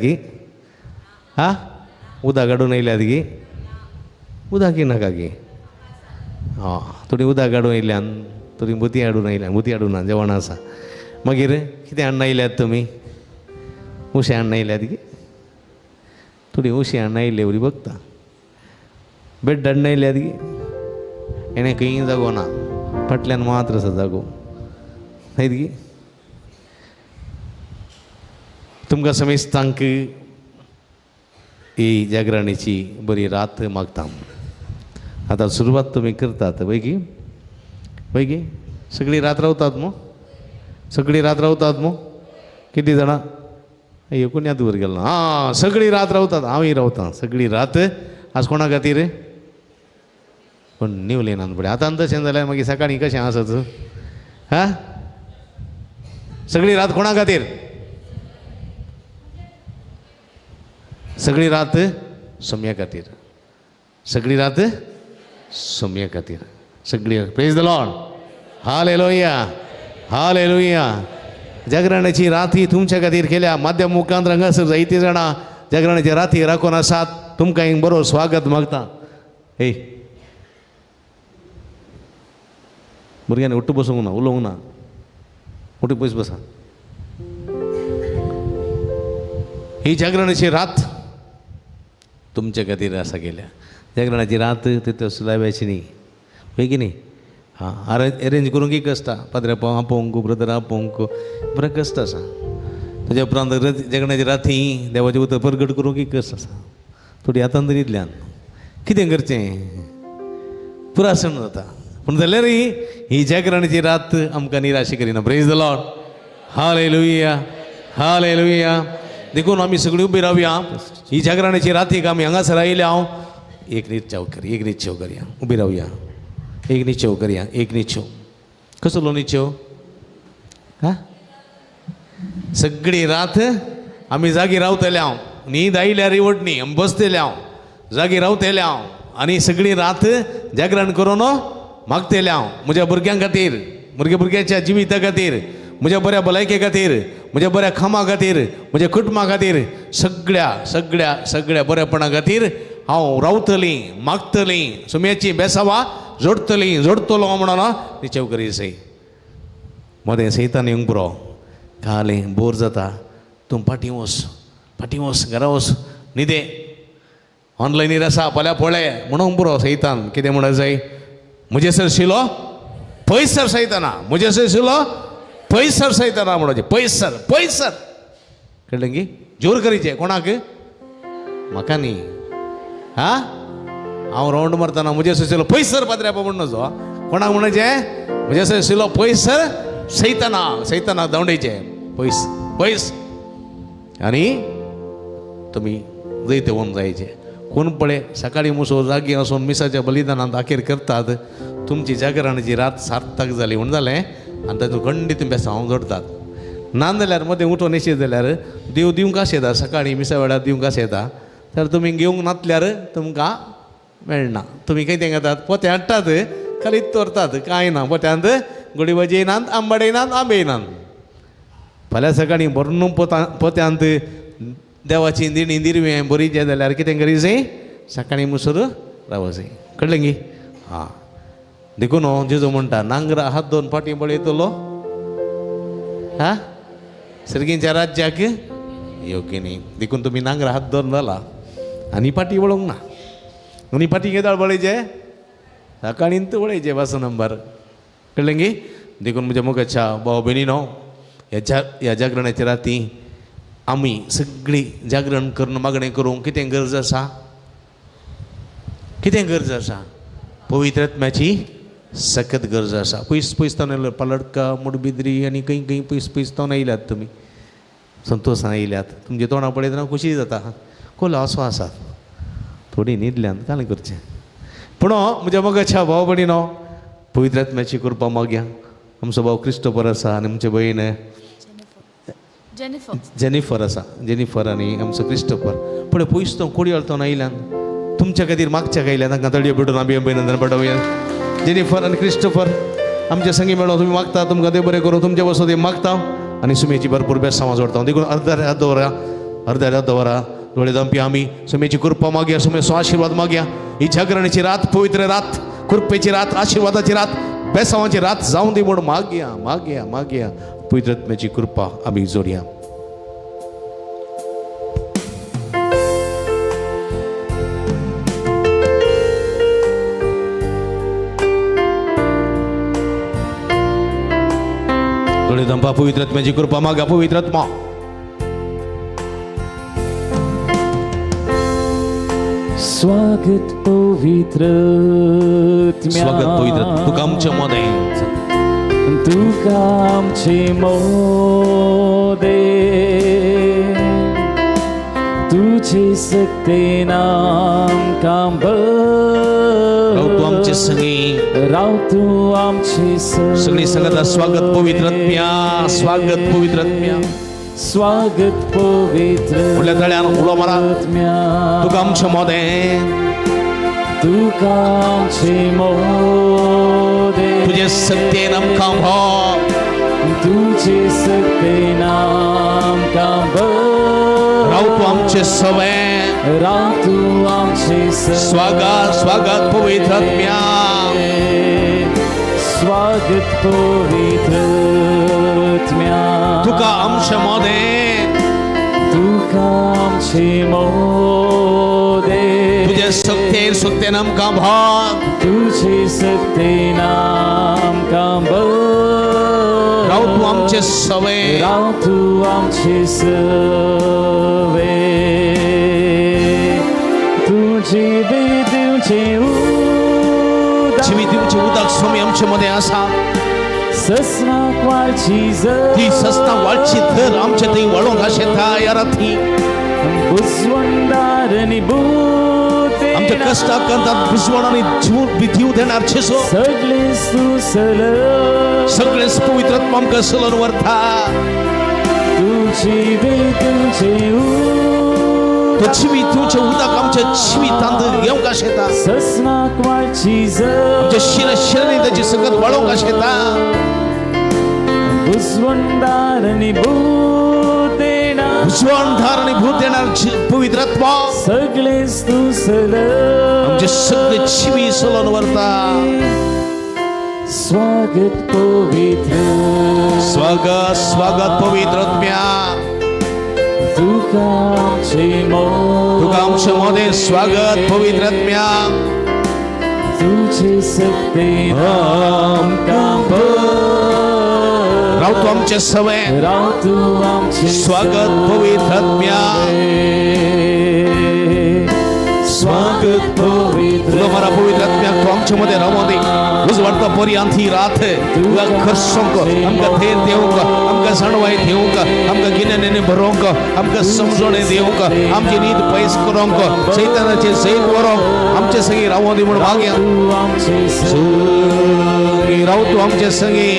की हा उदक हाडून येयल्यात की उदक नाका की हय थोडी उदक हाडून येयल्यान थोडी बुती हाडून येयल्या बुती हाडून ना जेवण आसा मागीर कितें हाडून येयल्यात तुमी उशें हाडून येयल्यात की थोडी उशें हाडून आयिल्ले वरी बघता बेड हाडून येयल्यात की हेणें खंय जागो ना फाटल्यान मात्र आसा जागो न्हय की तुमकां समेस्तांक ही जागरणेची बरी रात मागता. आतां सुरवात तुमी करतात वय की वय की सगळी रात रावतात मू सगळी रात रावतात मू कितली जाणां एकूण याद वर गेलो ना आं सगळी रात रावतात हांवूय रावतां सगळी रात. आज कोणा खातीर कोण निवले ना पळय आतां तशें जाल्यार मागीर सकाळीं कशें आसत हा सगळी रात कोणा खातीर सगळी रात सोम्या खातीर सगळी रात सोम्या खातीर सगळी. Praise the Lord. Hallelujah hallelujah. जागरणाची रात ही तुमच्या खातीर केल्या माध्यम मुखांत हांगासर जायतीं जाणां जागरणाची राती राखून आसात. तुमकां एक बरो स्वागत मागता. हे भुरग्यांनी उठ्ठू बसूंक ना उलोवंक ना उठू पयस बसा. ही जागरणाची रात तुमच्या खातीर आसा केल्या. जागरणाची रात तितू सुलाव्याची न्ही वय की न्ही हां अरेंज करूंक एक आसता पाद्रे आपोवंक ब्रदर आपोवंक बरें कश्ट आसा. ताज्या उपरांत जागरणाची राती देवाचें उतर परगट करूंक एक कश्ट आसा. थोडी आतां तरीतल्यान कितें करचें पुरासण जाता पूण जाल्यारय ही जागरणाची रात आमकां निराशे करिना. Praise the Lord. Hallelujah hallelujah. देखून आमी सगळीं उबी रावया. ही जागरणाची रातीक आमी हांगासर आयल्या. हांव एक निश्चव कर एक निश्चव करया उबी रावया एक निश्चव करया एक निश्चव कसलो निश्चव हा सगळी रात आमी जागी रावतले हांव न्हीद आयल्यार रिवट न्ही आमी बसतले हांव जागी रावतले हांव आनी सगळी रात जागरण करून मागतले हांव म्हज्या भुरग्यां खातीर भुरग्या भुरग्याच्या जिविता खातीर म्हज्या बऱ्या भलायके खातीर म्हज्या बऱ्या कामा खातीर म्हज्या कुटुंबा खातीर सगळ्या सगळ्या सगळ्या बऱ्यापणा खातीर हांव रावतलीं मागतलीं सुम्याची बेसावा जोडतलीं जोडतलो म्हणून निश्चव करी सय मदें सैतान येवंक पुरो कालें बोर जाता तूं फाटीं वच फाटीं वच घरा वच न्हिदे ऑनलायनीर आसा फाल्यां पळय म्हणूंक पुरो सैतान कितें म्हणत जाय म्हजे सर शिलो पयस सर सैताना म्हजे सर शिलो पयस सर सैताना म्हणपाचें पयस सर पयस सर कळ्ळें की जोर करीचें कोणाक म्हाका न्ही हा हांव रावंड मारतना म्हजे सर शिलो पयस सर पाद्रे म्हण नजो कोणाक म्हणचें म्हजे सर शिलो पयस सर सैताना सैताना धांवडेचें पयस पयस आनी तुमी जैत होवन जायचे. कोण पळय सकाळीं मुसो जागी वचून मिसाच्या बलिदानांत अखेर करतात तुमची जागरणाची रात सार्थक जाली म्हूण जालें आनी तातूंत खंडीत बेसांव जोडतात. ना जाल्यार मदें उठोन येशीत जाल्यार देव दिवंक आशेता सकाळीं मिसा वेळार दिवंक आशेता तर तुमी घेवंक नातल्यार तुमकां मेळना. तुमी कितें करतात पोते हाडटात खालीच दवरतात कांय ना पोत्यांत गोडी भाजी येनात आंबाडे येनात आंबे येनात. फाल्यां सकाळीं भरून पोत्यांत देवाची दिणी दिरवें बरी जाय जाल्यार कितें करी जाय सकाळीं मुसर राव जाय कळ्ळें गी हां. देखून जेजू म्हणटा नांगरा हात दोन फाटीं पळयतलो हा सर्गींच्या राज्याक योग्य न्ही. देखून तुमी नांगरा हात दोन जाला आनी फाटीं वळोवंक ना आनी फाटीं केदाळ पळयचें सकाळीं वळयचें बस नंबर कळ्ळें गी. देखून म्हज्या मोगाच्या भाव भयणीनो ह्या जागरणाच्या राती आमी सगळीं जागरण करून मागणें करूंक कितें गरज आसा कितें गरज आसा पवित्र आत्म्याची सखत गरज आसा. पयस पयस तावन आयले पालडका मुडबिद्री आनी खंय खंय पयस पयस तावन आयल्यात तुमी संतोशान आयल्यात तुमच्या तोंडा पळयतना खोशी जाता कोलो असो आसात थोडी न्हिदल्यान कांय करचें पूण म्हज्या मोगाच्या भाव भयणीनो पवित्र आत्म्याची कृपा मागया. आमचो भाव क्रिस्टोफर आसा आनी आमचे भयण जेनिफर आसा जेनिफर आनी आमचो क्रिस्टोफर पळय पयस तो कोडयाळ तो आयल्यान तुमच्या खातीर मागच्या आयल्यान तांकां तळयो भेटून आमी अभिनंदन पडोवया. जेनिफर आनी क्रिस्टोफर आमच्या संगी मेळो तुमी मागता तुमकां देव बरें करूं तुमच्या वसो मागता आनी सुमेची भरपूर बेसांव जोडता. देखून अर्द अर्द वरां अर्द्या रात दवरा दोळे दंपी आमी सुमेची कृपा मागया, सुमेचो आशिर्वाद मागया. ही जागरणाची रात पवित्र रात, कृपेची रात, आशिर्वादाची रात, बेसावाची रात जावं दी म्हूण मागया मागया मागया. पवित्र आत्म्याची कृपा आमी जोडया. दोळे दंपा, पवित्र आत्म्याची कृपा मागा. पवित्र आत्मा स्वागत पवित्र, स्वागत पवित्र, तुका आमचे मोदे, तुका आमचे मोदे, तुझे सक्तेन आमकां राव तूं आमचे संगी, राव तूं आमचे सगळी संगता. स्वागत पवित्र आत्म्या, स्वागत पवित्र आत्म्या, स्वागत पवित्र. व्हडल्या तळ्यान उलो मारा, तुका आमचे मोदे, तुका आमचे मोदे, तुझे सक्तेन आमकां भर, तुझे सक्तेन आमकां भर, राव तूं आमचे सवे, राव तूं आमचे. स्वागत स्वागत पवित्र आत्म्या, स्वागत पवित्र आत्म्या, तुका आमचे मोदे, तुका आमचे मोदे, तुझे सक्तेन सक्तेन आमकां भर, तुझे सक्तेन आमकां भर, राव तूं आमचे सवे, राव तूं आमचे सवे, तुझे दिवचे जिवी दिवचे उदक स्वामी आमचे मदें आसा. ससनाक वाळची ती ससना वाळची धर आमचे थंय वळोंक आशेता ह्या राती. बुजवणदार आनी भूत आमच्या कश्टाक कंतांत बुजवण आनी जीव भीव देणार चेसो सगळेच तूं सलन, सगळेच पवित्र आत्मा आमकां सलन व्हरता. तुजी तुमचे तो जिवी तुमचें उदक आमच्या जिवितांत घेवंक आशेता. ससनाक वाळची आमच्या शिर शिरांनी ताची संगत वाळोवंक आशेता. बुजवणदार आनी भूत देणार, बुजवणदार आनी भूत देणार पवित्र आत्मा सगळेच तूं सलन, आमचे सगळे जिवी सलन व्हरता. स्वागत पवित्र, स्वागत स्वागत पवित्र आत्म्या, तुका आमचे मोदे, तुका आमचे मोदे. स्वागत पवित्र आत्म्या, तुझे सक्तेन आमकां भर, राव तूं आमचे सवे, राव तूं आमचे. स्वागत पवित्र आत्म्या, स्वागत पवित्र. उलो मारा पवित्र आत्म्याक तूं आमचे मदें रावों दी. उजवाडता पर्यांत ही रात तुका खर्चोंक, आमकां थेर दिवंक, आमकां जाणवाय दिवंक, आमकां गिन्यानांनी भरोवंक, आमकां समजणे दिवंक, आमची न्हीद पयस करोंक, सैतानाचें जैत व्हरोंक आमचे संगी रावों दी म्हूण मागया. संगी राव तूं आमचे संगी.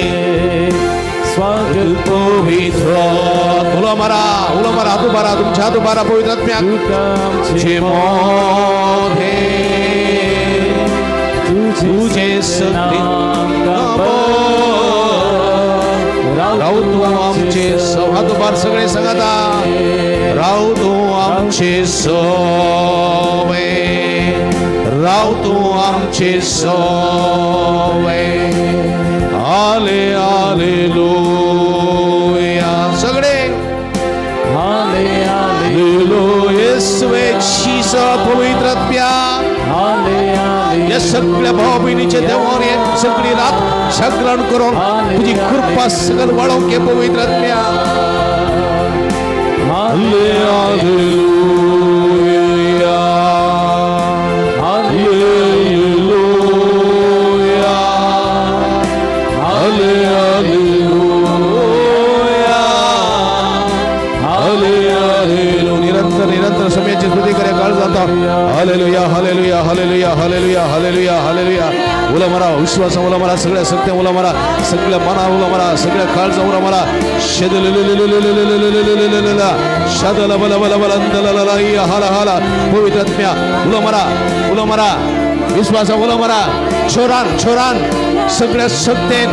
स्वागत पवित्र. उलो मारा, उलो मारा, हातू बारा, तुमच्या हातू बारा पवित्र आत्म्याक मोदे, तुझे सक्तेन राव तूं आमचे सव. हातू बार सगळे सांगता, राव तूं आमचे सवे, राव तूं आमचे सवे. आले हालेलुया. सगळे आले हालेलुया. येसुवे जीसा पवित्र आत्म्या, या सगळ्या भाव भयणीच्या देवान हे सगळी रात जागरण करून तुझी कृपा सगळ वाळोवंक हे पवित्र आत्म्या. हालेलुया, हालेलुया, हालेलुया, हालेलुया. निरंतर निरंतर समयाची स्तुती करूया. काळ जाता. Hallelujah, hallelujah, hallelujah, hallelujah, hallelujah, hallelujah. उला मारा विश्वास, उला मारा सगळ्या सत्य, उला मारा सगळ्या मना, उला मारा सगळ्या काळजा, उला मारा शदला बला बला बला हाला हाला. पवित्र आत्म्या उला मारा, उला मारा. विश्वासा उलो मारा छोरान छोरान सगळ्या सत्तेन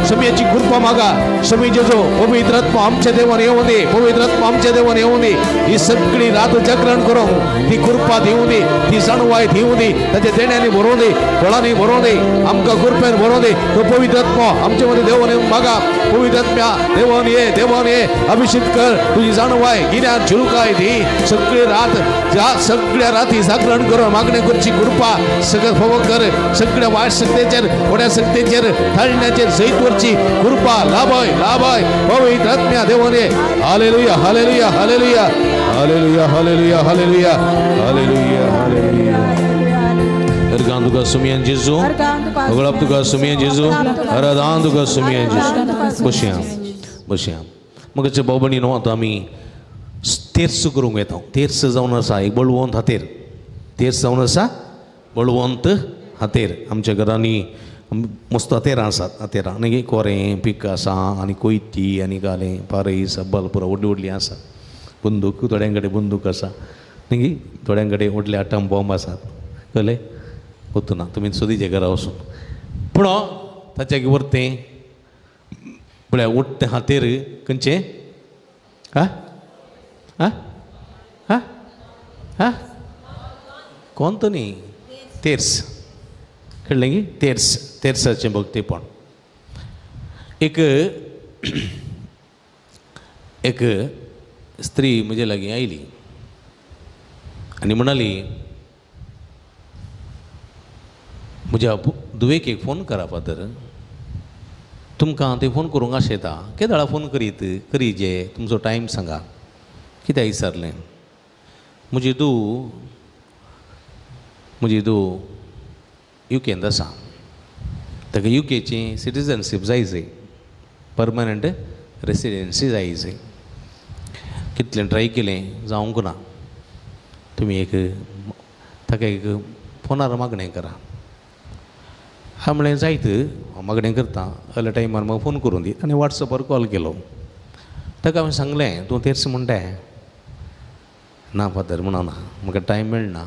समयाची कृपा मागा. समय जेजो पवित्र आत्मा आमच्या देवान येवं दी, पवित्र आत्मा आमच्या देवान येवं दी. ही सगळी रात जागरण करूंक ती कृपा दिवं दी, ती जाणवाय दिवं दी, ताच्या देण्यांनी भरोवं दी, फळांनी भरोवं दी, आमकां कृपेन भरोवं दी. तो पवित्र आत्मा आमचे मदीं देवान येवन मागा. पवित्र आत्म्या देवान ये, देवान ये, अभिषेक कर, तुझी जाणवाय गिन्यान झुलकाय दी. सगळी रात सगळ्या राती जागरण करून मागणे करची कृपा सगळं फव कर. सगळ्या वायट शक्तेचेर, मोठ्या शक्तेचेर, थाळण्याचेर जैत वरची कृपा लाभय लाभय. पवित्र आत्म्या देवान ये. Hallelujah hallelujah hallelujah hallelujah hallelujah hallelujah hallelujah hallelujah. Organ तुका सुमियान जेजू, अगळाप तुका सुमियान जेजू, अराधान तुका सुमियान जेजू. बसया बसया. मगचे भाव भयणीनो, आतां आमी तेर्स करूंक येता. तेर्स जावन आसा एक बळवंत हातेर, तेर्स जावन आसा बळवंत हातेर. आमच्या घरांनी मस्त हातेरां आसात, हातेरां न्ही कोरें पीक आसा आनी कोयती आनी घालें पारय सब्बल पुरो व्हडली व्हडली आसा. बंदूक थोड्यां कडेन बंदूक आसा न्ही, थोड्यां कडेन व्हडले आटम बॉम्ब आसात. कळ्ळें? वतना तुमी सोदीचे घरा वचून पूण ताच्या वरतें पळय उठतें हातेर खंयचें आं आं आं आं कोण तो न्ही तेर्स. कळ्ळें की? तेर्स, तेर्साचें भक्तीपण. एक एक स्त्री म्हजे लागीं आयली आनी म्हणाली, म्हज्या धुवेक एक फोन करा फादर, तुमकां ते फोन करूंक आशेता. केदळा फोन करीत करीजे, तुमचो टायम सांगा. कित्याक विचारलें? म्हजी धूव, म्हजी धूव युकेंत आसा, ताका युकेची सिटिजनशीप जाय जाय, परमनंट रेसिडेन्सी जाय जाय. कितलें ट्राय केलें जावंक ना. तुमी एक ताका एक फोनार मागणें करा. हांवें म्हणलें जायत, हांव मागणें करता, अल्या टायमार म्हाका फोन करून दी. आनी वॉट्सॅपार कॉल केलो. ताका हांवें सांगलें, तूं तेर्स म्हणटाय? ना फादर म्हणना, म्हाका टायम मेळना.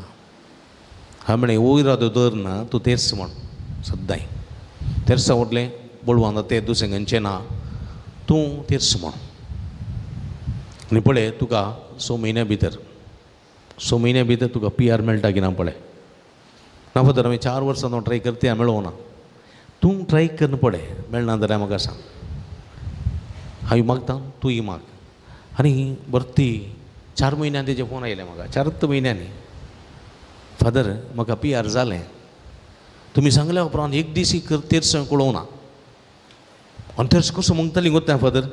हांवें म्हणलें वयर दर ना, तूं तेर्स म्हण सद्दांय. तेर्सा उरलें बळवान तें दुसरें खंयचें ना, तूं तेर्स म्हण. आनी पळय तुका 6 म्हयन्या भितर, 6 म्हयन्या भितर तुका पी आर मेळटा की ना पळय. ना फादर हांवें 4 वर्सां हांव ट्राय करता, मेळोना. तूं ट्राय करून पळय, मेळना जाल्यार म्हाका सांग. हांव मागता, तूंय माग. आनी भरती 4 म्हयन्यान तेजे फोन आयले म्हाका, 4 म्हयन्यांनी, फादर म्हाका पी आर जालें, तुमी सांगल्या उपरांत एक दीस तेर्स हांवें कळोवना. आनी तेर्स कसो मागताली गोत्ता फादर,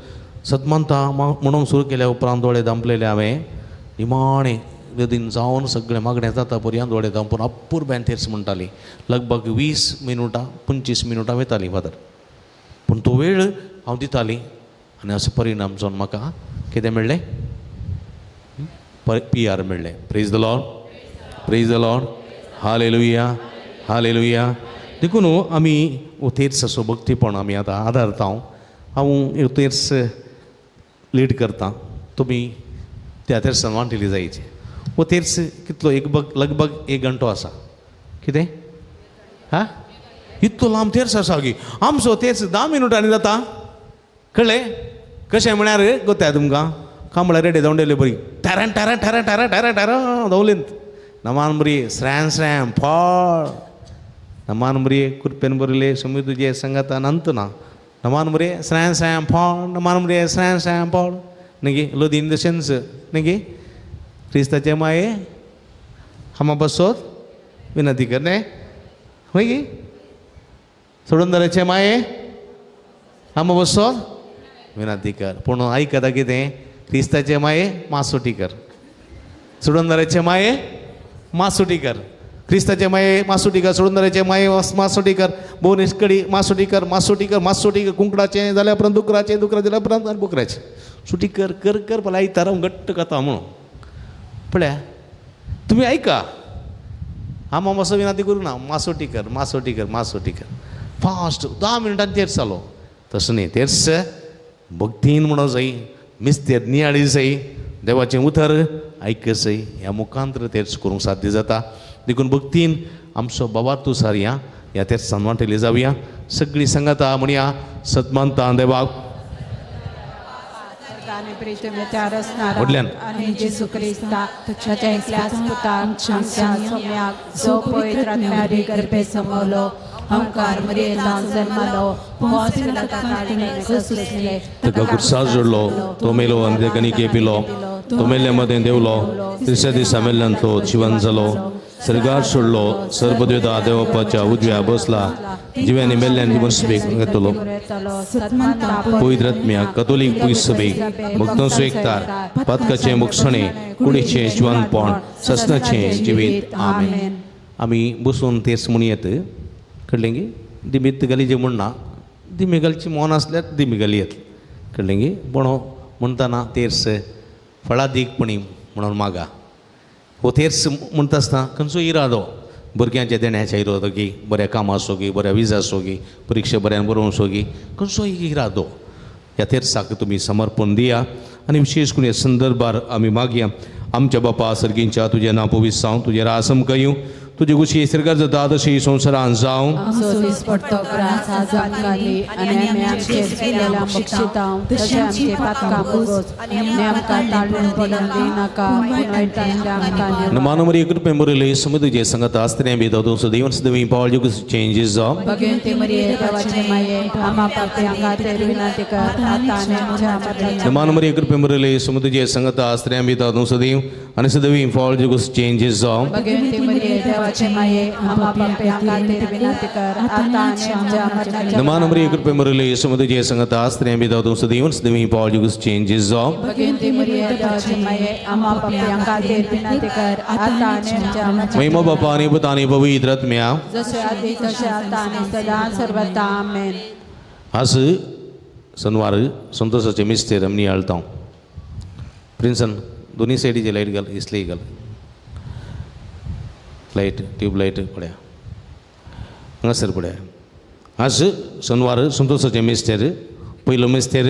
सतमानता म्हणूंक सुरू केल्या उपरांत दोळे दांपलेले हांवें, निमाणें वेदीन जावन सगळें मागणें जाता पर्यंत दोळे दांपून अपुरबायेन तेर्स म्हणटाली. लगभग 20 मिनुटां 25 मिनुटां वयतालीं फादर, पूण तो वेळ हांव दितालीं. आनी असो परिणाम जावन म्हाका कितें मेळ्ळें? पी आर मेळ्ळें. Praise the Lord, praise the Lord, hallelujah hallelujah. देखून आमी तेर्साचो भक्तीपण आमी आतां आदारता. हांव तेर्स लीड करता, तुमी त्या तेर्सान वांटिली जायची. हो तेर्स कितलो? एक लगभग 1 घंटो आसा. कितें? हा, इतलो लांब तेर्स आसा की आमचो तेर्स 10 मिनुटांनी जाता. कळ्ळें? कशें म्हळ्यार गोत्या तुमकां कांबळा रेडे धांवडेले बरी टॅरन टॅरन टॅरन टॅरन टॅरन टॅरन धांवलेंत. नमान बरी स्रॅन स्रॅम फळ नमान बरी कुरपेन बरले सुमी तुजे संगाता नंत ना नमान बरे स्रॅन स्रॅम फळ नमान बरे स्रॅन स्रॅम फळ न्ही लोदी इन the sense न्ही क्रिस्ताचे माये हामा बसोत विनंती कर न्ही हय की सोडून माये हामा बसोत विनंती कर. पूण आयकता कितें? क्रिस्ताचे माये मासोटी कर, सोडून माये मासोटी कर, क्रिस्ताचे माये मासोटी कर, सोडून माये मासोटी कर, बोनेस कडी मासोटी कर, मासोटी कर, मासोटी कर, कुंकडाचें जाल्या उपरांत दुकराचें, दुकरा जाल्या उपरांत आनी बोकऱ्याचें सुटी कर कर कर पळय आयतारा घट्ट कथा म्हणून पळया. तुमी आयका, हांव मासो विनंती करूं ना, मासोटी कर मासोटी कर मासोटी कर फास्ट 10 मिनटान तेर्स जालो. तशें न्ही, तेर्स भक्तीन म्हणूं जाय, मिस्तेर नियाळी जाय, देवाचें उतर आयक जाय, ह्या मुखांतर तेर्स करूंक साध्य जाता. देखून भक्तीन आमचो बाबा तूं सारया ह्या तेर्सान वांटेली जावया. सगळीं सांगाता म्हणया सतमानता देवाक व्हडल्यान ताका खुर्सार जोडलो तो मेलो आनी ते कणिके पिलो तो मेल्ल्या मदें देवलो तिसऱ्या दिसा मेल्ल्यान तो जिवन जालो सर्गार सोडलो सर्वदेवता देवपाच्या उजव्या बसला जिव्यानी मेल्ल्यान जिवन सभेक घेतलो पवित्र आत्म्या कथोलीक पवित्र सभेक भक्तांचो एकतार पातकाचें मोक्षणें कुडीचें जिवनपण ससनाचें जिवीत. आमेन. आमी बसून तेच म्हणयेत कळ्ळें गी दिमीत घाली म्हणना दिमी घालची मोन आसल्यार दिमी घाली येत कळ्ळें गी पूण म्हणटना तेर्स फळादीकपणी म्हणून मागा हो तेर्स म्हणटा आसतना खंयचो इरादो भुरग्यांच्या देण्याच्या इरादो की बऱ्या कामाचो की बऱ्या विजाचो की परिक्षा बऱ्यान बरोवचो की खंयचो इरादो ह्या तेर्साक तुमी समर्पण दिया. आनी विशेश करून ह्या संदर्भार आमी मागया आमच्या बापा सर्गींच्या तुजें नांव पवित्र जावं तुजें राज आमकां येवं तुजी खुशी सर्गार जाता तशी संवसारान जावं. नमानो मरिया कृपे मुरली समुद्र संगत आस्त्रियां भी दो सदैव सदैव पावल युग चेंजेस जाओ. नमानो मरिया कृपे मुरली समुद्र संगत आस्त्रियां भी दो सदैव आणि सदैव पावल युग चेंजेस जाओ. नमानो मरिया कृपे मुरली समुद्र संगत आस्त्रियां भी दो सदैव सदैव पावल युग चेंजेस जाओ. महिमा बापा आणि पुत आणि पवित्र आत्म्या. आज शनिवार संतोषाचे मिस्तेर आमी नियाळता. प्रिन्सन दोन्ही सायडीचे लायट घाल इसलेय घाल लायट ट्यूबलायट पळया हांगासर पळया. आज शनिवार संतोषाचे मिस्तेर पयलो मिस्तेर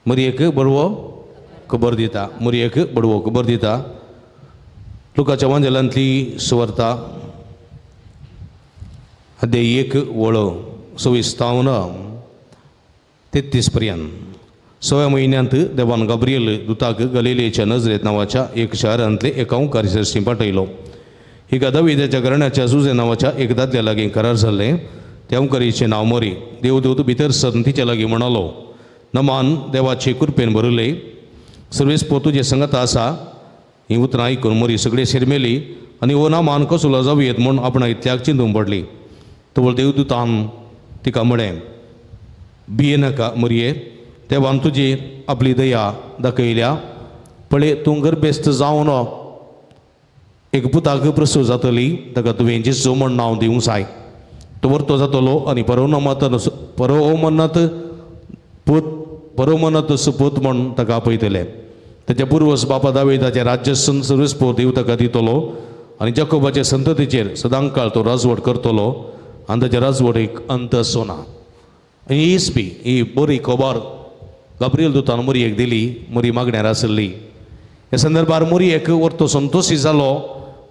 मरयेक बडवो खबर दिता मरयेक बडवो खबर दिता. लुकाच्या वांजेलांतली सुवार्ता अध्याय 1 ओळ 26 तावन 33 पर्यंत. 6व्या म्हयन्यांत देवान गाब्रियल दुताक गलिलेच्या नजरेत नांवाच्या एक शारांतले एका ओंकार सरशी पाठयलो. हिका दाविदाच्या घराण्याच्या जुजे नांवाच्या एक दादल्या लागीं करार जाल्लें. त्या ओंकारीचें नांव मोरी. देवदूत भितर सरून तिच्या लागीं म्हणालो नमान देवाचे कृपेन भरले सर्वेस्पोर तुजें संगत आसा. ही उतरां आयकून मोरी सगळी शिरमेली आनी हो नामान कसलो जावं येत म्हूण आपणा इतल्याक चिंतूंक पडली. तवळ देवदूतान तिका म्हळें भियेनाका मोरये देवान तुजी आपली दया दाखयल्या. पळय तूं गर्भेस्त जावन एक पुताक प्रसूव जातली ताका तुवें जेजू म्हूण नांव दिवंक जाय. तो वर्तो जातलो आनी परोमनत सुपूत म्हूण ताका आपयतले. ताच्या पुर्वज बापा दावेदाचें राज्य सर्वेस्पोर देव ताका दितलो आनी जाकोबाचे संततीचेर सदांकाळ तो राजवट करतलो आनी ताच्या राजवटीक अंत आसचो ना. आनी हीच बी ही बरी खबर गाब्रियल दुतान मोरयेक दिली. मोरी मागण्यार आसली. ह्या संदर्भार मोरयेक वरतो संतोशी जालो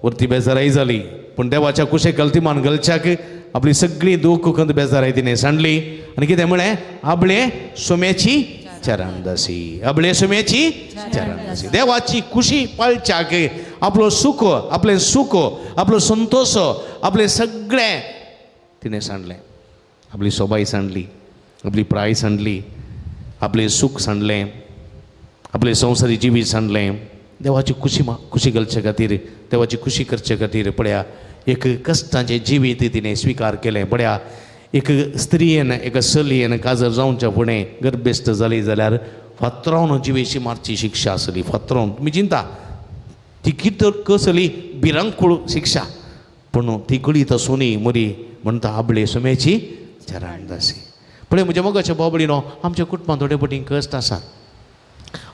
वरती बेजाराय जाली. पूण देवाच्या कुशेक गलतीमान घालच्याक आपली सगळी दूख खंत बेजाराय तिणें सांडली आनी कितें म्हळें आपले सोम्याची चरणदासी आपले सोम्याची चरणदासी. देवाची खुशी पाळच्याक आपलो सुख आपलें सुख आपलो संतोश आपलें सगळें तिणें सांडलें. आपली सोबाय सांडली आपली प्राय सांडली आपलें सूख सांडलें आपलें संवसारी जिवीत सांडलें. देवाची खुशी खुशी घालचे खातीर देवाची खुशी करचे खातीर पळया एक कश्टांचें जिवीत तिणें स्विकार केलें. पळया एक स्त्रियेन एका चलयेन काजर जावच्या फुडें गर्भेस्त जाली जाल्यार फातरावन जिवेशी मारची शिक्षा आसली. फातरावन तुमी चिंता ती कितें कसली भिरांकूळ शिक्षा. पूण ती कळीत आसूनय मरी म्हणटा आबळे सुम्याची चरणदासी. पळय म्हज्या मोगाच्या बाबडीनो आमच्या कुटुंबांत थोडे फावटी कश्ट आसात.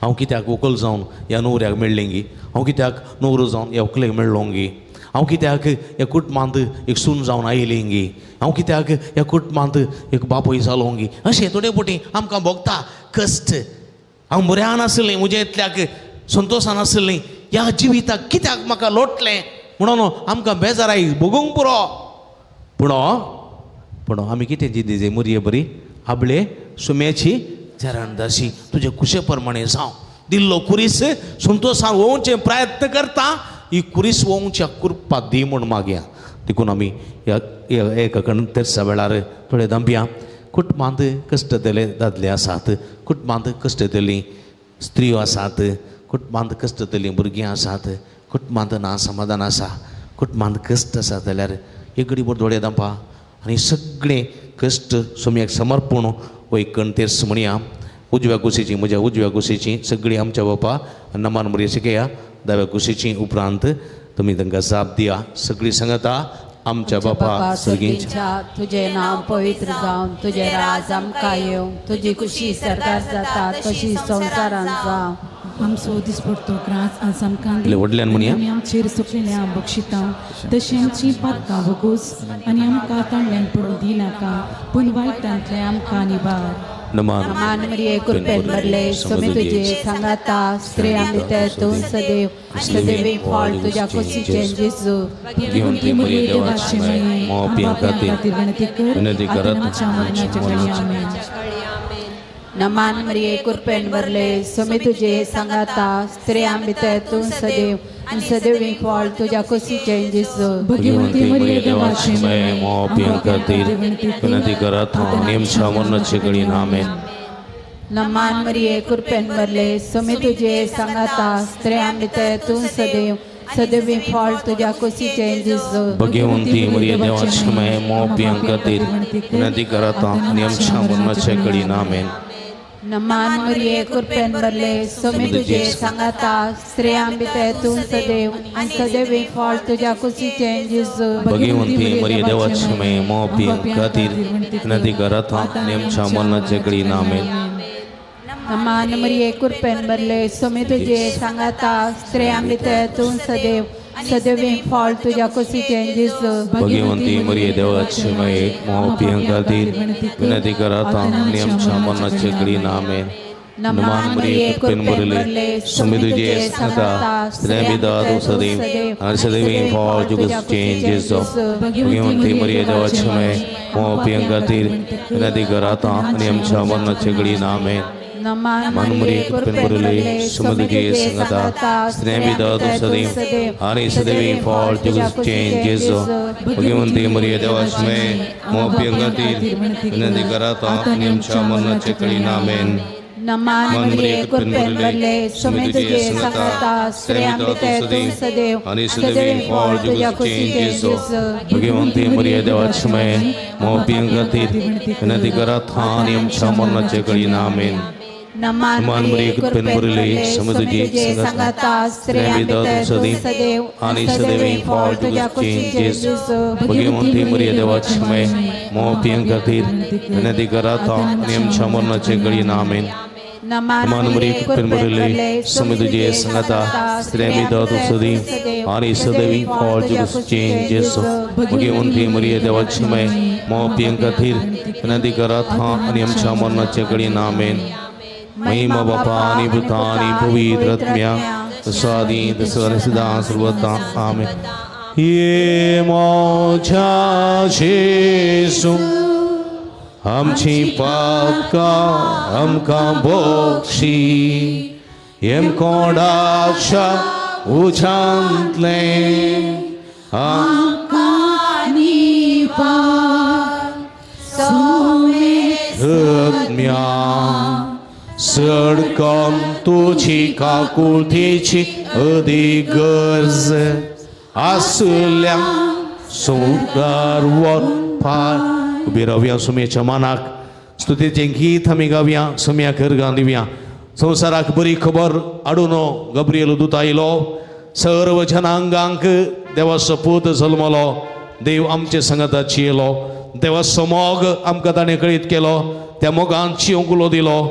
हांव कित्याक व्हंकल जावन ह्या न्हवऱ्याक मेळ्ळें, हांव कित्याक न्हवरो जावन ह्या व्हंकलेक मेळ्ळोंगी, हांव कित्याक ह्या कुटुंबांत एक सून जावन आयलेंगी, हांव कित्याक ह्या कुटुंबांत एक बापूय जालोंगी, अशें थोडे फावटी आमकां भोगता कश्ट. हांव बऱ्यान आसलें, म्हज्या इतल्याक संतोशान आसलें, ह्या जिविताक कित्याक म्हाका लोटलें म्हणून आमकां बेजाराय भोगूंक पुरो. पूण पूण आमी कितें जिद्दी मुरये बरी आबळे सुम्याची चरणदासी तुजे कुशे प्रमाणे जावं दिल्लो कुरीस संतोशान वोवचे प्रयत्न करता ही कुरीस वोवच्या कृपा दी म्हूण मागया. देखून आमी ह्या एक तेरसा वेळार थोडे दांपया. कुटुंबांत कश्ट दिले दादले आसात, कुटुंबांत कश्ट दिली स्त्रियो आसात, कुटुंबांत कश्ट दिली भुरगीं आसात, कुटुंबांत ना समाधान आसा, कुटुंबांत कश्ट आसा जाल्यार एक घडीभर दोळे दांपा आनी सगळें कश्ट सोम्याक समर्पण हो एक तेर्स म्हणया. उजव्या कुशीची म्हज्या उजव्या कुशीची सगळीं आमच्या बापा नमान मुरये शिकया, दाव्या कुशीची उपरांत तुमी तांकां जाप दिया. सगळीं सांगता आमच्या बापा सर्गींच्या तुझे नाव पवित्र जावन तुझे राज आमकां येवं तुजी खुशी सरकार जाता तशी संवसारांत जावं. आमचो दिसपडतो ग्रास आज आमकां व्हडल्यान म्हणया. आमी आमचेर चुकलेल्या बक्षिता तशी आमची पातकां भोगोस आनी आमकां तांडल्यान पडूं दिनाका पूण वायटांतलें आमकां निबार. नमान मरिये कृपेन भरले स्वामी तुझे सांगाता स्त्रियां भितर तूं सदैव सदैवी फळ तुज्या कुशीचें जेजू. भगवंती मरिये देवाची माये पाप्यां खातीर विनंती करात आमच्या मरणाच्या. नमान मरिये कृपेन भरले स्वामी तुझे सांगाता स्त्रियां भितर तूं सदैव आनी सदैवी फळ तुज्या कुशीचें जेजू. भगवंती मरिये देवाची माये पाप्यां खातीर विनंती करात आनी आमच्या मरणाच्या घडयेन. आमेन. नमान मरिये कृपेन भरले स्वामी तुझे सांगाता स्त्रियां भितर तूं सदैव सदैवी फळ तुज्या कुशीचें जेजू. भगवंती मरिये देवाची माये पाप्यां खातीर विनंती करात आनी आमच्या मरणाच्या घडयेन. आमेन. नमान मरिये कृपेन भरले स्वामी तुझे सांगाता स्त्रियां भितर तूं सदैव आनी सदैवी फळ तुज्या कुशीचें जेजू. भगवंती मरिये देवाची माये पाप्यां खातीर विनंती करात आनी आमच्या मरणाच्या घडयेन. आमेन. नमान मरिये कृपेन भरले स्वामी तुझे सांगाता स्त्रियां भितर तूं सदैव सदैवी फळ तुज्या कुशीचें जेजू. भगवंती मरिये देवाची माये पाप्यां खातीर विनंती करात आनी आमच्या मरणाच्या घडयेन. आमेन. नमान मरिये कृपेन भरले स्वामी तुझे सांगाता स्त्रियां भितर तूं सदैव आनी सदैवी फळ तुज्या कुशीचें जेजू. भगवंती मरिये देवाची माये पाप्यां खातीर विनंती करात आनी आमच्या मरणाच्या घडयेन. आमेन. नमान मरिये कृपेन भरले स्वामी तुझे सांगाता स्त्रियां भितर तूं सदैव आनी सदैवी फळ तुज्या कुशीचें जेजू. भगवंती मरिये देवाची माये पाप्यां खातीर विनंती करात आनी आमच्या मरणाच्या घडयेन. आमेन. नमान मरिये कृपेन भरले स्वामी तुझे सांगाता स्त्रियां भितर तूं सदैव आनी सदैवी फळ तुज्या कुशीचें जेजू. भगवंती मरिये देवाची माये पाप्यां खातीर विनंती करात आनी आमच्या मरणाच्या घडयेन. आमेन. नमान मरिये कृपेन भरले स्वामी तुझे सांगाता स्त्रियां भितर तूं सदैव आनी सदैवी फळ तुज्या कुशीचें जेजू. भगवंती मरिये देवाची माये पाप्यां खातीर विनंती करात आनी आमच्या मरणाच्या घडयेन. आमेन. नमान मरिये कृपेन भरले स्वामी तुझे सांगाता स्त्रियां भितर तूं सदैव आनी सदैवी फळ तुज्या कुशीचें जेजू. भगवंती मरिये देवाची माये पाप्यां खातीर विनंती करात आनी आमच्या मरणाच्या घडयेन. आमेन. महिमा बापा आनी पुता आनी पवित्र आत्म्या तसो तसो आनी सदां सर्वता. आमेन. ये म्हज्या जेजू आमची पापकां आमकां बोक्षी हेम कोणाच्या उज्यांतलें आमकां निवार आत्म्या सडकम तुजी काकुळतीची अदीक गरज आसल्या संवसार वचपाक. उबी रावया सुम्याच्या मानाक स्तुतीचें गीत आमी गावया, सुम्याक अर्गां दिवया. संवसाराक बरी खबर हाडून गब्रियल दूत आयलो, सर्व जनांगांक देवाचो पूत जल्मलो, देव आमचे संगताची येयलो, देवाचो मोग आमकां ताणें कळीत केलो, त्या मोगान चिवंक उलो दिलो.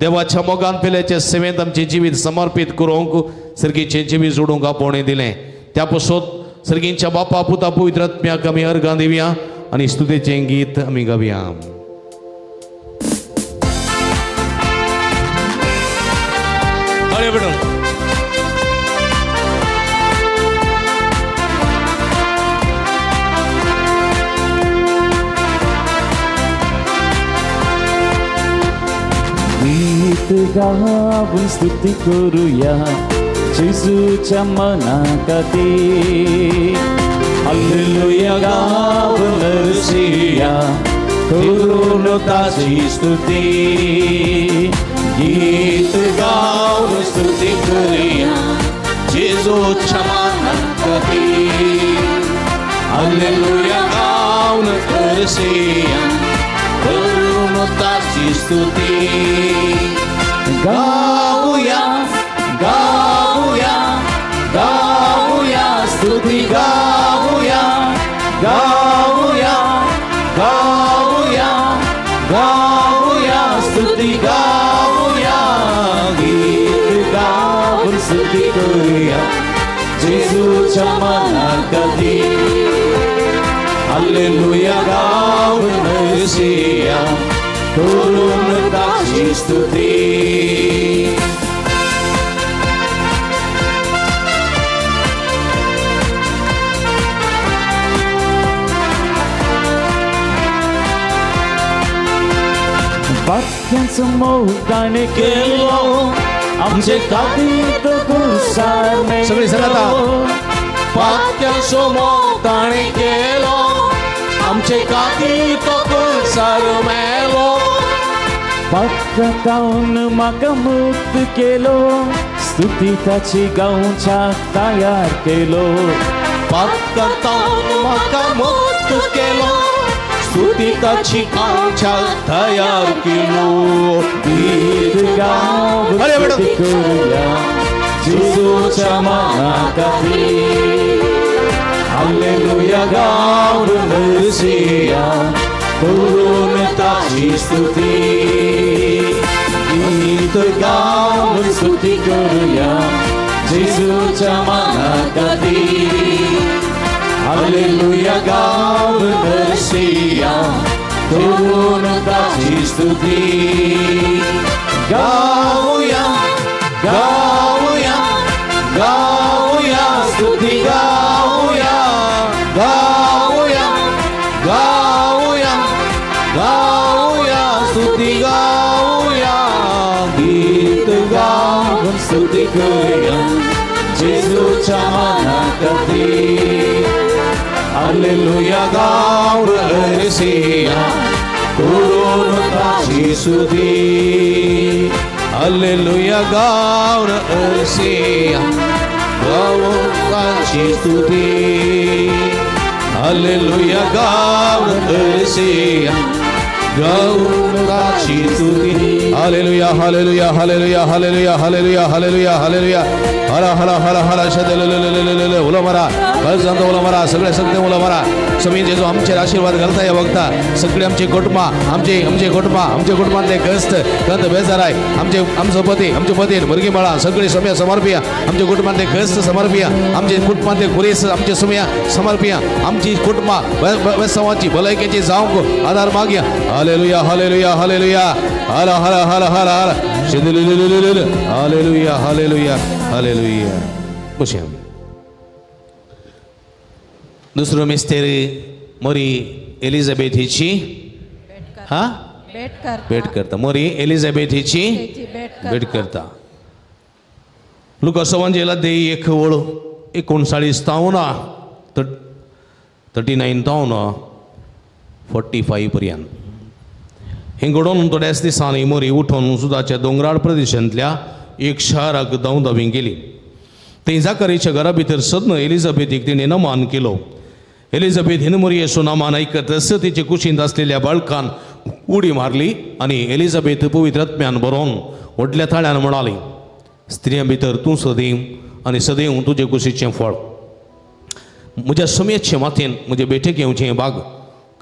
देवाच्या मोगान पेल्याच्या सेवेंत आमचें जिवीत समर्पीत करूंक सर्गीचें जिवीत जोडूंक आपोवणें दिलें. त्या पसत सर्गींच्या बापा पुता पवित्र आत्म्याक आमी अर्गां दिवया आनी स्तुतीचें गीत आमी गावया. गीत गाऊन स्तुती करूया जेजूच्या मना खातीर. हालेलुया गाऊन हरसिया करून ताची स्तुती. गीत गाऊन स्तुती करूया जेजूच्या मना खातीर. हालेलुया गाऊन हरसिया करून ताची स्तुती. गाऊया गाऊया गाऊया स्तुती गाऊया गाऊया गाऊया गाऊया स्तुती गाऊया. गीत गाऊन स्तुती करूया जेजूच्या मना खातीर. हालेलुया गाऊन हरसिया करून ताची स्तुती. वाक्यांचो मोग ताणें केलो आमचे खातीर तो कुसार मेलो. सगळीं सांगात. वाक्यांचो मोग ताणें केलो आमचे खातीर तो कुसार मेलो. पातकांतावन म्हाका मुक्त केलो स्तुती ताची गावच्याक तयार केलो. पातकांतावन म्हाका मुक्त केलो स्तुती ताची गावच्याक तयार केलो. गीत गाऊन स्तुती करूया जेजूच्या मना खातीर. हालेलुया गाऊन हरसिया करून ताची स्तुती. गीत गाऊन स्तुती करूया जेजूच्या मना खातीर. हालेलुया गाऊन हरसिया करून ताची स्तुती. गाऊया गाऊया गाऊया स्तुती गाऊया गाऊया गाऊया गाऊया स्तुती गाऊया. गीत गाऊन स्तुती करूया जेजूच्या मना खातीर. हालेलुया गाऊन हरसिया करून ताची स्तुती. हालेलुया गाऊन हरसिया गाऊन ताची स्तुती. हालेलुया गाऊन हरसिया गाऊन ताची स्तुती. Hallelujah hallelujah hallelujah hallelujah hallelujah hallelujah hallelujah. हर हर हर हर शदलललललल उलो मारा खरंच उलो मारा सगळे सगळे उलो मारा. स्वामी जेजू आमचेर आशीर्वाद घालता या वखता सगळे आमची कुटुंबां आमचे आमचे कुटुंबां आमच्या कुटुंबांतले ग्रस्त कंद बेजाराय आमचे आमचो पती आमचे पती भुरगीं बाळां सगळी सम्या समर्पिया. आमच्या कुटुंबांतले ग्रस्त समर्पिया. आमचे कुटुंबांतले कुरेस आमचे सुम्या समर्पिया. आमची कुटुंबां वेसवाची भलायकेची जावंक आधार मागया. हालेलुया हालेलुया हालेलुया हर हर हर हर हर शदललललल हालेलुया हालेलुया हालेलुया. बशे दुसरो मिस्तेरी मोरी एलिझाबेथीची हा भेट करता. मोरी एलिझाबेथीची भेट करता. लुका सवांजेला देई एक वळ 39 तावना 39 तावना 45 पर्यंत. हें घडोवन थोड्याच दिसांनी मोरी उठोवन सुदाच्या दोंगराळ प्रदेशांतल्या एक शाराक धांवधावी गेली. थंय जाकारीच्या घरा भितर सदन एलिझाबेथीक तिणें नमान केलो. एलिझाबेथ हिन मोरयेचो नामान आयकतच तिचे कुशींत आसलेल्या बाळकान उडी मारली आनी एलिझाबेथ पवित्र आत्म्यान बरोवन व्हडल्या ताळ्यान म्हणाली, स्त्रियां भितर तूं सदैव आनी सदैव तुजे कुशीचें फळ. म्हज्या सम्याचे माथेन म्हजे बेठेक येवचें बाग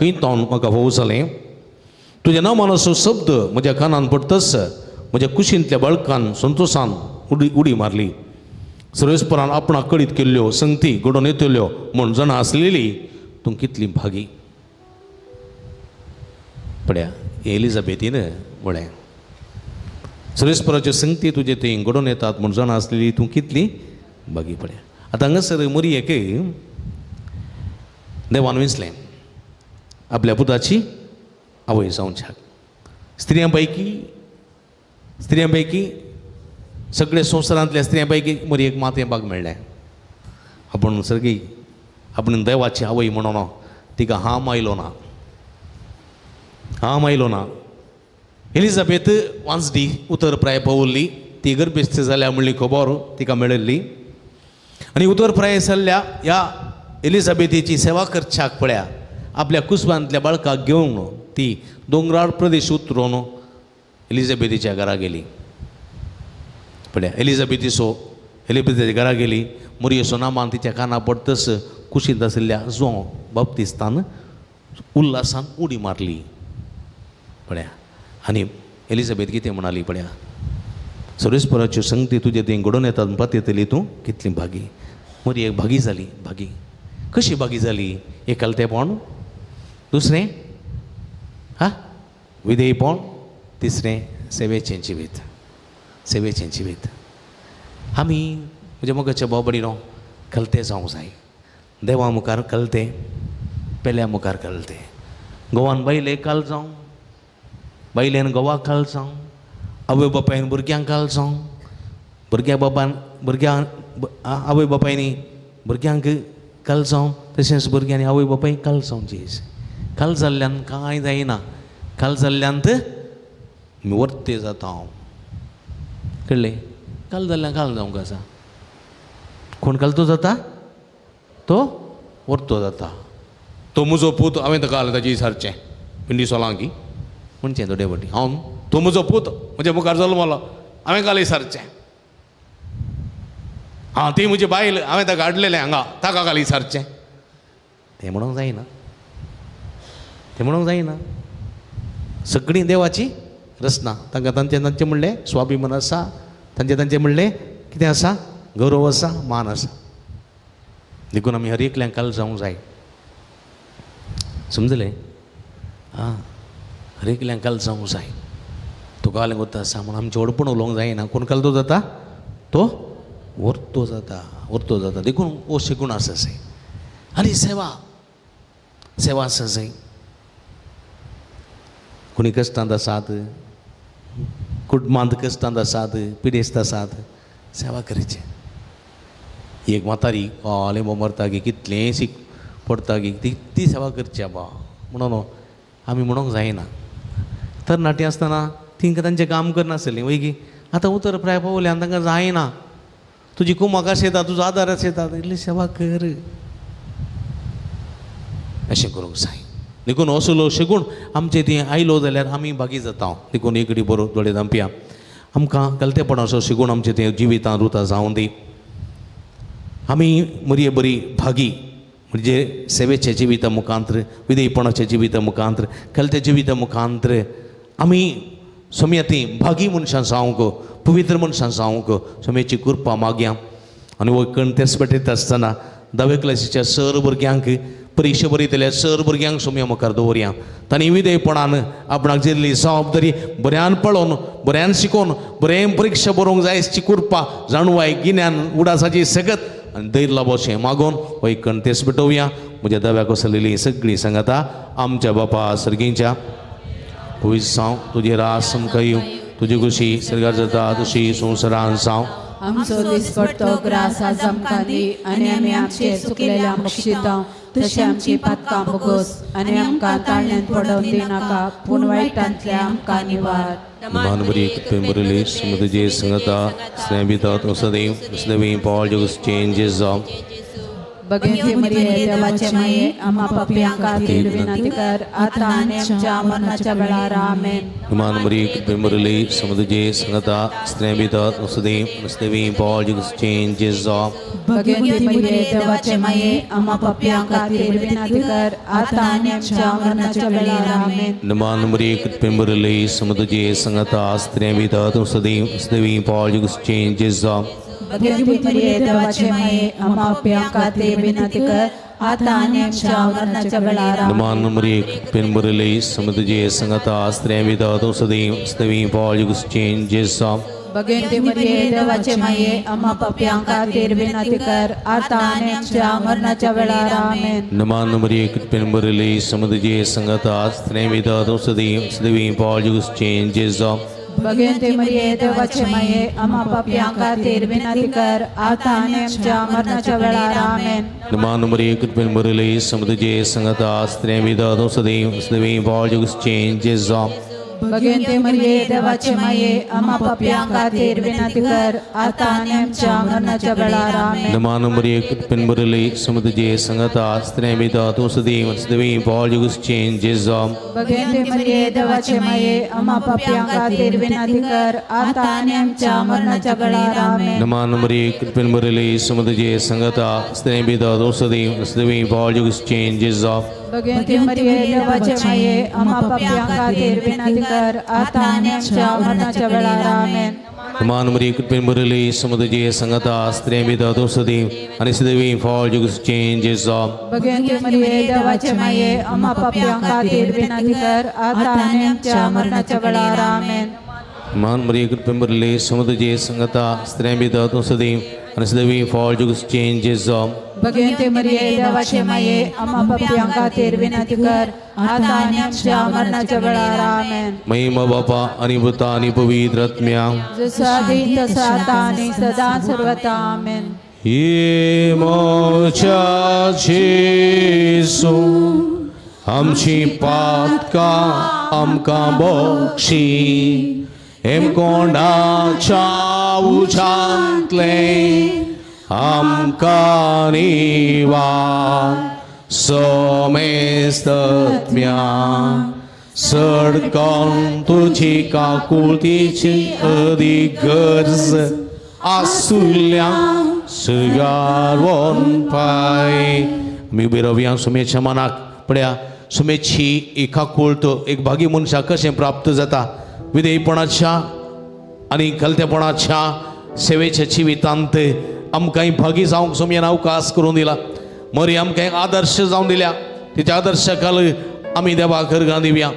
खंय तावन म्हाका फोव जालें. तुज्या नामानाचो शब्द म्हज्या कानान पडतच म्हज्या कुशींतल्या बाळकान संतोशान उडी उडी मारली. सर्वेस्परान आपणाक कळीत केल्ल्यो संगती घडोवन येतल्यो म्हूण जाणा आसलेली तूं कितली भागी. पळया एलिझाबेथीन म्हळें, सर्वेस्पराच्यो संगती तुजे थंय घडोवन येतात म्हूण जाणा आसलेली तूं कितली भागी. पळया आतां हांगासर मोरयेक देवान विंचलें आपल्या पुताची आवय जावच्याक. स्त्रियां पैकी स्त्रियां पैकी सगळे संवसारांतल्या स्त्रियां पैकी मरयेक मातें भाग मेळ्ळें. आपूण सगळी आपण देवाची आवय म्हणून तिका हाम आयलो ना, हाम आयलो ना. एलिझाबेथ वांजडी उतर प्राय पावल्ली, ती गर्भस्थ जाल्या म्हणली खबर तिका मेळिल्ली. आनी उतर प्राय जाल्ल्या ह्या एलिझाबेथीची सेवा करच्याक पळया आपल्या कुसबांतल्या बाळकाक घेवन ती दोंगराळ प्रदेश उतरून एलिझाबेथीच्या घरा गेली. पळया एलिझाबेथीचो एलिझाबेथीच्या घरा गेली. मरियेचो नामान तिच्या काना पडतस कुशींत आशिल्ल्या जो बाप्तिस्तान उल्हासान उडी मारली. पळया आनी एलिझाबेथ कितें म्हणाली पळया, सर्वेस्पराच्यो संगती तुजे थंय घडोवन येतात पातयतली तूं कितली भागी. मरियेक भागी जाली. भागी कशी भागी जाली? एकलतेपण, दुसरें हा विधेयपण, तिसरें सेवेचें जिवीत. सेवेचें जिवीत. आमी म्हज्या मोगाच्या भाव भयणीनो कलते जावंक जाय. देवा मुखार कलते, पेल्या मुखार कलते. गोवान बायलेक काल जावं, बायलेन गोवाक काल जावं, आवय बापायन भुरग्यांक काल जावं, भुरग्या बाबान भुरग्यां आवय बापायनी भुरग्यांक काल जावं, तशेंच भुरग्यांनी आवय बापायक काल जावची. काल जाल्ल्यान कांय जायना, काल जाल्ल्यान आमी वर्ते जाता. हांव कळ्ळें? काल जाल्ल्यान काल जावंक आसा. कोण कालतो जाता तो वर्तो जाता. तो म्हजो पूत, हांवें ताका घाल ताची सारचें पिंडी सोलांकी म्हणचें थोडे फावटी, हांव तो म्हजो पूत म्हज्या मुखार जल्मलो, हांवें घाल सारचें. आं ती म्हजी बायल, हांवें ताका हाडलेलें हांगा, ताका घाली सारचें. तें म्हणूंक जायना, तें म्हणूंक जायना. सगळीं देवाची रचना, तांकां तांचें तांचें म्हणलें स्वाभिमान आसा, तांचें तांचें म्हणलें कितें आसा, गौरव आसा, मान आसा. देखून आमी हर एकल्यांक काल जावंक जाय. समजलें? आं, हर एकल्यांक काल जावंक जाय. तो काल वता आसा म्हूण आमचें व्हडपण उलोवंक जायना. कोण कालतो जाता तो वर्तो जाता, वर्तो जाता. देखून हो शिकूण आसा जाय. आनी सेवा, सेवा आसा जाय. कोणी कश्टांत आसात, कुटुंबांत कश्टांत आसात, पिडेस्त आसात, सेवा करची. एक म्हातारी कोलें मरता गी कितलें सीक पडटा गी ती सेवा करची आबा म्हणून आमी म्हणूंक जायना. तरणाटीं आसतना तिंकां तांचें काम करनासलें वय गी, आतां उतर प्राय पावलें आनी तांकां जायना. तुजी कुमाक आसयता, तुजो आदार आसयता, इल्ली सेवा कर, अशें करूंक जाय. देखून असलो शेगूण आमचे थंय आयलो जाल्यार आमी भागी जाता. देखून एकडी बरो दोळे धांपया. आमकां गलतेपणाचो शेगूण आमचे थंय जिवितांत रुता जावं दी. आमी मरये बरी भागी म्हणजे सेवेच्या जिविता मुखांत्र, विधेयपणाच्या जिविता मुखांत्र, कलत्या जिविता मुखांत्र आमी सोम्या ती भागी मनशां जावंक, पवित्र मनशां जावंक सोम्याची कृपा मागया. आनी हो कण तेच पेटयता आसतना धावे क्लासीच्या सर भुरग्यांक, परिक्षा बरयतल्या सर भुरग्यांक सोम्या मुखार दवरया. तांणी विधेयपणान आपणाक दिल्ली जबाबदारी बऱ्यान पळोवन, बऱ्यान शिकोवन, बरें परिक्षा बरोवंक जाय ची कृपा, जाणवाय, गिन्यान, उडासाची सगत आनी धैर्य लाबोवचें मागोवन हो एक कण तेच पेटोवया. म्हज्या दाव्याक वसलेली सगळीं सांगाता आमच्या बापा सर्गींच्या पवित्र जावं तुजें रास आमकां येवं, तुजी खुशी सर्गार जाता तशी संवसारान जावं. आमचो दिसपट्टो ग्रास आज आमकां दी आनी आमी आमचेर चुकलेल्या बक्षिता तशें आमची पातकां भोगोस आनी आमकां ताळण्यान पडोवन दिनाका, पूण वायटांतल्या आमकां निवार. मान बरी कृपेन भरिल्ली समुद्रजे संगता स्नेहबिता सदैव सदैव पॉल जोगस चेंजेस भगवती मरिये देवाचे माये आम्हा पापयां खातीर विनंती कर आता आनी आमच्या मरणाच्या वेळार. आमेन. मान बरी कृपेन भरिल्ली समुद्रजे संगता स्नेहबिता सदैव सदैव पॉल जोगस चेंजेस भगवती मरिये देवाचे माये आम्हा पापयां खातीर विनंती कर आता आनी आमच्या मरणाच्या वेळार. आमेन. मान बरी कृपेन भरिल्ली समुद्रजे संगता स्नेहबिता सदैव सदैव पॉल जोगस चेंजेस भगवती मरिये देवाचे माये आम्हा पापयां खातीर विनंती कर आता आनी आमच्या मरणाच्या वेळार. मान मरिये कृपेन भरिल्ली समुद्रजे संगता स्नेहबिता सदैव सदैव पॉल जोगस चेंजेस भगवती मरिये देवाचे माये आम्हा पापयां खातीर विनंती कर आता आनी आमच्या मरणाच्या वेळार. आमेन. मान मरिये कृपेन भरिल्ली समुद्रजे संगता स्नेहबिता सदैव सदैव पॉल जोगस चेंजेस भगवंती मरिये देवाचे माये आम्हा पाप्यां खातीर विनंती कर आता आनी आमच्या मरणाच्या वेळार. आमेन. नमान मरिये कृपेन भरिल्ली समृद्धीचे संगता स्त्रियां भितर सदैव सदैव जेजू. भगवंती मरिये देवाचे माये आम्हा पाप्यां खातीर विनंती कर आता आनी आमच्या मरणाच्या वेळार. आमेन. नमान मरिये कृपेन भरिल्ली समृद्धीचे संगता स्त्रियां भितर सदैव सदैव जेजू. भगवंती मरिये देवाचे माये आम्हा पाप्यां खातीर विनंती कर आता आनी आमच्या मरणाच्या वेळार. आमेन. नमान मरिये कृपेन भरिल्ली समृद्धीचे संगता स्त्रियां भितर सदैव सदैव जेजू. भगवंती मरिये देवाचे माये आम्हा पाप्यां खातीर विनंती कर आता आनी आमच्या मरणाच्या वेळार. आमेन. नमान मरिये कृपेन भरिल्ली समृद्धीचे संगता स्त्रियां भितर सदैव आनी सदैव जेजू. भगवंती मरिये देवाचे माये आम्हा पाप्यां खातीर विनंती कर आता आनी आमच्या मरणाच्या वेळार. आमेन. मान मरिये कृपेन भरिल्ली समृद्धीचे संगता स्त्रियां भितर सदैव आनी सदैव जेजू. भगवंती मरिये देवाचे माये आम्हा पाप्यां खातीर विनंती कर आता आनी आमच्या मरणाच्या वेळार. आमेन. महिमा बापा आनी पुता आनी पवित्र आत्म्या जसो आदी तसो आता आनी सदा सर्वता. आमेन. हे म्हज्या जेजू आमची पातकां आमकां बक्षी हेमकोंडाच्या उज्यांतलें आमकां निवार समेस्तत्म्या सडकन तुजी काकुळतीची अदीक गरज आसुल्या सुगारवन पाय. आमी उबी रावया सुमेच्या मनाक पळया सुमेची एक काकुळत एक भागी मनशाक कशें प्राप्त जाता विधेयपणाच्या आनी कलतेपणाच्या सेवेच्या जिवितांत आमकां भागी जावंक सोमयेन अवकाश करून दिला. मरी आमकां आदर्श जावन दिल्या तिच्या आदर्शा खाल आमी देवाक अर्गां दिवया.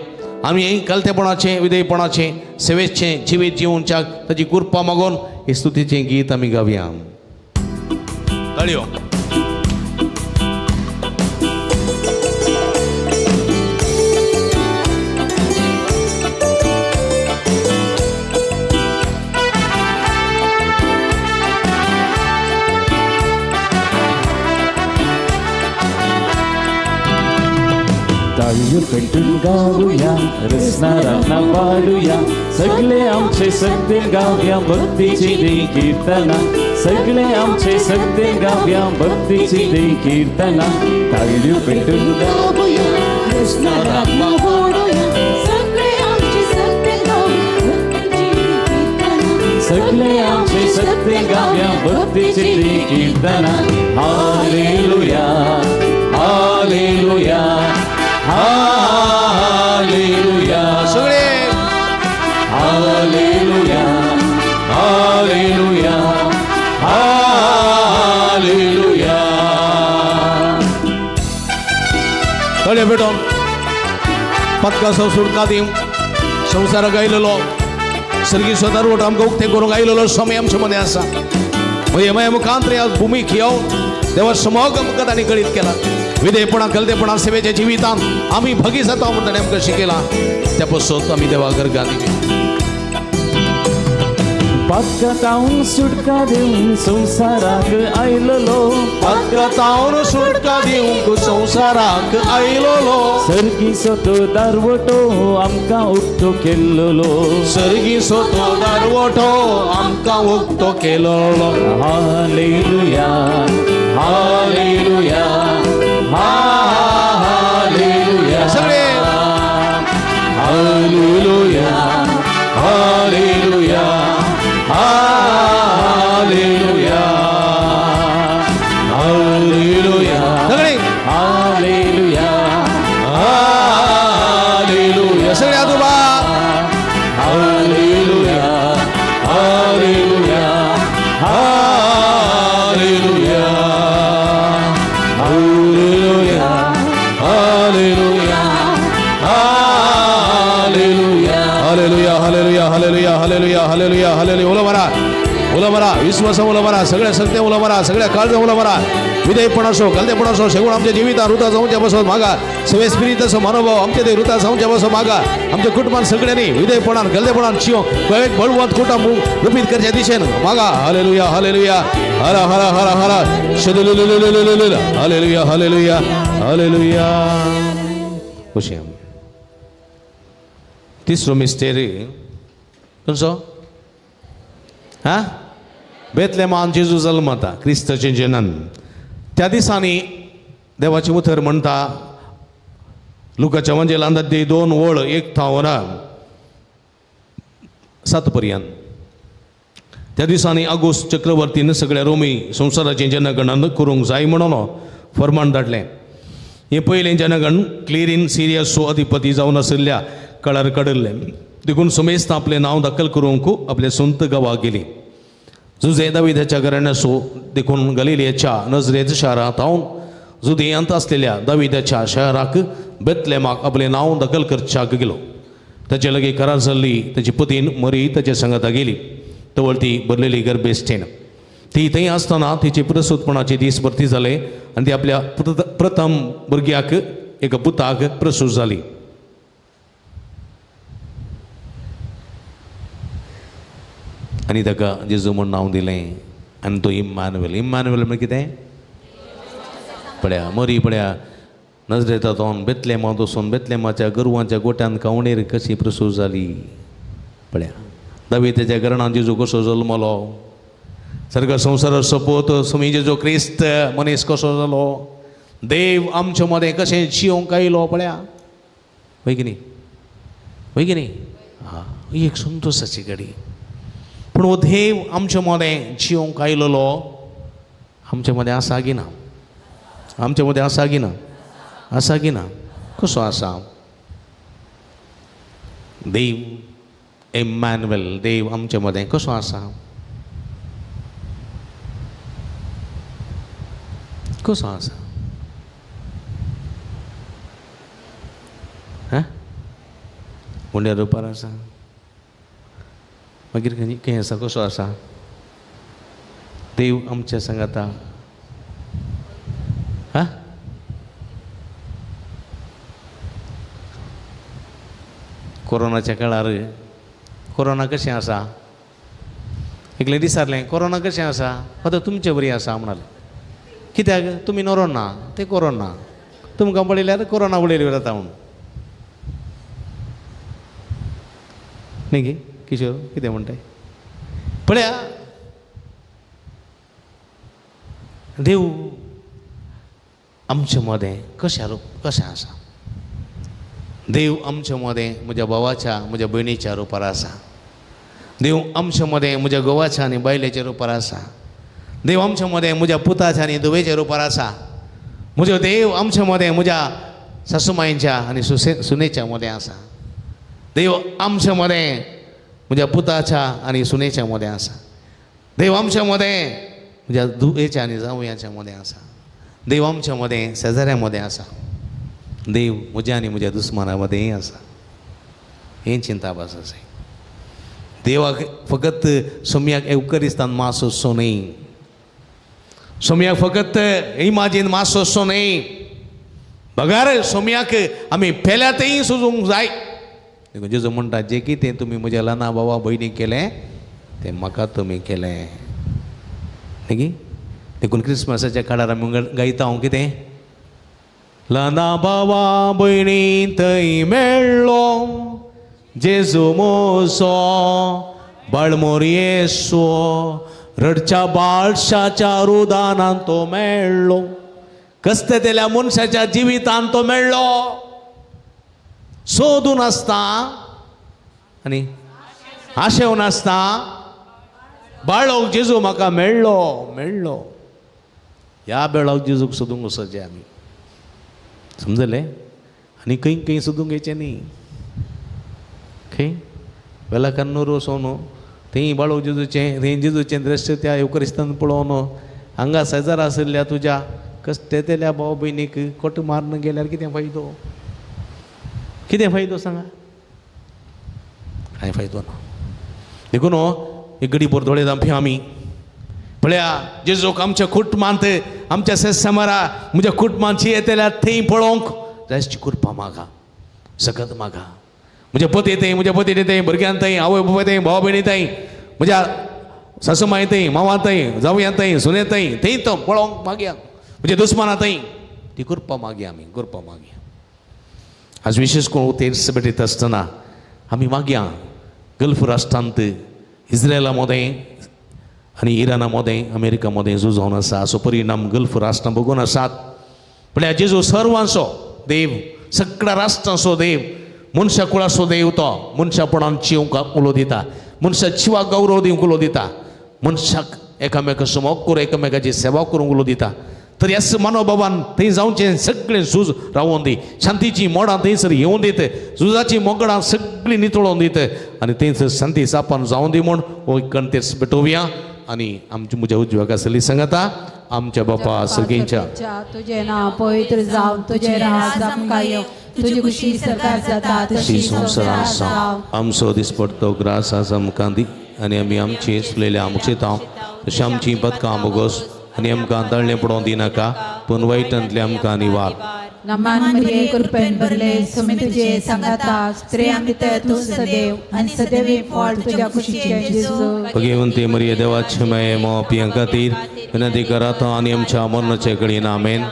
आमी कलतेपणाचें विधेयपणाचें सेवेचें जिवीत जिवनच्याक ताची कृपा मागून हे स्तुतीचें गीत आमी गावया. ताळयो. ताळयो पेटून गावया रसनारांना पाडूया सगळे आमचे सगळे गावया भक्तीची दी कीर्तना सगळे आमचे सगळे गावया भक्तीची दी कीर्तना. ताळयो पेटून गावया रसनारांना पाडूया सगळे आमचे सगळे गावया भक्तीची दी कीर्तना सगळे आमचे सगळे गावया भक्तीची दी कीर्तना. हालेलुया हालेलुया हालेलुया सगळे हालेलुया हालेलुया हालेलुया. ताळयो पेटोवन पदकासो सुटका दिवंक संवसाराक आयलेलो सर्गी स्वतारवट आमकां उक्तें करूंक आयलेलो समय आमचे मदें आसा. म्हजे माया मुखांत ह्या भुमीक येवन देवा समोग आमकां तांणी कळीत केला. विधेयपणा कलतेपणा सेवेच्या जिवितांत आमी भगी जाता म्हूण ताणें आमकां शिकयलां. त्या पसत आमी देवाक अर्गां दिवया. पातकां सुटका दिवंक संवसाराक आयलेलो पातकां सुटका दिवंक संवसाराक आयलेलो सर्गीचो तो दारवटो आमकां उक्तो केल्लो सर्गीचो तो दारवटो आमकां उक्तो केल्लो. हालेलुया हालेलुया हालेलुया सगळे हालेलुया हालेलुया हालेलुया हालेलुया सगळे हालेलुया हालेलुया सगळे आजोबा हालेलुया हालेलुया हालेलुया हालेलुया हालेलुया hallelujah hallelujah hallelujah hallelujah hallelujah hallelujah hallelujah. उलो मारा, उलो मारा, विश्वासा उलो मारा, सगळ्या सत्य उलो मारा, सगळ्या काळजा उलो मारा. विधेयपणाचो गलदेपणाचो शेगूण आमच्या जिवितान रुता जावच्या पासून मागा. सवे स्पिरिताचो मनोभाव आमच्या ते रुता जावच्या पासून मागा. आमच्या कुटुंबान सगळ्यांनी विधेयपणान गलदेपणान जिवंक एक बळवंत कुटुंब रुपीत करच्या दिशेन मागा. हालेलुया हालेलुया हर हर हर हर हालेलुया हालेलुया हालेलुया. खुशी तिसरो मिस्टेरी खंयचो हा बेतलेमान जेजू जल्मता क्रिस्ताचें जनन. त्या दिसांनी देवाचें उतर म्हणटा लुकाच्या वंजेलांत 2 ओळ 1 थावन 7 पर्यंत. त्या दिसांनी आगोस्त चक्रवर्तीन सगळ्या रोमी संवसाराचें जनगणन करूंक जाय म्हणून फर्मान धाडलें. हें पयलें जनगण क्लिरीन सिरियसो अधिपती जावन आशिल्ल्या काळार काडिल्लें. देखून समेस्त आपलें नांव दाखल करूंक आपल्या संत गांवाक गेली. जुजे दाविदाच्या घराण्याचो देखून गलिलियाच्या नजरेत शारांत हांव जुदेयांत आसलेल्या दाविदाच्या शहराक बेतलेमाक आपलें नांव दखल करच्याक गेलो. ताचे लागीं करार जाल्ली ताची पतीन मरी ताच्या सांगाता गेली. तवळ ती भरलेली गर्भेस्टेन. ती थंय आसतना तिचे प्रसूतपणाचे दीस भरती जाले आनी ती आपल्या प्रथम भुरग्याक एका पुताक प्रसूत जाली. आनी ताका जेजू म्हूण नांव दिलें आनी तो इम्मानुएल. इम्मानुएल म्हळ्यार कितें पळया मरी पळया नजरेतातून बेतलेमांत वचून बेतलेमाच्या गोरवांच्या गोट्यान कावणेर कशी प्रसूत जाली. पळया दाविदाच्या घराण्यान जेजू कसो जल्मलो, सारको संवसाराचो सोपूत सुमी जेजू क्रिस्त मनीस कसो जालो, देव आमचे मदें कशें जिवंक आयलो. पळया वय की न्ही वय की न्ही हा ही एक संतोशाची घडी. पूण हो देव आमचे मदें जिवंक आयलेलो आमचे मदें आसा की ना? आमचे मदें आसा की ना? आसा की ना? कसो आसा देव इम्मानुएल? देव आमचे मदें कसो आसा? कसो आसा? हा मुंड्या रुपार आसा, मागीर खंय आसा? कसो आसा देव आमच्या सांगाता? हा कोरोनाच्या काळार कोरोना कशें आसा एकलें विचारलें कोरोना कशें आसा? आतां तुमचे बरी आसा म्हणाले. कित्याक तुमी नोरोना ते कोरोना तुमकां पळयल्यार कोरोना उडयली जाता म्हूण न्ही गे किशोर कितें म्हणटाय? पळया देव आमचे मदें कशें रूप कशें आसा? देव आमचे मदें म्हज्या भावाच्या म्हज्या भयणीच्या रुपार आसा. देव आमचे मदें म्हज्या घोवाच्या आनी बायलेच्या रुपार आसा. देव आमचे मदें म्हज्या पुताच्या आनी धुवेच्या रुपार आसा. म्हजो देव आमचे मदें म्हज्या सासुमायच्या आनी सुनेच्या मदें आसा. देव आमचे मदें म्हज्या पुताच्या आनी सुनेच्या मदें आसा. देव आमच्या मदें म्हज्या धुवेच्या आनी जावयाच्या मदें आसा. देव आमच्या मदें शेजाऱ्या मदें आसा. देव म्हज्या आनी म्हज्या दुस्माना मदेंय आसा. हें चिंतापास आसा. देवाक फकत सोम्याक एवकरिस्तान मास वचचो न्हय, सोम्याक फकत इमाजीन मास वचचो न्हय, बगार सोम्याक आमी पेल्यातय सुजूंक जाय. देखून जेजू म्हणटा जें कितें तुमी म्हज्या ल्हाना भावा भयणी केलें तें म्हाका तुमी केलें. न्ही देखून क्रिसमसाच्या काळार आमी गायता हांव कितें ल्हाना भावा भयणी थंय मेळ्ळो जेजू मोसो बाळमोर येसो रडच्या बाळशाच्या रुदानान तो मेळ्ळो. कसतेल्या मनशाच्या जिवितान तो मेळ्ळो. सोदून आसता आनी आशेवन आसता बाळोक जेजू म्हाका मेळ्ळो मेळ्ळो. ह्या बेळाक जेजूक सोदूंक वचचें आमी समजलें? आनी खंय खंय सोदूंक येचें न्ही. खंय वेलाकन्नूर वचोन थंय बाळोक जेजूचें थंय जेजूचें दृश्य त्या येवकरिस्तान पळोवन हांगा शेजार आशिल्ल्या तुज्या कश्टेतल्या भाव भयणीक कोट मारून गेल्यार कितें फायदो? कितें फायदो सांगा? कांय फायदो ना. देखून एक गडी भर दोळे दामपी आमी पळया जेजूक आमच्या कुटुंबांत आमच्या सेसमरा म्हज्या कुटुंबांत येतल्या थंय पळोवंक जायची कृपा मागा, सकत मागा. म्हज्या पती थंय, म्हज्या पती थंय, भुरग्यां थंय, आवय बापाय थंय, भाव भयणी थंय, म्हज्या सासुमाय थंय, मावा थंय, जावया थंय, सुने थंय, थंय तो पळोवंक मागया. म्हज्या दुस्माना थंय ती कृपा मागया, आमी कृपा मागया. आज विशेष करून तेर्स भेटयता आसतना आमी मागया गल्फ राष्ट्रांत इस्रायला मोदें आनी इराणा मोदें अमेरिका मोदें झूज जावन आसा, असो परिणाम गल्फ राष्ट्रां बघून आसात. म्हळ्यार जेजू सर्वांचो देव, सगळ्या राष्ट्रांचो देव, मनशा कुळाचो देव, तो मनशापणान चिवंक उलो दिता, मनशा जिवाक गौरव दिवंक उलो दिता, मनशाक एकामेकाचो मोग करून एकामेकाची सेवा करूंक उलो दिता. तर ह्याच मनोबाबान थंय जावचें सगळें झूज रावोवन दी, शांतीची मोडां थंयसर येवन दित, झुजाचीं मोगडां सगळीं नितळोवन दित आनी थंयसर शांती सापान जावन दी म्हूण हो कंतेस पेटोवया. आनी आमच्या म्हज्या उजव्या आसली सांगता आमच्या बापा सगळींच्या तुजें नांव पवित्र जावं, तुजें राज आमकां येवं, तुजी खुशी सरकार जाता तशी संवसारांत जावं. आमचो दिसपडतो ग्रास आज आमकां दी आनी आमी आमची चुकलेल्या मुक्षेतां तशें आमची पदकां बोगोस आनी आमकां तळणें पडोवंक दिनाका, पूण वायटांतलें आमकां निवार. नमान मरिये कृपेन भरले, सुमी तुजे सांगाता, स्त्रियां भितर तूं सदैव आनी सदैव फळ तुज्या कुशीचें जेजू. भगवंती मरिये देवाचे माये मोपियां खातीर विनंती करात आनी आमच्या मरणाचे घडयेन. आमेन.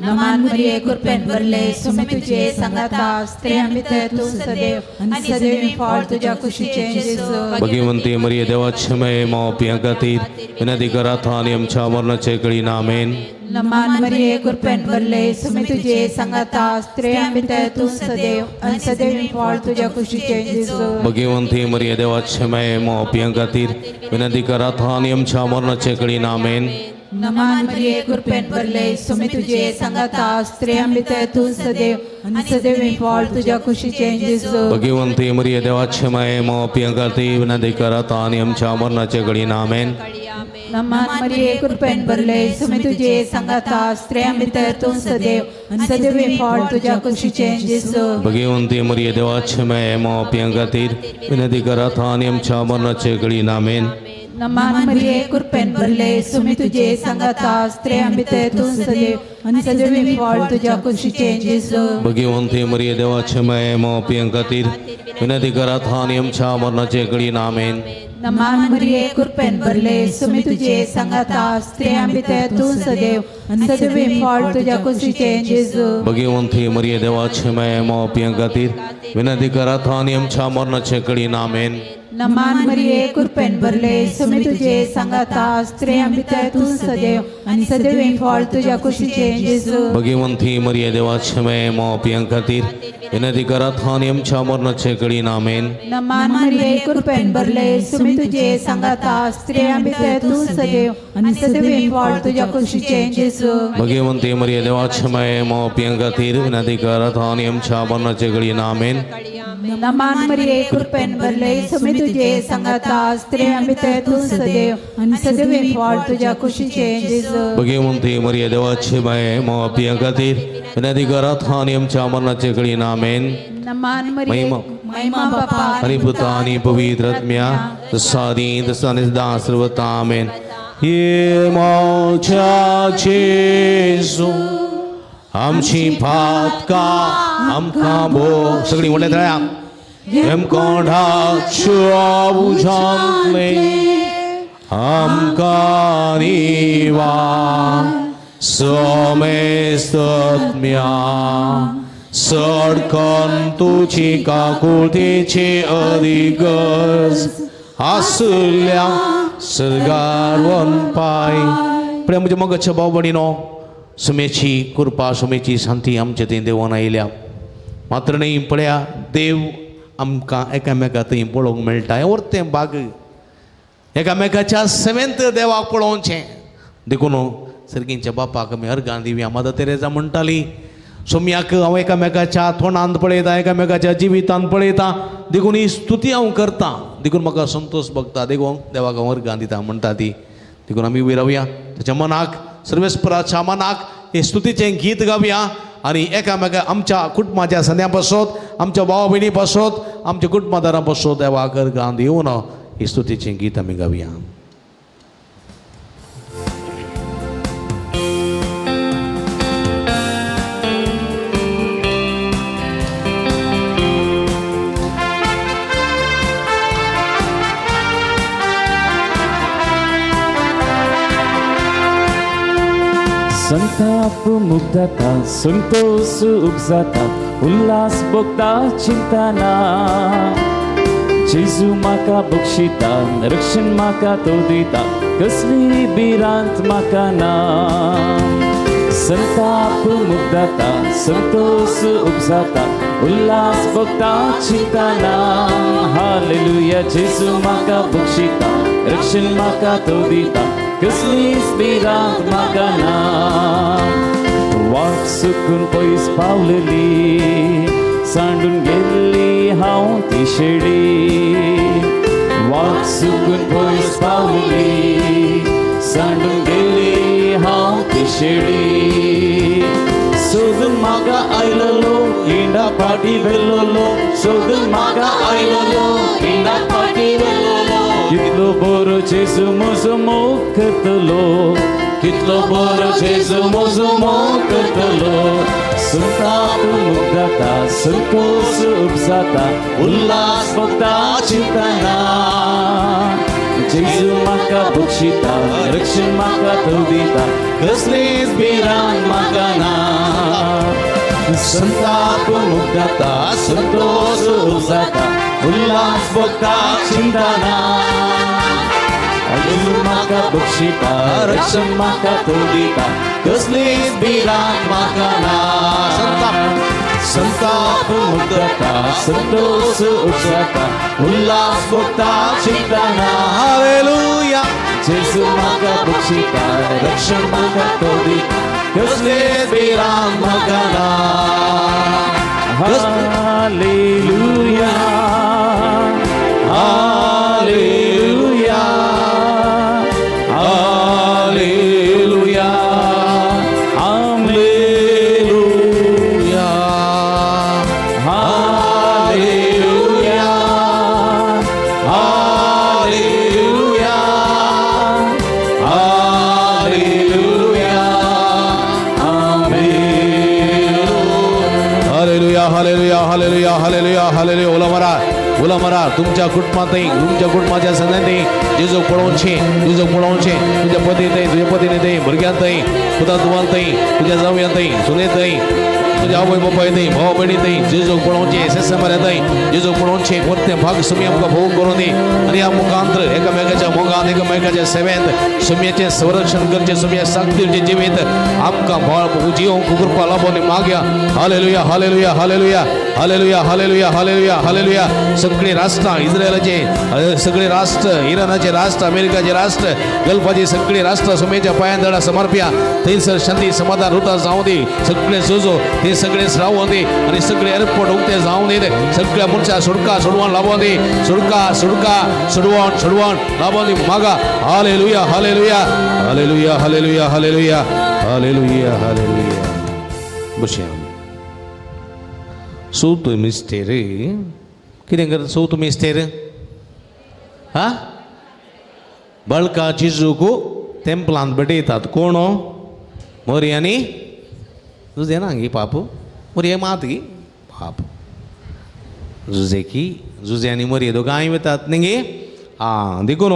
नमान मरिये कृपेन भरले, सुमी तुजे सांगाता, स्त्रियां भितर तूं सदैव आनी सदैव फळ तुज्या कुशीचें जेजू. भगवंती मरिये देवाचे माये मोपियां खातीर विनंती करात आनी आमच्या मरणाचे घडयेन. आमेन. नमान मरिये कृपेन भरले, सुमी तुजे सांगाता, स्त्रियां भितर तूं सदैव आनी सदैव फळ तुज्या कुशीचें जेजू. भगवंती मरिये देवाचे माये मोपियां खातीर विनंती करात आनी आमच्या मरणाचे घडयेन. आमेन. नमान मरिये कृपेन भरले, सुमी तुजे सांगाता, स्त्रियां भितर तूं सदैव आनी सदैव फळ तुज्या कुशीचें जेजू. भगवंती मरिये देवाचे माये मोपियां खातीर विनंती करात आनी आमच्या मरणाचे घडयेन. आमेन. नमान मरिये कृपेन भरले, सुमी तुजे सांगाता, स्त्रियां भितर तूं सदैव आनी सदैव फळ तुज्या कुशीचें जेजू. भगवंती मरिये देवाचे माये मोपियां खातीर विनंती करात आनी आमच्या मरणाचे घडयेन. आमेन. नमान मरिये कृपेन भरले, सुमी तुजे सांगाता, स्त्रियां भितर तूं सदैव आनी सदैव फळ तुज्या कुशीचें जेजू. भगवंती मरिये देवाचे माये मोपियां खातीर विनंती करात आनी आमच्या मरणाचे घडयेन. आमेन. नमान मरिये कृपेन भरले, सुमी तुजे सांगाता, स्त्रियां भितर तूं सदैव आनी सदैव फळ तुज्या कुशीचें जेजू. भगवंती मरिये देवाचे माये मोपियां खातीर विनंती करात आनी आमच्या मरणाचे घडयेन. आमेन. नमान मरिये कृपेन भरले, सुमी तुजे सांगाता, स्त्रियां भितर तूं सदैव आनी सदैव फळ तुज्या कुशीचें जेजू. भगवंती मरिये देवाचे माये मोपियां खातीर विनंती करात आनी आमच्या मरणाचे घडयेन. आमेन. नमान मरिये कृपेन भरले, सुमी तुजे सांगाता, स्त्रियां भितर तूं सदैव आनी सदैव फळ तुज्या कुशीचें जेजू. भगवंती मरिये देवाचे माये मोपियां खातीर विनंती करात आनी आमच्या मरणाचे घडयेन. आमेन. नमान मरिये कृपेन भरले, सुमी तुजे सांगाता, स्त्रियां भितर तूं सदैव आनी सदैव फळ तुज्या कुशीचें जेजू. भगवंती मरिये देवाचे माये मोपियां खातीर विनंती करात आनी आमच्या मरणाचे घडयेन. आमेन. नमान मरिये महिमा बापा आनी पुता आनी पवित्र आत्म्या तसा आदी तसा आनी सदां सर्वता. आमेन. हे म्हज्या जेजू आमची पातकां आमकां भो सगळीं व्हडल्या तळ्या हेमकोंडाच्या उज्यांतले आमकां निवार समेस्तत्म्या सडकन तुजी काकुळतेची अदिगज आसल्या सर्गार वनपाय. प्रेम म्हज्या मोगाच्या भाव भयणीनो, सुमेची कृपा सुमेची शांती आमचे थंय देवोन आयल्या. मात्र न्ही पळया देव आमकां एकामेका थंय पळोवंक मेळटा. हें वरतें भाग एकामेकाच्या सेवेंत देवाक पळोवचें. देखून सर्गींच्या बापाक आमी अर्गां दिवया. मदर तेरेजा म्हणटाली सोम्याक हांव एकामेकाच्या तोंडांत पळयतां, एकामेकाच्या जिवितांत पळयतां, देखून ही स्तुती हांव करतां, देखून म्हाका संतोश भोगता, देखून देवाक हांव अर्गां दिता म्हणटा ती. देखून आमी उबी रावया ताच्या मनाक, सर्वेस्पराच्या मनाक हे स्तुतीचें गीत गावया आनी एकामेका आमच्या कुटुंबाच्या संद्या पासत, आमच्या भाव भयणी पासत, आमच्या कुटुंबादारां पासत देवाक अर्गां दिवन ही स्तुतीचें गीत आमी गावया. मुक्त जाता, संतोष उपजाता, उल्हास भोगता चिंतना। जेजू म्हाका बक्षिता, रक्षण म्हाका तो दिता, कसली भिरांत म्हाका ना। संताप मुक्त जाता, संतोष उपजाता, उल्हास भोगता चिंतना। हालेलुया, जेजू म्हाका बक्षिता, रक्षण म्हाका तो दिता, कसलीच भिरांत म्हाका ना। वाट चुकून पयस पावलेली, सांडून गेल्ली हांव ती शेडी। वाट चुकून पयस पावलेली, सांडून गेल्ली हांव ती शेडी। सोदून म्हाका आयलेलो, इंडा पाटी वेलोलो, सोदून म्हाका आयलेलो, इंडा पाटी वेलोलो। कितलो बरो जेजू म्हजो मोग करतलो, कितलो बरो जेजू म्हजो मोग करतलो। संताप मुक्त जाता, संतोष उपजाता, उल्हास भोगता चिंतना। जेजू म्हाका बक्षिता, रक्षण म्हाका तो दिता, कसलीच भिरांत म्हाका ना। संताप मुक्त जाता, संतोष उपजाता, उल्हास भोगता चिंतना। जेजू म्हाका बक्षिता, रक्षण म्हाका तो दिता, कसलीच भिरांत म्हाका ना। संताप संताप मुक्त जाता, संतोष उपजाता, उल्हास भोगता चिंतना। हालेलुया, जेजू म्हाका बक्षिता, रक्षण म्हाका तो दिता, कसलीच भिरांत म्हाका ना। हालेलुया, हालेलुया, हालेलुया, हालेलुया, हालेलुया, हालेलुया, हालेलुया, आमेन। हालेलुया, हालेलुया, हालेलुया, हालेलुया, हालेलुया। उलो मारा, उलो मारा। तुमच्या कुटुंबांतय, तुमच्या कुटुंबाच्या संदांतय जेजूक पळोवचें, जेजूक पळोवचें। तुज्या पतींतय, तुज्या पतीन भुरग्यांतय, पुता तुवांतय, तुज्या जावयांतय, सुनेतय, तुज्या आवय बापायतय, भाव भयणीतय जेजूक पळोवचें। सेसमाऱ्यांतय जेजूक पळोवचें। परतें भाग सुमी आमकां भोग करूं दी आनी ह्या मुखांत एकामेकाच्या मोगान, एकामेकाच्या सेवेंत सुमयेचें संरक्षण करचें, सुमये साथ दिवचें जिवीत आमकां जिवंक कृपा लाबोन मागया। हालेलुया, हालेलुया, हालेलुया, हालेलुया, हालेलुया, हालेलुया, हालेलुया। सगळी राष्ट्रां, इस्रायलाचे सगळे राष्ट्र, इराणाचे राष्ट्र, अमेरिकाचे राष्ट्र, गल्फाचे सगळे राष्ट्र सुमेच्या पांयां दडा समर्प्या। थंयसर शांती समाधान रुता जावं दी। सगळे जोजो ते सगळे रावूं दी आनी सगळे एअरपोर्ट उक्ते जावं दी। सगळ्या मनशां सुटका सोडवण लाबों दी। सुटका सुटका सोडवण सोडवण लाबों दी मागा। हालेलुया, हालेलुया, हालेलुया, हालेलुया, हालेलुया, हालेलुया, हालेलुया। बशया चवथो मिस्तेर कितें करता? चवथो मिस्तेर हा बळका जेजूक तेंपलांत भेटयतात। कोण? मोरी आनी जुजे ना गी पाप, मोरी मात गी पाप, जुजे की जुजे आनी मोरी दोगांय वतात न्ही गे। आं देखून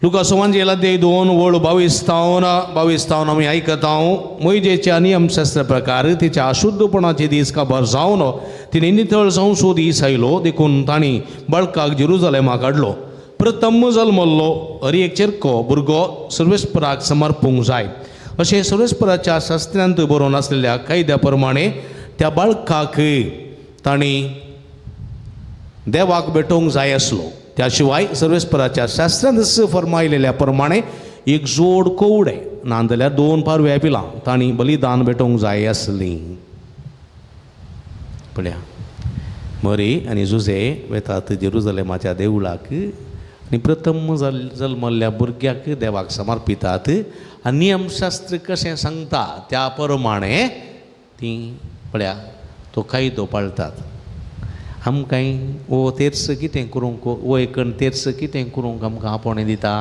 लुका सुवांजेल अध्याय 2 वळ 22 22 आमी आयकता। मोयजेच्या नियमशास्त्र प्रकार तिच्या अशुद्धपणाचे दीस काबार जावन तिणें नितळ जावचो दीस आयलो, देखून तांणी बाळकाक जेरुजलेमाक हाडलो। प्रथम जल्मल्लो हर एक चेरको भुरगो सर्वेस्पराक समर्पूंक जाय अशें सर्वेस्पराच्या शास्त्रांत बरोवन आसलेल्या कायद्या प्रमाणे त्या बाळकाक तांणी देवाक भेटोवंक जाय आसलो। त्या शिवाय सर्वेस्पराच्या शास्त्रांत फर्मायलेल्या प्रमाणे एक जोड कोवडे ना जाल्यार 2 पारव्या पिलां तांणी बलिदान भेटोवंक जाय आसलीं। पळया मरी आनी जुजे वेतात जेरुजलेमाच्या देवळाक आनी प्रथम जल्मल्ल्या भुरग्याक देवाक समर्पितात आनी नियमशास्त्र कशें सांगता त्या प्रमाणे तीं पळया तो कायदो पाळटात। आमकां ओ तेर्स कितें करूंक, ओ एकण तेर्स कितें करूंक आमकां आपोवणें दिता?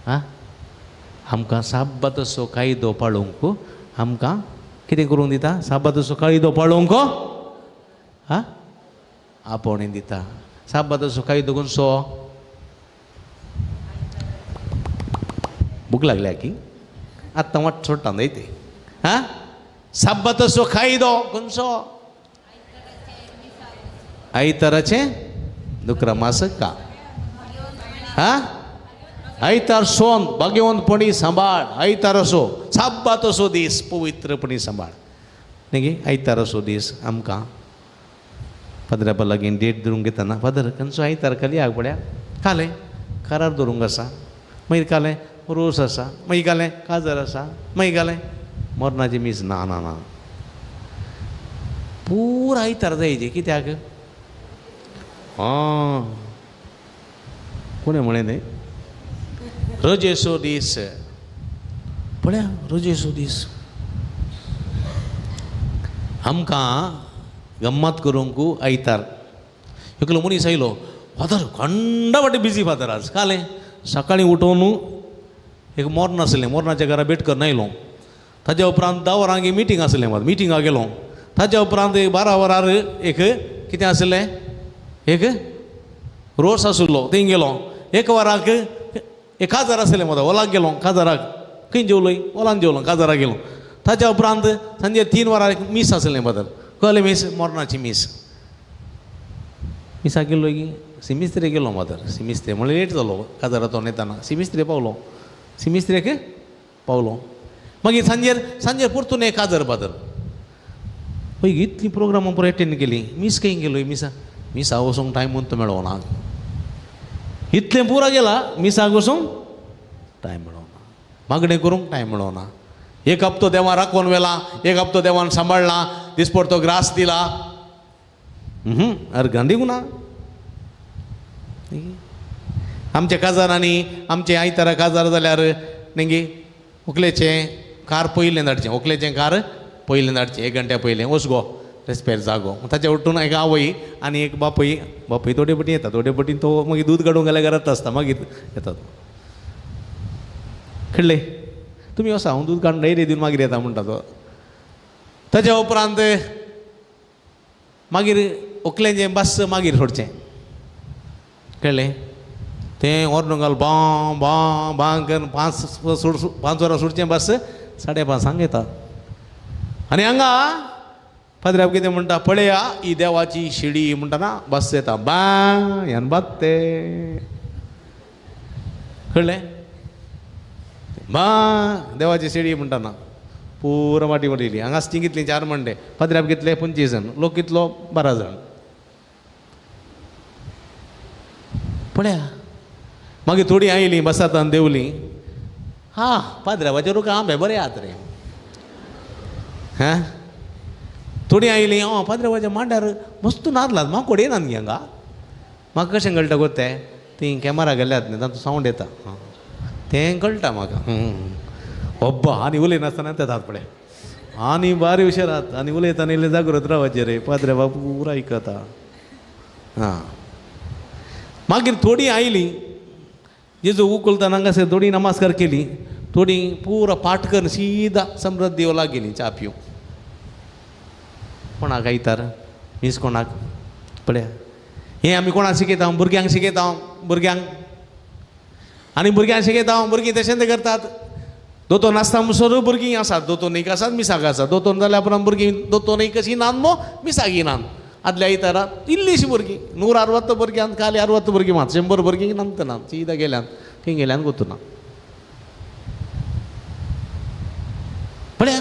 आं आमकां साबादसो कायदो पाळूंक आमकां कितें करूंक दिता? साबादसो कायदो पाळूंक आं आपोवणें दिता। साबादसो कायदो खंयचो? भूक लागल्या की आत्तां वाट सोडटा न्हय ते। हां साब्बाताचो कायदो खंयचो? आयताराचें दुकरा मास का? हां आयतार सोन भाग्यवंतपणी सांबाळ, आयताराचो साब्बाताचो दीस पवित्रपणी सांबाळ. न्ही आयताराचो दीस आमकां फादरा लागीं डेट धरूंक घेतना फादर खंयचो आयतार खाली आग पळया कालें कारार दवरूंक आसा, मागीर कालें रोस आसा, मागीर कालें काजार आसा, मागीर कालें मरणाची मीस. ना ना ना पुरा आयतार जायचे कित्याक? आं कोणें म्हळें न्ही रजेचो दीस पळया, रजेचो दीस आमकां गम्मत करूंक आयतार. एकलो मनीस आयलो, फादर खंड वाटे बिजी फादर आज कालें सकाळीं उठोवन एक मोर्न आसलें, मोर्नाच्या घरा भेट करून आयलो. ताज्या उपरांत 10 वरांक मिटींग आसलें, मिटिंगाक गेलो. ताज्या उपरांत 12 वरार एक कितें आसलें, एक रोस आशिल्लो थंय गेलो. 1 वराक एक काजार आसलें म्हजो, ओलाक गेलो काजाराक, खंय जेवलोय ओलान जेवलो, काजाराक गेलो. ताज्या उपरांत सांजे 3 वरार एक मीस आसलें फादर, कळ्ळें मीस मोरणाची मीस. मिसाक गेलो की सिमिस्त्रे गेलो फादर, सिमिस्त्रे म्हणल्यार लेट जालो काजाराचो येताना सिमिस्त्रे पावलो, सिमिस्त्रेक पावलो. मागीर सांजेर सांजेर परतून एक काजार फादर. पळय इतलीं प्रोग्रामां पुरो एटेंड केली, मीस खंय गेलो? मिसा मिसा वचूंक टायम म्हूण मेळोना, इतलें पुरो गेला मिसाक वचूंक टायम मेळोना, मागणें करूंक टायम मेळोना. एक हप्तो देवान राखून व्हेला, एक हप्तो देवान सांबाळला, दिसपडतो ग्रास दिला, अरे गांधी गुना. आमच्या काजारांनी आमचे आयतारा काजार जाल्यार न्ही व्हंकलेचें कार पयलें धाडचें, व्हंकलेचें कार पयलें धाडचें, 1 घंट्या पयलें वच गो रेस्पेर जागो. ताच्या उठून एक आवय आनी एक बापूय, बापूय थोडे पटी येता, थोडे पटी तो मागीर दूद काडूंक गेल्यार घरांत आसता, मागीर येता तो. कळ्ळें? तुमी वसा हांव दूद काडून डायरी दिवन मागीर येता म्हणटा तो. ताच्या उपरांत मागीर व्हंकलेचें बस मागीर सोडचें, कळ्ळें? तें व्हरून घाल बां बां बां करून 5 वरां सोडचें बस 5:30 येता. आनी हांगा फादराब कितें म्हणटा, पळया ही देवाची शिडी म्हणटना बस येता बां ह्यान बात ते, कळ्ळें? बा देवाची शिडी म्हणटना पुरा वाटी वाटयली. हांगा ती कितली 4 मंडे, फादराब कितले 25 जाण, लोक कितलो 12 जाण. पळया मागीर थोडीं आयलीं बसातान देंवलीं, हा पाद्राबाचेर रुका आंबे बरे आहात रे. हां थोडीं आयलीं, आं पाद्राबाच्या मांडार मस्त नादलात, म्हाका कोड येना न्ही हांगा, म्हाका कशें कळटा गो तें, तीं कॅमेरा गेल्यात न्ही तांचो सावंड येता, तें कळटा म्हाका. अब्बा आनी उलयनासतना येतात पळय, आनी बारी हुशारात, आनी उलयतना इल्लें जागृत रावचें रे, पाद्रेबा पुरा आयकता. हां मागीर थोडीं आयलीं, जेजू उखलताना हांगासर थोडी नमस्कार केली, थोडी पुरा पाठ करून सीधा समृद्ध देवला गेली च्या पिवंक. कोणाक आयतार मीस कोणाक पळया, हें आमी कोणाक शिकयता? भुरग्यांक शिकयता, भुरग्यांक. आनी भुरग्यांक शिकयता, भुरगीं तशें करतात. दोतोर नासता म्हणसर भुरगीं आसात, दोतोर एक आसात मिसाक आसात, दोतोर जाल्यार उपरांत भुरगीं दोतोर एक कशीं नान मो मिसाक नान. आदल्या आयतारा इल्लीशीं भुरगीं 160 भुरग्यांत, काल 60 भुरगीं मात 100 भुरगीं नंतर ना सीधा गेल्यान खंय गेल्यान गोतू ना. पळया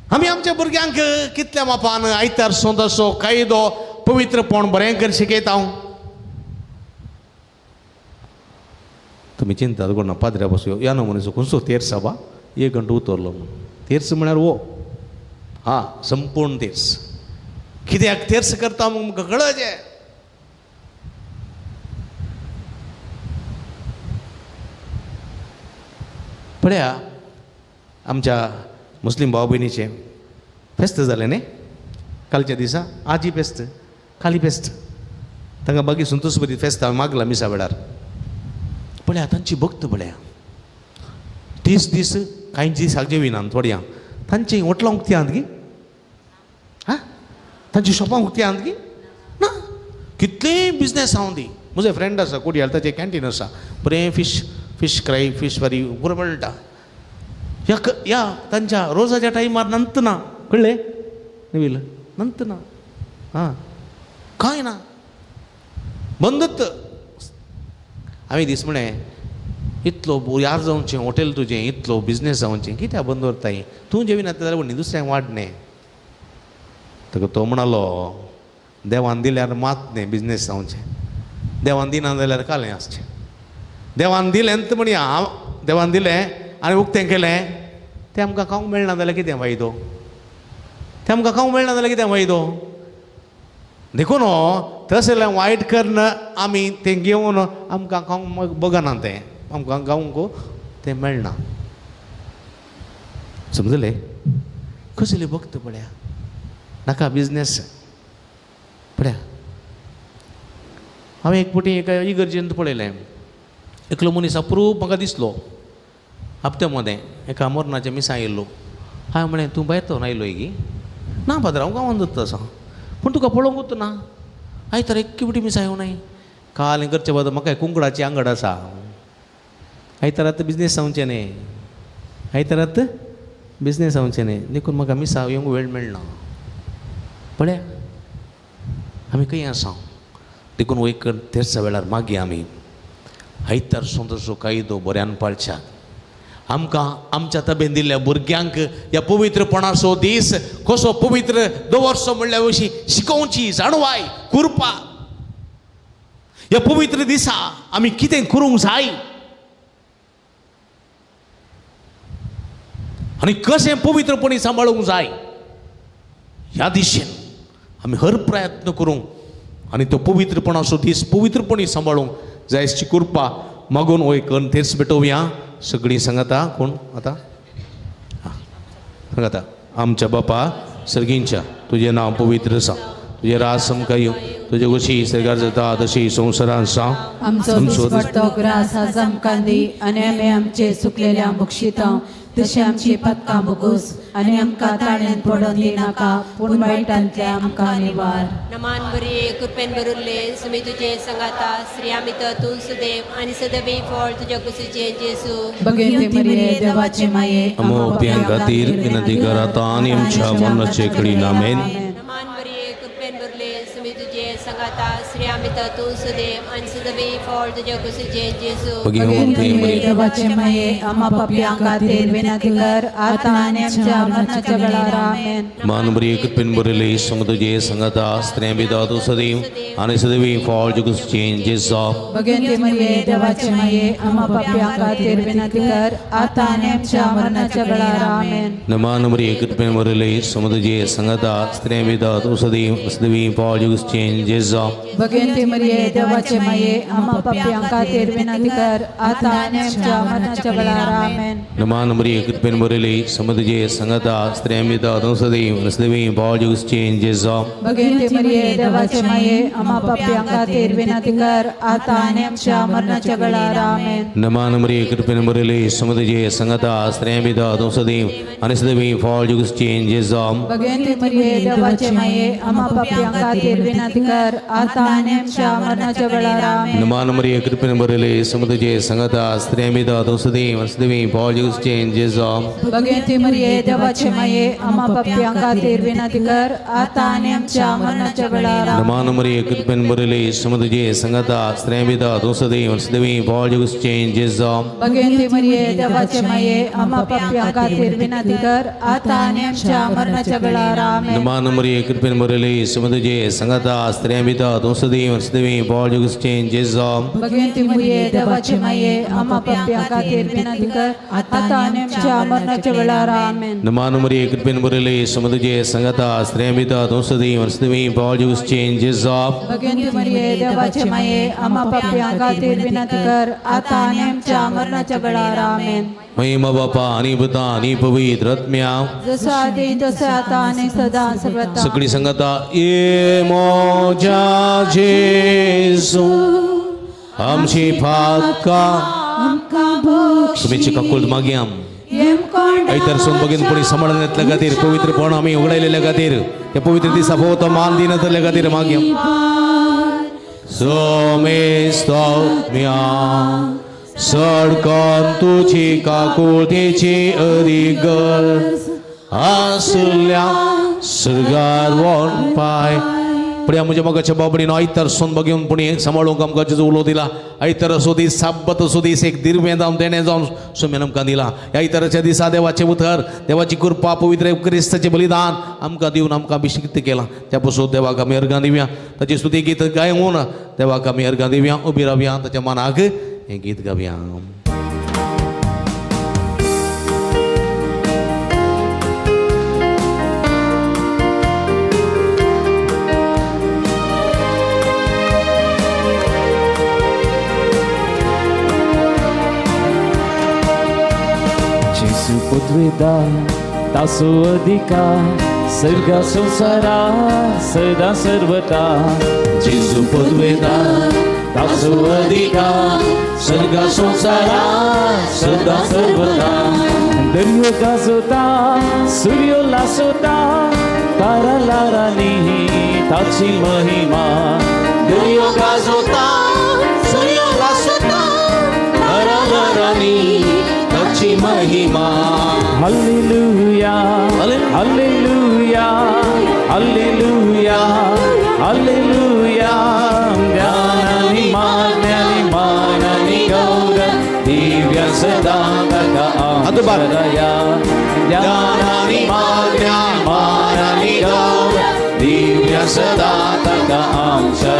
आमी आमच्या भुरग्यांक कितल्या मापान आयतार सोंदाचो कायदो पवित्रपण बरें कर शिकयता. तुमी चिंता कोण ना पाद्र्या बसूं ह्या नमुनेचो खंयचो तेर्स बा 1 घंटो उतरलो म्हणून. तेर्स म्हळ्यार हो हा संपूर्ण तेर्स. कित्याक तेर्स करता म्हूण कळचें. पळया आमच्या मुस्लीम भाव भयणीचें फेस्त जालें न्ही कालच्या दिसा, आजी फेस्त काली फेस्त, तांकां बागी संतोष बरी फेस्त हांवें मागलां मिसा वेळार. पळया तांची भक्त पळया 30 दीस कांय दीस जेविनात थोडयां, तांची होटलां उक्ती आहात की, हां तांची शॉपां उक्ती आहात की ना, कितलेय बिजनेस आहा ती. म्हजो फ्रेंड आसा कोडयाल, ताचें कॅन्टीन आसा, बरें फिश फिश फ्राय फिश बरी बरें मेळटा. ह्या तांच्या रोजाच्या टायमार नंत ना कळ्ळें नवील नंत ना आं कांय ना बंदूच. हांवें दीस म्हळें इतलो यार जावचें हॉटेल तुजें इतलो बिजनेस जावचें कित्याक बंद दवरताय तूं जेविना जाल्यार व्हडली दुसऱ्यांक वाडणें. ताका तो म्हणालो देवान दिल्यार मात न्ही बिजनेस जावचें देवान दिना जाल्यार कालें आसचें. देवान दिलें म्हणया हांव देवान दिलें आनी उक्तें केलें तें आमकां खावंक मेळना जाल्यार कितें फायदो तें आमकां खावंक मेळना जाल्यार कितें फायदो. देखून तसलें वायट करून आमी तें घेवन आमकां खावंक बगना तें आमकां गावंक तें मेळना. समजलें कसली भक्त पळया नाका बिजनेस पळया. हांवें एक फावटी एका इगर्जेंत पळयलें एकलो मनीस अप्रूप म्हाका दिसलो हप्त्या मदें एका मरणाच्या मिसां आयिल्लो. हांवें म्हळें तूं भायर तो आयलो गी ना पाद्र हांव गांवांत दत्त आसा पूण तुका पळोवंकूच ना आयतार एक फावटी मिसां येवं नाय काल हें करचें बाद म्हाका कुंकडाची आंगड आसा आयतारात बिजनेस जावचें न्ही आयतारात बिजनेस जावचें न्ही देखून म्हाका मिसां येवंक वेळ मेळना. पळया आमी खंय आसा देखून एक तेरसा वेळार मागीर आमी आयतार सोंदसो कायदो बऱ्यान पाळच्या आमकां आमच्या तबेन दिल्ल्या भुरग्यांक ह्या पवित्रपणाचो दीस कसो पवित्र दवरचो म्हणल्या विशीं शिकोवची जाणवाय कुरपा. ह्या पवित्र दिसा आमी कितें करूंक जाय आनी कशें पवित्रपणी सांबाळूंक जाय ह्या दिशेन आमी हर प्रयत्न करूंक आनी तो पवित्रपणाचो दीस पवित्रपणी सांबाळूंक जायची कृपा मागून वय करून तेच भेटोवया. सगळीं सांगता कोण आतां सांगता आमच्या बापा सर्गींच्या तुजें नांव पवित्र जावं तुजें राज आमकां येवं तुजे कशी सरकार जाता तशी संवसारांत जावं. आमचो दिसपट्टो ग्रास आज आमकां दी आनी आमी आमचे चुकलेल्या बक्षितां तशें आमची पातकां भोगोस आनी आमकां ताळ्यान पडोवन दिनाका पूण वायटांतल्या आमकां निवार. नमान बरी कृपेन भरुल्ले सुमी तुजे संगाता स्त्रियां भितर तूं सुदेव आनी सदैव फळ तुज्या कुशीचें जेजू. भगिनी मरिये देवाचे माये आमच्या पाप्यां खातीर विनंती कर आतां आनी आमच्या मरणाचे घडीन. आमेन. नमान बरी कृपेन भरुल्ले सुमी तुजे संगाता स्त्रियां भितर तूं सुदेव आनी सदैव फळ तुज्या कुशीचें जेजू. भगिनी मरिये देवाचे माये आमच्या पाप्यां खातीर विनंती कर आतां आनी आमच्या मरणाच्या वेळार. आमेन. मान बरी कृपेन भरिल्ले सुमी तुजे संगाता स्त्रियां भितर तूं सदैव आनी सदैव फळ तुज्या कुशीचें जेजू. भगिनी मरिये देवाचे माये आमच्या पाप्यां खातीर विनंती कर आतां आनी आमच्या मरणाच्या वेळार. आमेन. नमान मरिये कृपेन भरिल्ले सुमी तुजे संगाता स्त्रियां भितर तूं सदैव सदैव फळ तुज्या कुशीचें जेजू. भगिनी मरिये देवाचे माये आमच्या पाप्यां खातीर विनंती कर आतां आनी आमच्या मरणाच्या वेळार. आमेन. नमान मरिये कृपेन भरिल्ले सुमी तुजे संगाता स्त्रियां भितर तूं सदैव सदैव फळ तुज्या कुशीचें जेजू. भगिनी मरिये देवाचे माये आमच्या पाप्यां खातीर विनंती कर आतां आनी आमच्या मरणाच्या वेळार. आमेन. नमान मरिये कृपेन भरिल्ले सुमी तुजे संगाता स्त्रियां भितर तूं सदैव आनी सदैव फळ तुज्या कुशीचें जेजू. भगिनी मरिये देवाचे माये आमच्या पाप्यां खातीर विनंती कर आतां आनी आमच्या मरणाच्या वेळार. आमेन. नमान मरिये कृपेन भरिल्ले सुमी तुजे संगाता स्त्रियां भितर तूं सदैव सदैव फळ तुज्या कुशीचें जेजू. भगिनी मरिये देवाचे माये आमच्या पाप्यां खातीर विनंती कर आतां आनी आमच्या मरणाच्या वेळार. नमान मरिये कृपेन भरिल्ले सुमी तुजे संगाता स्त्रियां भितर तूं सदैव सदैव फळ तुज्या कुशीचें जेजू. भगिनी मरिये देवाचे माये आमच्या पाप्यां खातीर विनंती कर आतां आनी आमच्या मरणाच्या वेळार. आमेन. नमान मरिये कृपेन भरिल्ले सुमी तुजे संगाता स्त्रियां भितर तूं सदैव सदैव फळ तुज्या कुशीचें जेजू. भगिनी मरिये देवाचे माये आमच्या पाप्यां खातीर विनंती कर आतां आनी आमच्या मरणाच्या वेळार. आमेन. नमान मरिये कृपेन भरिल्ले सुमी तुजे संगाता स्त्रियां भितर तूं सदैव सदैव फळ तुज्या कुशीचें जेजू. भगिनी मरिये देवाचे माये आमच्या पाप्यां खातीर विनंती कर आतां आनी आमच्या मरणाच्या वेळार. आमेन. महिमा बापा आणि पुता आणि पवित्र आत्म्या जसो आदी तसो आता आणि सदा सर्वथा. सगळी संगता ये मोजा जेजू आमची पातकां तुमची काकूळ मागया. आयतार सोन बगीन पुणी सांबाळून येतल्या खातीर पवित्रपण आमी उगडायलेल्या खातीर त्या पवित्र दिसा भोवतो मान दिनातल्या खातीर मागया. सोमेस्तोत्म्या सडकन तुजी काकुळतेची अदीक गरज आसल्या सर्गार वोन पाय. प्रिया म्हज्या मोगाच्या बाबडीन आयतार सोन घेवन पुणी सांबाळूंक आमकां जेजू उलो दिला. आयतार असो दीस, साब्बत असो दीस, एक दिर्वें जावन देणें जावन सुमेन आमकां दिला. ह्या आयताराच्या दिसा देवाचें उतर, देवाची कृपा, पवित्र क्रिस्ताचें बलिदान आमकां दिवन आमकां अभिषिक्त केलां. त्या पसून देवाक आमी अर्गां दिवया, ताची स्तुती गीत गायोवन देवाक आमी अर्गां दिवया, उबी रावया, ताच्या मनाक हें गीत गावया. पदवेदा तासो अधिकार सर्गा संसारा सदा सर्वता. जेजू पदवेदा तासो अधिकार सर्गा संसारा सदा सर्वता. दर्यो गाजोता सूर्यो लासोता तारा लारानी ताची महिमा. दर्यो गाजोता सूर्यो लासोता तारा लारानी ताची महिमा. Hallelujah hallelujah hallelujah hallelujah. ज्ञानानि मान्यानि मानानि गौरव दिव्य सदा ताका आमच्या. ज्ञानानि मान्या मानानि गौरव दिव्य सदा ताका आमच्या.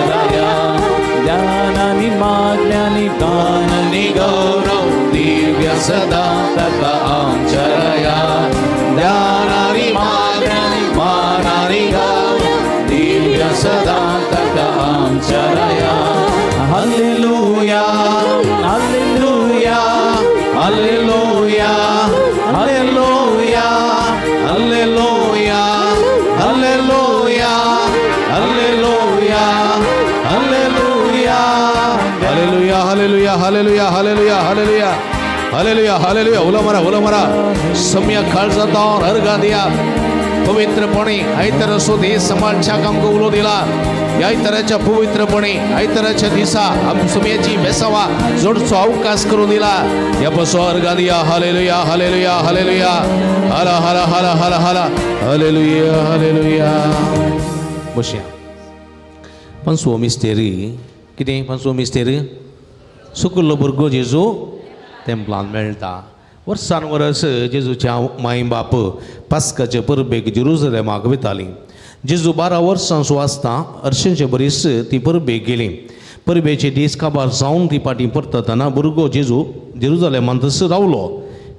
ज्ञानानि मान्यानि मानानि गौरव दिव्य सदा ताका आमच्या. ज्ञानानि मान्यानि मानानि गौरव दिव्य सदा ताका आमच्या. Hallelujah hallelujah hallelujah hallelujah hallelujah hallelujah hallelujah hallelujah hallelujah hallelujah hallelujah hallelujah hallelujah hallelujah hallelujah. उलो मारा, उलो मारा. सम्यक काळजांत अर्गां दिया पवित्रपणे आयतार असो दीस समाजच्या आमकां उलो दिला. ह्या आयताराच्या पवित्रपणे आयताराच्या दिसा आम सुमयाची बेसावा जोडचो अवकाश करून दिला. ह्या पसो अर्गां दिया. हालेलुया हालेलुया हालेलुया हरा हरा हरा हरा हरा हालेलुया हालेलुया. बसया. पंचवो मिस्तेरी कितें? पंचवो मिस्तेरी सुकुल्लो भुरगो जेजू तेंपलान मेळटा. वर्सान वर्स जेजूच्या माय बाप पास्काचे परबेक जेरुजलेमाक वतालीं. जेजू 12 वर्सां आसता हरशींचे बरीच ती परबेक गेली. परबेचे दीस काबार जावन ती फाटीं परततना भुरगो जेजू जेरुजलेमांतच रावलो.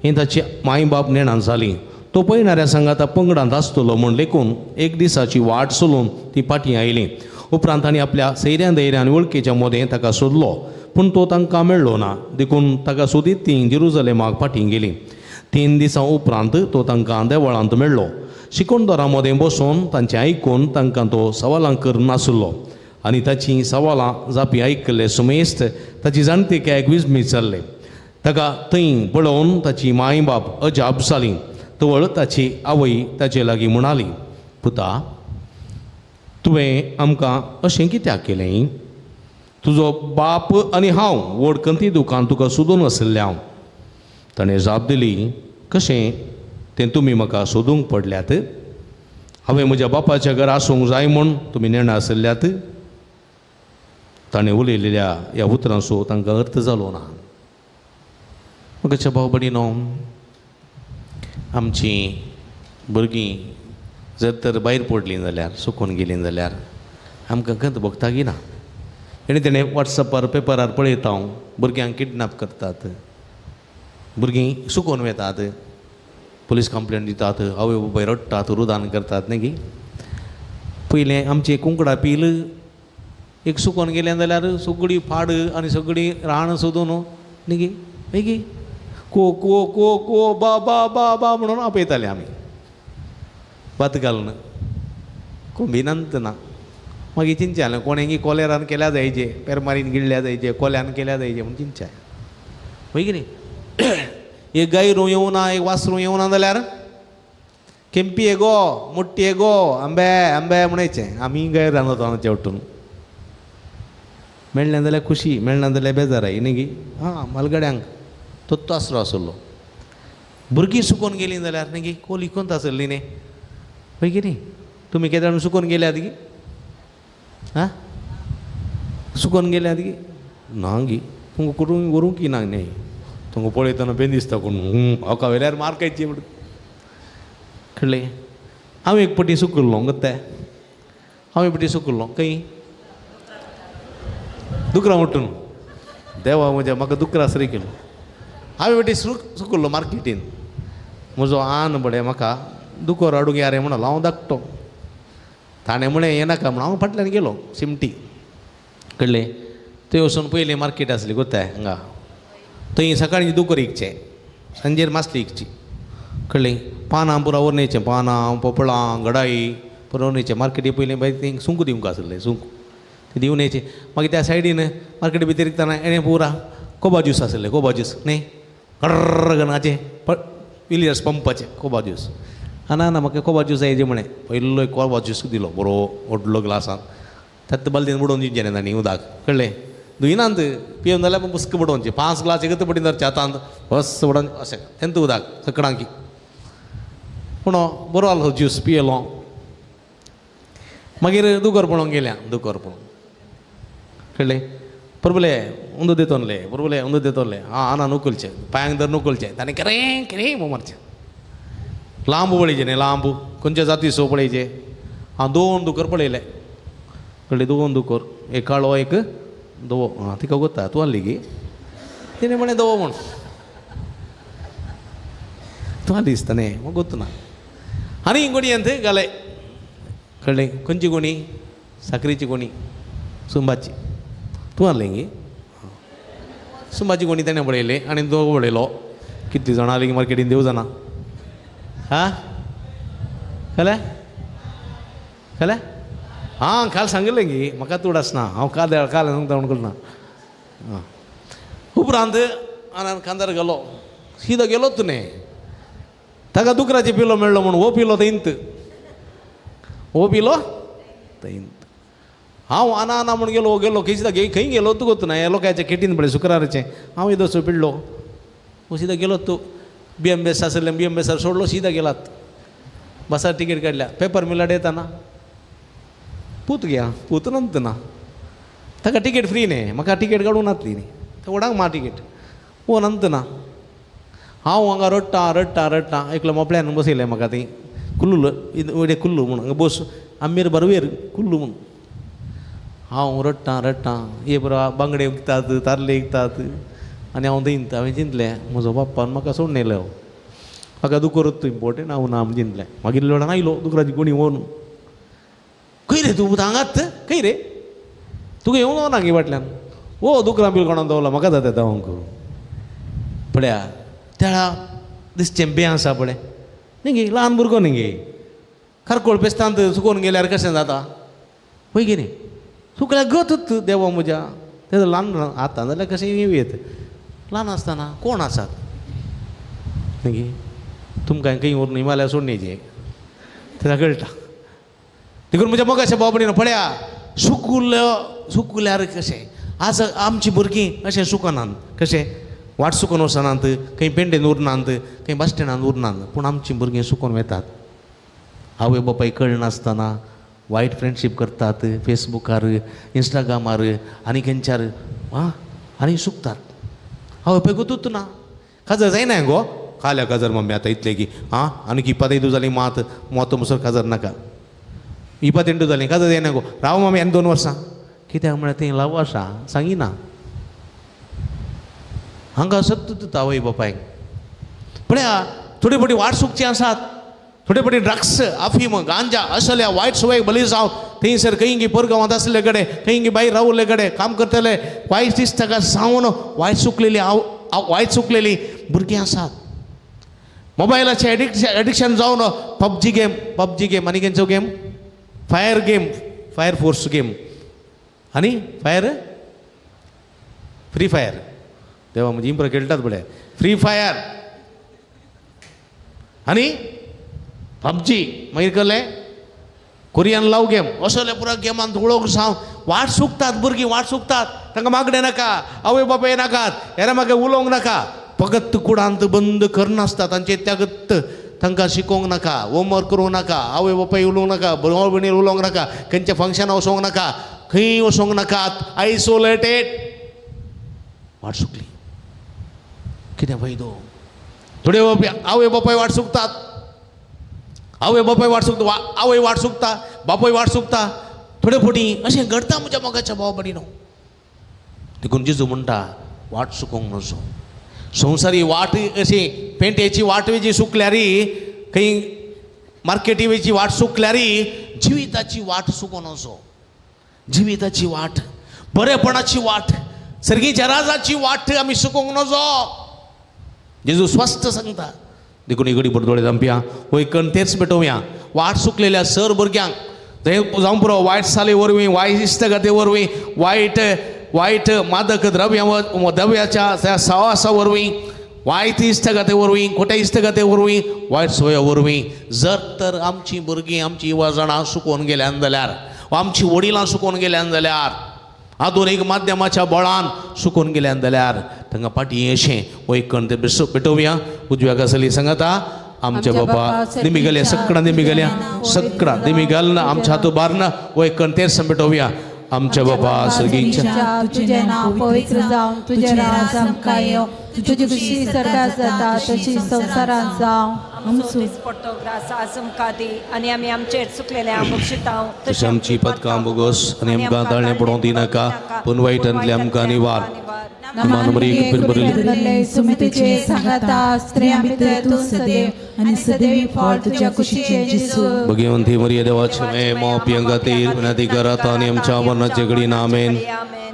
हें ताची माय बाप नेणां जाली. तो पयणाऱ्या सांगाता पंगडांत आसतलो म्हूण लेखून एक दिसाची वाट चलून ती फाटीं आयली. उपरांत तांणी आपल्या सैऱ्यां धैर्यान वळखीच्या मोदें ताका सोदलो, पूण तो तांकां मेळ्ळो ना. देखून ताका सोदीत तीं जेरुजलेमाक फाटीं गेलीं. 3 दिसां उपरांत तो तांकां देवळांत मेळ्ळो. शिकोणदारां मदें बसून तांचें आयकून तांकां तो सवालां करून आसलो आनी ताचीं सवालां जापी आयकल्ले सुमेस्त ताची जाणटेकायक विजमीत जाल्ले. ताका थंय पळोवन ताची माय बाप अजाप जालीं. तवळ ताची आवय ताचे लागीं म्हणाली, पुता, तुवें आमकां अशें कित्याक केलें? तुजो बाप आनी हांव व्हड कंती दुकान तुका सोदून आशिल्लें हांव. ताणें जाप दिली, कशें तें तुमी म्हाका सोदूंक पडल्यात? हांवें म्हज्या बापाच्या घरा आसूंक जाय म्हूण तुमी नेणा आशिल्ल्यात? ताणें उलयलेल्या ह्या उतरांचो तांकां अर्थ जालो ना. म्हज्या भाव भयणीनो, आमची भुरगीं जर तर भायर पडलीं जाल्यार, सुकून गेलीं जाल्यार आमकां खंत भोगता की ना? आनी तेणें वॉट्सॅपार पेपरार पळयता हांव, भुरग्यांक किडनॅप करतात, भुरगीं सुकून वेतात, पुलीस कंप्लेन दितात, आवय बापाय रडटात, रुदान करतात न्ही गी. पयलें आमचें कुंकडा पील एक सुकोन गेलें जाल्यार सगळी फाड आनी सगळी रान सोदून न्ही गी, न्ही गी, को को को को बा बा बा बा म्हणून आपयताले आमी भात घालून कोंबिनांत ना. मागीर चिंतचें जालें कोणें कोलेरान केल्या जायचे, पेरमारीन गिळ्ळ्या जायचे, कोल्यान केल्या जायचे म्हूण चिंतचें वय कितें. एक गायरू येवना, एक वासरू येवना जाल्यार केंपी येगो मोठी येगो आंबे आंबे म्हणायचें. आमी गाय रांदता जेवटून. मेळ्ळें जाल्यार खुशी, मेळना जाल्यार बेजाराय न्ही गी. आं म्हालगड्यांक तोत्तो आसरो आसलो. भुरगीं सुकोन गेलीं जाल्यार न्ही गी कोल इकोंत आसली न्ही, हय की न्ही. तुमी केदाळ सुकोन गेल्यात गी? आं सुकोन गेल्यात गी? ना गी, तुमकां करूंक व्हरूंक ना न्ही, तुमकां पळयतना बेन दिसता कोण हाका वेल्यार मार खायची म्हणून. कळ्ळें? हांव एक पटी सुकुल्लो गत्ते, हांव एक पटी सुकुल्लो खंय दुकरां उठून. देवा म्हज्या म्हाका दुकरां सरी केलो. हांव एक पटी सुकुल्लो मार्केटीन. म्हजो आन बडे म्हाका दुकोर हाडूंक या रे म्हणलो. हांव धाकटो, ताणें म्हळें येनाका म्हणून हांव फाटल्यान गेलो सिमटी. कळ्ळें? थंय वचून पयलीं मार्केट आसली गोताय हांगा, थंय सकाळीं दुकोर विकचें, सांजेर मासली विकची. कळ्ळें? पानां पुरा व्हरून येचें, पानां पोपळां गडाई पुरा व्हरून येचें. मार्केटी पयलीं बाय थंय सुंक दिवंक आसलें, सुंक तें दिवन येचें. मागीर त्या सायडीन मार्केटी भितर विकतना येणें पुरा कोबा ज्यूस आसलें, कोबा ज्यूस न्ही कर्र विलियर्स पंपाचें कोबा ज्यूस. आं ना ना म्हाका कोबा ज्यूस जाय म्हळें. पयलो एक कोबा ज्यूस दिलो बरो व्हडलो ग्लासान, त्यात बालदीन बुडोवन दिवचें न्ही तांणी उदक. कळ्ळें? दुयनांत पिवन जाल्यार पुस्क बुडोवचें, 5 ग्लास एकच पटीन धरचें हातांत, बस बुडोवन अशें तेंत उदक सकडांकी. पूण बरो आसलो ज्यूस पियेलो. मागीर दुकर पळोवंक गेल्या, दुकर पळोवंक. कळ्ळें? परबले उंदू देतोनले, परबले उंदू देतोनले. आं आना नुकलचें पांयांक धर नुकलचें, ताणें करें करें म्हूण मारचें. लांबू पळयचें न्ही, लांबू खंयच्या जातीचो पळयचें. हांव 2 दुकर पळयले. कळ्ळें? 2 दुकर, एक काळो एक धवो. आं तिका गोता तूं आहली गी? तिणें म्हळें धवो म्हूण. तूं आहली दिसता न्ही, म्हाका गोत्त ना. आनी गोणयेंत घाले. कळ्ळें? खंयची गोणी? साकरीची गोणी, सुंबाची. तूं आहलें गी? सुंबाची गोणी ताणें पळयली आनी धवो पळयलो. कितली जाणां आहली मार्केटीन देव जाणा. आं कळ्ळें? कळ्ळें? आं काल सांगिल्लें गी म्हाका तूं आसना, हांव काल काल सांगता म्हणून करना. आं उपरांत आनान कांदार गेलो, सिदो गेलोच न्ही. ताका दुकराचे पिलो मेळ्ळो म्हूण हो पिलो थंयत, हो पिलो थंयत. हांव आना आना म्हूण गेलो, गेलो खंय सिदा खंय गेलो तूं गोत ना. ह्या लोकांच्या केटीन पळय शुक्राराचें हांव येदोसो पिडलो, हो सिदा गेलो तूं. बी एम बेस आसलें, बी एम बेसार सोडलो, सिदा गेलात. बसार तिकेट काडल्या, पेपर मिलाड येताना पूत घ्या, पूत नंत ना. ताका तिकेट फ्री न्ही, म्हाका तिकेट काडूंक नातली न्ही, वडांक मा तिकेट ओ नंत ना. हांव हांगा रडटा रडटा रडटा, एकलो मोपल्यान बसयलें म्हाका थंय कुल्लू वयले कुल्लू म्हूण हांगा बस आमगेर बरवेर कुल्लू म्हूण. हांव रडटा रडटा, हे बरो बांगडे विकतात, तारले विकतात आनी हांव थंय. हांवें चिंतलें म्हजो बाप्पान म्हाका सोडून येयलो, म्हाका दुकोर इम्पोर्टंट हांव ना म्हूण चिंतलें. मागीर लोडान आयलो दुकराची गोणी व्हरून. खंय रे तूं हांगाच खंय रे तुका येवंक ना गे फाटल्यान? ओ दुकरां बिल कोणाक दवरला म्हाका जाता धांवंक. पळया तेळा दिसचें बें आसा पळय न्ही गे, ल्हान भुरगो न्ही गे, खारकोळ पेस्तांत सुकोवन गेल्यार कशें जाता पळय गे न्ही. सुकल्यार गत देवा म्हज्या तें ल्हान आतां जाल्यार कशें येवं येत, ल्हान आसतना कोण आसात न्ही गे. तुमकां खंय व्हरून हिमालया सोडून येयचें तेन्ना कळटा. देखून म्हज्या मोगाच्या बाबडीन पळया सुकुल्यो सुकुल्यार कशें आज आमची भुरगीं अशें सुकनात, कशें वाट सुकून वचनात, खंय पेंडेन उरनात, खंय बस स्टँडान उरनात, पूण आमचीं भुरगीं सुकून वेतात. आवय बापाय कळनासतना वायट फ्रेंडशीप करतात, फेसबुकार इंस्टाग्रामार आनी खंयच्यार आं आनी सुकतात. आवय बापाय गोतूच ना, काजर जायना गो काल्या काजर मम्मी आतां इतलें की आं आनी इपात जाली मात मोतो मुसर काजर नाका, 28 जालीं काजर जायना गो, राव मम्मी आनी 2 वर्सां. कित्याक म्हळ्यार थंय लाव आसा सांगिना, हांगा सत्त आवय बापायक. पळया थोडी फावटी वाट सुकची आसात, थोडे फावटी ड्रग्स अफीम गांजा असल्या वायट सवयेक बली जावन थंयसर खंय परगांवांत आसले कडेन खंय भायर रावले कडेन काम करतले वायट दिसता का सावन वायट सुकलेली वायट सुकलेली भुरगीं आसात. मोबायलाचें एडिक्शन जावन पबजी गेम, पबजी गेम आनी खंयचो game, fire game, fire force game आनी फायर फ्री फायर, देवा म्हणजे इम्प्र खेळटात पळय फ्री फायर आनी पबजी, मागीर कसलें कोरियन लव गेम, असले पुरा गेमान धुळोक जावन वाट सुकतात भुरगीं, वाट सुकतात. तांकां मागणें नाका, आवय बापाय नाकात, हेरा मागीर उलोवंक नाका, फकत कुडांत बंद करनासता तांचे त्यागत. तांकां शिकोवंक नाका, होमवर्क करूंक नाका, आवय बापाय उलोवंक नाका, भयण भयणीर उलोवंक नाका, खंयच्या फंक्शनाक वचोंक नाका, खंय वचोंक नाकात. आयसोलेटेड. वाट सुकली. कितें फायदो? थोडे आवय बापाय वाट सुकतात, आवय बापाय वाट सुकता, आवय वाट सुकता, बापूय वाट सुकता. थोडे फावटी अशें घडटा म्हज्या मोगाच्या भाव भयणीनो. देखून जेजू म्हणटा वाट सुकोवंक नजो. संवसारी वाट अशी पेंटेची वाट जी सुकल्यारी, खंय मार्केटी वेची वाट सुकल्यारी, जिविताची वाट सुकोवन नजो. जिविताची वाट, बरेपणाची वाट, सर्गीच्या राजाची वाट आमी सुकोवंक नजो. जेजू स्वस्थ सांगता. देखून घडी भर दोळे धांपया, वय कण तेच पेटोवया. वाट सुकलेल्या सर भुरग्यांक थंय जावं पुरो, वायट साली वरवीं, वायट इश्टगते वरवीं, वायट वायट मादक द्रव्या द्रव्याच्या त्या सावासा वरवीं, वायट इश्टगते वरवीं, खोट्या इश्टगते वरवीं, वायट सोया वरवीं जर तर आमची भुरगीं, आमची युवा जाणां सुकोवन गेल्यान जाल्यार, आमची वडिलां सुकोवन गेल्यान जाल्यार, आधुनीक माध्यमाच्या बळान सुकोवन गेल्यान जाल्यार तांकां फाटीं अशें वयकण ते पेटोवया. उजव्या कसली सांगता आमच्या बाबा निमी गेल्या सगळा, निमी गेल्या सगळा, निमी घालना आमच्या हातू बारना वयकण तेच पेटोवया. आमच्या बाबा सर्गीच्या तुझे नाव पवित्र जावं, तुझे राज आमकां येवं, तुजी खुशी स्वर्गात जाता तशी संवसारांत जावं. आमचो दिसपट्टो ग्रास आज आमकां दी आनी आमी आमचेर चुकलेल्या बक्षितांव तशें आमची पदकां बोगस आनी आमकां ताळणें पडोवंक दिनाका, पूण वायटांतले आमकां निवार. सुमितीचे सांगाता स्त्रियां भितर तूं सदैव आनी सदैवी फळ तुज्या कुशीचें जेजू. भगवंती मरिया देवाचे मे मोपियांक खातीर विनंती करात आनी आमच्या मरणाचे घडीन. आमेन.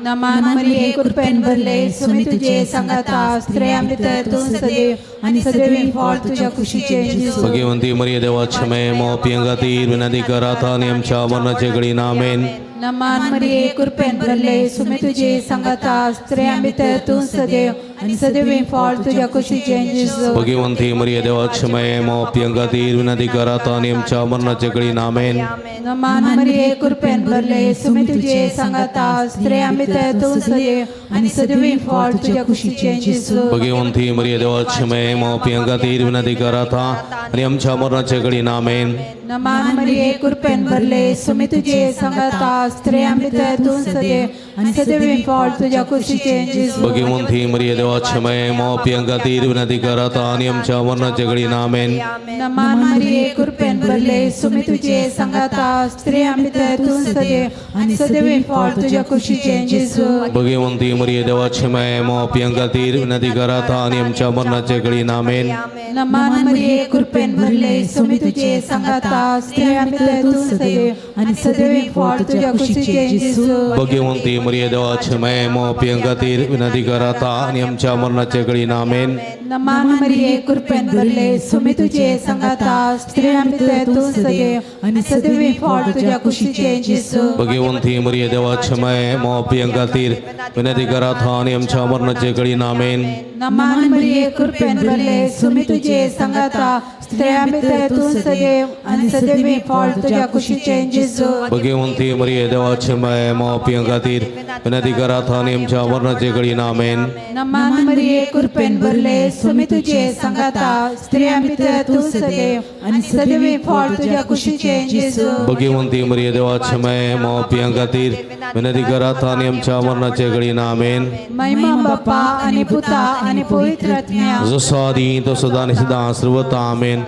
नमन मरिये कृपेन भरले, सुमी तुझे सांगाता स्त्रियां भितर तूं सदैव आनी सदैवी फळ तुज्या कुशीचें जेजू. भगवंती मरिया देवाचे मे मोपियांक खातीर विनंती करात आनी आमच्या मरणाचे घडीन. आमेन. नमन मरिये कृपेन भरले, सुमी तुझे सांगाता स्त्रियां भितर तूं सदैव आनी सदैवी फळ तुज्या कुशीचें जेजू. भगवंती मरिया देवाचे मे मोपियांक खातीर विनंती करात आनी आमच्या मरणाचे घडीन. आमेन. नमन मरिये कृपेन भरले, सुमी तुझे सांगाता स्त्रियां भितर तूं सदैव आनी सदैवी फळ तुज्या कुशीचें जेजू. भगवंती मरिया देवाचे मे मोपियांक खातीर विनंती करात आनी आमच्या मरणाचे घडीन. आमेन. नमन मरिये कृपेन भरले, सुमी तुझे सांगाता स्त्रियां भितर तूं सदैव आनी सदैवी फळ तुज्या कुशीचें जेजू. भगवंती मरिया देवाचे मे मोपियांक खातीर विनंती करात आनी आमच्या मरणाचे घडीन. आमेन. नमन मरिये कृपेन भरले, सुमी तुझे सांगाता स्त्रियां भितर तूं सदैव आनी सदैवी फळ तुज्या कुशीचें जेजू. भगवंती मरिया देवाचे मे मोपियांक खातीर विनंती करात आनी आमच्या मरणाचे घडीन. आमेन. नमन मरिये कृपेन भरले, सुमी तुझे सांगाता स्त्रियां भितर तूं सदैव आनी सदैवी फळ तुज्या कुशीचें जेजू. भगवंती मरिया देवाचे मे मोपियांक खातीर विनंती करात आनी आमच्या मरणाचे घडीन. आमेन. नमन मरिये कृपेन भरले, सुमी तुझे सांगाता स्त्रियां भितर तूं सदैव आनी सदैवी फळ तुज्या कुशीचें जेजू. भगवंती मरिया देवाचे मे मोपियांक खातीर विनंती करात आनी आमच्या मरणाचे घडीन. आमेन. नमन मरिये कृपेन भरले, सुमी तुझे सांगाता स्त्रियां भितर तूं सदैव आनी सदैवी फळ तुज्या कुशीचें जेजू. भगवंती मरिया देवाचे मे मोपियांक खातीर विनंती करात आनी आमच्या मरणाचे घडीन. आमेन. नमन मरिये कृपेन भरले, सुमी तुझे सांगाता स्त्रियां भितर तूं सदैव आनी सदैवी फळ तुज्या कुशीचें जेजू. भगवंती मरिया देवाचे मे मोपियांक खातीर विनंती करात आनी आमच्या मरणाचे घडीन. आमेन. महिमा बापा आनी पुता आनी पवित्र आत्म्या, जसो आदी तसो सदां आनी सदां सर्वता. आमेन.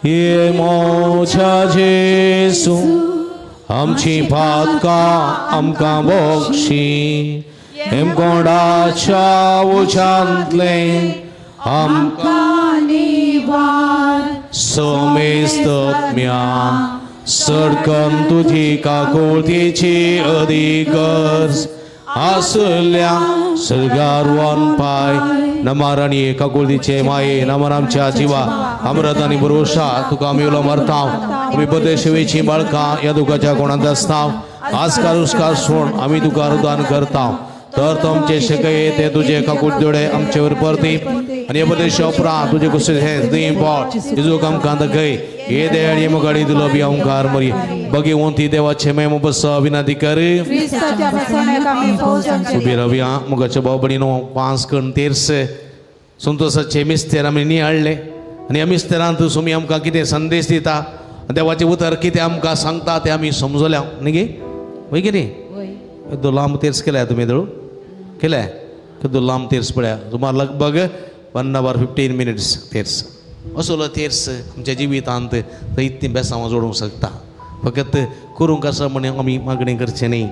हे मोच्या जेजू आमची पातकां आमकां बक्षी, हेमकोंडाच्या उज्यांतलें आमकां निवार. समेस्तम्या सडकन तुजी काकुळतीची अधिगर्ज आसल्या सर्गार वन पाय नमाराणी काकुळतीचे माये नमन आमच्या जिवा अमृत आनी भरोशा तुका आमी उलो मारता. आमी बदे सेवेची बाळकां ह्या दुखाच्या कोणांत आसता आजकाल उसकार सोड आमी तुका अनुदान करता. तर तुमचे शकये ते तुजे काकुळतेडे आमचेवर परती आनी हे परदेशा उपरांत तुजे कुशीन हें दी पोट जेजूक आमकां दाखय हे देळ हे मुगाडी दिलो बी ओंकार मरी बगे वंती देवाचे मेम बस विनंती कर उबी रावया मुगाच्या भाव भयणीनो 5 कण तेर्स संतोषाचे मिस्तेर आमी नियाळ्ळे आनी ह्या मिस्तेरांत सुमी आमकां कितें संदेश दिता देवाचें उतर कितें आमकां सांगता तें आमी समजल्या न्ही गे वय कितें केदो लांब तेर्स केल्या तुमी दळू केल्या केदो लांब तेर्स पळया सुमार लगभग 1 hour 15 minutes तेर्स असलो तेर्स आमच्या जिवितांत जायतीं बेसांवां जोडूंक शकता फकत करूंक आसा म्हण आमी मागणें करचें न्ही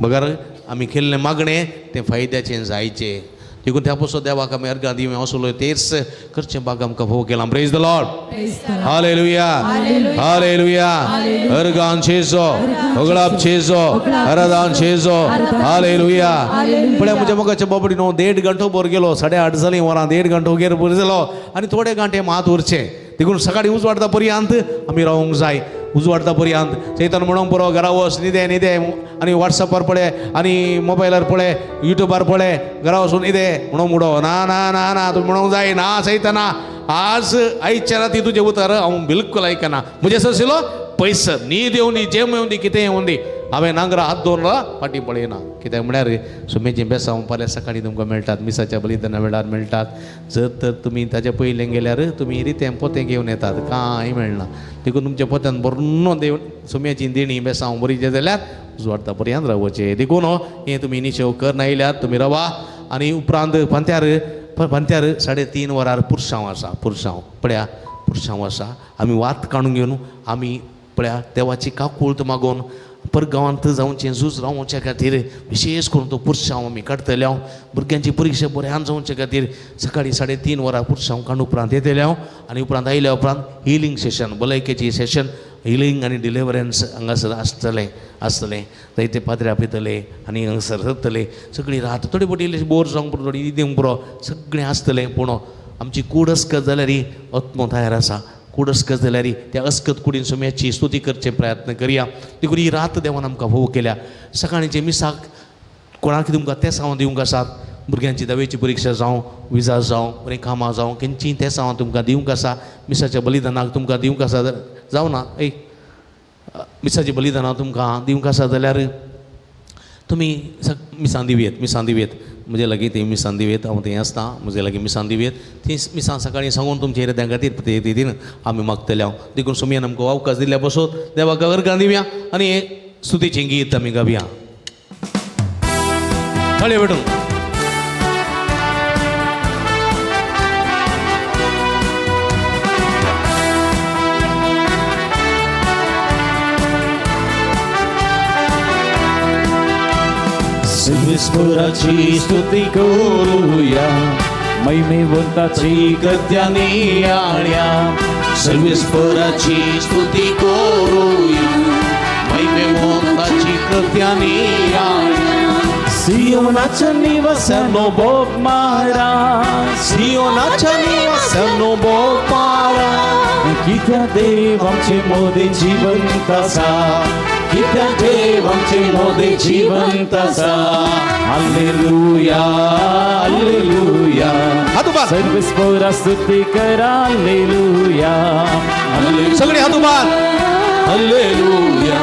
बगर आमी केल्लें मागणें तें फायद्याचें जायचें देखून त्या पसो देवाक आमी अर्गां दिवया असलो तेर्स करचें बाग आमकां भोव केलां. Praise the Lord. Hallelujah hallelujah. अर्गान छेजो होगळाप छेजो आराधान छेजो. हालेलुया. पळय म्हज्या मोगाच्या बाबडी न्हू 1.5 घंटो बोर गेलो 8:30 जालीं वरां 1.5 घंटो गेर बोर जालो आनी थोडे घंटे मात उरचे देखून सकाळीं उजवाडता पर्यंत आमी रावंक जाय उजवाडता पर्यंत चैतन म्हणूंक पुरो घरा वच न्हिदे न्हिदे आनी वॉट्सॅपार पळय आनी मोबायलार पळय युट्यूबार पळय घरा वचून न्हिदे म्हणूंक उडो ना ना ना ना तूं म्हणूंक जाय ना चैतना आज आयच्या राती तुजें उतर हांव बिलकूल आयकना म्हजें सशिलो पयस न्हीद येवंदी जेम येवंदी कितें येवंदी हांवें नांगरा हात दवरला फाटीं पळयना कित्याक म्हळ्यार सुमेचीं बेसांव फाल्यां सकाळीं तुमकां मेळटात मिसाच्या बलिदाना वेळार मेळटात जर तर तुमी ताच्या पयलें गेल्यार तुमी रितें पोतें घेवन येतात कांय मेळना देखून तुमच्या पोत्यान बरो देव सुम्याची देणी बेसांव बरी जाल्यार उजवाडता पर्यंत रावचें देखून हें तुमी निशेव कर आयल्यात तुमी रावा आनी उपरांत पंत्यार पंत्यार 3:30 वरार पुरसांव आसा पुरसांव पळया पुरसांव आसा आमी वात काडून घेवन आमी पळया देवाची काकूळत मागून परगांवांत जावचें झूज रावच्या खातीर विशेष करून तो पुरसांव आमी काडटले हांव भुरग्यांची परिक्षा बऱ्यान जावचे खातीर सकाळीं 3:30 वरां पुरसांव काडून उपरांत येतले हांव आनी उपरांत आयल्या उपरांत हिलींग सेशन भलायकेची सेशन हिलींग आनी डिलिवरन्स हांगासर आसतलें आसतलें जायते पाद्रे आपयतले आनी हांगासर सरतले सगळी रात थोडी बोटी इल्ली बोर जावंक पुरो थोडी दिवंक पुरो सगळें आसतलें पूण आमची कूड अस्कत जाल्यार आत्मो तयार आसा कूड अस्कत जाल्यार त्या अस्कत कुडीन सुम्याची स्तुती करचे प्रयत्न करया देखून ही रात देवान आमकां भोव केल्या सकाळींचे मिसाक कोणाक तुमकां तेसांव दिवंक आसात भुरग्यांची 10वेची परिक्षा जावं विजा जावं बरीं कामां जावं खंयचीं तेसांव तुमकां दिवंक आसा मिसाच्या बलिदानाक तुमकां दिवंक आसा जावं ना एक मिसाचें बलिदानां तुमकां दिवंक आसा जाल्यार तुमी मिसां दिवयेत मिसां दिवयेत म्हजे लागीं ती मिसां दिवयेत हांव थंय आसता म्हजे लागीं मिसां दिवयेत ती मिसां सकाळीं सांगून तुमचे हिरद्यां खातीर ते आमी मागतले हांव देखून सुमयान आमकां अवकाश दिल्ल्या बसोत देवाक अर्गां दिवया आनी स्तुतीचें गीत आमी गावया ताळयो भेटून. सर्वेश्वराची स्तुती करूया महिमेवंताची कृत्या नियाळ्या सर्वेश्वराची स्तुती करूया महिमेवंताची कृत्या नियाळ्या सियोनाच्या निवासानो बोप मारा सियोनाच्या निवासानो बोप मारा कित्या देव आमचे मोदे जिवंत आसा कित्या देव आमचे मोदे जिवंत आसा. हालेलुया हालेलुया सर्वेस्पोरा स्तुती करा हालेलुया सगळे हात उबार हालेलुया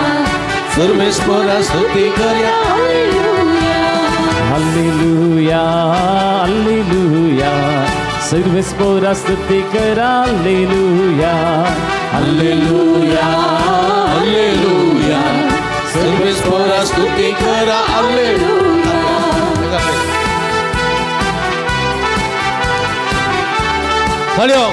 सर्वेस्पोरा स्तुती करा हालेलुया हालेलुया सर्वेस्पोरा स्तुती करा हालेलुया हालेलुया हालेलुया सर्वेस्पोरा स्तुती करा हालेलुया. ताळयो.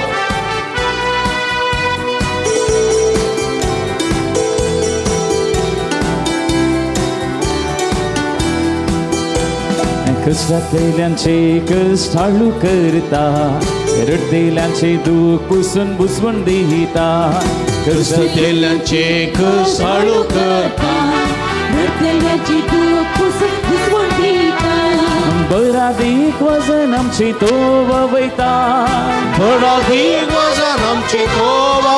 कष्टातल्यांचे कष्ट हाळू करता रडतेल्यांचे दुःख पुसून बुजवून दिता कष्टातल्यांचे कष्ट हाळू करता रडतेल्यांचे दुःख पुसून बुजवून दिता बरादीक वजन आमचे तो वयता बरादीक वजन आमचे तो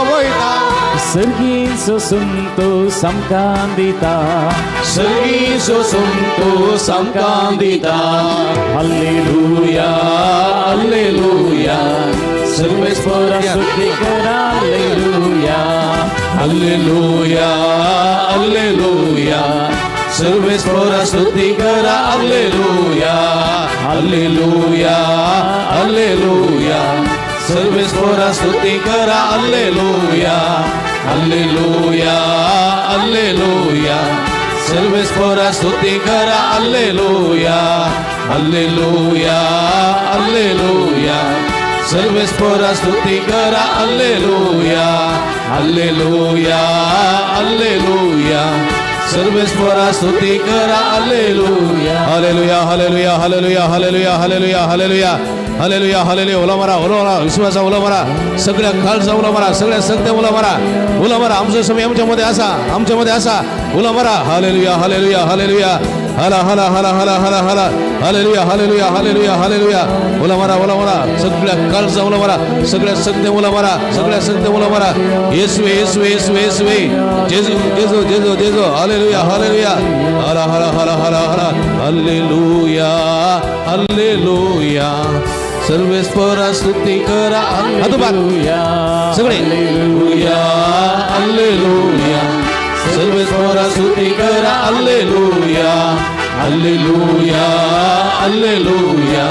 वयता सर्गीचो संतोष आमकां दिता सर्गीचो संतोष आमकां दिता हालेलुया हालेलुया सर्वेस्परा स्तुती करा हालेलुया हालेलुया हालेलुया सर्वेस्परा स्तुती करा हालेलुया हालेलुया हालेलुया सर्वेस्परा स्तुती करा हालेलुया हालेलुया हालेलुया सर्वेस्परा स्तुती करा हालेलुया हालेलुया हालेलुया सर्वेस्परा स्तुती करा हालेलुया हालेलुया हालेलुया सर्वेस्परा स्तुती करा hallelujah hallelujah hallelujah hallelujah hallelujah hallelujah hallelujah hallelujah hallelujah. Ola मारा ओला मारा विश्वासा ओला मारा सगळ्या खालचा ओला मारा सगळ्या सत्य ओला मारा ओला मारा. आमचा समय आमच्यामध्ये असा आमच्यामध्ये असा ओला मारा. हालेलुया हालेलुया हालेलुया हाला हाला हाला हाला हाला हाला हालेलुया हालेलुया हालेलुया हालेलुया. ओला मारा ओला मारा सगळ्या कालचा ओला मारा सगळ्या सत्य ओला मारा सगळ्या सत्य ओला मारा. येसवे येसवे येसवे येसवे जेजू जेजू जेजू जेजू. हालेलुया हालेलुया हाला हाला हाला हाला हाला हालेलुया हालेलुया सर्वेस्परा स्तुती करा. सगळे हालेलुया हालेलुया सर्वेस्परा स्तुती करा हालेलुया हालेलुया हालेलुया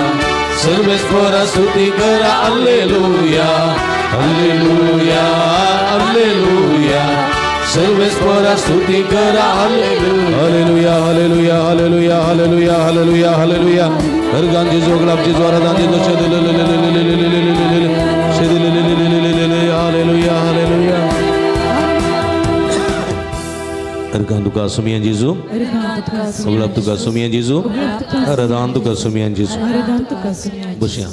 सर्वेस्परा स्तुती करा हालेलुया हालेलुया हालेलुया सर्वेस्परा स्तुती करा hallelujah hallelujah hallelujah hallelujah hallelujah hallelujah. हरगान जेजू गुलाब जेजू आराधन जेजू हालेलुया हालेलुया. हरगान तुका सुमियान जेजू गुलाब तुका सुमियान जेजू आराधन तुका सुमियान जेजू. बसया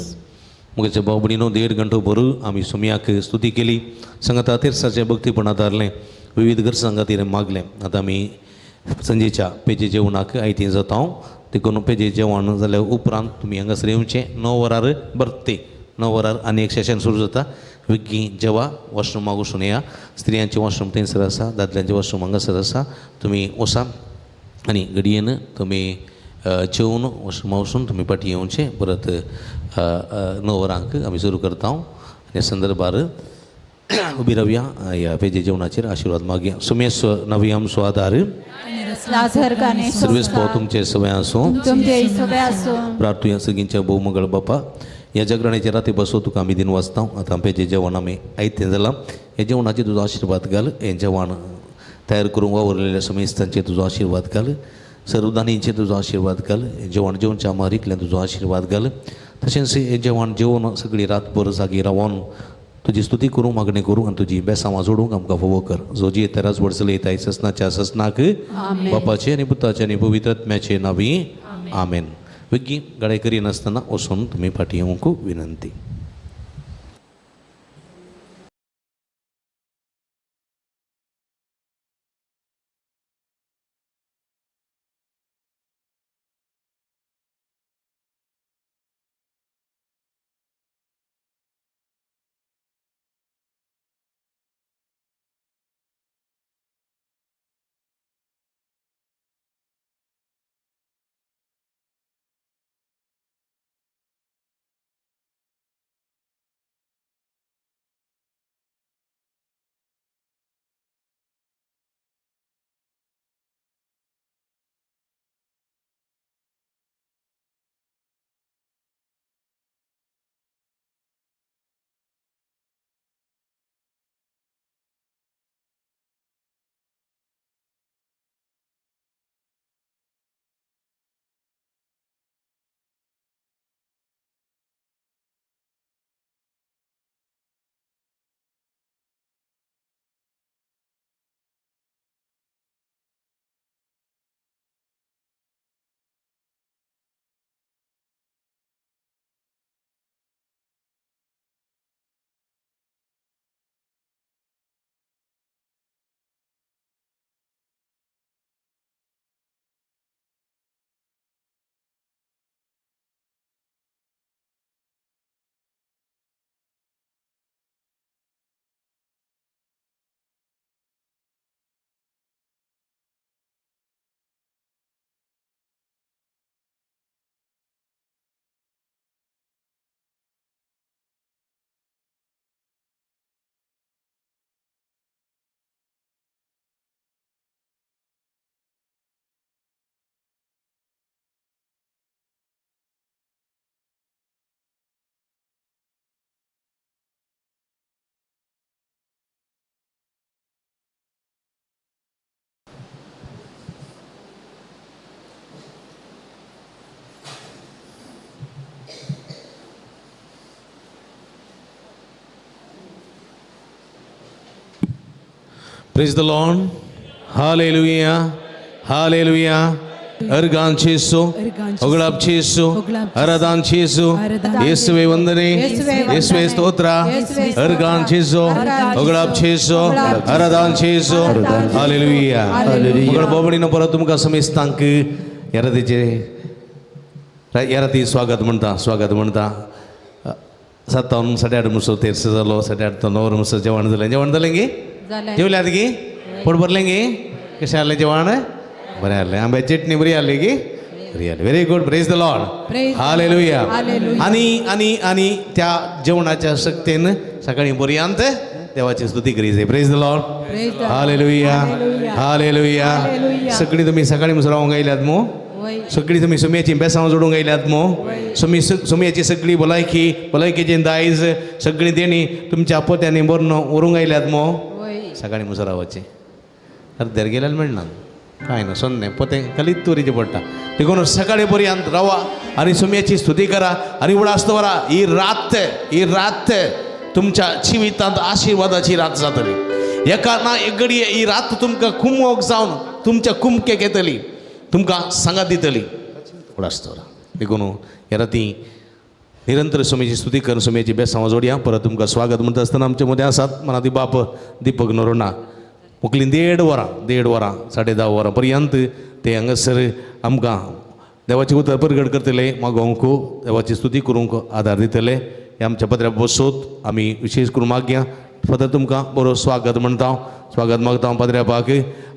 मुगेच्या भाव भयणीनो 1.5 घंटो भरू आमी सुमियाक स्तुती केली संगता तेरसाचें भक्तीपणा धारलें विविध गरजां खातीर मागलें. आतां आमी संजेच्या पेजे जेवणाक आयतीं जाता देखून पेजे जेवण जाल्या उपरांत तुमी हांगासर येवचें. 9 वरार भरते 9 वरार आनी एक सेशन सुरू जाता. विग्गी जेवा वॉशरूमाक वचून येया. स्त्रियांचें वॉशरूम थंयसर आसा दादल्यांचें वॉशरूम हांगासर आसा. तुमी वसा आनी घडयेन तुमी जेवन वॉशरूमा वचून तुमी फाटीं येवचें. परत 9 वरांक आमी सुरू करता. आनी संदर्भार उबी रावया ह्या पेजे जेवणाचेर आशिर्वाद मागया. सुमेस नवी आमचो आदार सर्वेस भाव तुमचे सवय आसूं प्रार्थुया. सगळींच्या भोवमंगळ बापा ह्या जागरणाचे राती बसो तुका आमी दिन वाचता. आतां पेजे जेवण आमी आयतें जालां. ह्या जेवणाचेर तुजो आशिर्वाद घाल. हें जेवण तयार करूंक वावरलेल्या समेस्तांचेर तुजो आशिर्वाद घाल. सर्वदानींचेर तुजो आशिर्वाद घाल. हें जेवण जेवच्या मारिकल्यान तुजो आशिर्वाद घाल. तशेंच हें जेवण जेवण सगळी रातभर जागी रावन तुजी स्तुती करूं मागणी करूं आनी तुजी बेसांवां जोडूंक आमकां फावो कर. जो जी तेराच वर्सले येताय ससनाच्या ससनाक बापाचे आनी पुताचे आनी पवित्र आत्म्याचे नावी आमेन. वेगीं गाडे करिनासतना वचून तुमी फाटीं येवंक विनंती. Praise the Lord. Hallelujah. Hallelujah. अर्गान चेसो ಹೊಗಳಾಪ್ ಚೇಸು ಅರದಾನ್ ಚೇಸು ಯೇಸುವೆ ವಂದನೆ ಯೇಸುವೆ ಸ್ತೋತ್ರ ಅರ್ಗಾನ್ ಚೇಸು ಹೊಗಳಾಪ್ ಚೇಸು ಅರದಾನ್ ಚೇಸು हालेलुया. मगळ बोबडीनो परत तुमकां समेस्तांक येरातीचे येराती स्वागत म्हणटा, स्वागत म्हणटा. सातावन 8:30 मुसो तेर्स जालो, 8:30 9 मुसो जेवण जालें. जेवण जालें गी? जेवल्यात गी? पोट भरलें गी? कशें आहलें जेवण? बरें आहलें. आंब्या चटणी बरी आहली गी? बरी आहली. Very good. Praise the Lord. Hallelujah. आनी आनी आनी त्या जेवणाच्या शक्तेन सकाळी पर्यंत देवाची स्तुती करी जाय. Praise the Lord. Hallelujah. Hallelujah. सगळीं तुमी सकाळी मुसो रावंक आयल्यात मू? सगळीं तुमी सुमयाची बेसांव जोडूंक आयल्यात मू? सुमी सुमयाची सगळी भलायकी, भलायकेचें दायज सगळीं देणी तुमच्या पोत्यांनी भरून व्हरूंक आयल्यात मू? सकाळीं मुसो रावचें. अर्द्यार गेल्यार मेळना कांय ना, सोन्नें पोतें खालीच दवरिचें पडटा. देखून सकाळी पर्यंत रावा आनी सुमयाची स्तुती करा आनी उडास दवरा. ही रात, ही रात तुमच्या जिवितांत आशिर्वादाची रात जातली. एका ना एक घडये ही रात तुमकां कुमोक जावन तुमच्या कुमकेक येतली, तुमकां सांगात दितली. उडास दवरा. देखून ह्या राती निरंतर सुमेची स्तुती करून सुमेची बेसांव जोडया. परत तुमकां स्वागत म्हणटा आसतना आमचे मदें आसात मनाती बाप दीपक नोरोणा. मुकली 1.5 वरां, 1.5 वरां, 10:30 वरां पर्यंत ते हांगासर आमकां देवाचें उतर परगट करतले, मागोवंक देवाची स्तुती करूंक आदार दितले. हे आमच्या पत्र्या बसोत आमी विशेश करून मागया. फादर तुमकां बरो स्वागत म्हणटा, स्वागत मागता पाद्र्यापाक.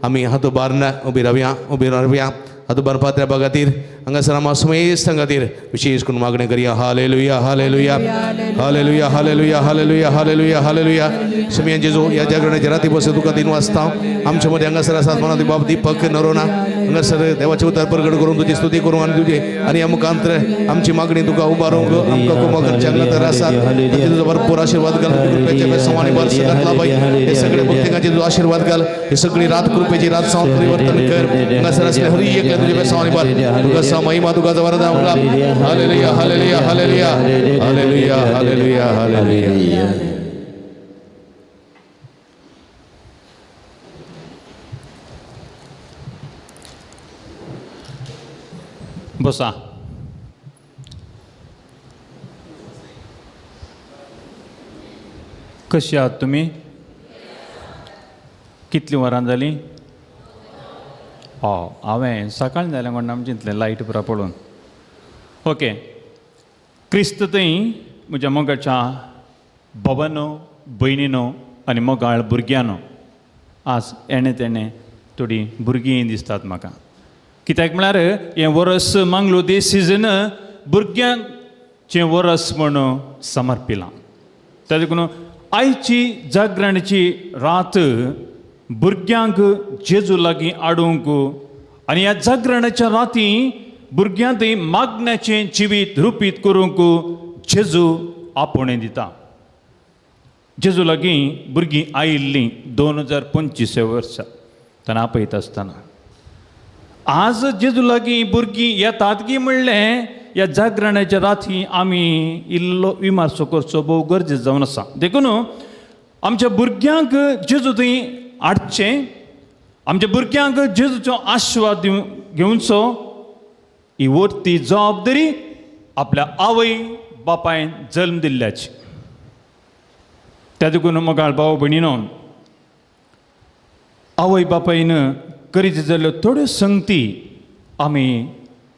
आमी हात उबारना उबी रावया, उबी रावया. हात उबार पाद्र्यापा खातीर हांगासर आमा समेस्तां खातीर विशेश करून मागणें करया. Hallelujah. Hallelujah. Hallelujah. Hallelujah. Hallelujah. Hallelujah. Hallelujah. सुमयान जेजू ह्या जागरणाच्या राती बस तुका 3 वाजता आमच्या मध्ये हांगासर आसात मनाती बाब दीपक नरोना. हांगासर देवाचें उतर परगट करून तुजी स्तुती करूं आनी तुजी आनी ह्या मुखांतर आमची मागणी तुका उबारूंक आमकां कुमक करचे हांगासर आसात. तुजो भरपूर आशिर्वाद घाल. कृपेचे बेसांव आनी भरस घातला बाई. हे सगळे भक्तिकांचे तुजो आशिर्वाद घाल. हे सगळी रात कृपेची रात जावन परिवर्तन कर. हांगासर आसले हरी एकले तुजे बेसांव आनी भर तुका महिमा तुका वरदान. Hallelujah. Hallelujah. Hallelujah. Hallelujah. Hallelujah. Hallelujah. बसा. कशी आहात तुमी? कितलीं वरां जालीं? हय, हांवें सकाळीं जालें म्हण आमी चिंतलें लायट पुरा पळोवन. ओके, क्रिस्त थंय म्हज्या मोगाच्या बाबानो, भयणीनो आनी मोगाळ भुरग्यांनो, आज एणे तेणें थोडीं भुरगीं दिसतात म्हाका. कित्याक म्हळ्यार हें वरस मांगलो सिजन भुरग्यांचें वरस म्हण समर्पिलां. त्या देखून आयची जागरणाची रात भुरग्यांक जेजू लागीं हाडूंक आनी ह्या जागरणाच्या राती भुरग्यां थंय मागण्याचें जिवीत रुपीत करूंक जेजू आपोवणें दिता. जेजू लागीं भुरगीं आयिल्लीं 2025 वर्सा ताणें आपयता आसतना आज जेजू लागीं भुरगीं येतात की म्हणलें ह्या जागरणाच्या राती आमी इल्लो विमार्सो करचो भोव गरजेचो जावन आसा. देखून आमच्या भुरग्यांक जेजू थंय हाडचें, आमच्या भुरग्यांक जेजूचो आशिर्वाद घेवचो, ही वरती जबाबदारी आपल्या आवय बापायन जल्म दिल्ल्याची. त्या देखून मोगाळ भाव भयणीनो, आवय बापायन करीत जाल्ल्यो थोड्यो संगती आमी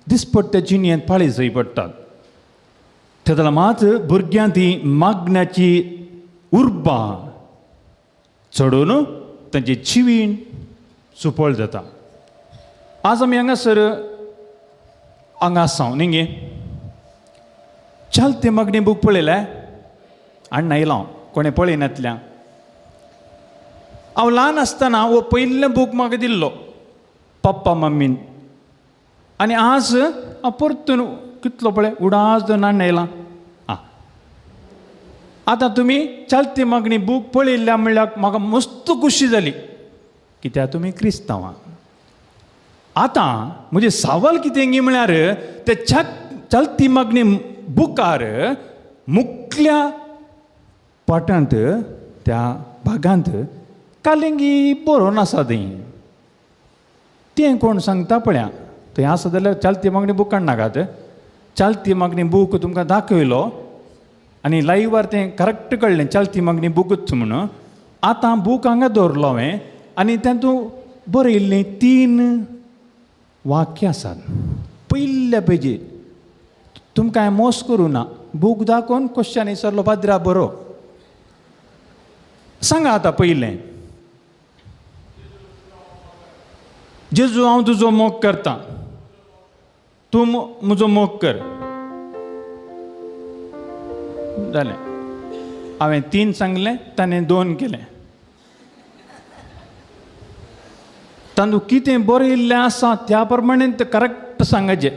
दिसपट्ट्या जिणेंत पाळी जाय पडटात. तेदला मात भुरग्यां ती मागण्याची उर्बा चडोवन तांची जिवीण सुपळ जाता. आज आमी हांगासर हांगा आसा न्ही गे. चलते मागणी बूक पळयलें आनी आयलो कोणें पळयनातल्या. हांव ल्हान आसतना हो पयलें बूक म्हाका दिल्लो पप्पा मम्मीन, आनी आज हांव परतून कितलो पळय उडास दोन हाडून आयला. आं, आतां तुमी चलती मागणी बूक पळयल्ल्या म्हणल्यार म्हाका मस्त खुशी जाली, कित्याक तुमी क्रिस्तांवां. आतां म्हजें सवाल कितें गी म्हळ्यार ते चलती मागणी बुकार मुखल्या पाठांत त्या भागांत कालिंगी बरोवन आसा थंय तें कोण सांगता पळया थंय आसा जाल्यार चालती मागणी बूक काडनाकात. चालती मागणी बूक तुमकां दाखयलो आनी लायव्हार तें करेक्ट कळ्ळें चालती मागणी बुकूच म्हणून. आतां बूक हांगा दवरलो हांवें आनी तातूंत बरयल्लीं 3 वाक्यां आसात. पयल्या पेजीर तुमकां हांवें मोस करूं ना, बूक दाखोवन क्वेश्चन विचारलो पाद्रा बरो सांगा. आतां पयलें, जेजू हांव तुजो मोग करता, तूं म्हजो मोग कर. जालें, हांवें 3 सांगलें, ताणें 2 केलें. तांदूळ कितें बरयिल्लें आसा त्या प्रमाणे तें करेक्ट सांगाचें.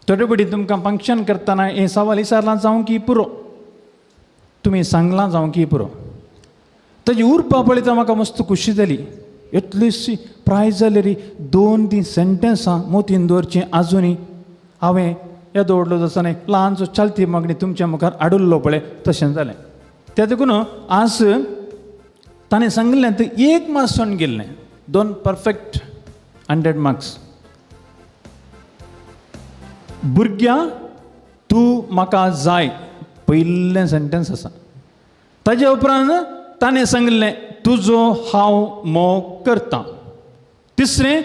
थोडे पटी तुमकां फंक्शन करतना हें सवाल विचारलां जावं की पुरो, तुमी सांगलां जावं की पुरो. ताजी उरपा पळयता म्हाका मस्त खुशी जाली. इतलीशी प्रायज जाली रे 2-3 सेंटेन्सां मोतीन दवरचीं आजुनूय हांवें येदो व्हडलो जातना ल्हानसो चालती मागणी तुमच्या मुखार आडुल्लो पळय तशें जालें. त्या देखून आज ताणें सांगिल्लें तें 1 मार्क्स सोडून गेल्लें, 2 परफेक्ट 100 मार्क्स. भुरग्यां तूं म्हाका जाय पयलें सेंटेन्स आसा. ताजे उपरांत ताणें सांगिल्लें तुजो हांव मोग करता. तिसरें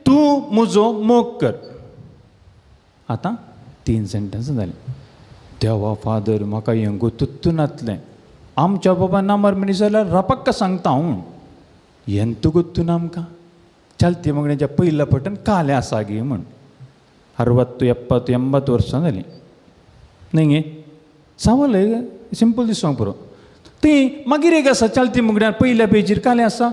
तूं म्हजो मोग कर. आतां 3 सेंटेन्स जालीं. देवा फादर म्हाका हें गोतूच नातलें. आमच्या बाबा नामार मनीस जाल्यार रपक्क सांगता हांव हें गोत्तू ना आमकां. चलती मागण्याच्या पयल्या पटन कालें आसा गे म्हण 60 70 80 वर्सां जालीं न्हय गे. सावल सिंपल दिसोंक पुरो. ती मागीर एक आसा चलती मुगड्यार पयल्या पेजीर कालें आसा.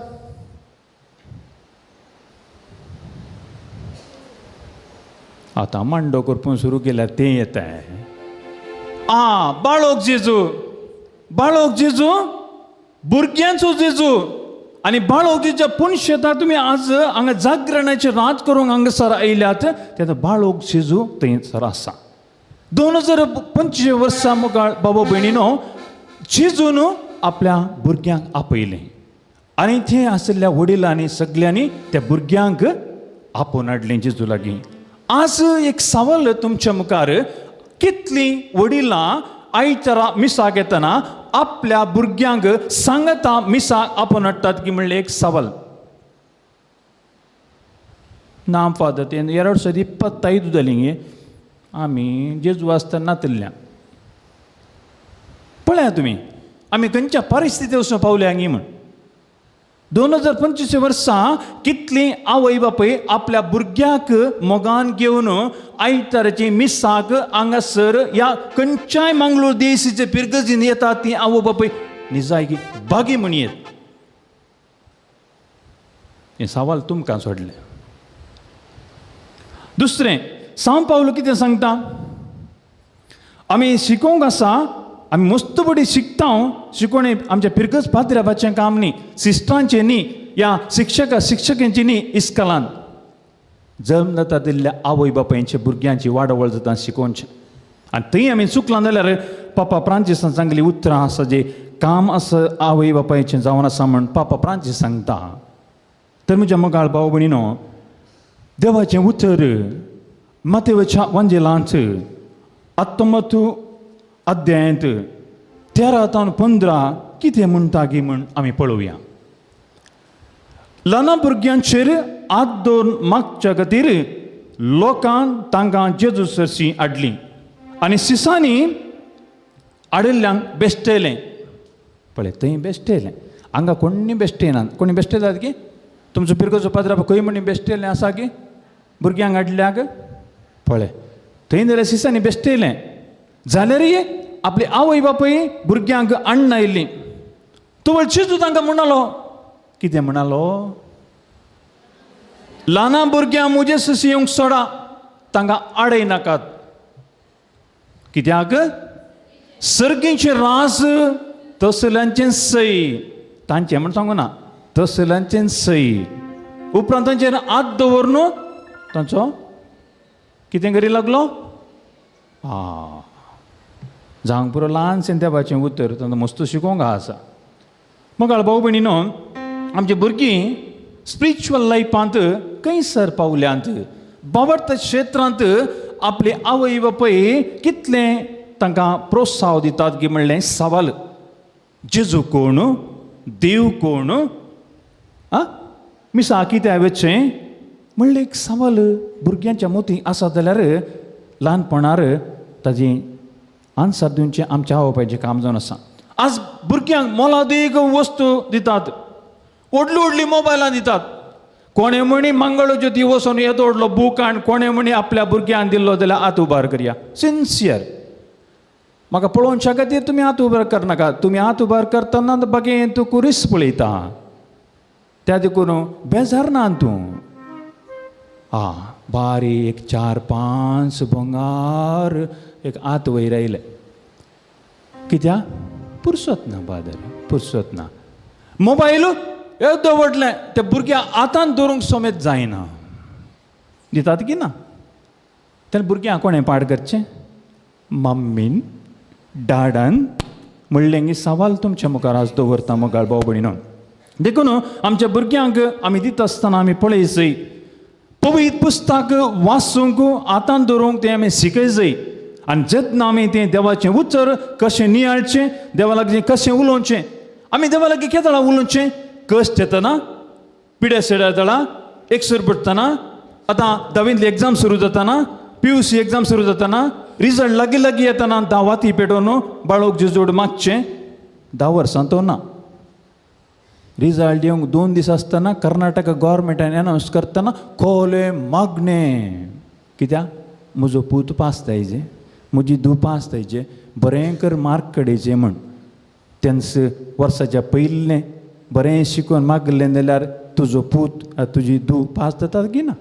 आतां मांडो करपून सुरू केल्यार तें येता. आ बाळोक जेजू, बाळोक जेजू, भुरग्यांचो जेजू. आनी बाळोक जेजूच्या पुनशेता तुमी आज हांगा जागरणाचे रात करूंक हांगासर आयल्यात तेन्ना बाळोक जेजू थंयसर आसा. 2025 वर्सां मुखार बाबा भयणीनो जेजून आपल्या भुरग्यांक आपयलें आनी थंय आशिल्ल्या वडिलांनी सगल्यांनी त्या भुरग्यांक आपोवन हाडलें जेजू लागीं. आज एक सवाल तुमच्या मुखार, कितलीं वडिलां आयतारा मिसाक येतना आपल्या भुरग्यांक सांगता मिसाक आपोवन हाडटात की म्हणलें एक सवाल. ना फादर ते 2025 जालीं आमी जेजू आसतना नातिल्ल्या. पळया तुमी आमी खंयच्या परिस्थिती वचून पावल्या हांगी म्हण. 2025 वर्सां कितलीं आवय बापूय आपल्या भुरग्याक मोगान घेवन आयताराची मिसाक हांगासर ह्या खंयच्याय मंगळूर देशीचे पिरगजीन येतात ती आवय बापूय निजायकी बागी म्हण येत. हें सवाल तुमकां सोडलें. दुसरें, सांव पावलो कितें सांगता, आमी शिकोवंक आसा, आमी मस्त बडी शिकता. शिकोवणे आमच्या पिरगज पाद्र्याबाचें काम न्ही, सिस्टरांचें न्ही, या शिक्षका शिक्षकांची न्ही. इस्कलान जल्म जाता दिल्ल्या आवय बापायचे भुरग्यांची वाडावळ जाता शिकोवचें. आनी थंय आमी चुकलां जाल्यार पापा फ्रांसिसान सांगली उतरां आसा जे काम आसा आवय बापायचें जावन आसा म्हण पापा फ्रांसीस सांगता. तर म्हज्या मोगाळ भाव भयणीनो, देवाचें उतर मातेवच्या वांजेलांत 19 अध्यायांत 13 तावन 15 कितें म्हणटा गी म्हण आमी पळोवया. ल्हान भुरग्यांचेर हात दवरून मागच्या खातीर लोकान तांकां जेजू सरशी हाडली आनी सिसांनी हाडिल्ल्यांक बेश्टयलें. पळय थंय बेश्टयलें, हांगा कोणी बेश्टयनात. कोणी बेश्टयतात की तुमचो पिरगोचो पाद्रा खंय म्हणी बेश्टयलें आसा की भुरग्यांक हाडल्याक? पळय थंय जाल्यार सिसांनी बेश्टयलें जाल्यारय आपली आवय बापूय भुरग्यांक हाडून आयिल्लीं. तो जेजू तांकां म्हणालो, कितें म्हणालो, ल्हान भुरग्यां म्हजे सशी येवंक सोडा, तांकां आडय नाकात. कित्याक सर्गींचे रास तसल्यांचें सय, तांचें म्हण सांगू ना, तसल्यांचें सय. उपरांत तांचेर हात दवरून तांचो कितें करी लागलो, आ जावंक पुरो ल्हानशें देवाचें उतर तांकां मस्त शिकोवंक आसा. मोगाळ भाव भयणीनो, आमची भुरगीं स्पिरिच्युअल लायफांत खंयसर पावल्यांत, बाबर्त क्षेत्रांत आपली आवय बापूय कितलें तांकां प्रोत्साहन दितात की म्हणलें सवाल. जेजू कोण, देव कोण, आं मिसा कित्याक वचचें म्हणलें एक सवाल भुरग्यांच्या मोती आसा जाल्यार ल्हानपणार ताजी आन्सर दिवचें आमच्या आवय बापायचें काम जावन आसा. आज भुरग्यांक मोलादीक वस्तू दितात, व्हडली व्हडली मोबायलां दितात. कोणे म्हणी मंगळ ज्योती वचून येदो व्हडलो बूक आनी कोणे म्हणी आपल्या भुरग्यांक दिल्लो जाल्यार हात उबार करया. सिन्सियर म्हाका पळोवच्या खातीर तुमी हात उबार करनाका. तुमी हात उबार करतना बागे तूं कुरीस पळयता, त्या देखून बेजार ना तूं. आं बारीक 4 5 भंगार एक हात वयर आयले. कित्याक पुरसत ना बादर, पुरसत ना. मोबायल येदो व्हडलें त्या भुरग्यांक हातान दवरूंक समेत जायना, दितात की ना. तेन्ना भुरग्यांक कोणें पाड करचें, मम्मीन डाडान म्हणलें की सवाल तुमच्या मुखार आज दवरता मोगाळ भाव भयणीनो. देखून आमच्या भुरग्यांक आमी दिता आसतना आमी पळय जाय, पवित्र पुस्तक वाचूंक हातान दवरूंक तें आमी शिकय जाय. आनी जेन्ना आमी तें देवाचें उतर कशें नियाळचें, देवा लागीं कशें उलोवचें, आमी देवा लागीं केदळा उलोवचें, कश्ट येतना, पिड्या सेड्या दळा एकसर पडटना, आतां धावींतली एग्जाम सुरू जाताना, PUC exam सुरू जाताना, रिजल्ट लागीं लागीं येताना 10 वाती पेटोवन बाळोक जेजूड मागचें. 10 वर्सां तो ना. रिजल्ट येवंक 2 दीस आसतना कर्नाटका गव्हर्मेंटान एनावन्स करतना कोले मागणे, कित्याक म्हजो पूत पास जायजे, म्हजी धूव पास जायजे, बरें कर मार्क कडेचे म्हण. तेन्स वर्साच्या पयलें बरें शिकून मागलें जाल्यार तुजो पूत तुजी धूव पास जाता की ना.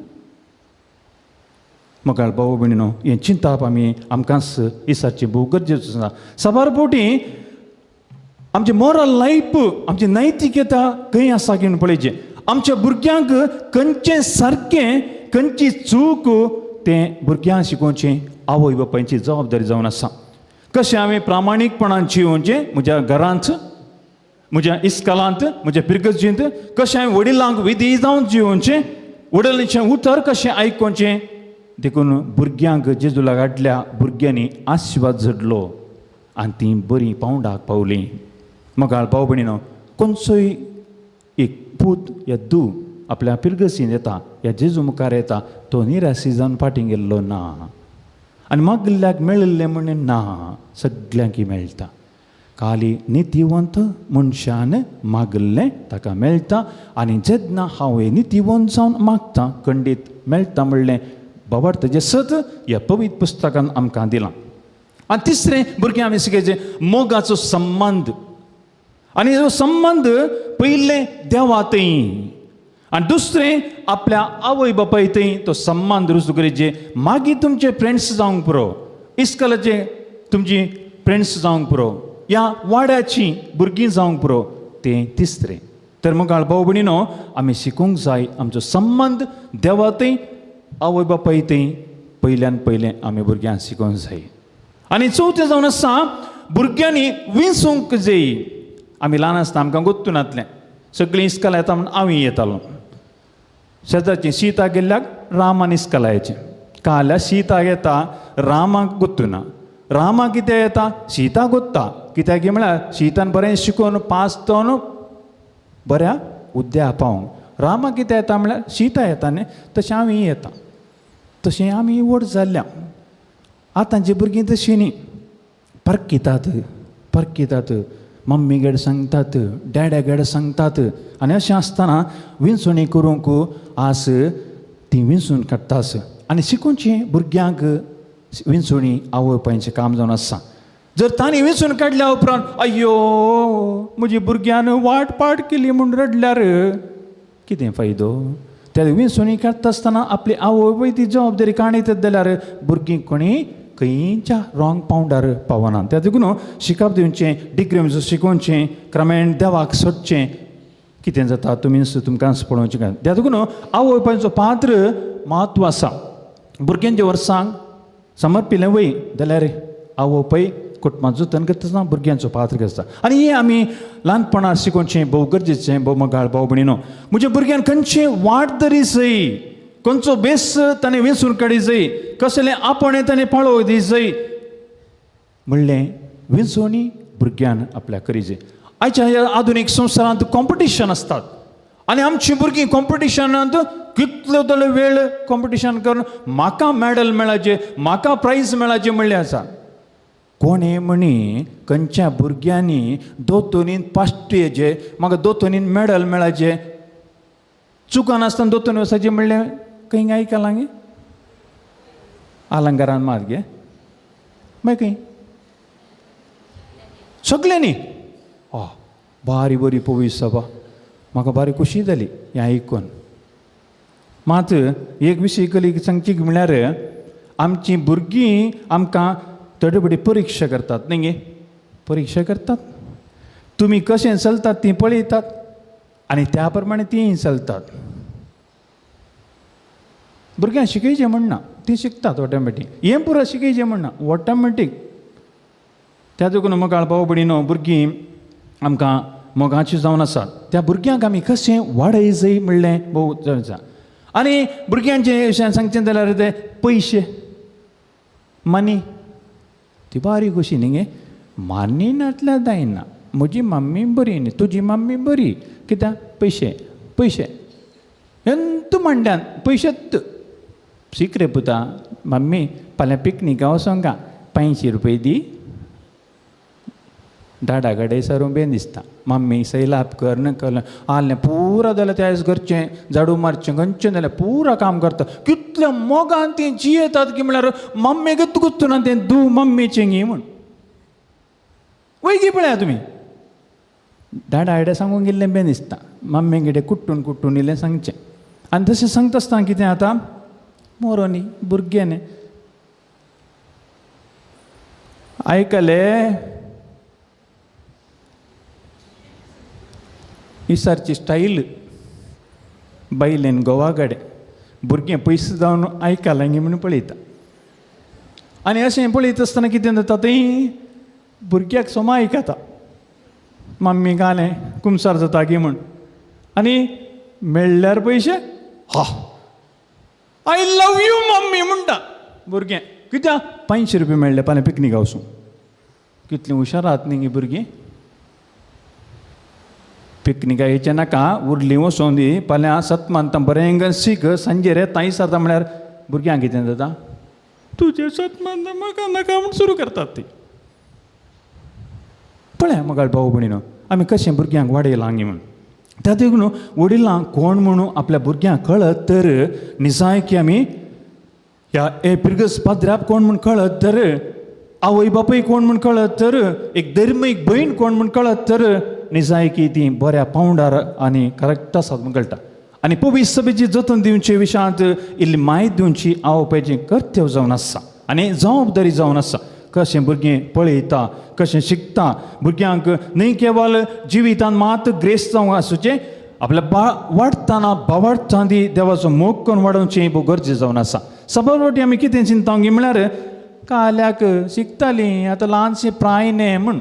मोगाळ भाव भयणीनो, हें चिंताप आमी आमकांच इसाची भोव गरजेचो आसा. साबार फावटी आमची मोरल लायफ, आमची नैतिकता खंय आसा की पळयचें. आमच्या भुरग्यांक खंयचें सारकें खंयची चूक तें भुरग्यांक शिकोवचें आवय बापायची जबाबदारी जावन आसा. कशें हांवें प्रामाणीकपणान जियोवचें म्हज्या घरांत, म्हज्या इस्कलांत, म्हज्या पिरगर्जींत, कशें हांवें वडिलांक विधी जावन जियोवचें, वडिलांचें उतर कशें आयकोवचें. देखून भुरग्यांक जेजूला हाडल्या भुरग्यांनी आशिर्वाद झडलो आनी तीं बरीं पावंडाक पावलीं. मोगाळ भाव भयणीनो, खंयचोय एक पूत या धूव आपल्या पिरगसीन येता या जेजू मुखार येता तो निराशी जावन फाटीं गेल्लो ना आनी मागिल्ल्याक मेळिल्लें म्हण ना, सगल्यांकी मेळटा. खाली नितीवंत मनशान मागिल्लें ताका मेळटा आनी जेन्ना हांव हें नितीवंत जावन मागता खंडीत मेळटा म्हणलें बाबार तेजें सत ह्या पवित्र पुस्तकान आमकां दिलां. आनी तिसरें भुरगीं आमी शिकयचें मोगाचो संबंद, आनी हो संबंद पयलें देवा थंय आनी दुसरें आपल्या आवय बापाय थंय तो संबंद रुजू करीचे. मागीर तुमचे फ्रेंड्स जावंक पुरो, इस्कलाचे तुमची फ्रेंड्स जावंक पुरो, या वाड्याची भुरगीं जावंक पुरो, तें तिसरें. तर मोगाळ भाव भयणीनो, आमी शिकूंक जाय आमचो संबंद देवा थंय आवय बापाय थंय पयल्यान पयलें आमी भुरग्यांक शिकोवंक जाय. आनी चवथें जावन आसा भुरग्यांनी विंचूंक जाय. आमी ल्हान आसतना आमकां गोत्तू नातलें, सगळीं इस्कला येता म्हूण हांवूय येतालो. शेजारचीं सीता गेल्ल्याक रामान इस्कला येचें, काल्या सीता येता रामाक गोत्तू ना, रामा कितें येता सीता गोत्ता, कित्याक म्हळ्यार सीतान बरें शिकोवन पास जावन बऱ्या उद्या पावोंक. रामा कितें येता म्हळ्यार सीता येता न्ही, तशें आमी येता, तशें आमी व्हड जाल्ल्या. आतांची भुरगीं तशीं न्ही, परकितात परकितात, मम्मी गेड सांगतात, डॅड्या गेड सांगतात. आनी अशें आसतना विंचवणी करूंक आज ती विंचून काडटास. आनी शिकोवचें भुरग्यांक विंचवणी आवय बापायचें काम जावन आसा. जर तांणी विंचून काडल्या उपरांत अय्यो म्हजी भुरग्यान वाट पाट केली म्हूण रडल्यार कितें फायदो? त्या विंचवणी काडटा आसतना आपली आवय बापूय ती जबाबदारी काणयतात जाल्यार भुरगीं कोणी खंयच्या रॉंग पावंडार पावना. त्या देखून शिकप दिवचें, डिग्री शिकोवचें, क्रमेण देवाक सोदचें. कितें जाता तुमी तुमकां पळोवचें काय. त्या देखून आवय बापायचो पात्र म्हत्व आसा. भुरग्यांच्या वर्सांक समर्पिलें वय जाल्यार आवय बापूय कुटुंबां जतन करता भुरग्यांचो पात्र आसता. आनी हें आमी ल्हानपणां शिकोवचें भोव गरजेचें भोव मोगाळ भाव भयणीनो. म्हज्या भुरग्यान खंयचे वाट तरी जाय, खंयचो बेस ताणें वेंचून काडी जाय, कसलें आपणें ताणें पाळो दी जाय म्हणलें वेंचोणी भुरग्यान आपल्या करी जाय. आयच्या ह्या आधुनीक संवसारांत कॉम्पिटिशन आसतात आनी आमचीं भुरगीं कॉम्पिटिशनांत कितलो तलो वेळ कॉम्पिटिशन करून म्हाका मॅडल मेळाचें म्हाका प्रायज मेळाचें म्हणलें आसा. कोणें म्हणी खंयच्या भुरग्यांनी दोतोनीन पाश्ट येचें म्हाका दोतोनीन मॅडल मेळाचें चुकनासतना दोतोनी वचपाचें म्हणलें खंय आयकलां गे अलंकारान मात गे मागीर खंय सगल्यांनी आ बारी बरी पवी सभा म्हाका बारी खोशी जाली हें आयकून. मात एक विशय कली सांगची म्हणल्यार आमचीं भुरगीं आमकां थोडे बडी परिक्षा करतात न्ही गे, परिक्षा करतात. तुमी कशें चलतात तीं पळयतात आनी त्या प्रमाणे तीं चलतात. भुरग्यांक शिकयचें म्हणना तीं शिकतात ऑटोमॅटीक, हें पुरो शिकयचें म्हणना ऑटोमॅटीक. त्या देखून मोगाळ भाव भयणीनो भुरगीं आमकां मोगाची जावन आसात. त्या भुरग्यांक आमी कशें वाडय जाय म्हणलें भोव आसा. आनी भुरग्यांचें अशें सांगचें जाल्यार ते पयशे मनी ती बारी खोशी न्ही गे, मानी नासल्यार जायना म्हजी मम्मी बरी न्ही तुजी मम्मी बरी कित्याक पयशे पयशे एंत म्हणल्यान पयशेच सीक रे पुता मम्मी फाल्यां पिकनिका वचोंका 500 रुपये दी. डाडा कडेन सरूं बेन दिसता मम्मी सैलाप कर न कर आलें पुरा जाल्यार त्या आयज करचें झाडू मारचें खंयचें जाल्यार पुरा काम करता. कितल्या मोगान तीं जियेतात की म्हणल्यार मम्मीक गुत्तुना तें दू मम्मीचें गी म्हूण वयगी पळया तुमी. डाडा आयडिया सांगूंक गेल्लें बेन दिसता मम्मी कितें कुट्टून कुट्टून इल्लें सांगचें. आनी तशें सांगता आसतना कितें आतां मोरो न्ही भुरगें न्ही आयकलें इसारची स्टायल बायलेन गोवा कडेन भुरगें पयस जावन आयकलां गी म्हणून पळयता. आनी अशें पळयता आसतना कितें जाता थंय भुरग्याक सोमा आयकता मम्मी घालें कुमसार जाता गी म्हूण आनी मेळ्ळ्यार पयशे हा I love you mummy म्हणटा भुरगें कित्याक 500 रुपया मेळ्ळे फाल्यां पिकनीक वचूं. कितलीं हुशार आहात न्ही गी भुरगीं. पिकनिका येचें नाका उरलीं वचों दी फाल्यां सतमानता बरें सीक सांजे रे तांय जाता म्हळ्यार भुरग्यांक कितें जाता तुजें सतमानता म्हाका नाका म्हूण सुरू करतात ती. पळय मोगाळ भाव भयणीनो आमी कशें भुरग्यांक वाडयलां गी म्हूण. त्या देखून वडिलांक कोण म्हणून आपल्या भुरग्यांक कळत तर निजाय की आमी ह्या ए पिरगस पाद्र्याप कोण म्हूण कळत तर आवय बापूय कोण म्हूण कळत तर एक धर्मीक भयण कोण म्हूण कळत तर निजाय की ती बऱ्या पावंडार आनी करेक्ट आसात म्हूण कळटा. आनी पवित्र सभेची जतन दिवचे विशयांत इल्ली म्हायती दिवची आवय कर्तव्य जावन आसा आनी जबाबदारी जावन आसा. कशें भुरगें पळयता कशें शिकता भुरग्यांक न्हय केवल जिवितान मात ग्रेस जावंक आसूचें आपल्या बा वाडटना बावाडटा ती देवाचो मोग करून वाडोवचें भोव गरजें जावन आसा. सबार फावटी आमी कितें चिंता गी म्हळ्यार काल्याक शिकतालीं आतां ल्हानशें प्राय न्ही म्हूण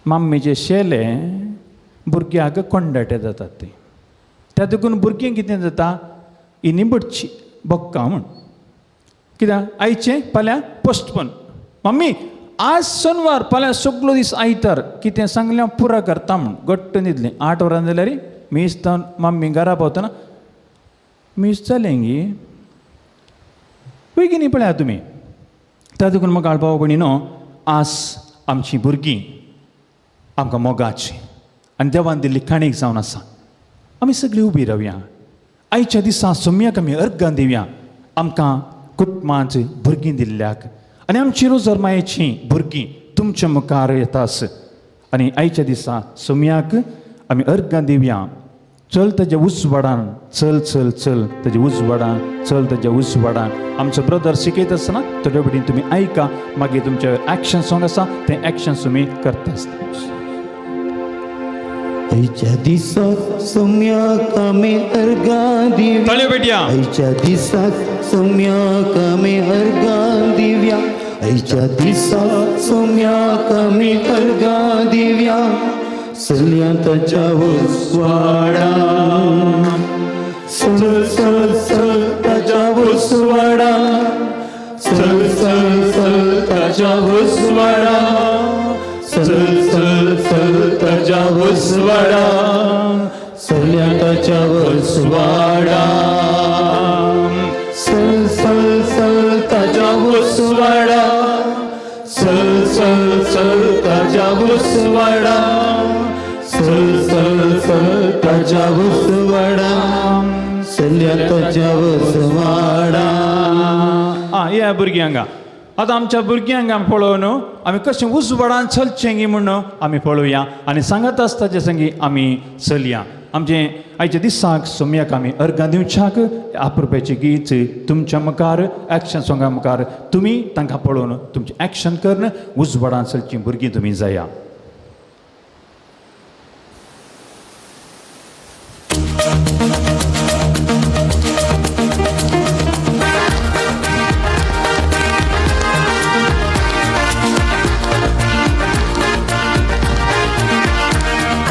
मम्मीचे शेले भुरग्याक कोंडाटे जातात ती. त्या देखून भुरगीं कितें जाता इनिबडची बक्का म्हूण कित्याक आयचें फाल्यां पोस्टपोन मम्मी आज शनवार फाल्यां सगलो दीस आयतार कितें सांगलें हांव पुरा करता म्हूण घट्ट न्हिदलें 8 वरां जाल्यार मीस जावन मम्मी घरा पावतना मीस जालें गी वयगी न्ही पळया तुमी. त्या देखून मोगाळ भाव भयणीनो आज आमचीं भुरगीं आमकां मोगाची आनी देवान दिल्ली काणीक जावन आसा. आमी सगळीं उबी रावया आयच्या दिसा सोम्याक आमी अर्गां दिवया आमकां कुटुंबांत भुरगीं दिल्ल्याक आनी आमची रोजर मायेची भुरगीं तुमच्या मुखार येतास आनी आयच्या दिसा सोम्याक आमी अर्गां दिवया. चल ताज्या उजवाडान चल चल चल ताज्या उजवाडान चल ताज्या उजवाडान. आमचो ब्रदर शिकयत आसतना थोडे बेगीन तुमी आयका मागीर तुमचें एक्शन सॉंग आसा तें एक्शन तुमी करता आसता. आयच्या दिसाक सोम्याक आमी अर्गां दिवया, ताळयो पेटया. आयच्या दिसाक सोम्याक आमी अर्गां दिवया, आयच्या दिसा सोम्याक आमी अर्गां दिवया चलया ताच्या उजवाडा चल चल चल ताच्या उजवाडा चल चल चल ताच्या उजवाडा चल चल चल ताच्या उजवाडा चलया ताच्या उजवाडा चल चल चल ताच्या उजवाडा चल चल चल ताच्या उजवाडा चल चल चल ताच्या उजवाडा चलया ताच्या उजवाडा. आं या भुरग्यांक आतां आमच्या भुरग्यांक आमी पळोवन आमी कशें उजवाडान चलचें गी म्हूण आमी पळोवया आनी सांगत आसता ताचे संगी आमी चलया. आमचें आयच्या दिसाक सोम्याक आमी अर्गां दिवच्याक आपरुपाचें गीत तुमच्या मुखार एक्शन सोंगा मुखार तुमी तांकां पळोवन तुमचें एक्शन करून उजवाडान चलचीं भुरगीं तुमी जाया.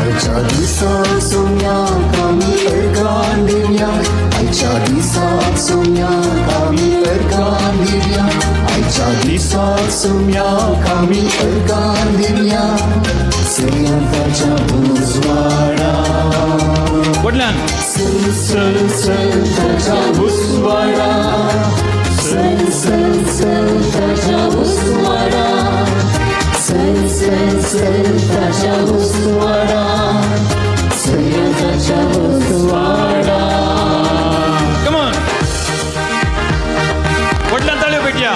आयच्या दिसा सोम्याक आमी अर्गां दिवया आयच्या दिसा सोम्याक आमी अर्गां दिवया आयच्या दिसा सोम्याक आमी अर्गां दिवया चलया ताच्या उजवाडा व्हडल्यान चल चल चल ताच्या उजवाडा चल चल चल ताच्या उजवाडा चल चल चल ताच्या उजवाडा चलया ताच्या उजवाडा. Come on. व्हडल्यान ताळयो पेटया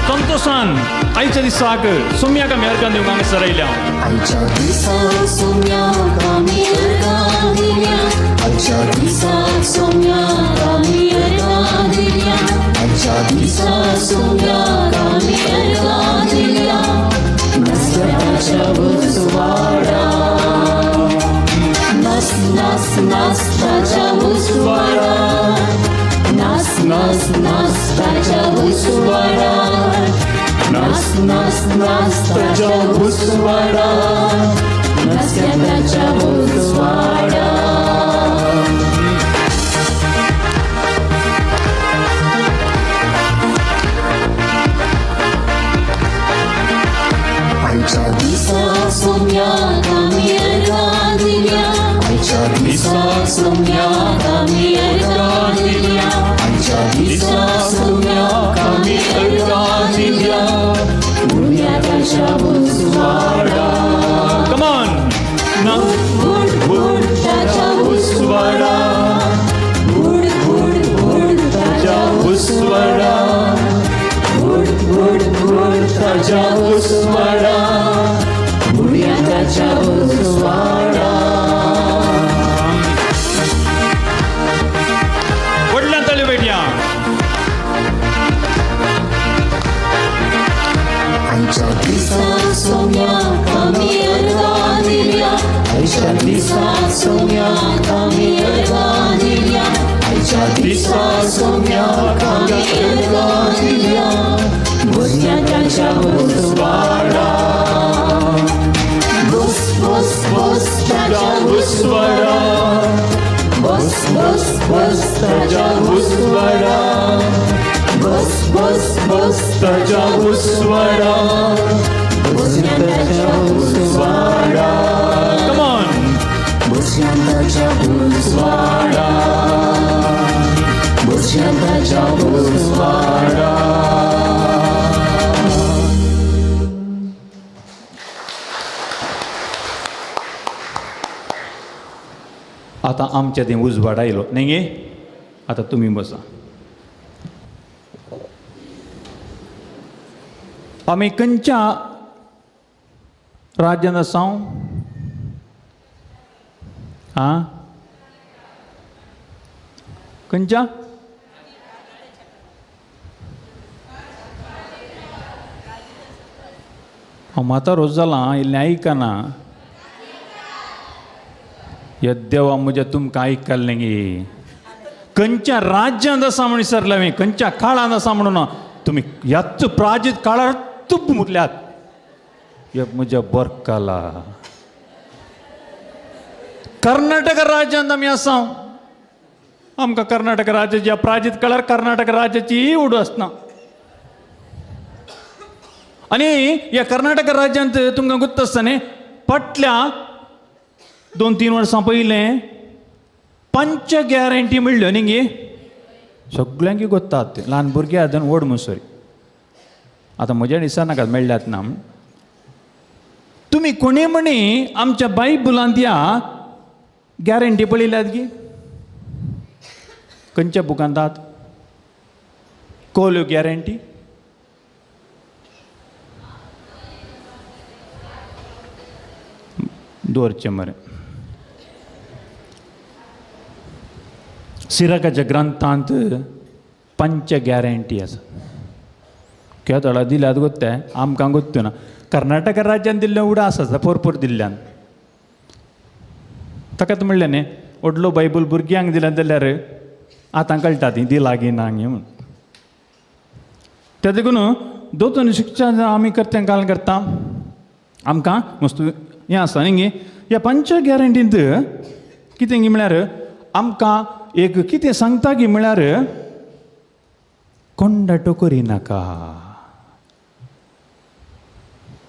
संतोशान आयच्या दिसाक सोम्याक आमी अर्गां दिवंक हांगासर आयल्या. आयच्या दिसा सोम्याक आमी अर्गां दिवया आयच्या दिसा सोम्याक आमी अर्गां दिवया आयच्या दिसा सोम्याक आमी अर्गां दिवया नसल्या ताच्या उजवाडा नास नास नास ताच्या उजवाडा नास नास नास ताच्या उजवाडा नास नास नास ताच्या उजवाडा नसल्या ताच्या उजवाडा. आयच्या दिसा सोम्याक आमी अर्गां दिवया आयच्या दिसा सोम्याक आमी अर्गां दिवया आयच्या दिसा सोम्याक आमी अर्गां दिवया उरया ताच्या उजवाडा. Come on. ना उड उड ताच्या उजवाडा उड उड उड ताच्या उजवाडा उड उड उड ताच्या उजवाडा उडया ताच्या उजवाडा. व्हडल्यान ताळयो पेटया. आयच्या दिसा सोम्याक आमी अर्गां दिवया आयच्या दिसा सोम्याक आमी अर्गां दिवया आयच्या दिसा सोम्याक आमी अर्गां दिवया भुरग्या ताच्या उजवाडा बस बस बस ताच्या उजवाडा बस बस बस ताच्या उजवाडा बस बस बस ताच्या उजवाडा भुरग्या ताच्या उजवाडा. Come on. भुरग्या ताच्या उजवाडा भुरग्या ताच्या उजवाडा. आतां आमच्या थंय उजवाड आयलो न्ही गे. आतां तुमी बसा. आमी खंयच्या राज्यांत आसा? आं खंयच्या? हांव म्हातारो जालां इल्लें आयकना. या देवा म्हज्या तुमकां आयकलें गे. खंयच्या राज्यांत आसा म्हूण विचारलें हांवें, खंयच्या काळांत आसा म्हणून. तुमी ह्याच प्राजीत काळार तूप मुरल्यात म्हज्या बरकाला. कर्नाटक राज्यांत आमी आसा. आमकां कर्नाटक राज्याची प्राजीत काळार कर्नाटक राज्याची उडू आसना. आनी ह्या कर्नाटक राज्यांत तुमकां गुत्त आसता न्ही, फाटल्या 2-3 वर्सां पयलें पंच गॅरंटी मेळ्ळ्यो न्ही गे, सगल्यांक गोत्तात ल्हान भुरगे आजून व्हड मुसरी. आतां म्हज्या दिसा नाका मेळ्ळ्यात ना. तुमी कोणी म्हणी आमच्या बायबलांत ह्या गॅरंटी पळयल्यात गी? खंयच्या बुकांतात कोल्यो गॅरंटी? दवरचें मरे. सिराकाच्या ग्रंथांत पंच गॅरंटी आसा. केदोळा दिल्यात गोत्ते आमकां गोत्तू ना. कर्नाटक राज्यान दिल्लें उडा आसा पोरपोर दिल्ल्यान ताकाच म्हणलें न्ही व्हडलो बायबल भुरग्यांक दिल्या जाल्यार आतां कळटा ती दी लागीं ना म्हूण. त्या देखून दोतोन शिक्षा आमी करता काल करता आमकां मस्त हें आसा न्ही गे. ह्या पंच गॅरंटींत कितें गी म्हळ्यार आमकां एक कितें सांगता गी म्हळ्यार कोंडाटो करिनाका,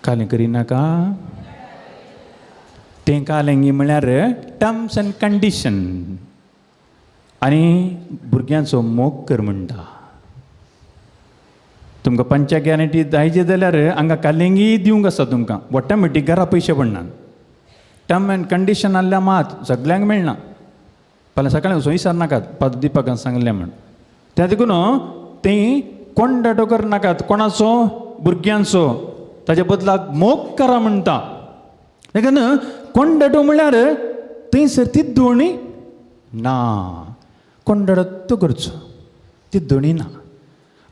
कालें करिनाका. तें कालें गी म्हळ्यार टर्म्स एंड कंडिशन आनी भुरग्यांचो मोग कर म्हणटा. तुमकां पंच गॅरंटी जायचे जाल्यार हांगा कालेंगी दिवंक आसा तुमकां, ऑटोमेटीक घरा पयशे पडना. टर्म एंड कंडिशन आहल्यार मात सगल्यांक मेळना. फाल्यां सकाळीं वचून विचार नाकात पाद दिपाकान सांगलें म्हण. त्या देखून तें कोंडाटो करनाकात कोणाचो, भुरग्यांचो, ताच्या बदलाक मोग करा म्हणटा. देखून कोंडाटो म्हळ्यार थंयसर तिद्दोणी ना, कोंडाटो करचो तिद्दोणी ना.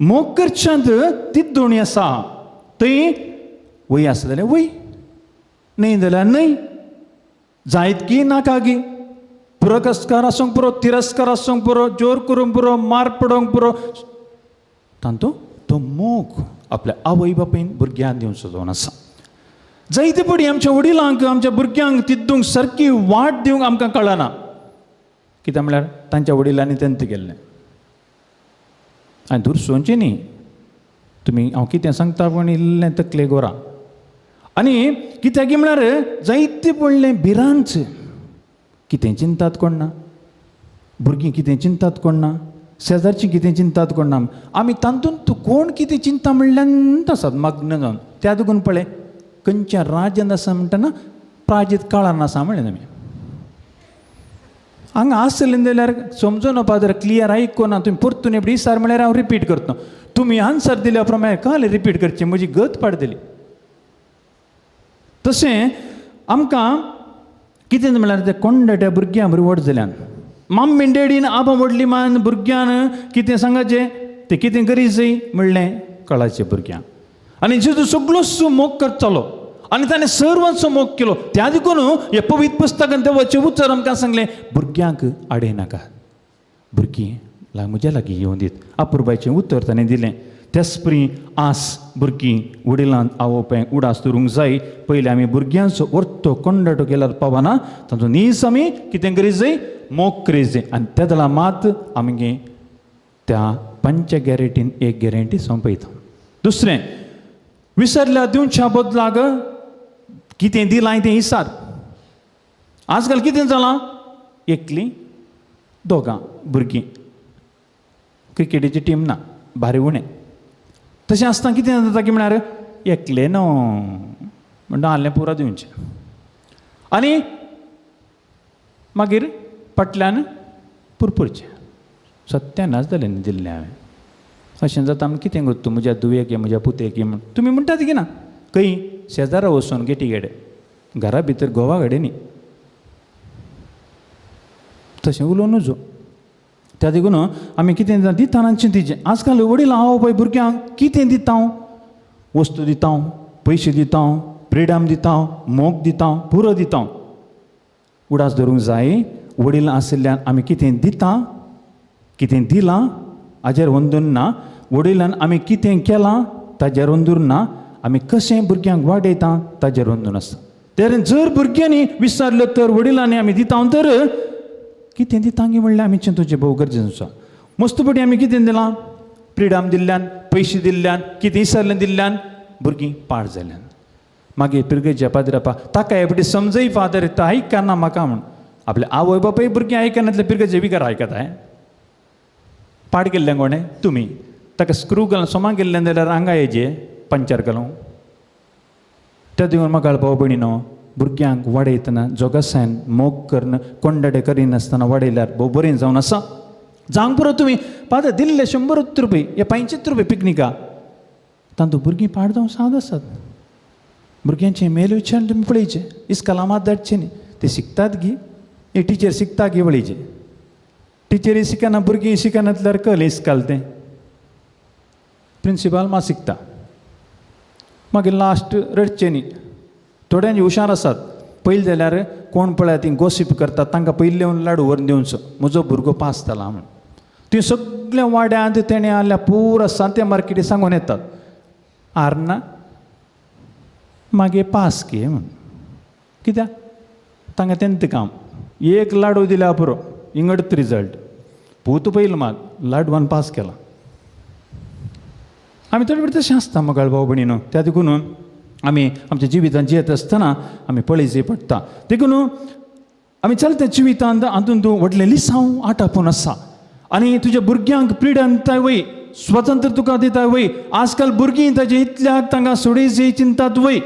मोग करच्यांत तिद्दोणी आसा. थंय वय आसा जाल्यार वय, न्हय जाल्यार न्हय, जायत की नाका गी, पुरस्कार आसूंक पुरो, तिरस्कार आसूंक पुरो, जोर करूंक पुरो, मार पडोवंक पुरो, तांतू तो मोग आपल्या आवय बापायन भुरग्यांक दिवचो जावन आसा. जायते पडी आमच्या वडिलांक आमच्या भुरग्यांक तिद्दूंक सारकी वाट दिवंक आमकां कळना. कित्याक म्हळ्यार तांच्या वडिलांनी तेंत केल्लें. आनी दुरसोवचें न्ही तुमी, हांव कितें सांगता पूण इल्लें तकले गोरा. आनी कित्याक म्हळ्यार जायते पडलें भिरांत, कितें चिंतात कोण ना, भुरगीं कितें चिंतात कोण ना, शेजारचीं कितें चिंतात कोण ना. आमी तातूंत कोण कितें चिंता म्हणल्यान आसात मग्न जावन. त्या देखून पळय खंयच्या राज्यांत आसा म्हणटना प्राजीत काळान आसा म्हणलें आमी. हांगा आसलें जाल्यार समजून पादर क्लियर आयकुना तुमी परतून एवढी विचार म्हळ्यार हांव रिपीट करता. तुमी आन्सर दिल्या प्रमाणे काल रिपीट करची म्हजी गत पाडटली. तशें आमकां कितें म्हळ्यार ते कोंडाट्या भुरग्यां बरी व्हड जाल्यान मम्मी डॅडीन आबा व्हडली मान भुरग्यान कितें सांगाचें तें कितें करी जाय म्हणलें कळाचें भुरग्यांक. आनी जेजू सगळोच मोग करतालो आनी ताणें सर्वांचो मोग केलो. त्या देखून हे पवित्र पुस्तकान देवाचें उतर आमकां सांगलें भुरग्यांक आडयनाका, भुरगीं म्हज्या लागीं येवन दीत. अपुरबायचें उतर ताणें दिलें. त्याच परी आस भुरगीं वडिलांत आवय उडास दवरूंक जाय. पयलीं आमी भुरग्यांचो ortho कोंडाटो केल्यार पावना, तांचो नीस आमी कितें करीत जाय, मोग करीत जाय. आनी त्या दला मात आमगे त्या पंच गॅरंटीन एक गॅरंटी सोंपयता. दुसरें विसरल्या दिवच्या बदलाक कितें दिलां तें इसार. आजकाल कितें जालां, एकलीं दोगां भुरगीं, क्रिकेटीची टीम ना, भारी उणें. तशें आसतना कितें जाता की म्हळ्यार एकलें न्हू म्हणटा आहलें पुरो दिवचें आनी मागीर फाटल्यान पुरपुरचें. सत्यानाश जालें न्ही दिल्लें हांवें. अशें जाता आमी कितें करता म्हज्या धुवेक म्हज्या पुतेक म्हूण तुमी म्हणटात की ना, खंय शेजारा वचून गेटी गेडे घरा भितर घोवा कडेन न्ही, तशें उलोवं नजो. त्या देखून आमी कितें दिता चिंतीचें. आजकाल वडील आवय बापाय भुरग्यांक कितें दिता, वस्तू दिता, पयशे दिता, फ्रिडम दिता, मोग दिता, पुरो दिता. उडास धरूंक जाय वडील आशिल्ल्यान आमी कितें दिता, कितें दिलां हाजेर अंदून ना, वडिलान आमी कितें केलां ताजेर अंदून ना, आमी कशें भुरग्यांक वाडयता ताजेर अंदून आसा. तर जर भुरग्यांनी विचारलें तर वडिलांनी आमी दिता तर कितें दिता म्हणल्यार आमी चिंतूचें भोव गरजेचें आसा. मस्तपटी आमी कितें दिलां, फ्रिडम दिल्ल्यान, पयशे दिल्ल्यान, कितें विसरलें दिल्ल्यान भुरगीं पाड जाल्यान. मागीर पिरगेच्या पाद्रापा ताका एपटी समजय फादर तो आयकना म्हाका म्हूण, आपले आवय बापाय भुरगीं आयकनातले पिरगेचे बिगर आयकताय. पाड केल्लें कोणें तुमी, ताका स्क्रू घालून सोमा केल्लें जाल्यार हांगा येजे पंचर घालूं. त्या दिवन म्हाका भाव भयणीनो, भुरग्यांक वाडयतना जोगासायन मोग करून कोंडाडे करिनासतना वाडयल्यार भोव बरें जावन आसा. जावंक पुरो तुमी फादर दिल्ले 100 रुपये या 75 रुपये पिकनिका, तांतूं भुरगीं पाड जावं साद आसात. भुरग्यांचें मेल विचारून तुमी पळयचें, इस्कलां मात धाडचें न्ही, ते शिकतात गी, हे टिचर शिकता गी पळयचें. टिचरी शिकना भुरगीं शिकनातल्यार कल इस्काल तें प्रिंसिपाल मात शिकता. मागीर लास्ट रडचें न्ही. थोड्यांची हुशार आसात, पयलीं जाल्यार कोण पळय ती गोसीप करतात, तांकां पयलीं येवन लाडू व्हरून दिवचो, म्हजो भुरगो पास जाला म्हूण. ती सगळ्या वाड्यांत तेणें आहल्या पुरा सांते मार्केटी सांगून येतात, आरना मागीर पास घे म्हूण. कित्याक तांकां तेंत काम, एक लाडू दिल्या पुरो इंगडत रिजल्ट. पूत पयलो मात लाडवान पास केला. आमी थोडे फावटी तशें आसता मगाळ भाव भयणीनो. त्या देखून आमी आमच्या जिवितांत जियेत आसतना आमी पळयचें पडटा. देखून आमी चलता जिवितांत हातूंत तूं व्हडलें लिसांव आटापून आसा आनी तुज्या भुरग्यांक फ्रिडम दिताय वय, स्वतंत्र तुका दिताय वय. आजकाल भुरगीं ताजे इतल्याक तांकां सोडयचे चिंतात वय.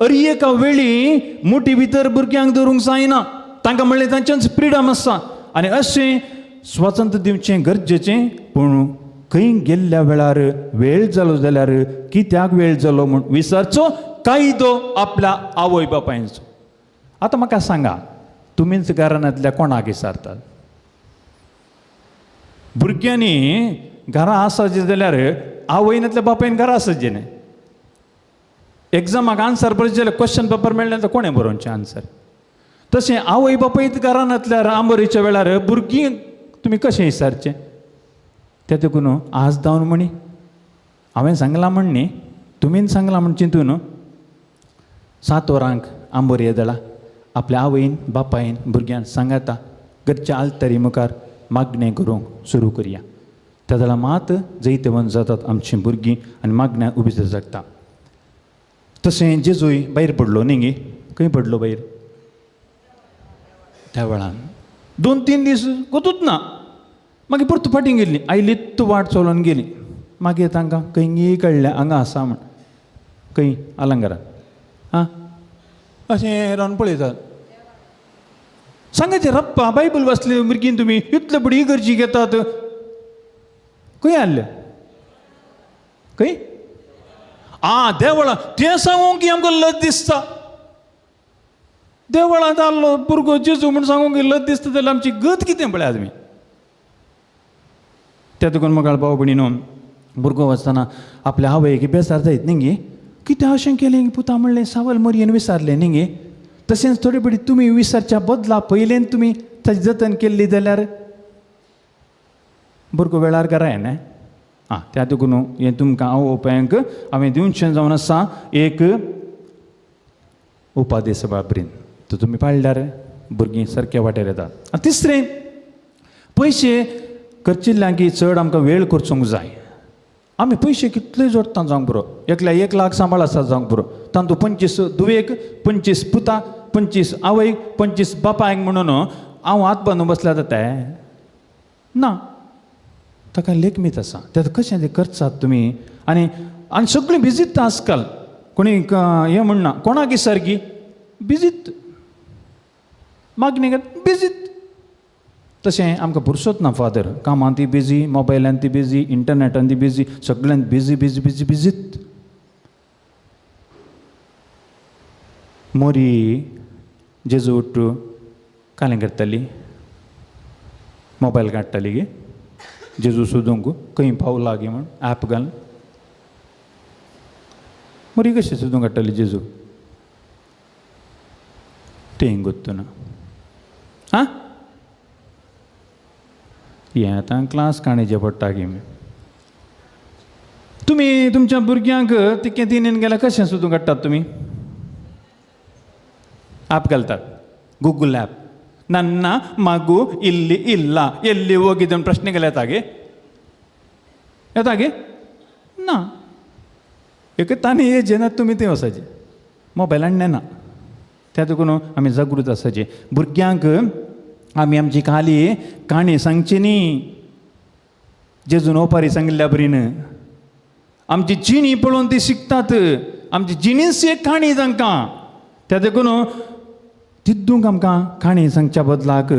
अरे एका वेळी मोटी भितर भुरग्यांक धरूंक जायना, तांकां म्हणलें तांच्यांच फ्रिडम आसा. आनी अशें स्वतंत्र दिवचें गरजेचें, पूण खंय गेल्ल्या वेळार वेळ जालो जाल्यार कित्याक वेळ जालो म्हूण विचारचो कायदो आपल्या आवय बापायचो. आतां म्हाका सांगा, तुमीच घरांतल्या कोणाक विचारतात? भुरग्यांनी घरा आसाचें जाल्यार आवयनातल्या बापायन घरा आसाचें न्ही. एग्जामाक आन्सर बरोवचें जाल्यार क्वेश्चन पेपर मेळ्ळें जाल्यार कोणें बरोवचें आन्सर? तशें आवय बापायत घरांतल्यार आंबोरीच्या वेळार भुरगीं तुमी कशें विचारचें? ते देखून आज जावन म्हणी हांवें सांगलां म्हण न्ही, तुमीन सांगलां म्हण चिंतून 7 वरांक आंबोर येदळा आपल्या आवयन बापायन भुरग्यान सांगाता घरच्या आलतरी मुखार मागणें करूंक सुरू करया. त्या जाल्यार मात जैतवंत जातात आमचीं भुरगीं आनी मागण्या उबी जगता. तशें जेजूय भायर पडलो न्ही गे, खंय पडलो भायर? त्या वेळान 2-3 दीस कोतूच ना, मागीर परतू फाटीं गेली, आयलीत वाट चलोवन गेली. मागीर तांकां खंय कळ्ळें हांगा आसा म्हण, खंय अलंकारान आं अशें रावन पळयतात. सांगाचें रप्पा बायबल वाचले भुरगीं तुमी इतले फुडें इगर्जी घेतात, खंय आसले खंय? आं देवळां, तें सांगूंक की आमकां लज दिसता. देवळांत आहलो भुरगो जेजू म्हूण सांगूंक की लज दिसता जाल्यार आमची गत कितें पळयात तुमी. त्या देखून म्हाका भाव भयणीनो, भुरगो वचतना आपल्या आवयक बेजार जायत न्ही गे, कितें अशें केलें पुता म्हणलें सावल मोरयेन विचारलें न्ही गे. तशेंच थोडे फावटी तुमी विसरच्या बदला पयलेन तुमी ताजें जतन केल्ली जाल्यार भुरगो वेळार घरा येना. आं त्या देखून हें तुमकां आवय बापायंक हांवें दिवचें जावन आसा एक उपादेश बाबरीन, तो तुमी पाळल्यार भुरगीं सारक्या वाटेर येतात. आनी तिसरें, पयशे खर्चिल्ल्यांक चड आमकां वेळ करचूंक जाय. आमी पयशे कितले जोडटा जावंक पुरो, एकल्या 1 लाख सांबाळ आसा जावंक पुरो, तातूंत 25 धुवेक, 25 पुता, 25 आवयक, 25 बापायक म्हणून हांव हात बांदून बसल्यार जाता ना. ताका लेखमीत आसा, तें कशें तें करचात तुमी. आनी आनी सगळीं बिजीत आजकाल, कोणी हें म्हणना कोणाक सारकी बिजीत मागणी बिजीत. तशें आमकां पुरसोत ना फादर, कामांत ती बिजी, मोबायलान ती बिजी, इंटरनेटान ती बिजी, सगळ्यांत बिजी बिजी बिजी बिजीत. मोरी जेजूट कालें करताली, मोबायल काडटाली गे जेजू सोदूंक खंय पावला गे म्हूण ऍप घालून. मोरी कशें सोदूंक काडटाली जेजू तें गोत्तू ना. आं हें आतां क्लास काणयचें पडटा गे. तुमी तुमच्या भुरग्यांक ती कॅन्टीनीन गेल्यार कशें सोदून काडटात तुमी? ॲप घालतात, गुगल ॲप. नन्ना मागू इल्ली इल्ला एल्ली ओगी दोन प्रश्न केले येता गे? येता गे? ना. एक तांणी हे जेन्ना तुमी थंय वचायचे मोबायलान नेना. त्या देखून आमी जागृत आसाचे. भुरग्यांक आमी आमची खाली काणी सांगची न्ही, जेजून ओपारी सांगिल्ल्या बरीन. आमची जिणी पळोवन ती शिकतात, आमची जिणीच एक काणी तांकां. त्या देखून तिद्दूंक आमकां काणी सांगच्या बदलाक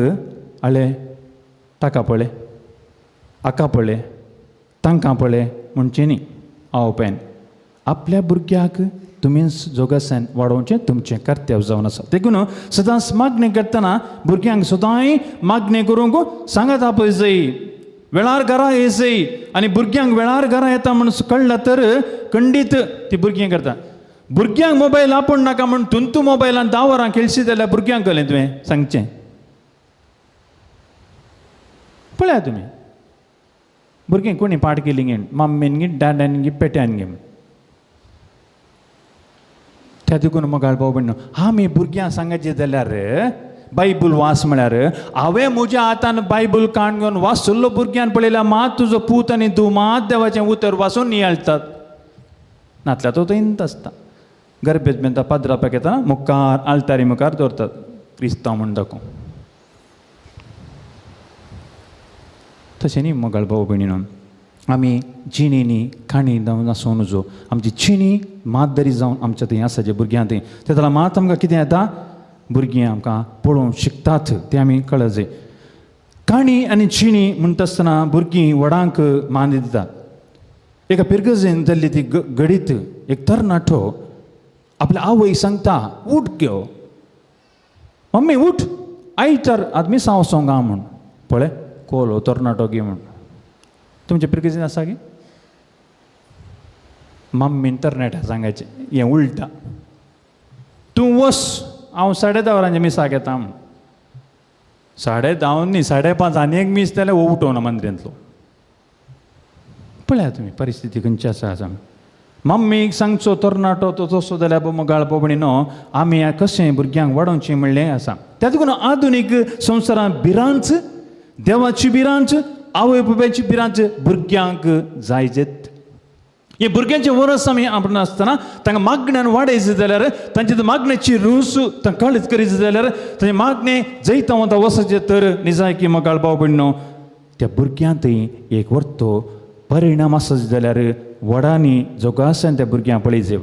आळे ताका पळय, हाका पळय, तांकां पळय म्हणचें न्ही. हांव पेन आपल्या भुरग्याक तुमीच जोगासान वाडोवचें तुमचें कर्तव्य जावन आसा. देखून सदांच मागणें करतना भुरग्यांक सदांय मागणें करूंक सांगात आपय जाय, वेळार घरा येजय. आनी भुरग्यांक वेळार घरा येता म्हूण कळ्ळा तर खंडीत ती भुरगीं करता. भुरग्यांक मोबायल आपोवन नाका म्हूण तुंतू मोबायलान 10 वरां खेळशी जाल्यार भुरग्यांक कळ्ळें तुवें सांगचें. पळया तुमी भुरगीं कोणी पाठ केली गे, मम्मीन गी डॅडान गी पेट्यान गे. त्या देखून मोगाळ भाव भयणीनो, आमी भुरग्यांक सांगाचें जाल्यार बायबल वास म्हळ्यार हांवें म्हज्या हातान बायबल काण घेवन वाचल्लो भुरग्यान पळयल्यार मात तुजो पूत आनी तूं मात देवाचें उतर वाचून नियाळटात. नातल्या तो थंयच आसता. गरबेज मेळटा पाद्रापाक येता मुखार आल्तारी मुखार दवरतात क्रिस्तांव म्हूण दाखोवंक. तशें न्ही मोगाळ भाव भयणीनो, आमी जिणेंनी काणी जावन आसूं नजो. आमची जिणी मात दरी जावन आमच्या थंय आसा जे भुरग्यां थंय ते जाल्यार मात आमकां कितें येता, भुरगीं आमकां पळोवंक शिकतात तें आमी कळत जाय. काणी आनी जिणी म्हणटा आसतना भुरगीं व्हडांक मान दितात. एका पिरगजेन जाल्ली ती घडीत एक तरणाटो आपल्या आवय सांगता, उठ गो मम्मी उठ, आयतार आदमी साव सोंगा म्हूण. पळय कोलो तरणाटो गे म्हूण. तुमच्या पिरगजेन आसा गे? मम्मीन तरणाट्या सांगायचें हें उलटा, तूं वस हांव 10:30 वरांचें मिसाक येता म्हूण. 10:30 न्ही 5:30 आनी एक मीस जाल्यार हो उठोवना मंदिरांतलो. पळया तुमी परिस्थिती खंयची आसा. आसा मम्मीक सांगचो तरणाटो तो तसो जाल्यार मोगाळ भाव भयणीनो, आमी कशें भुरग्यांक वाडोवचें म्हणलें आसा. त्या देखून आधुनीक संवसारांत भिरांत, देवाची भिरांत, आवय बापायची भिरांत भुरग्यांक जायजेत. हे भुरग्यांचे वरस आमी आपण आसतना तांकां मागण्यान वाडयचे जाल्यार, तांचे मागण्याची रूस तांकां कळीत करीत जाल्यार, तांचे मागणें जैता वता वचचें तर निजायकी मोगाळ भाव भयणीनो, त्या भुरग्यांतय एक वर्तो परिणाम आसत जाल्यार व्हडांनी जोगासान त्या भुरग्यांक पळयचे.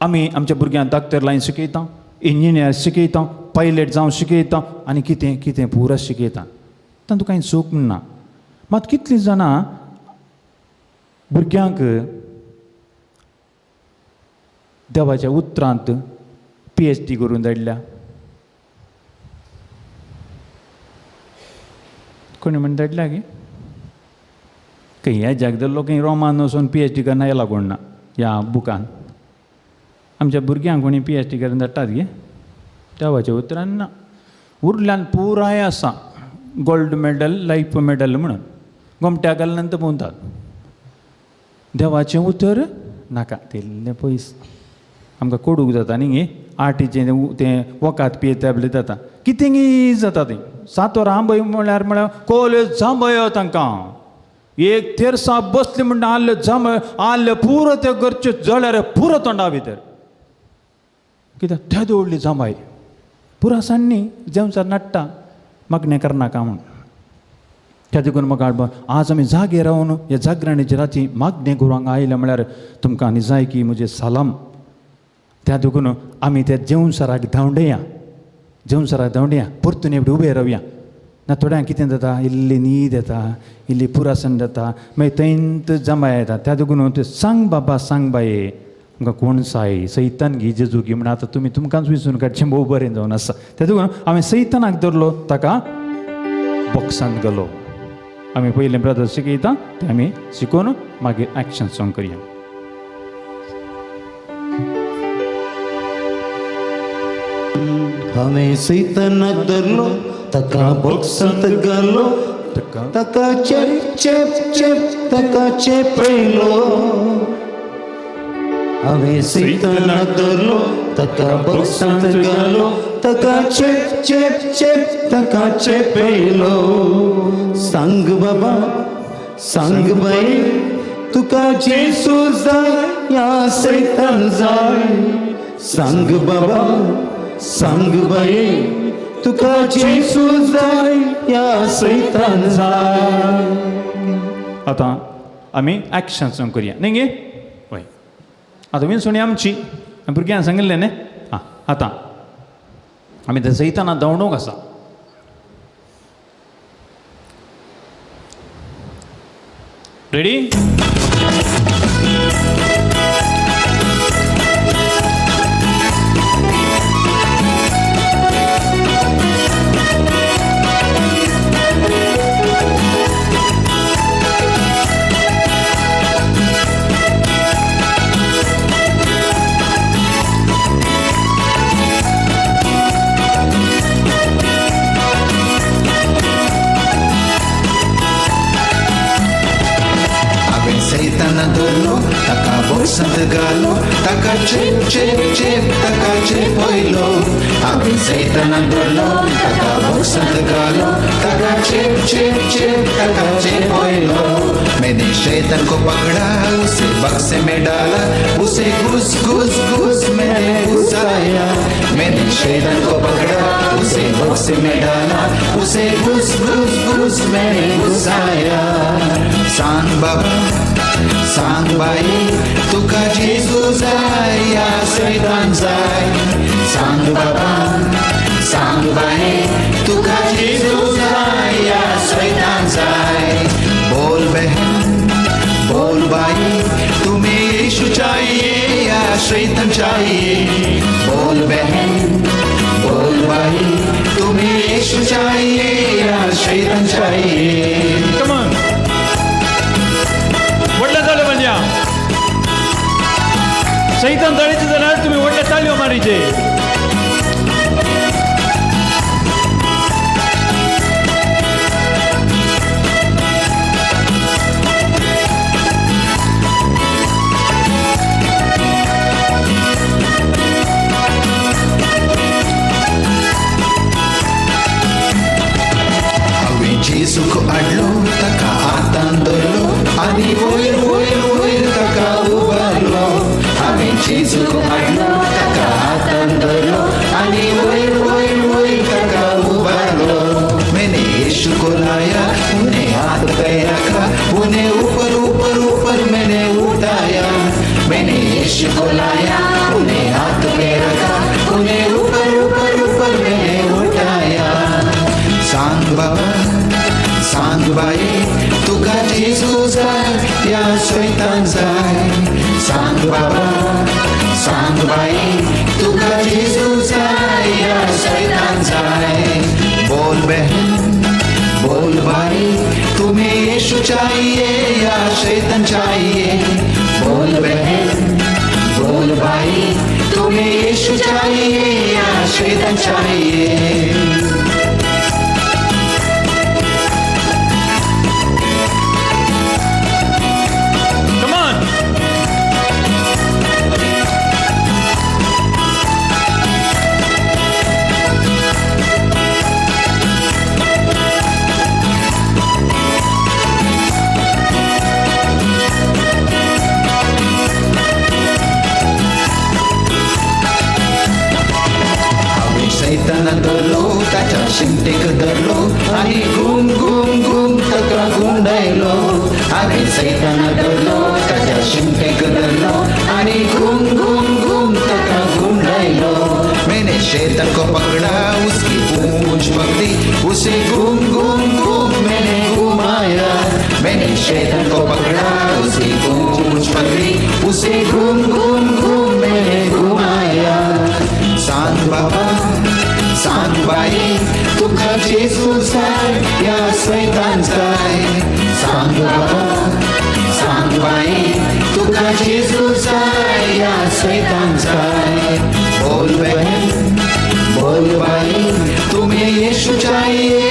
आमी आमच्या भुरग्यांक डॉक्टर लायन शिकयता, इंजिनियर शिकयता, पायलट जावं शिकयता आनी कितें कितें पुरा शिकयता. तातूंत कांय चूक ना. मात कितलीं जाणां भुरग्यांक देवाच्या उतरांत PhD करून धाडल्या. कोणी म्हण धाडल्या गे? खंय ह्या जागदल्लो खंय रोमान वचून PhD करना येला कोण ना ह्या बुकान. आमच्या भुरग्यांक कोणी PhD करून धाडटात गे? देवाच्या उतरान ना. उरल्यान पुराय आसा गोल्ड मेडल लायफ मेडल म्हणून गोमट्या घालून भोंवतात. देवाचें उतर नाका तिल्लें पयस आमकां कोडूक जाता न्ही गे. आटीचें तें वखद पियेता आपलें जाता कितें जाता तें. 7 वरां आंबय म्हळ्यार कोल्यो जांबयो तांकां एक तेरसां बसली म्हणटा आल्ल्यो जांबय आल्ल्यो पुरो ते घरच्यो जळ्यार पुरो तोंडा भितर कित्याक त्या दवरली जांबाय पुरो सान्नी जेवचार नाडटा मागणें करनाका म्हूण. त्या देखून म्हाका आज आमी जागे रावन ह्या जागरणेचे राती मागणें करूंक आयले म्हळ्यार तुमकां निजायकी म्हजें सलाम. त्या देखून आमी त्या जेवणसराक धांवडया, जेवणसराक धांवडया, परतून एकटे उबे रावया. ना थोड्यांक कितें जाता, इल्ली न्हीद येता, इल्ली पुरासन जाता, मागीर थंयत जमाय येता. त्या देखून तें सांग बाबा सांग बाये आमकां कोण साय सैतान घे जेजू घे म्हण आतां तुमी तुमकांच विचून काडचें भोव बरें जावन आसा. त्या देखून हांवें सैतानाक धरलो, ताका बॉक्सांत घालो. आमी पयलें ब्रदर शिकयता तें आमी शिकोवन मागीर एक्शन सॉंग करया. हांवें सैतानाक धरलो, ताका बॉक्सांत घालो, ताका ताका चेप चेप चेप ताका चेपयलो. हांवें सैतानाक धरलो ताका बॉक्सांत घालो ताका चेप चेप चेप ताका चेपयलो. सांग बाबा सांग बाई तुका जेजू जाय या सैतान जाय. सांग बाबा सांग बाई तुका जेजू जाय या सैतान जाय. आतां आमी एक्शन सॉंग करुया न्ही गे? वय आतां विनसुणी आमची भुरग्यांक सांगिल्लें न्ही. आं आतां आमी ते सैताना धांवडूंक आसा. रेडी? हांवें सैताना धरलो ताका बॉक्सांत घालो ताका चेप चेप चेप ताका चेपयलो. हांवें सैताना धरलो ताका बॉक्सांत घालो ताका चेप चेप चेप ताका चेपयलो. मैंने शैतान को पकड़ा उसे बक्से में डाला उसे घुस घुस घुस मैंने घुसाया. मैंने शैतान को पकड़ा उसे बक्से में डाला उसे घुस घुस घुस मैंने घुसाया. सांग बाबा सांग बाई तुका जेजू जाय या सैतान जाय. सांग बाबा सांग बाई तुका जेजू जाय या सैतान जाय. बोल बहन बोल भाई तुम्हें यीशु चाहिए या शैतान चाहिए. बोल बहन बोल भाई तुम्हें यीशु चाहिए या शैतान चाहिए. Come on. व्हडलें जालें म्हणजे सैतान जाळीचे जाल्यार तुमी व्हडले ताळयो मारीचे. हांवें जेजूक हाडलो ताका हातान धरलो आनी वयर वयर वयर ताका उबारलो. हांवें जेजूक हाडलो ताका हातान धरलो आनी वयर वयर वयर ताका उबारलो. मैंने यीशु को लाया उन्हें हाथ पे रखा उन्हें ऊपर ऊपर ऊपर मैंने उठाया. मैंने यीशु को लाया उन्हें हाथ पे रखा उन्हें ऊपर ऊपर ऊपर मैंने उठाया. सांग बाबा सांग बाई तुका जेजू जाय या शैतान जाय. सांग बाबा सांग बाई तुका जेजू जाय या शैतान जाय. बोल बहन बोल भाई तुम्हें यीशु चाहिए या शैतान चाहिए. बोल बहन बोल भाई तुम्हें यीशु चाहिए या शैतान चाहिए. Come on. हांवें सैताना धरलो ताच्या शिमटेक धरलो आनी घूम घूम घूम ताका गुंडायलो. हांवें सैताना धरलो ताच्या शिमटेक धरलो आनी घूम घूम घूम ताका गुंडायलो. मैंने शैतान को पकड़ा उसकी पूंछ पकड़ी उसे घूम घूम घूम मैंने घुमाया. मैंने शैतान को पकड़ा उसकी पूंछ पकड़ी उसे घूम घूम घूम मैंने घुमाया. सांग बाबा सांग बाई तुका जेजू जाय या सैतान जाय. सांग बाबा सांग बाई तुका जेजू जाय या सैतान जाय. बोल बहन बोल भाई तुम्हें यीशु चाहिए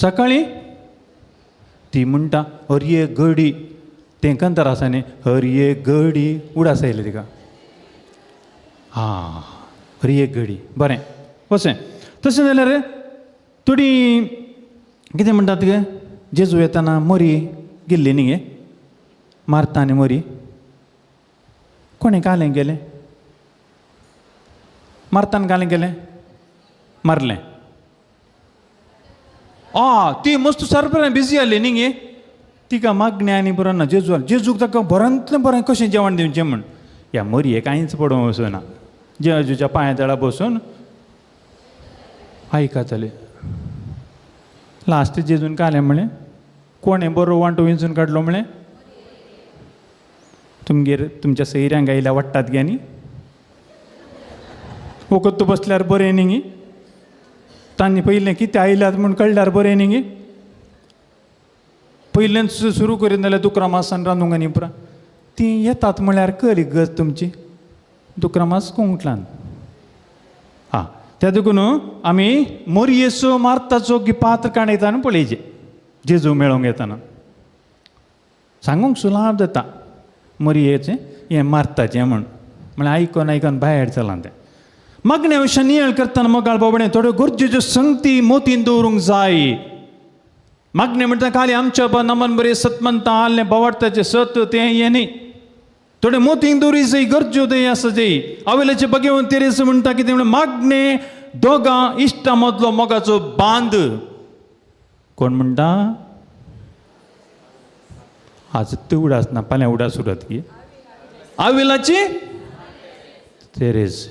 सकाळीं ती म्हणटा हरये गडी तें कंतर आसा न्ही हरये गडी उडास आयले तिका आं हरये गडी बरें वचें तशें जाल्यार थोडी कितें म्हणटात गे जेजू येताना मरी गेल्ली न्ही गे मारता आनी मरी कोणें कालें गेलें मारतान कालें गेलें मारलें आं ती मस्त सारकें बिजी जाली न्ही गे तिका मागणें आनी बरो ना जेजू जेजूक ताका बऱ्यांतलें बरें कशें जेवण दिवचें म्हूण ह्या मरये कांयच पडोवंक वचना जेजूच्या पांया तळा बसून आयकताले लास्ट जेजून कालें म्हळें कोणें बरो वांटो विंचून काडलो म्हळें तुमगेर तुमच्या सैऱ्यांक आयल्या वाडटात गे न्ही वखद बसल्यार बरें न्ही गे तांणी पयलें कितें आयल्यात म्हूण कळ्ळ्यार बरें न्ही गे पयल्यान सुरू करीत जाल्यार दुकरा मासान रांदूंक आनी पुरा तीं येतात म्हळ्यार करी गज तुमची दुकरा मास कोंकणान आं त्या देखून आमी मोरयेचो मारताचो की पात्र काडयता आनी पळयचें जेजू मेळोंक येताना सांगूंक सुलाभ जाता मोरयेचें हें मारताचें म्हूण म्हळ्यार आयकोन आयकोन भायर चलां तें मागण्या विशयान नियाळ करतना मोगाळ बाबडे थोड्यो गरजेच्यो संगती मोतीन दवरूंक जाय मागणें म्हणटा खाली आमच्या नमन बरें सतमंता आल्लें बोवाडताचें सत तें हें न्ही थोडे मोतींक दवरी जय गरज्यो तें आसा जय आवयल्याचे बगेवन तेरेस म्हणटा कितें म्हणल्यार मागणें दोगां इश्टा मदलो मोगाचो बांद कोण म्हणटा आज ते उडास ना फाल्यां उडास उरत की आविलाची तेरेस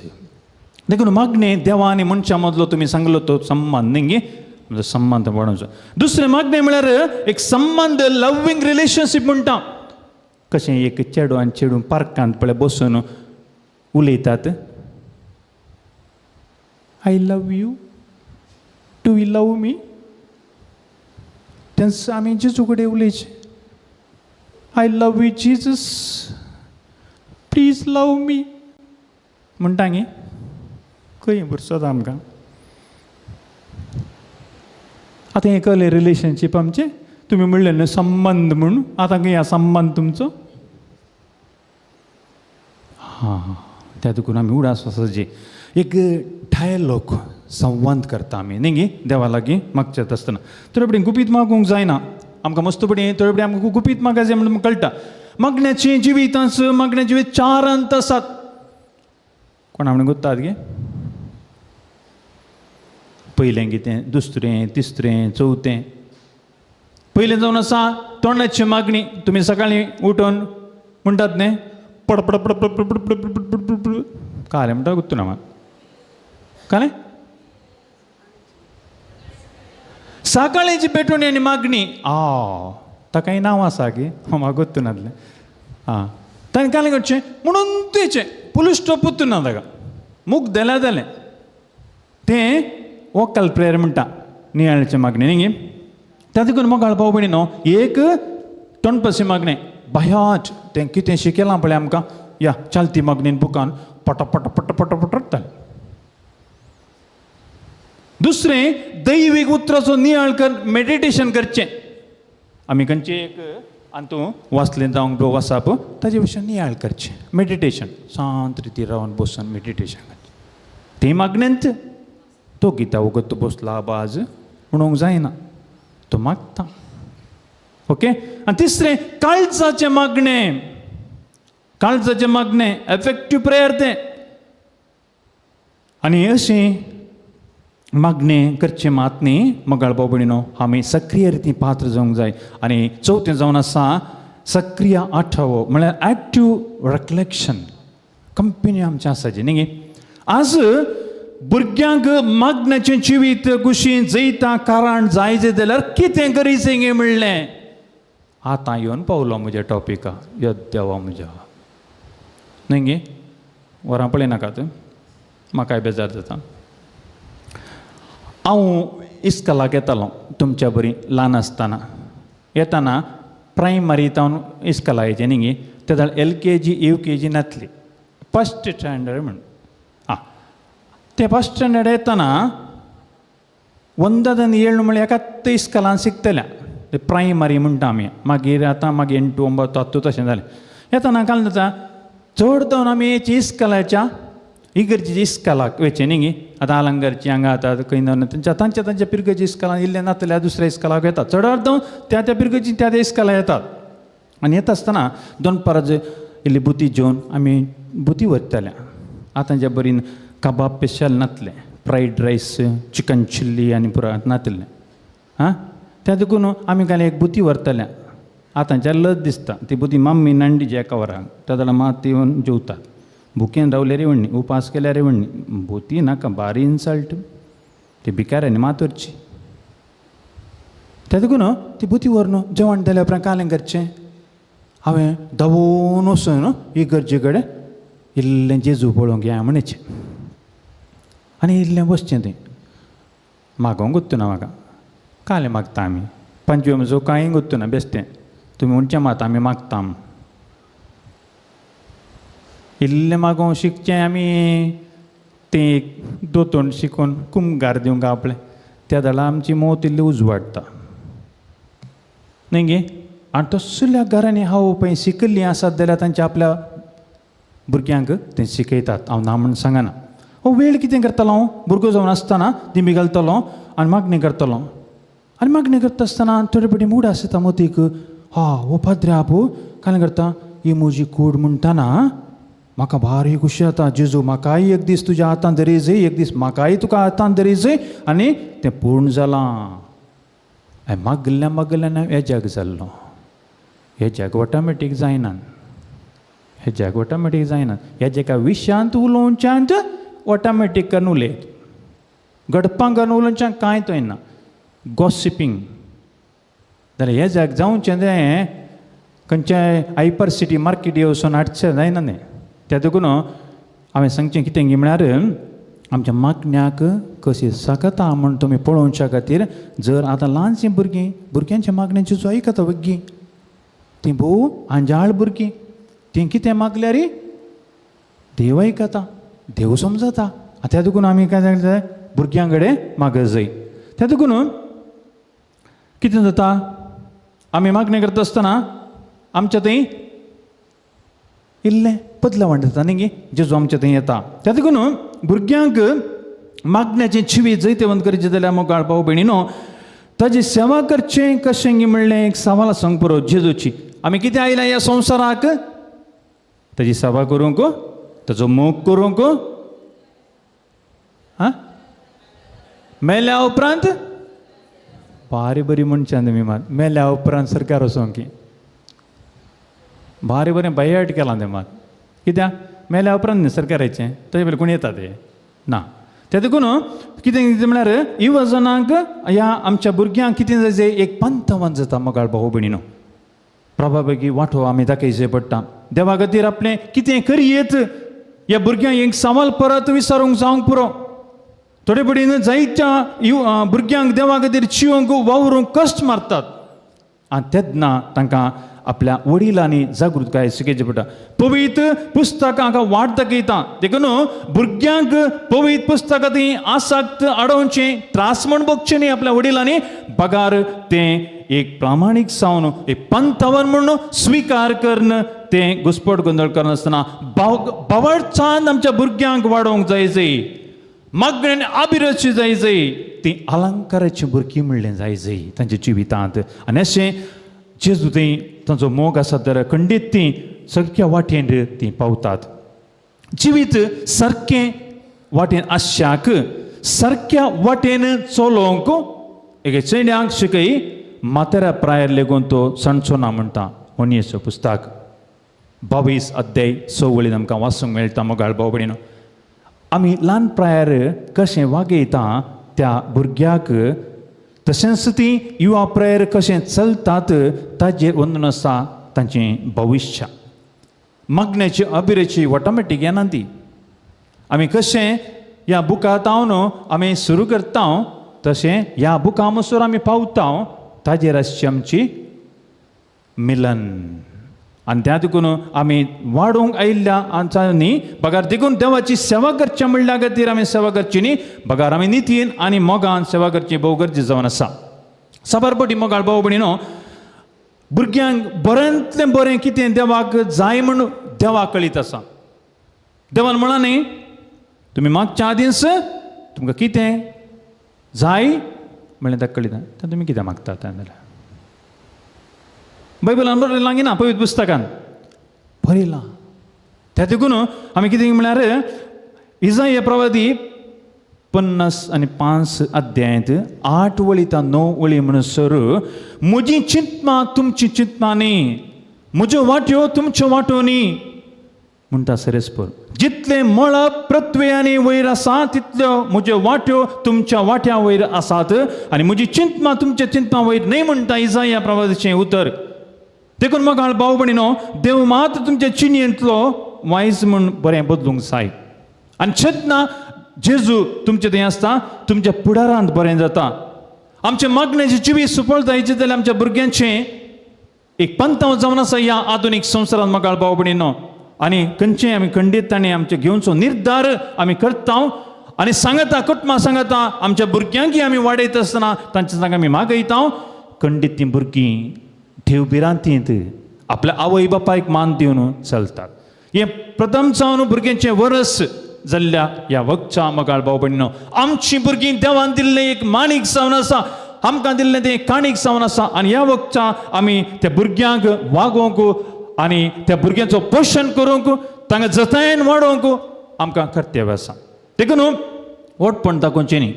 देखून मागणें देवा आनी मनशां मदलो तुमी सांगलो तो संबंद न्ही गे संबंद वाडोवचो दुसरें मागणें म्हळ्यार एक संबंद लव्हींग रिलेशनशीप म्हणटा कशें एक चेडो आनी चेडूं पार्कांत पळय बसून उलयतात I love you do you love me तेंच आमी जेजू कडेन उलयचें I love you Jesus please love me म्हणटा गे खंय बुरसोता आमकां आतां हें कळ्ळें रिलेशनशीप आमचें तुमी म्हणलें न्हू संबंद म्हूण आतां खंय आसा संबंद तुमचो हां त्या देखून आमी उडास आसा एक डायलॉग संवाद करता आमी न्ही गे देवा लागीं मागचें आसतना थोडे कडेन गुपीत मागूंक जायना आमकां मस्त पडी थोडे कडेन आमकां गुपीत मागायचें म्हणून कळटा मागण्याची जिवितांच मागण्याचे जिवीत चार अंत आसात कोणा म्हणून गुत्तात गे पयलें कितें दुसरें तिसरें चवथें पयलें जावन आसा तोंडाची मागणी तुमी सकाळीं उठून म्हणटात न्ही पड पड पड पड पड पड पड पड पड कालें म्हणटा गुत्तू ना कालें सकाळीची पेटोवणी आनी मागणी आ ताकाय नांव आसा की म्हाका गुत्तू नासलें आं ताणें कालें करचें म्हणून तेचें पुलीस स्टॉप ना ताका मूक देल्या जालें तें वोकल प्रेयर म्हणटा नियाळाचें मागणें न्ही गे त्या देखून मोगाळ भाव भयणी न्हू एक तोंडपाशी मागणें बायाच तें कितें शिकयलां पळय आमकां या चालती मागणेन बुकान पट पट पट पट पट रडटालें दुसरें दैवीक उतराचो नियाळ कर मेडिटेशन करचें आमी खंयचें एक आनी वाचलें जावंक वाचप ताजे विशीं नियाळ करचें मेडिटेशन शांत रिती रावन बसून मेडिटेशन करचें तें मागणेंत तो गीता वगत बसला बाज म्हणूंक जायना तो मागता ओके आनी तिसरें काळजाचें मागणें काळजाचें मागणें एफेक्टीव प्रेयर तें आनी अशें मागणें करचें मात न्ही मोगाळ भाव भयणीनो आमी सक्रीय रितीन पात्र जावंक जाय आनी चवथें जावन आसा सक्रीय आठवो म्हळ्यार एक्टीव रिकलेक्शन कंपनी आमचें आसाची न्ही गे आज भुरग्यांक मागण्याचें जिवीत कुशी जैता कारण जाय जाल्यार कितें करीचें गे म्हणलें आतां येवन पावलो म्हज्या टॉपिका यो देवा म्हज्या न्ही गे वरां पळयनाकात म्हाकाय बेजार जाता हांव इस्कलाक येतालो तुमच्या बरी ल्हान आसतना येताना प्रायमरी तावन इस्कला येयचें न्ही गे तेन्ना L K G U K G नासली फस्ट स्टँडर्ड म्हण आं तें फस्ट स्टँडर्ड येतना ಒಂದಾದನ್ನು 7 म्हळ्यार एकाच इस्कलान शिकतल्या प्रायमरी म्हणटा आमी. मागीर आतां मागीर 8, 9, 10 तशें जालें. येतना काल जाता चड जावन आमी इस्कलाच्या इगर्जेच्या इस्कलाक वयचें न्ही गी. आतां आलंगरची हांगा आतां खंय ना तांच्या तांच्या तांच्या पिरगर्जी इस्कलान इल्लें नातल्यार दुसऱ्या इस्कलाक येतात. चड जावन त्या त्या पिरगर्जी त्या त्या इस्कलाक येतात. आनी येता आसतना दनपारां इल्ली बुती जेवन आमी बुती व्हरताले. आतांच्या बरीन कबाब स्पेशल नातलें, फ्रायड रायस, चिकन चिल्ली आनी पुरा नातलें. आं त्या देखून आमी काल एक बुती व्हरताले. आतांच्या लज दिसता ती बुती मम्मी नांडी एका वराक त्या जाल्यार मात येवन जेवता. भुकेन रावल्यार रेवणी, उपास केल्यार रेवणी, बुती नाका बारी इन्सल्ट ती भिकाऱ्यांनी मात व्हरची. त्या देखून ती बुती व्हरून जेवण जाल्या उपरांत कालें करचें हांवें धांवून वचून इगर्जे कडेन इल्लें जेजू पळोवंक या म्हणचें आनी इल्लें बसचें थंय. मागोवंक गुत्तुना म्हाका, कालें मागता आमी पंचवी म्हजो कांय गुत्तुना बेश्टें तुमी म्हणचें मात आमी मागता. इल्लें मागोवंक शिकचें आमी तें एक दोतोण शिकून कुमगार दिवंक आपलें त्या जाल्यार आमची मोत इल्ली उजवाडटा न्ही गे. आनी तसल्या घरांनी हांव पळय शिकिल्लीं आसात जाल्यार तांच्या आपल्या भुरग्यांक तें शिकयतात. हांव ना म्हण सांगना. हो वेळ कितें करतालो हांव भुरगो जावन आसतना दिंबी घालतलो आनी मागणी करतलो. आनी मागणी करता आसतना थोडे फावटी मूड आसता मोतीक, हा हो पाद्रे आपू कांय करता ही म्हजी कूड म्हणटना म्हाका भारी खुशी जाता. जेजू म्हाकाय एक दीस तुज्या हातान दरी जाय, एक दीस म्हाकाय तुका हातान दरी जाय. आनी तें पूर्ण जालां. हांवें मागल्या मागल्यान हांव हेज्याक जाल्लो. हेज्याक ऑटोमॅटीक जायना, हेज्याक ऑटोमॅटीक जायना. हेज्या एका विशयांत उलोवच्यात ऑटोमॅटीक करून उलयत, घडपां करून उलोवच्यान कांय तो येना. गॉसिपींग जाल्यार हेज्याक जावचें तें खंयच्याय हायपर सिटी मार्केटी वचून हाडचें जायना तें. त्या देखून हांवें सांगचें कितें गी म्हळ्यार आमच्या मागण्याक कशी सकता म्हूण तुमी पळोवच्या खातीर जर आतां ल्हानशीं भुरगीं भुरग्यांच्या मागण्यांची जो आयकता वग्गी तीं भोव आंजाळ भुरगीं तीं कितें मागल्यार देव आयकता, देव समजता. त्या देखून आमी काय जाय भुरग्यां कडेन मागत जाय. त्या देखून कितें जाता आमी मागणी करता आसतना आमच्या थंय इल्लें बदलावण जाता न्ही गे. जेजू आमच्या थंय येता. त्या देखून भुरग्यांक मागण्याचें जिवीत जैतवंत करचें जाल्यार मोगाळ भाव भयणीनो ताजी सेवा करचें कशें गी म्हणलें एक सवाल सांग पुरो जेजूची. आमी कितें आयला ह्या संवसाराक ताजी सेवा करूंक, ताजो मोग करूंक. आं मेल्या उपरांत भारी बरी मनशां तुमी मात मेल्या उपरांत सरकार वचोंक की भारी बरें बायट केलां तें मात. कित्याक मेल्या उपरांत न्ही सरकाराचें ताजे पयलीं कोण येता ते ना. ते देखून कितें कितें म्हळ्यार युवजनांक ह्या आमच्या भुरग्यांक कितें जाय एक पंथवन जाता मोगाळ भाव भयणीनो. प्रभावेगी वांटो आमी दाखयचें पडटा. देवा खातीर आपलें कितें करयेत ह्या भुरग्यांक एक सवाल परत विचारूंक जावंक पुरो. थोडे पडीन जायत्या भुरग्यांक देवा खातीर चिवंक वावरूंक कश्ट मारतात आनी तेन्ना तांकां आपल्या वडिलांनी जागृतकाय शिकयची पडटा. पवित्र पुस्तकां वाट दाखयता. देखून भुरग्यांक पवित्र पुस्तकां ती आसक्त आडोवचें त्रास म्हण भोगचें न्ही आपल्या वडिलांनी, बगार तें एक प्रामाणीक जावन एक पंथावन म्हूण स्विकार करून तें घुस्पट गोंदळ करनासतना बावडचान आमच्या भुरग्यांक वाडोवंक जाय जाय. मागण्यान अभिरुची जाय जाय. ती अलंकाराची भुरगीं म्हणलें जाय जाय तांच्या जिवितांत. आनी अशें जेजू थंय तांचो मोग आसा तर खंडीत तीं सगळ्या वाटेन तीं पावतात. जिवीत सारकें वाटेन आशाक सारक्या वाटेन चलोवंक एके चेड्यांक शिकय म्हाताऱ्या प्रायर लेगून तो सांडचो ना म्हणटा. होनयेचो पुस्तक 22 अध्याय 6 वळीन आमकां वाचूंक मेळटा. मोगाळ भाव भयणीनो आमी ल्हान प्रायर कशें वागयता त्या भुरग्याक तशेंच ती युवा प्रायर कशें चलतात ताजेर वंदून आसा तांचें भविश्य. मागण्याची अभिरुची ऑटोमॅटीक येना ती. आमी कशें ह्या बुकांत आमी सुरू करता तशें ह्या बुका मसर आमी पावता ताजेर आसची आमची मिलन. आनी त्या देखून आमी वाडोवंक आयिल्ल्या आमच्या न्ही बगार देखून देवाची सेवा करच्या म्हणल्या खातीर आमी सेवा करची न्ही, बगार आमी नितीन आनी मोगान सेवा करची भोव गरजेची जावन आसा. साबार पटी मोगाळ भाव भयणीनो, भुरग्यांक बऱ्यांतलें बरें कितें देवाक जाय म्हूण देवाक कळीत आसा. देवान म्हळां न्ही, तुमी मागच्या आदींच तुमकां कितें जाय म्हणलें ताका कळीत तेन्ना तुमी कितें मागता तेन्ना जाल्यार बायबलान बरयलां की ना, पवित्र पुस्तकान बरयलां. त्या देखून आमी कितें म्हळ्यार इजाया प्रवादी 55 अध्यायांत 8 वळी ता 9 वळी म्हणसर, म्हजी चिंतनां तुमची चिंतनां न्ही, म्हज्यो वाट्यो तुमच्यो वाट्यो न्ही म्हणटा सरेस्पर. जितलें मळब पृथ्वी आनी वयर आसा तितल्यो म्हज्यो वाट्यो तुमच्या वाट्या वयर आसात आनी म्हजी चिंतनां तुमच्या चिंतनां वयर न्हय म्हणटा इजाया प्रवादीचें उतर. देखून मोगाळ भाव भयणीनो, देव मात तुमच्या चिनयेंतलो वायज म्हूण बरें बदलूंक जाय. आनी जेन्ना जेजू तुमचे थंय आसता तुमच्या फुडारांत बरें जाता. आमचें मागण्याचें जिवीत सुफळ जायचें जाल्यार आमच्या भुरग्यांचें एक पंथाव जावन आसा ह्या आधुनीक संवसारांत मोगाळ भाव भयणीनो. आनी खंयचें आमी खंडीत ताणें आमचें घेवचो निर्धार आमी करता आनी सांगता, कुटुंबां सांगता, आमच्या भुरग्यांकी आमी वाडयता आसतना तांच्या सांग आमी मागयता. खंडीत तीं भुरगीं देव भिरांतींत आपल्या आवय बापायक मान दिवन चलतात. हें प्रथम जावन भुरग्यांचें वरस जाल्ल्या ह्या वखच्या मोगाळ भाव भयणीनो, आमची भुरगीं देवान दिल्लें एक माणीक जावन आसा, आमकां दिल्लें तें काणीक जावन आसा. आनी ह्या वखच्या आमी त्या भुरग्यांक वागोवंक आनी त्या भुरग्यांचो पोशण करूंक, तांकां जतायेन वाडोवंक आमकां कर्तव्य आसा. देखून व्हडपण दाखोवचें न्ही.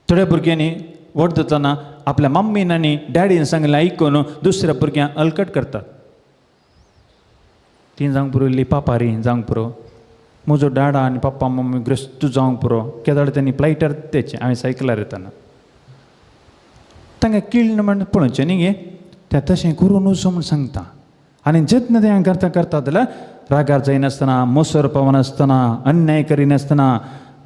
थोड्या भुरग्यांनी व्हड जातना आपल्या मम्मीन आनी डॅडीन सांगलें आयकून दुसऱ्या भुरग्यांक अलकट करतात. ती जावंक पुरो इल्ली पापारी जावंक पुरो, म्हजो डाडा आनी पप्पा मम्मी ग्रस्त जावंक पुरो, केदाळ तेणी फ्लायटार तेचें हांवें सायकलार येतना तांकां किल्ल म्हण पळोवचें न्ही गे, तें तशें करूं न्हू म्हूण सांगता. आनी जेन्ना तें करता करता जाल्यार रागार जायनासतना, मोसर पावनासतना, अन्याय करिनासतना,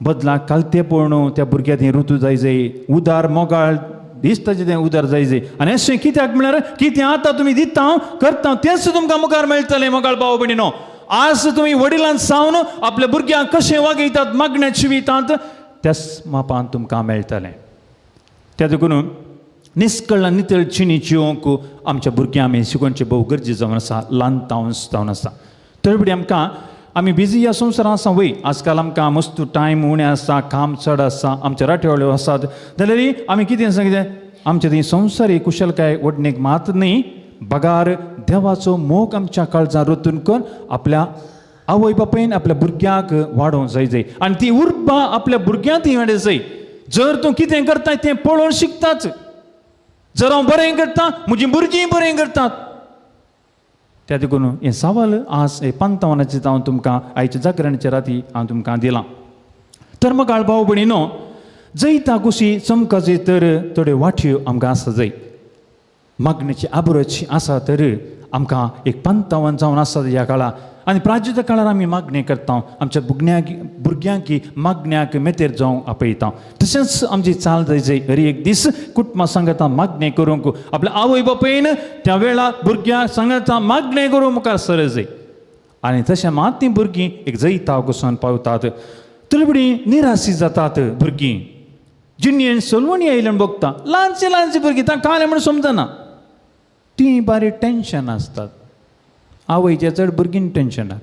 बदलाक कालते पळोवन त्या भुरग्या तें ऋतू जाय जाय, उदार मोगाळ दिसताचें तें उदार जाय जाय. आनी अशें कित्याक म्हळ्यार कितें आतां तुमी दिता करता तेंच तुमकां मुखार मेळटलें. मोगाळ भाव भयणीनो, आज तुमी वडिलां सावन आपल्या भुरग्यांक कशें वागयतात मागण्या जिवितांत त्याच मापान तुमकां मेळटलें. त्या देखून निस्कळ नितळ चिनी जिवंक आमच्या भुरग्यां आमी शिकोवचें भोव गरजेचें जावन आसा, ल्हान जावन आसा. थोडे आमकां आमी बिजी ह्या संवसारांत आसा वय, आजकाल आमकां मस्त टायम उणें आसा, काम चड आसा, आमचे राठेवाळ्यो आसात, जाल्यार आमी कितें आसा कितें आमचे थंय संवसारी कुशलकाय वडणेक मात न्ही, बगार देवाचो मोग आमच्या काळजान रोतून करून आपल्या आवय बापायन आपल्या भुरग्यांक वाडोवंक जाय जाय आनी ती उर्बा आपल्या भुरग्यांक ती वाडय जाय. जर तूं कितें करता तें पळोवन शिकताच. जर हांव बरें करता म्हजीं भुरगीं बरें करतात. त्या देखून हें सवाल आज हे पंथावनाचें हांव तुमकां आयच्या जागरणाच्या राती हांव तुमकां दिलां. तर मोगाळ भाव भयणीनो, जैता कुशी चमकाचे तर थोड्यो वाटयो आमकां आसा जाय, मागणेची आबरोची आसा तर आमकां एक पंथावन जावन आसा ह्या काळार. आनी प्राचीन काळार आमी मागणें करता, आमच्या भुरग्यांक मागण्याक मेतेर जावंक आपयता. तशेंच आमची चाल जाय जाय हर एक दीस कुटुंबा सांगता मागणें करूंक, आपल्या आवय बापायन त्या वेळार भुरग्यांक सांगता मागणें करूंक मुखार सर जाय. आनी तशें मात तीं भुरगीं एक जैता घुसोन पावतात. थोडी निराशी जातात भुरगीं, जिणेन सलवणी आयल्यान बघता ल्हानशीं ल्हानशीं भुरगीं तांकां कालें म्हूण समजना, तीं बारीक टेंशन आसतात. आवयचें चड भुरगीं टेंशनार,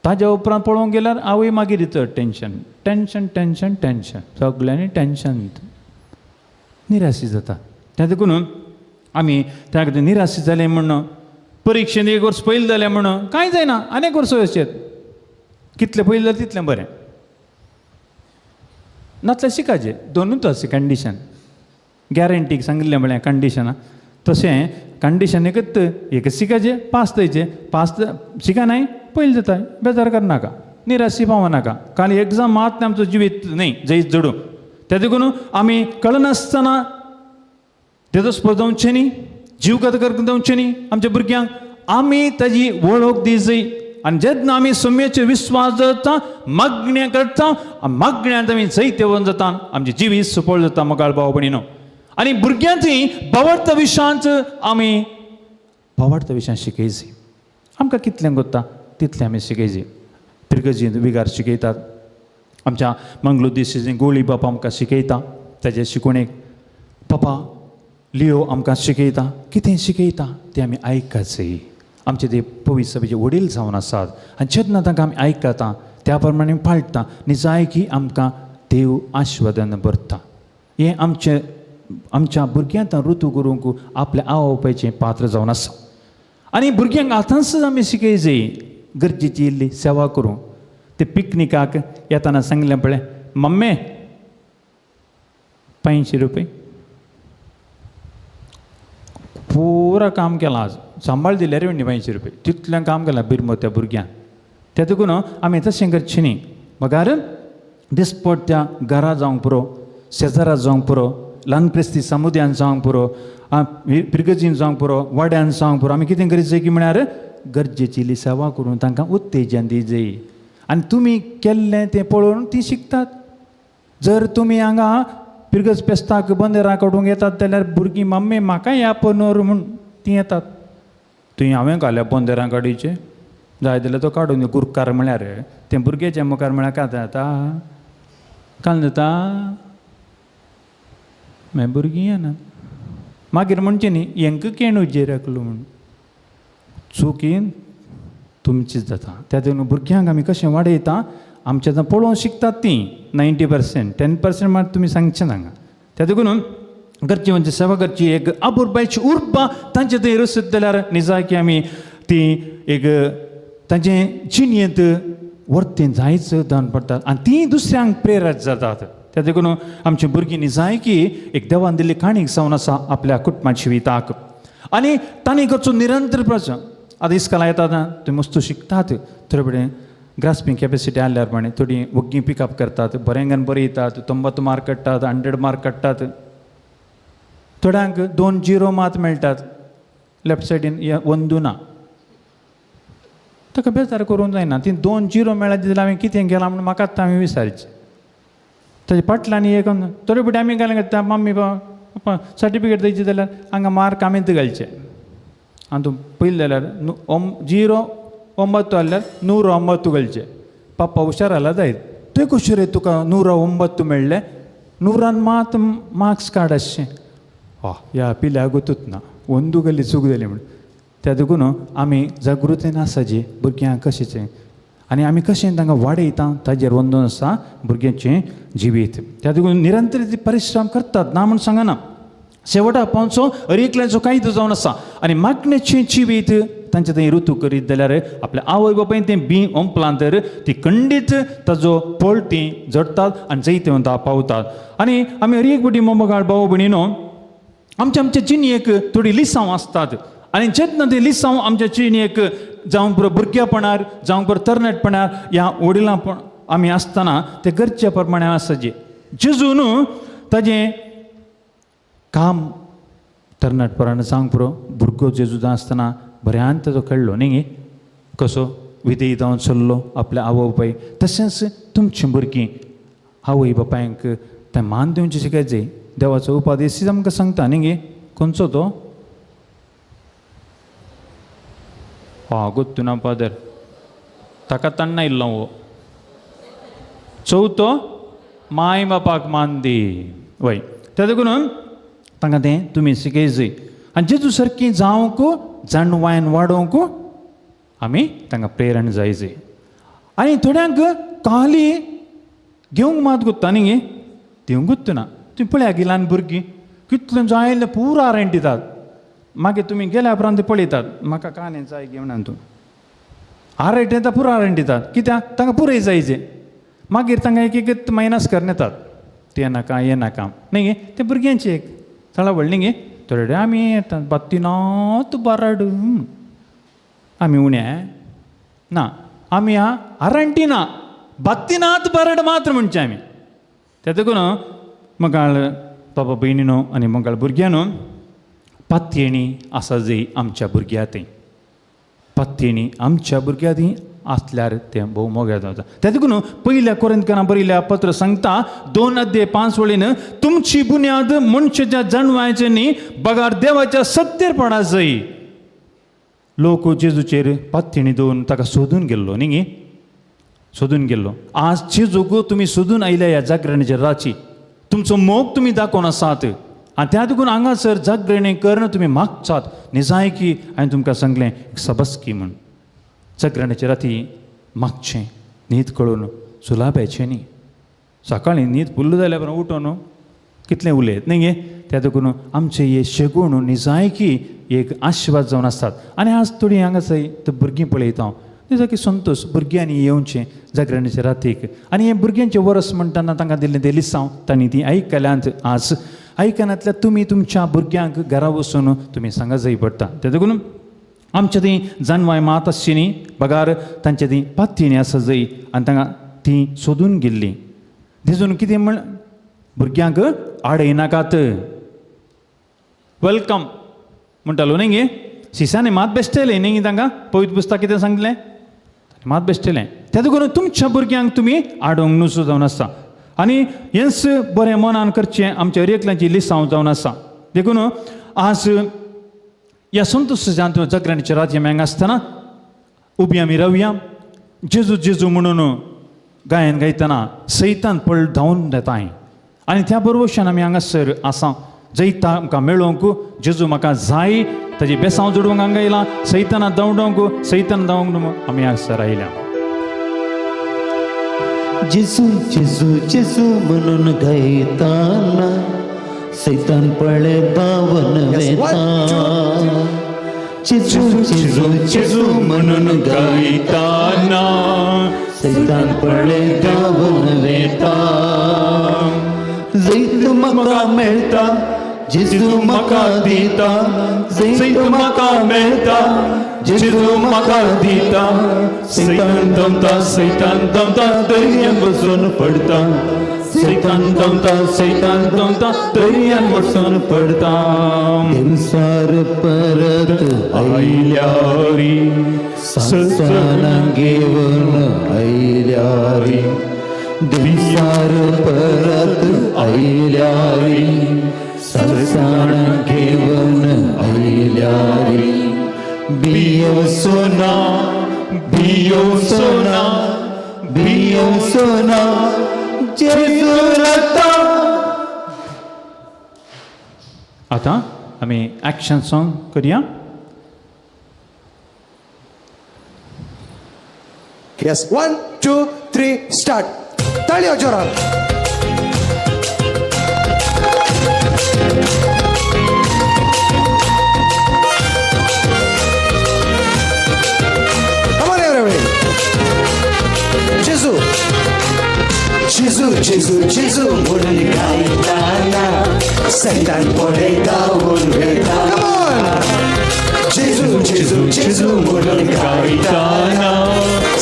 ताज्या उपरांत पळोवंक गेल्यार आवय मागीर चड टेंशन टेंशन टेंशन टेंशन, सगल्यांनी टेंशन, निराशी जाता. त्या देखून आमी त्या खातीर निराशी जालें म्हूण परिक्षेन एक वर्स पयलीं जालें म्हूण कांय जायना, आनी एक वर्स वचचें, कितलें पयलीं जालें तितलें बरें, नातल्यार शिकाचें. दोनूच आसा कंडिशन, गॅरंटीक सांगिल्लें म्हळ्यार कंडिशनां, तशें कंडिशन एकच एक शिकाचें पास जायचें, पास शिकनाय पयलीं जाता, बेजार करनाका, निराशी पावनाका. काल एग्जाम मात आमचो जिवीत न्ही जैत जोडूं. त्या देखून आमी कळनासतना तेजो स्पर्धावचें न्ही, जीवघात करून जावचें न्ही आमच्या भुरग्यांक, आमी ताजी वळख दी जाय. आनी जेन्ना आमी सम्याचेर विस्वास दवरता, मागण्या करता, मागण्यांत आमी जैतवंत जाता, आमचें जिवीत सुफळ जाता मोगाळ भाव भयणीनो. आनी भुरग्यांची भावार्थ विशयांत आमी भावार्थ विशयान शिकयची. आमकां कितलें कोत्ता तितलें आमी शिकयचे. पिरगजींत विगार शिकयतात, आमच्या मंगलूर दिशेचे गोळी बापा आमकां शिकयता, ताजे शिकोवणेक पापा लियो आमकां शिकयता, कितें शिकयता तें आमी आयकाचें. आमचे ते पवित्र सभेचे वडील जावन आसात आनी जेन्ना तांकां आमी आयकता त्या प्रमाणे पाळटा निजाय की आमकां देव आशिर्वादान भरता. हें आमचें आमच्या भुरग्यांक ऋतू करूंक आपल्या आवय बापायचें पात्र जावन आसा. आनी भुरग्यांक आतांच आमी शिकयचे गरजेची इल्ली सेवा करूं. ते पिकनिकाक येताना सांगलें पळय, मम्मी 500 रुपये पुरा काम केलां आज, सांबाळ दिल्यार न्ही 500 रुपये, तितलें काम केलां बिरमो त्या भुरग्यान. ते देखून आमी तशें करचें न्ही, बगार दिसपट त्या घरा जावंक पुरो, शेजारा जावंक पुरो, ल्हान क्रिस्ती समुदायान जावंक पुरो, पिरगजीन जावंक पुरो, वाड्यान जावंक पुरो, आमी कितें करचें की म्हळ्यार गरजेची इल्ली सेवा करून तांकां उत्तेजन दिवचें. आनी तुमी केल्लें तें पळोवन तीं शिकतात. जर तुमी हांगा पिरगज पेस्ताक बंदरां काडूंक येतात जाल्यार भुरगीं मम्मी म्हाका ह्या पनोर म्हूण तीं येतात. तुवें हांवें घाल्या बंदरां काडीचे जाय जाल्यार तो काडून गुरकार म्हळ्यार तें भुरग्याच्या मुखार म्हळ्यार कांय जाता काल जाता मागीर भुरगीं येना मागीर म्हणचें न्ही हेंकां केणू जेरकलो म्हूण चुकीन तुमचीच जाता. त्या देखून भुरग्यांक आमी कशें वाडयता आमच्या आतां पळोवन शिकतात तीं 90% 10% मात तुमी सांगचें हांगा. त्या देखून गरजे म्हणजे सेवा करची एक अपुरबायची उर्बा तांचे थंय रसत जाल्यार निजाकी आमी ती एक तांचे जिणेंत वर्तें जायच दान पडटात आनी ती दुसऱ्यांक प्रेरक जातात. त्या देखून आमची भुरगीं निजायकी एक देवान दिल्ली काणीक जावन आसा आपल्या कुटुंबाच्या जिविताक. आनी तांणी करचो निरंतर प्रचार. आतां इस्कॉला येतात तुमी मस्त शिकतात, थोडे कडेन ग्रास्पींग कॅपेसिटी आसल्यार प्रमाणे थोडीं वग्गी पिकअप करतात, बऱ्यांगान बरयतात, 90 मार्क काडटात, 100 मार्क काडटात. थोड्यांक 2 0 मात मेळटात, लेफ्ट सायडीन 1 ना, ताका बेजार करूंक जायना. ती 2 0 मेळत जाल्यार हांवें कितें केलां म्हूण म्हाकाच हांवें विचारचें. ताजे फाटल्यान एक थोडे फावटी आमी घालें घालता मम्मी पप्पा सर्टिफिकेट दिवची जाल्यार हांगा मार्क आमीच घालचे. आनी तूं पयलें जाल्यार 0 9 आसल्यार 109 घालचे. पप्पा हुशार आला जायत तुवें कशें रे तुका 109 मेळ्ळें, 100 मात मार्क्स काड आसचें. हय ह्या पिल्या गोतूच ना, 1 गल्ली चूक जाली म्हूण. त्या देखून आमी जागृतेन आसाची भुरग्यांक कशेंचें आनी आमी कशें तांकां वाडयता ताजेर वंदून आसा भुरग्यांचें जिवीत. त्या देखून निरंतर परिश्रम करतात ना म्हूण सांगना, शेवटा पावचो हर एकल्याचो कायदो जावन आसा. आनी मागण्याचें जिवीत तांचे थंय ऋतू करीत जाल्यार आपल्या आवय बापायन तें बी ओंपलां तर ती खंडीत ताजो फळ तीं जडटात आनी जैतवंता पावतात. आनी आमी हर एक फावटी मोमगाळ भाव भयणीनो आमच्या आमच्या जिणेक थोडी लिसांव आसतात आनी जेन्ना ती लिसांव आमच्या जिणेक जावं पुरो भुरगेपणार जावं पुरो तरणाटपणार ह्या वडिलां आमी आसतना ते गरजे प्रमाणे आसाचे. जेजून ताजें काम तरणाटपणान जावंक पुरो भुरगो जेजू आसतना बऱ्यान ताजो खेळ्ळो न्ही कसो विधेयी जावन चल्लो आपल्या आवय बापाय. तशेंच तुमची भुरगीं आवय बापायंक तें मान दिवचें शिकायचें. देवाचो उपादेश आमकां सांगता न्ही गे खंयचो तो हा गोत्तू ना फादर ताका तण्णा इल्लो हो चवथो माय बापाक मान दी वय. त्या देखून तांकां तें तुमी शिकयचें आनी जेजू सारकी जावंक जाणवायन वाडोवंक आमी तांकां प्रेरण जायचें. आनी थोड्यांक काली घेवंक मात गोत्ता न्ही गे दिवंक गोत्तू ना. तुमी पळया गी ल्हान भुरगीं कितलें जाय पुरो आरेंट दितात, मागीर तुमी गेल्या उपरांत ते पळयतात म्हाका कालें जाय घेवन तूं आरेट येता पुरो आरेंट दितात कित्याक तांकां पुरय जायचें. मागीर तांकां एक एक मायनस करून येतात तें नाका हें नाका न्ही गे तें भुरग्यांचें एक थळावळ न्ही गे. थोडे आमी येतात बात्तीनात बाराड आमी उण्या ना आमी हा आरांटी ना बात्तीनात बाराड मात्र म्हणचें आमी. त्या देखून मगाळ बाबा भयणीनो आनी मगाळ भुरग्यानो पातयेणी आसा जी आमच्या भुरग्या थंय पातयेणी आमच्या भुरग्या थंय आसल्यार तें भोव मोग्या जाता. त्या देखून पयल्या कोरिंथकारां बरयल्या पत्र सांगता 2 अध्याय 5 वळीन तुमची बुन्याद मनशाच्या जाणवायचे न्ही बगार देवाच्या सत्तेर पडा जाय. लोक जेजूचेर पात्तीणी दवरून ताका सोदून गेल्लो न्ही गे, सोदून गेल्लो. आज जेजूक तुमी सोदून आयल्या ह्या जागरणेच्या राची, तुमचो मोग तुमी दाखोवन आसात आनी त्या देखून हांगासर जागरणे करून तुमी मागचात. निजायकी हांवें तुमकां सांगलें सबस्की म्हूण जागरणेच्या राती मागचें, न्हीद कळून सुलाब्याचें न्ही. सकाळीं न्हीद फुल्ल जाल्यार उठोन कितलें उलयत न्ही गे. त्या देखून आमचे हे शेगूण निजायकी एक आशिर्वाद जावन आसतात. आनी आज थोडीं हांगासर तो भुरगीं पळयता हांव, निजायकी संतोश भुरग्यांनी येवचें जागरणेच्या रातीक. आनी हें भुरग्यांचें वरस म्हणटना तांकां दिल्लें तें लिसांव तांणी ती आयकल्यांत. आज आयकनातल्या तुमी तुमच्या भुरग्यांक घरा वचून तुमी सांगा जाय पडटा. त्या देखून आमच्या ती जानवाय मात आसची न्ही बगार तांच्या ती पात्तीणी आसा जाय आनी तांकां ती सोदून गेल्ली. देखून कितें म्हण भुरग्यांक आडयनाकात, welcome म्हणटालो न्ही गे. शिसांनी मात बेश्टेलें न्ही गे तांकां पवित्र पुस्तक कितें सांगलें मात बेश्टेलें. त्या देखून तुमच्या भुरग्यांक तुमी आडोवंक नुसो जावन आसा. आनी हेंच बरें मनान करचें आमच्या हर एकल्याची लिसांव जावन आसा. देखून आज ह्या संतोश जागरणेच्या राज्य हांगा आसतना उबी आमी रावया. जेजू जेजू म्हणून गायन गायतना सैतान पळ धांवन येताय आनी त्या बरोबरच्यान आमी हांगासर आसा. जैता आमकां मेळोवंक जेजू म्हाका जाय, ताजी बेसांव जोडूंक हांगा येयला, सैताना धांवडोवंक, सैतान धांवंक आमी हांगासर आयल्या. जेजू जेजू जेजू म्हणून गायताना सैतान पळे धांवन वेता. जेजू जेजू जेजू म्हणून गायताना सैतान पळे धांवन वेता. जैत म्हाका मेळटा जेजू म्हाका दिता, जैत म्हाका मेळटा जेजू म्हाका दिता. सैतान दमता सैतान दमता दर्यान बसून पडता, सैतान दमता सैतान दमता दर्यान बसून पडता. देवसार परत आयल्यारी सजना घेवन आयल्यारी, देवसार परत आयल्यारी सजण घेवन आयल्यारी. बियोसो ना बियोसो ना बियोसो ना जेजू रावता. आतां आमी एक्शन सॉंग करया. Yes, 1 2 3 start. ताळयो जोरान. Come on everybody. जेजू जेजू जेजू जेजू म्हणून गायताना सैतान पळय धांवून वेता. Come on. जेजू जेजू जेजू म्हणून गायताना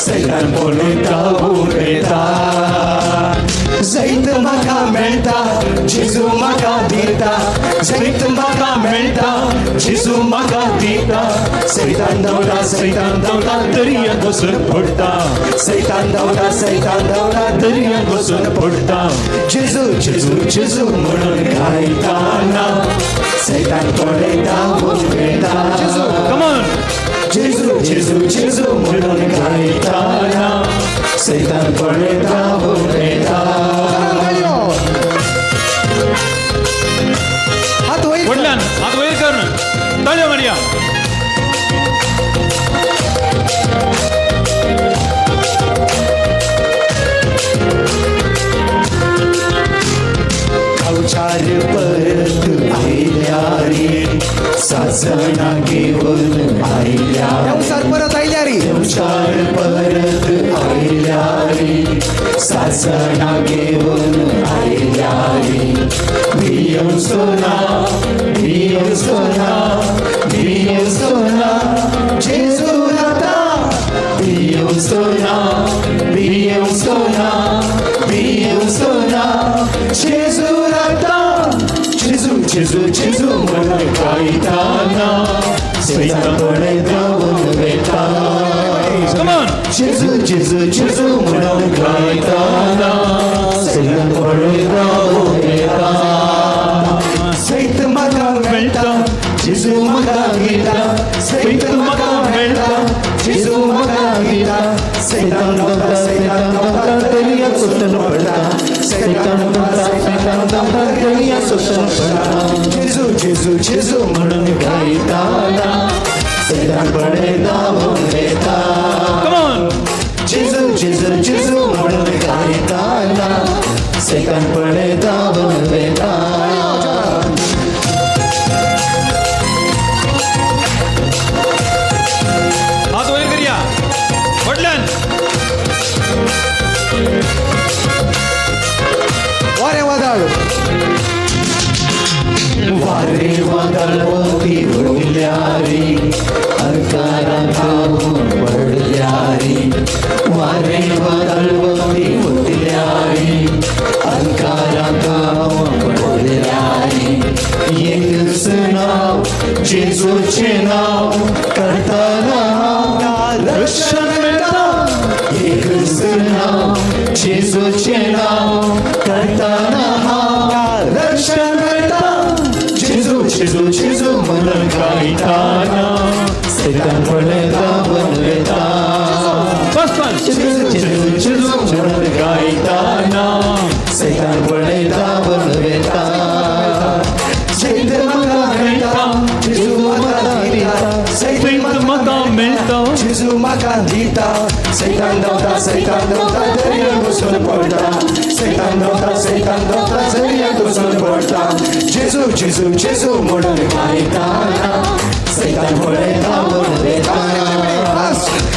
सैतान पळय धांवून वेता. जैत म्हाका मेळटा जेजू म्हाका दिता, जैत म्हाका मेळटा जेजू म्हाका दिता. सैतान धांवता सैतान धांवता दर्यान बसून पडटा, सैतान धांवता सैतान धांवता दर्यान बसून पडटा. जेजू जेजू जेजू म्हणून गायताना सैतान पळय धांवून वेता. Come on. जेजू जेजू जेजू म्हणून गायताना सैतान पळय धांवून वेता. हात वयर. व्हडल्यान हात वयर कर, ताळयो मारया. अवचार परत आयल्यारी सासणा घेवन आयल्या, देवसार परत आयल्यारी, देवसार परत आयल्यारी सासणा घेवन आयल्यारी. भियोसो ना भियोसो ना भियोसो ना जेजू रावता. भियोसो ना भियोसो ना भियोसो ना जेजू रावता. जेजू जेजू जेजू म्हणून गायताना सैतान पळय धांवून वेता. Come on. जेजू जेजू जेजू म्हणून गायताना सैतान पळय धांवून वेता. सैत म्हाका मेळटा जेजू म्हाका दिता, सैत म्हाका सोसून पडटा जेजू जेजू जेजू म्हणून गायताना सैतान पळे धांवून वेता. जेजू जेजू जेजू म्हणून गायताना सैतान पळे धांवून वेता. हात वयर करया व्हडल्यान. वारे वादळ वारे वादळ वती उडल्यारी अंकारा धावून पडल्यारी वारे वादळ वती उडल्यारी अंकारा धावून पडल्यारी एकच नाव जेजूचे नाव करताना रक्षण मेळटा. एकच नाव जेजूचे नाव करताना रक्षण मेळटा. जेजू जेजू जेजू म्हणून गायताना सैतान पळे धांवून वेता. जेजू जेजू जेजू म्हणून गायताना सैतान पळे धांवून वेता. जैत म्हाका मेळटा जेजू म्हाका दिता जैत म्हाका मेळटा जेजू म्हाका दिता. सैतान धांवता सैतान धांवता दर्यांत घुसून पडटा सैतान धांवता सैतान धांवता दर्यांत घुसून पडटा. जेजू जेजू जेजू म्हणून गायताना सैतान पळे धांवून वेता.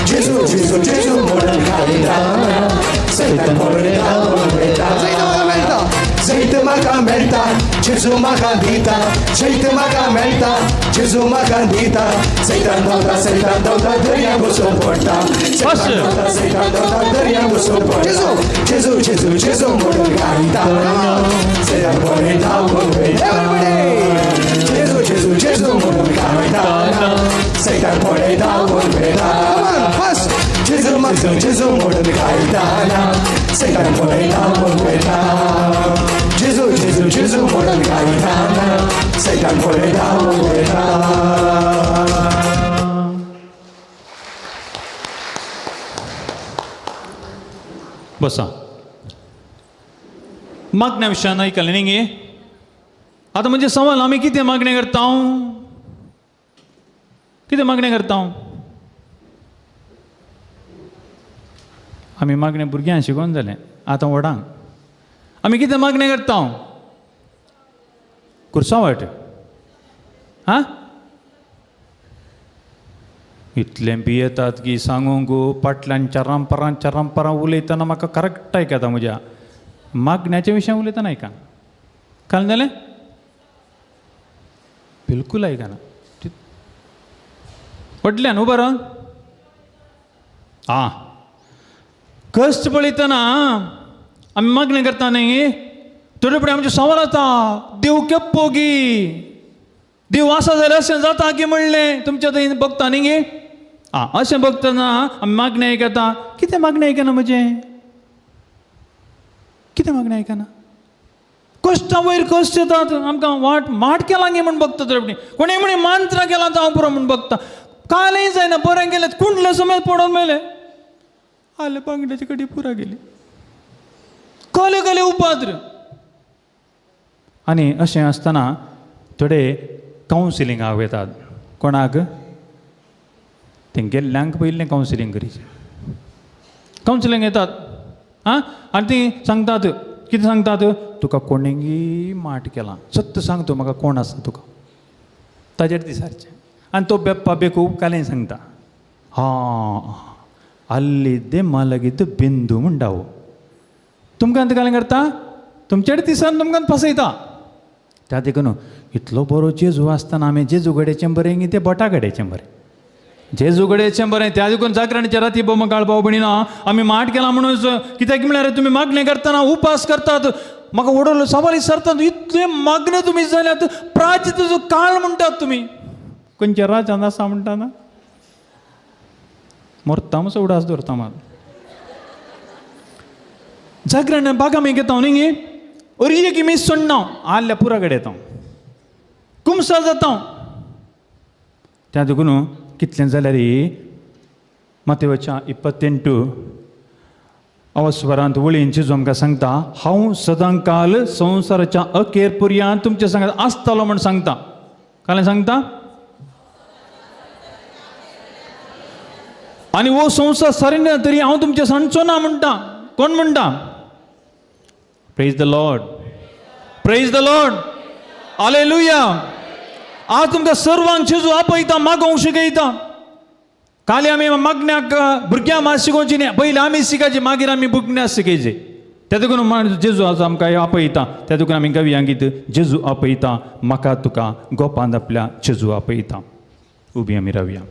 जेजू जेजू जेजू म्हणून गायताना सैतान पळे धांवून वेता. जैत म्हाका मेळटा जेजू म्हाका दिता जैत म्हाका मेळटा जेजू म्हाका दिता. सैतान धांवता सैतान धांवता दर्यांत घुसून पडटा सैतान धांवता सैतान धांवता दर्यांत घुसून पडटा. जेजू जेजू जेजू म्हणून गायताना सैतान पळे धांवून वेता. जेजू जेजू जेजू म्हणून गायताना सैतान पळे धांवून वेता. जेजू जेजू जेजू म्हणून गायताना सैतान पळे धांवून वेता. जेजू जेजू जेजू म्हणून गायताना सैतान पळे धांवून वेता. बसा मागण्या विशयान आयकलें न्ही गे. आतां म्हणजे सवाल आमी कितें मागणें करता कितें मागणें करता आमी? मागणें भुरग्यांक शिकोवन जालें आतां व्हडांक आमी कितें मागणें करता? कुर्सावट आं इतलें भियेतात की सांगूंक पाटल्यान चारां परां चारां परां उलयतना म्हाका करेक्ट आयकता म्हज्या मागण्याच्या विशयान उलयतना आयकना. काल जालें बिलकूल आयकना व्हडल्यान उबो रावन आं कश्ट पळयतना आमी मागणें करता न्ही थोडे फुडें आमचें सवाल आसता देव केप्पो गी देव आसा जाल्यार अशें जाता की म्हणलें तुमच्या थंय बगता न्ही गे. आं अशें बगतना आमी मागणें आयकता. कितें मागणें आयकना म्हजें? कितें मागणें आयकना? कश्टां वयर कश्ट येतात आमकां वाट माट केला गे म्हूण बगता थोडे फुडें कोणें म्हणे मंत्रां केला जावं पुरो म्हूण बगता. कालय जायना बरें गेलें कुंडले समेत पडोवन मेलें आले बांगड्याची कडी पुरा गेली कले कले उपाद्र. आनी अशें आसतना थोडे कावन्सिलिंगाक वतात कोणाक तें गेल्ल्यांक पयलें कावन्सिलींग करीचें. कावन्सिलींग येतात आं आनी तीं सांगतात कितें सांगतात तुका कोणेंगी माट केलां सत्य सांग तूं म्हाका कोण आसा तुका ताजेर दिसारचें. आनी तो बेप्पा बेकूब कालें सांगता हां आल्ली दे मालगीत बिंदू म्हणटा हो तुमकां कालें करता तुमच्या दिसान तुमकां फसयता. त्या देखून इतलो बरो जेजू आसतना आमी जेजू गड्याचें बरें की तें बोटा गड्याचें बरें जेजू गड्याचें बरें. त्या देखून जागरणाच्या राती बोमकाळ भाव भयणीनो आमी माट केला म्हणून कित्याक म्हळ्यार तुमी मागणें करतना उपास करतात म्हाका वडोलो सवाल विचारतात इतलें मागणें तुमी जाल्यात प्राचित काळ म्हणटात तुमी खंयच्या राजान आसा म्हणटा ना मरता मातसो उडास दवरता मात जागरण बागा मी घेता न्ही गे अरी की मी सोडना आल्या पुरा कडेन येता कुमसा जाता. त्या देखून कितलें जाल्यार मातेवच्या 28 अवस्वरांत वळीन जेजू आमकां सांगता, हांव सदांकाल संवसाराच्या अखेर पर्यंत तुमच्या सांगात आसतलो म्हूण सांगता. काल सांगता आनी हो संवसार सारिना तरी हांव तुमच्या सांगचो ना म्हणटा. कोण म्हणटा? Praise the Lord, praise the Lord, hallelujah. आज तुमकां सर्वांक जेजू आपयता, मागोवंक शिकयता. काली आमी मागण्याक भुरग्यांक मात शिकोवची न्ही, पयलीं आमी शिकायची, मागीर आमी भुरग्यांक शिकयचे. त्या देखून जेजू आज आमकां आपयता. त्या देखून आमी गावया गीत, जेजू आपयता म्हाका तुका गोपांत आपल्या जेजू आपयता. उबी आमी रावया.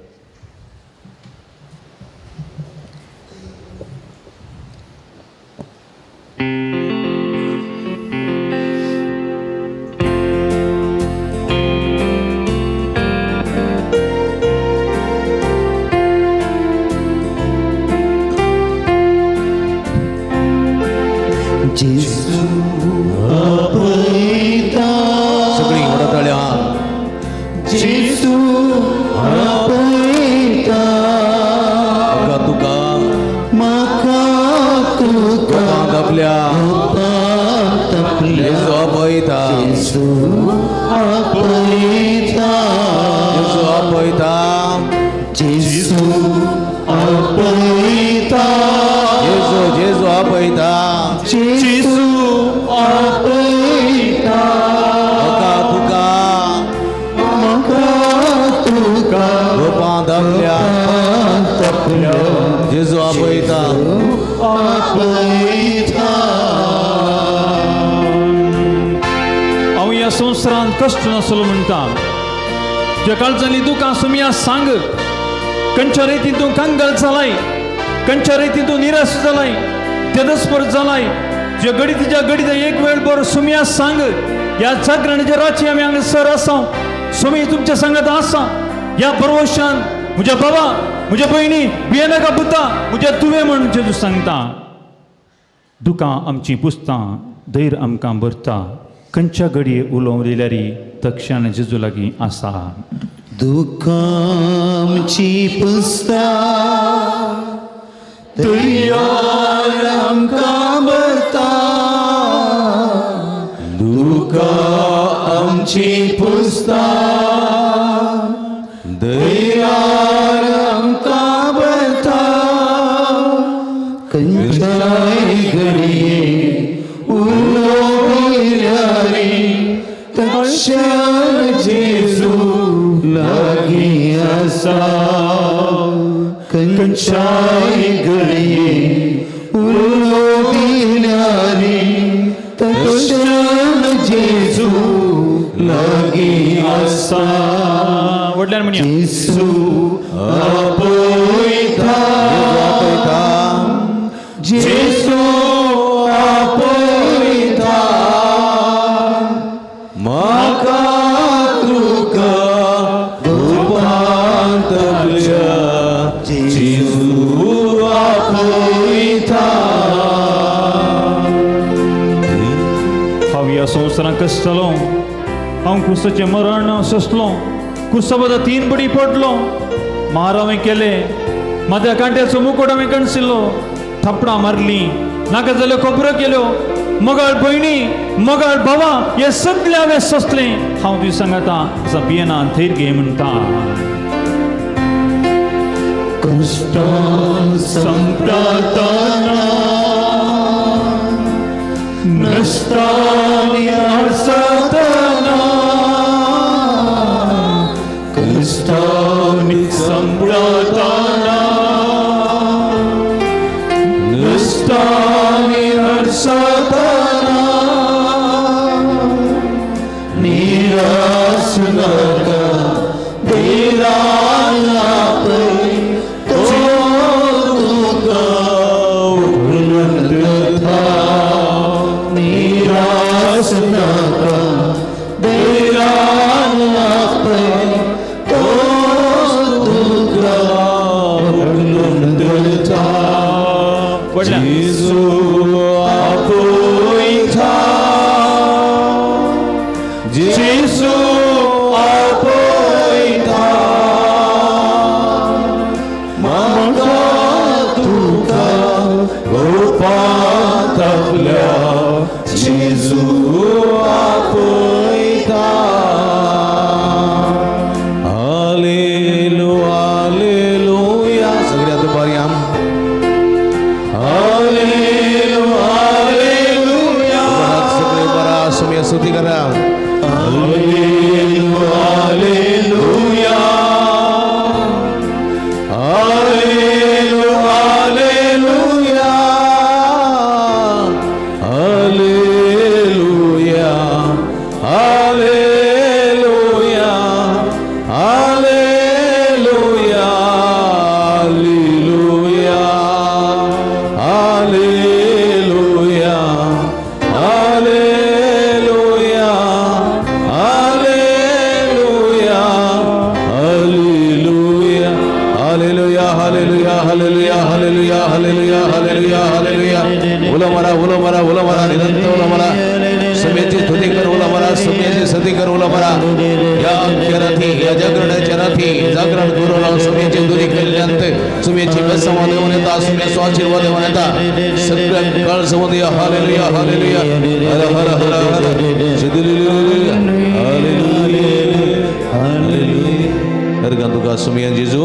जेजू आपयता, सगळीं व्हडा ताळयान. जेजू आपयता म्हाका तुका, म्हाका तुका गोपांत आपल्या गोपांत आपल्या जेजू आपयता, जेजू आपयता, जेजू आपयता, जेजू आपयता, जेजू जेजू आपयता, जेजू आपयता म्हाका तुका, म्हाका तुका गोपांत आपल्या आपल्या जेजू आपयता. आपयता. हांव ह्या संवसारांत कश्ट नासलो म्हणटा. ज्या काळजांतली दुकां सुमया सांग, खंयच्या रितीन तूं कंगाल जालाय, खंयच्या रितीन तूं निराश जालाय, तेदस्पर जालाय, ज्या घडीत ज्या घडीत एक वेळ बरो सुमया सांग. ह्या जागरणाच्या राती आमी हांगासर आसा, सुमी तुमच्या सांगात आसा. ह्या बरवशान म्हज्या बाबा, म्हज्या भयणी, भियेनाका पुता, म्हज्या तुवें म्हूण जेजू सांगता. दुकां आमचीं पुसतां, धैर्य आमकां भरता. खंयच्या घडये उलोवंक दिल्यार तक्षण जेजू लागीं आसा. दुखांची पुसता, धैर्यान आमकां भरता. दुखां आमची पुसता, धैर्यान आमकां भरता. खंयच्याय घडये उलोवल्यार तक्षण जेजू लागीं आसा. खंयच्याय घडये उलोवल्यार तक्षण जेजू लागीं आसा. व्हडल्यान म्हणया, जेजू आपयता, जेजू आपयता म्हाका तुका गोपांत आपल्या जेजू आपयता. हांव ह्या संवसारांत कसतलो, हांव क्रुसाचें मरण सोंसलो, क्रुसा बद्दल 3 बडी पडलो, मार हांवें केले, म्हाज्या कांट्याचो मुकोट हांवें कणसिल्लो, थापडां मारलीं, नाका जाल्यो खबरो केल्यो, मोगाळ भयणी, मोगाळ भावा, हें सगळें हांवें सोंसलें. हांव तुज्या सांगाता आसा, भियेना, थैर घे म्हणटा. कश्टां संपताना नश्टांनी आडसतना, कश्टांनी संपताना नश्टांनी आडसतना, निराश नाका धैर्यान आपय तो तुका उपलब्धता. निराश नाका धैर्यान आपय तो तुका उपलब्धता. जेजू आपयता, जेजू आपयता म्हाका तुका गोपांत स्तुती करा. Hallelujah, hallelujah, hallelujah, hallelujah, hallelujah, hallelujah, hallelujah, hallelujah, hallelujah, hallelujah, hallelujah, hallelujah, hallelujah, hallelujah, hallelujah, hallelujah, hallelujah. उलो मारा, उलो मारा, उलो मारा, निरंतर उलो मारा. सुमेची स्तुती कर, उलो मारा, सुमेची स्तुती कर, उलो मारा. या अख्ख्या राती, या जागरणाच्या राती जागरण करून सुमेची स्तुती केल्यानंतर सुमेची बेसमा देऊन येता, सुमेचो आशीर्वाद देऊन येता. सगळ्या काळ समोर या. हालेलुया, हालेलुया, हर हर हर हर. हालेलुया. हरगान तुका सुमियान जेजू,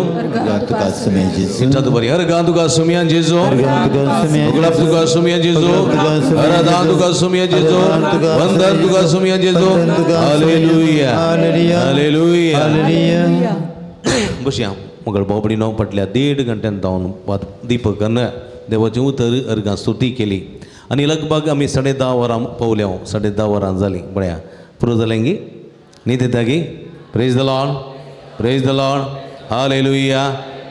इच्छा बरी. हरगान तुका सुमियान जेजू, उगडाप तुका सुमियान जेजू, हरदान तुका सुमियान जेजू, वंदन तुका सुमियान जेजू. हालेलुया, हालेलुया. बसया मगळ बाबडीनो फाटल्या 1.5 घंट्यान जावन दीपकान देवाचें उतर अर्गां स्तुती केली आनी लगभग आमी 10:30 वरां पावल्या. 10:30 वरां जालीं. पळया पुरो जालें गी न्हीद येता गी. Praise the Lord, praise the Lord. Hallelujah,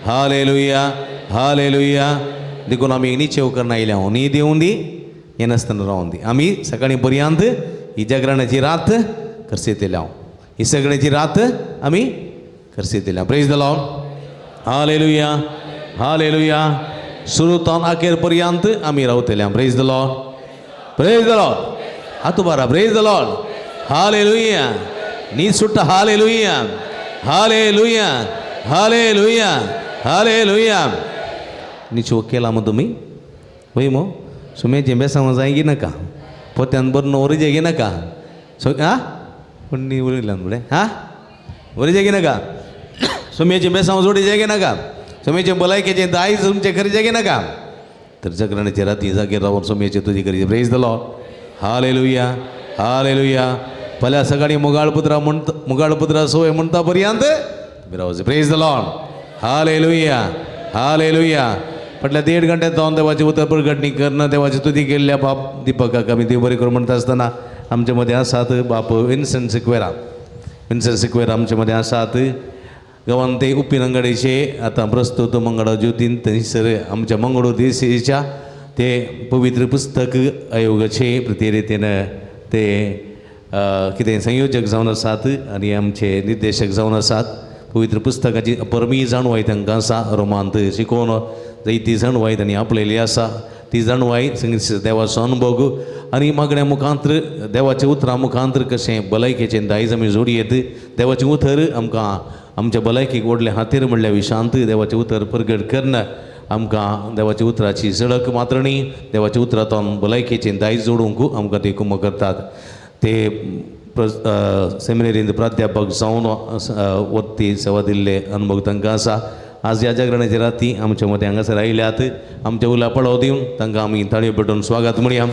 hallelujah, hallelujah. देखून आमी निचेव करून आयल्या. न्हीद येवं दी, येनासतना रावूं दी. आमी सकाळीं पर्यंत ही जागरणाची रात खर्चयतले. हांव ही सगळ्याची रात आमी खर्चयतले. Praise the Lord. Hallelujah, hallelujah. सुरू तावन अखेर पर्यंत आमी रावतले. Praise the Lord, praise the Lord. हात उबारा. Praise the Lord. Hallelujah. न्हीद सुट्टा. हालेलुया, हालेलुया, हालेलुया, हालेलुया. निचो केला मग तुमी वय मो सुमेचें बेसांव जाय की नाका, पोत्यान बरं वरिजे की नाका. सो आं पूण न्ही उरयल्यान फुडें आं वरिजे की नाका. सुमेचें बेसांव जोडीजे की नाका. सुमेचें भलायकेचें दायज तुमचें करचें की नाका. तर जागरणाचे राती जागेर रावन सुमेचें तुजी करचें. Praise the Lord. Hallelujah, hallelujah. फाल्यां सकाळीं मुगाळपुत्रा म्हणटा, मुगाळपुत्रा सोय म्हणटा पर्यंत रावचें. Praise the Lord. Hallelujah, hallelujah. फाटल्या 1.5 घंट्यात जावन देवाचें उतर प्रगटणी करून देवाची तुदी केल्ल्या बाप दीपकाक आमी देव बरें करूं म्हणटा आसतना आमचे मदें आसात बाप विन्सन सिक्वेरा. विन्सन सिक्वेरा आमचे मदें आसात. गांवांत ते उप्पिनंगडीचे आतां प्रस्तुत मंगळा ज्योतीन थंयसर आमच्या मंगळूर देशीच्या ते पवित्र पुस्तक आयोगाचे प्रतिरितीन ते कितें संयोजक जावन आसात आनी आमचे निर्देशक जावन आसात. पवित्र पुस्तकाची परमी जाणवाय तांकां आसा. रोमांत शिकोवन जायती जाणवाय तांणी आपलेली आसा. ती जाणवाय संगीत देवाचो अनुभव आनी मागण्या मुखांत्र देवाच्या उतरां मुखांत्र कशें भलायकेचें दायज आमी जोडयेत. देवाचें उतर आमकां आमच्या भलायकेक व्हडलें हातीर म्हणल्या विशांत देवाचें उतर परगट करना आमकां देवाच्या उतराची झळक मात्र न्ही, देवाच्या उतरांतून भलायकेचें दायज जोडूंक आमकां ते कुमक करतात. ते सेमिनरींत प्राध्यापक जावन वत्ती सेवा दिल्ले अनुभव तांकां आसा. आज ह्या जागरणाच्या राती आमच्या मदें हांगासर आयल्यात. आमच्या उला पळोव दिवन तांकां आमी ताळयो पेटोवन स्वागत म्हणया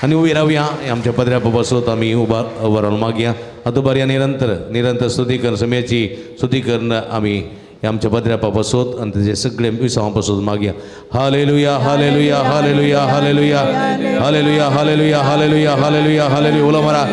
आनी उबी रावया. आमच्या पदऱ्या बाबा आमी उबा उबा रावन मागया. आतां बऱ्या निरंतर निरंतर स्तुती करून सम्याची स्तुती करून आमी आमच्या पदऱ्या बाबा आनी तेजे सगळे विसावां पासून मागया. Hallelujah, hallelujah, hallelujah, hallelujah, hallelujah, hallelujah, hallelujah, hallelujah, hallelujah. उलो मारा.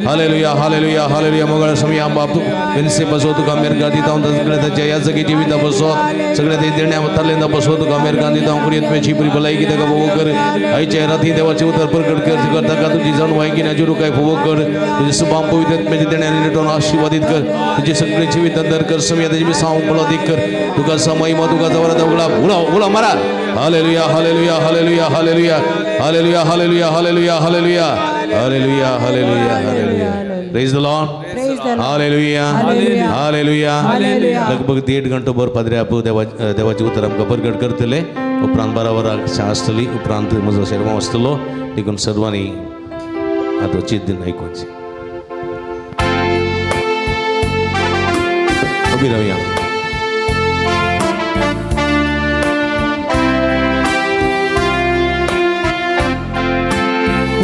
हालेलुया, हालेलुया, हालेलुया. मंगळ समय बाप विनसे बसो तुका मेरगा दिता सगळ्या ताच्या याजकी जिविता बसो सगळ्या ते देण्या तालेंदा बसो तुका मेरगा दिता. कुरयत पुरी भलायकी ताका फोवो कर. आयच्या राती देवाचे उतर प्रगट कर. ताका तुजी जाणवाय की नाजू काय फोवो कर. तुझे सुबाम पवित्र देण्याने निटोन आशीर्वादित कर. तुझे सगळे जीवित अंदर कर. समय त्याची साव फळादीक कर. तुका समय मग तुका जवळ उला उला उला मारा. Hallelujah, hallelujah, hallelujah, hallelujah, hallelujah, hallelujah, hallelujah, hallelujah, hallelujah, hallelujah, hallelujah. Praise the Lord. Hallelujah, hallelujah. लगभग 1.5 घंटो भर पाद्रे आपू देवाचे उतर आमकां परगट करतले. उपरांत 12 वरां आसतली. उपरांत म्हजो शेरमांव आसतलो. देखून सर्वांनी आतां चीत दिन आयकुचें. उबी रावया.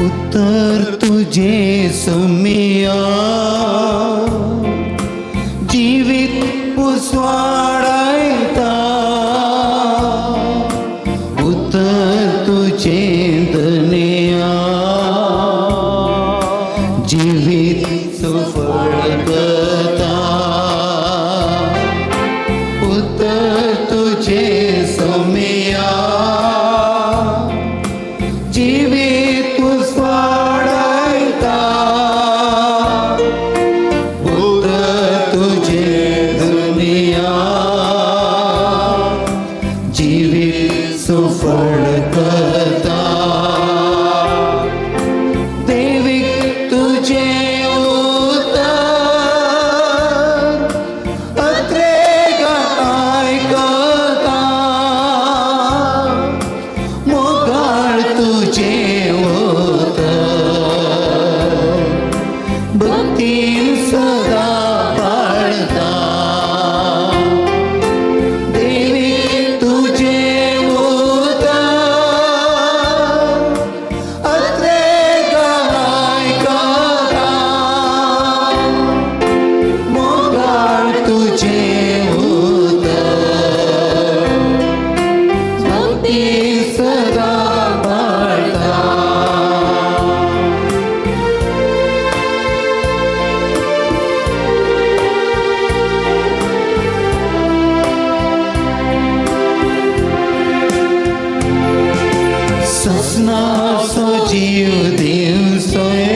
उत्तर तुझे तुझे सुमिया जिवीत उजवाडायता उतर तुझे धनिया जिवीत सुफळ करता उतर तुझे सोमिया जिवीत उजवाडायता उतर तुझे दुनिया जिवीत सुफळ करता देवीक तुझे उतर अत्रेक आयकता मोगाळ तुझे उतर भक्तीन सदा पाळता देवी तुझे उतर अत्रेक आयकता मोगाळ तुझे उतर भक्ती सदा पाळता. ससनाचो जीव दिवसोय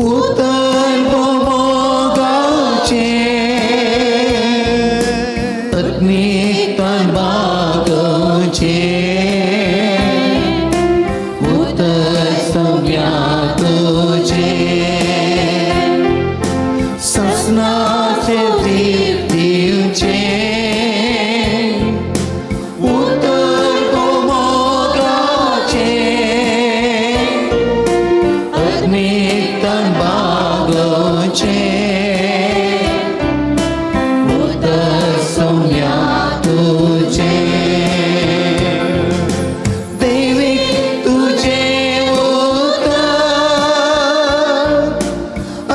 उतर मोगाचे आत्मीकतान बागोवचे उतर सगळ्या तुझे ससनाचे जीव दिवचे उतर मोगाचे आत्मीकतान बागोवचे उतर सौम्या तुझे देवीक तुझे उतर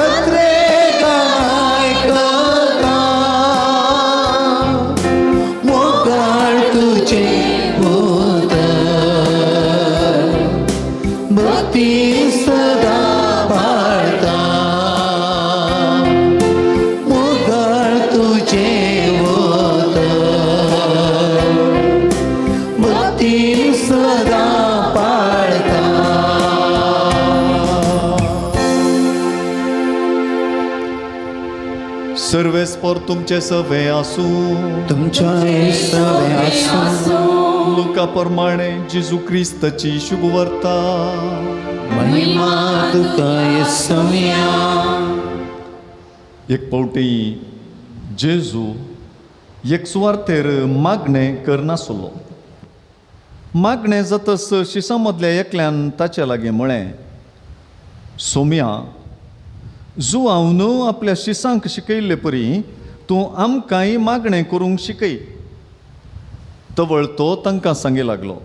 अत्रेक आयकता मोगाळ तुझे उतर भक्ती सदा पाळता मोगाळ तुझे उतर भक्ती सदा पाळता. सर्वेस्पर तुमचे सवे आसूं तुमच्या सवे आसूं. लुका प्रमाणे जेजू क्रिस्ताची शुभवार्ता. महिमा तुका येसुया. एक फावटी जेजू एक सुवार्तेर मागणें करनासलो. मागणें जातच शिसां मदल्या एकल्यान ताचे लागीं म्हळें, सोम्या, जुआंव न्हू आपल्या शिसांक शिकयल्ले परी तूं आमकांय मागणें करूंक शिकय. तवळ तो तांकां सांगी लागलो,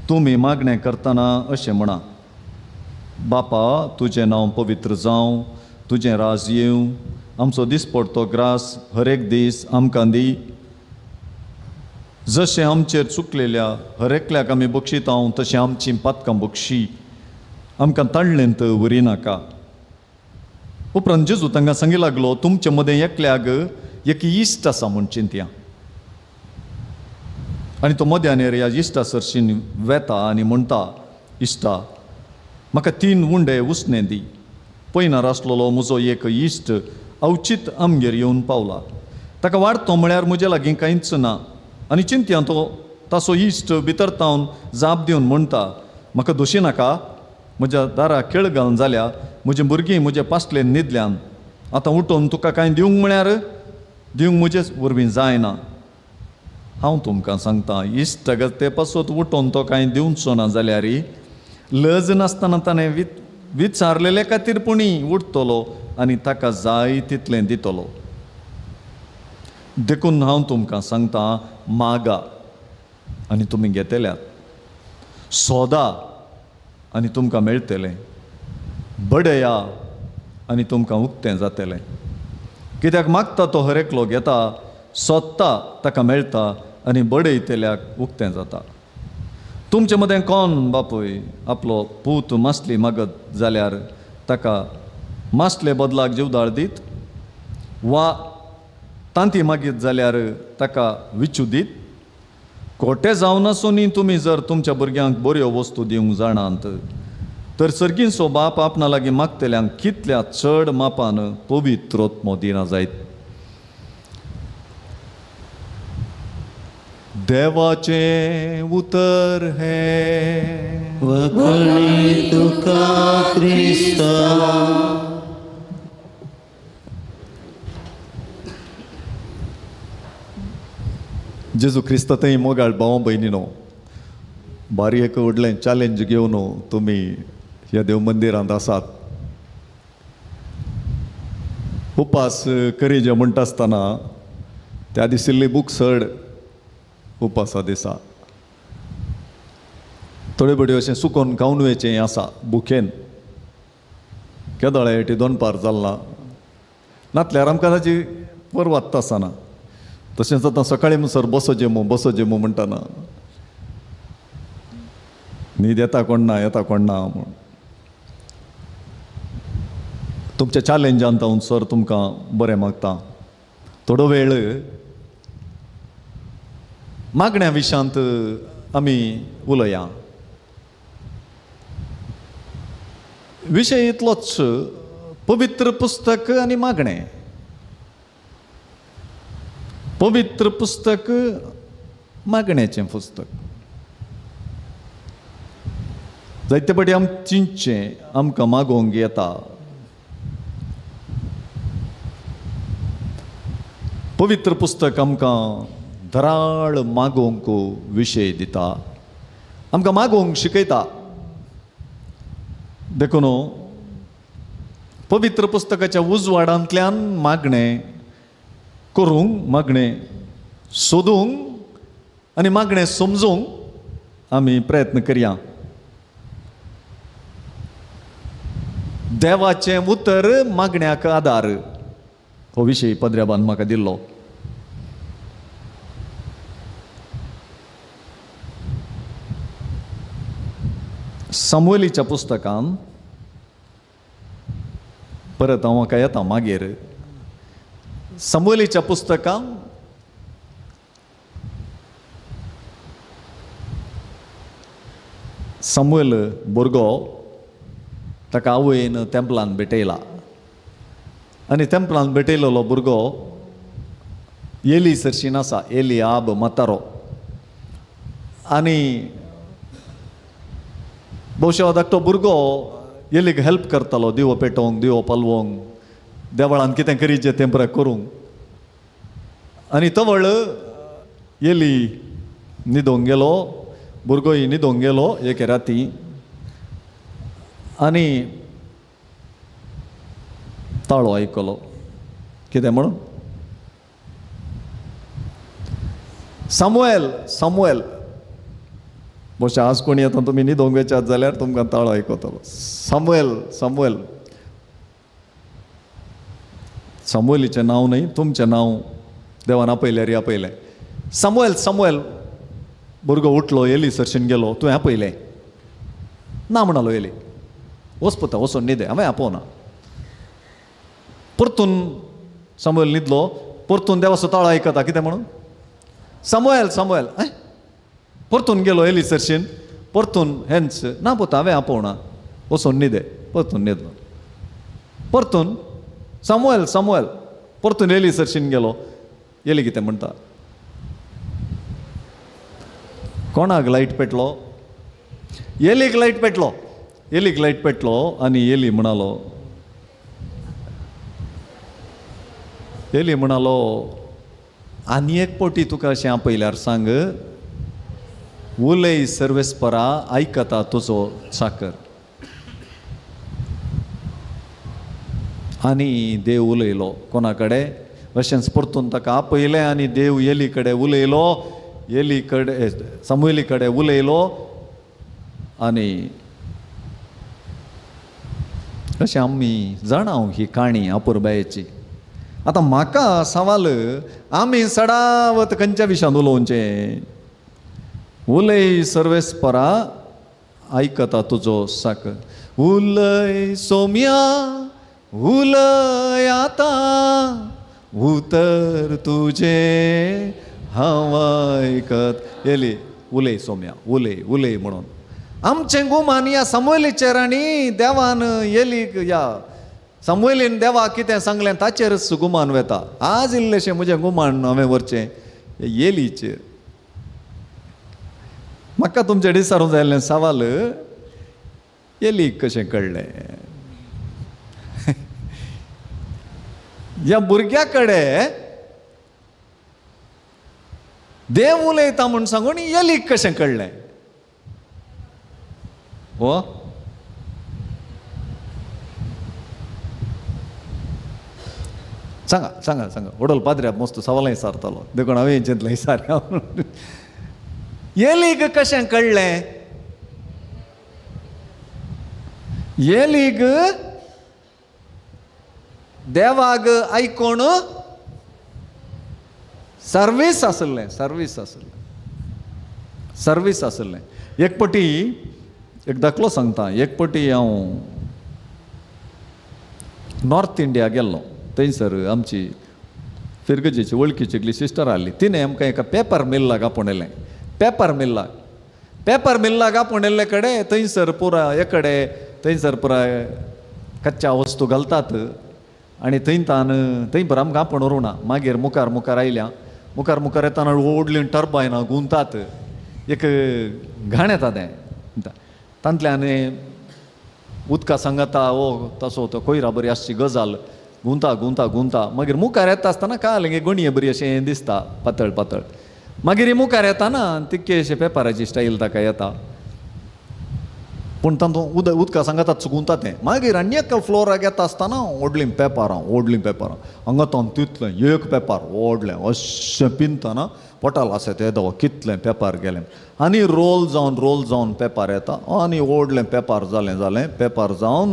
तुमी मागणें करतना अशें म्हणा, बापा तुजें नांव पवित्र जावं, तुजें राज येवं, आमचो दिसपडतो ग्रास हर एक दीस आमकां दी, जशें आमचेर चुकलेल्या हर एकल्याक आमी बक्षिता तशें आमची पातकां बक्षी, आमकां ताळ्ळेंत व्हरी नाका. उपरांत जेजू तांकां सांगी लागलो, तुमचे मदें एकल्याक एक इश्ट आसा म्हूण चिंतया, आनी तो मद्यानेर ह्या इश्टा सरशीन वेता आनी म्हणटा, इश्टा म्हाका 3 उंडे उसणें दी, पयनार आसलेलो म्हजो एक इश्ट अवचीत आमगेर येवन पावला, ताका वाडतो म्हळ्यार म्हजे लागीं कांयच ना. आनी चिंतया तो ताचो इश्ट भितर तावन जाप दिवन म्हणटा, म्हाका दोशी नाका, म्हज्या दारा खेळ घालून जाल्या, म्हजी भुरगीं म्हजे पासले न्हिदल्यान, आतां उठोवन तुका कांय दिवंक म्हळ्यार दिवंक म्हजेच वरवीं जायना. हांव तुमकां सांगता, इश्टागते पासत उठोवन तो कांय दिवचो ना जाल्यार लज नासतना ताणें विचारलेले खातीर पुणी उठतलो आनी ताका जाय तितलें दितलो. देखून हांव तुमकां सांगता, मागा आनी तुमी घेतल्यात, सोदा आनी तुमकां मेळटलें, बडया आनी तुमकां उक्तें जातलें. कित्याक मागता तो हर एकलो घेता, सोदता ताका मेळटा आनी बडयतल्याक उक्तें जाता. तुमचे मदें कोण बापूय आपलो पूत मासली मागत जाल्यार ताका मासले बदलाक जिवदाळ दीत, वा तांती मागीत जाल्यार ताका विचू दीत? खोटे जावन आसूनय तुमी जर तुमच्या भुरग्यांक बऱ्यो वस्तू दिवंक जाणात तर सर्गींचो बाप आपणा लागीं मागतल्यांक कितल्या चड मापान पवित्र आत्मो दिना जायत. देवाचें उतर हें. वखणी तुका क्रिस्ता. जेजू क्रिस्ता थंय मोगाळ भाव भयणीनो, बारी एक व्हडलें चॅलेंज घेवन तुमी ह्या देव मंदिरांत आसात. उपास करीजे म्हणटा आसतना त्या दिसिल्ली बूक सड उपासा दिसा थोडे बड्यो अशें सुकोन खावन वयचें आसा बुकेन. केदोळे एटी दोनपार जाल्ला नातल्यार आमकां ताची परवात आसना. तशेंच आतां सकाळीं म्हणसर बसो जेमू बसो जेमू म्हणटना न्हीद येता कोण ना येता कोण ना म्हूण. तुमच्या चॅलेंजान हांव सर तुमकां बरें मागता. थोडो वेळ मागण्या विशयांत आमी उलया. विशय इतलोच, पवित्र पुस्तक आनी मागणें. पवित्र पुस्तक मागण्याचें पुस्तक. जायते फावटी आम चिंतचें आमकां मागोवंक येता. पवित्र पुस्तक आमकां धराळ मागोवंक विशय दिता, आमकां मागोवंक शिकयता. देखून पवित्र पुस्तकाच्या उजवाडांतल्यान मागणें करूंक, मागणें सोदूंक आनी मागणें समजूंक आमी प्रयत्न करया. देवाचें उतर मागण्याक आदार हो विशय पद्र्याबान म्हाका दिल्लो. सामुएलीच्या पुस्तकान परत हांव म्हाका येता मागीर. सामुएलीच्या पुस्तकान सामुएल भुरगो ताका आवयन तेंपलान भेटयला आनी तेंपलान भेटयलेलो भुरगो एली सरशीन आसा, एली आब म्हातारो. आनी भोवशा धाकटो भुरगो एलीक हेल्प करतालो, दिवो पेटोवंक, दिवो पालवोंक, देवळान कितें करीचें तें बरें करूंक. आनी तवळ एली न्हिदोंक गेलो, भुरगोय न्हिदोंक गेलो एके राती. आनी ताळो आयकलो, कितें म्हणून, सामुएल सामुएल. भोवशा आज कोणी आतां तुमी न्हिदोंक वचात जाल्यार तुमकां ताळो आयकतलो. सामुएल सामुएल. सामुएलीचें नांव न्हय, तुमचें नांव देवान आपयल्यार आपयलें. सामुएल सामुएल. भुरगो उठलो, एली सरशीन गेलो. तुवें आपयलें ना म्हणालो एली. वच पुता, वचून न्हिदे, हांवें आपोवना. परतून सामुएल न्हिदलो. परतून देवाचो ताळो आयकता, कितें म्हणून, सामुएल सामुएल. परतून गेलो एली सरशीन, परतून हेंच ना पुता हांवें आपोवना, वचून न्हिदे. परतून न्हिदलो. परतून सामुएल सामुएल. परतून एली सरशीन गेलो. एली कितें म्हणटा, कोणाक लायट पेटलो? एलीक लायट पेटलो. एलीक लायट पेटलो आनी एली म्हणालो, एली म्हणालो, आनी एक पटी तुका अशें आपयल्यार सांग, उलय सर्वेस्परा आयकता तुजो चाकर. आनी देव उलयलो कोणा कडेन, अशेंच परतून ताका आपयलें आनी देव एली कडेन उलयलो, एली कडेन सामुएली कडेन उलयलो आनी अशें आमी जाणाव ही काणी अपुरबायेची. आतां म्हाका सवाल, आमी सडावत खंयच्या विशयान उलोवचें? उलय सर्वेस्परा आयकता तुजो साक, उलय सोम्या उलय आतां, उतर तुजें हांव आयकत. येली उलय सोम्या उलय उलय म्हणून आमचें गुमान ह्या सामुएलीचेर आनी देवान येलीक ह्या सामुएलीन देवाक कितें सांगलें ताचेरच गुमान वेता. आज इल्लेशें म्हजें गुमान हांवें व्हरचें येलीचेर. म्हाका तुमचें डिसारूंक जाय आसलें सवाल, येलीक कशें कळ्ळें? ह्या भुरग्या कडेन देव उलयता म्हूण सांगून येलीक कशें कळ्ळें? हो सांगा सांगा सांगा, वडोल पाद्र्याक मस्त सवालां विचारतालो देखून हांवें चिंतलें विचार. येलीक कशें कळ्ळें? येलीक देवाक आयकोण सर्वीस आसलें, सर्वीस आसलें, सर्वीस आसलें. एक पटी एक दाखलो सांगता. एक पटी हांव नॉर्थ इंडिया गेल्लो, थंयसर आमची फिरगजेची वळखीची एकली सिस्टर आसली. तिणें आमकां एका पेपर मिल्लाक आपोवन येयलें. पेपर मिल्लाक, पेपर मिल्लाक आपोवन येयल्ले कडेन थंयसर पुरा एकडे थंयसर पुराय कच्च्या वस्तू घालतात आनी थंयतान थंय बरें आमकां आपोवन व्हरूंक ना. मागीर मुखार मुखार आयल्या, मुखार मुखार येतना व्हडलीं टर्बायनां गुंतात, एक घाण येता तें तांतल्यान उदका सांगाता हो तसो तो कोयरा बरी आसची गजाल गुंता गुंता गुंता. मागीर मुखार येता आसतना काल गणये बरी अशें दिसता पातळ पातळ. मागीर मुखार येताना तितके अशें पेपराची स्टायल ताका येता, पूण तातूंत उदका सांगाता चुकुता तें. मागीर आनी एका फ्लोराक येता आसतना व्हडलीं पेपरां व्हडलीं पेपरां हांगा तान तितलें एक पेपर व्हडलें अशें पिंतना पोटाल आसा तें दवा कितलें पेपर गेलें आनी रोल जावन रोल जावन पेपर येता आनी व्हडलें पेपर जालें जालें पेपर जावन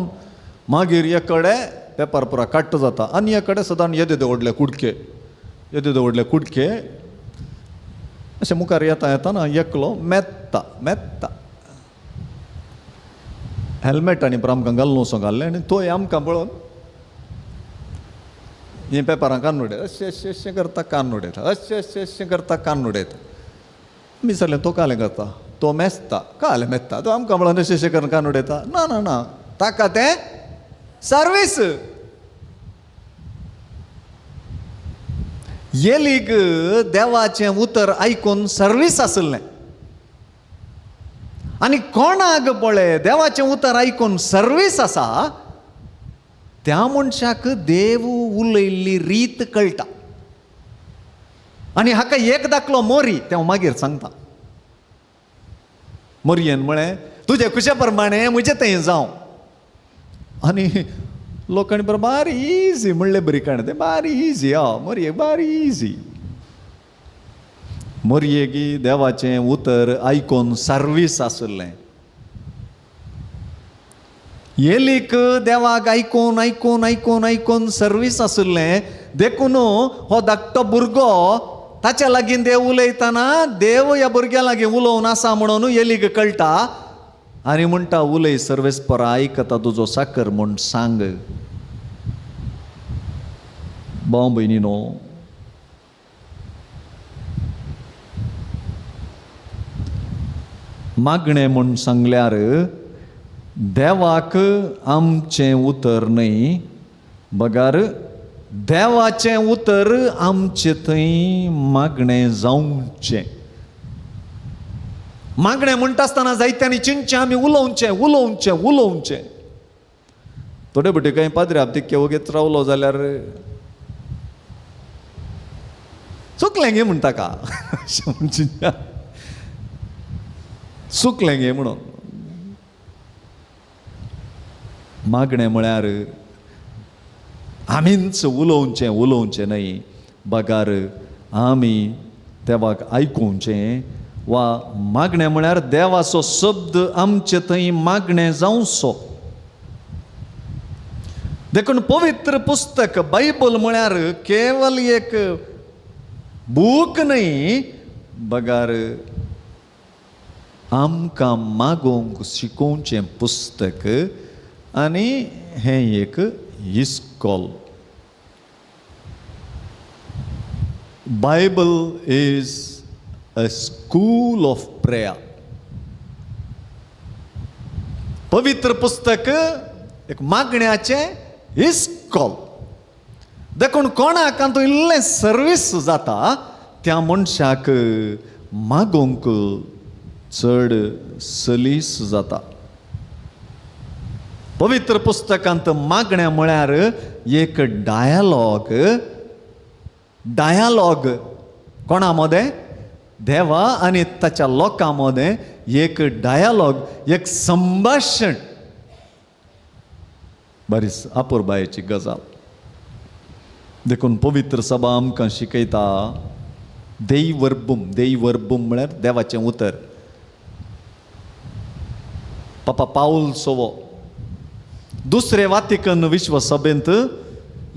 मागीर एक कडेन पेपर पुरा काट्ट जाता आनी एक कडेन सदां येदे व्हडले कुडके येदे व्हडले कुडके अशें मुखार येता येताना एकलो मेत्ता मेत्ता हेल्मेट आनी आमकां घालून वचोंक घाल्लें आनी तोय आमकां पळोवन हे पेपरां कान उडयता अशें अशें अशें करता कान उडयता अशें अशें अशें करता कान उडयता. आमी सगळें तो कालें करता तो मेजता कालें मेजता तो आमकां पळोवन अशें अशें करून कान उडयता. ना ना ना ताका तें सर्वीस. येलीक देवाचें उतर आयकून सर्वीस आसलें आनी कोणाक पळय देवाचें उतर आयकून सर्वीस आसा त्या मनशाक देव उलयल्ली रीत कळटा. आनी हाका एक दाखलो मोरी तें हांव मागीर सांगता. मोरयेन म्हळें तुजे खुशे प्रमाणे म्हजें थंय जावं. आनी लोकांनी बरें बारी इजी म्हणलें बरी काण तें बारी इजी हय मोरयेक बारी इजी. मोरयेक देवाचें उतर आयकून सर्वीस आसलें. येलीक देवाक आयकून आयकून आयकून आयकून सर्वीस आसलें देखून हो धाकटो भुरगो ताच्या लागीं देव उलयतना देव ह्या भुरग्या लागीं उलोवन आसा म्हणून येलीक कळटा आनी म्हणटा उलय सर्वेस्परा आयकता तुजो साकर म्हूण सांग. भाव भयणीनो, मागणें म्हूण सांगल्यार देवाक आमचें उतर न्हय बगार देवाचें उतर आमचें थंय मागणें जावचें. मागणें म्हणटा आसतना जायत्यांनी चिंतचें आमी उलोवचें उलोवचें उलोवचें. थोडे भटे कांय पाद्र्याब तितके वगेत रावलो जाल्यार चुकलें गे म्हणटा का अशें म्हूण चिंतया चुकलें गे म्हणून. मागणें म्हळ्यार आमीच उलोवचें उलोवचें न्हय बगार आमी देवाक आयकुचें वा मागणें म्हळ्यार देवाचो शब्द आमचे थंय मागणें जावचो. देखून पवित्र पुस्तक बायबल म्हळ्यार केवल एक बूक न्हय, बगार आमकां मागोवंक शिकोवचें पुस्तक आनी हें एक इस्कॉल. Bible is a school of prayer. पवित्र पुस्तक एक मागण्याचें इस्कॉल. देखून कोणाक तातूंत इल्लें सर्वीस जाता त्या मनशाक मागोवंक चड सलीस जाता. पवित्र पुस्तकांत मागणें म्हळ्यार एक डायलॉग. डायलॉग कोणा मदें? देवा आनी ताच्या लोकां मदें एक डायलॉग, एक संभाशण. बरीच अपुरबायेची गजाल. देखून पवित्र सभा आमकां शिकयता देववर्बूम. देववर्बूम म्हळ्यार देवाचें उतर. पापा पावल सोवो दुसरे वातिकन विश्वसभेंत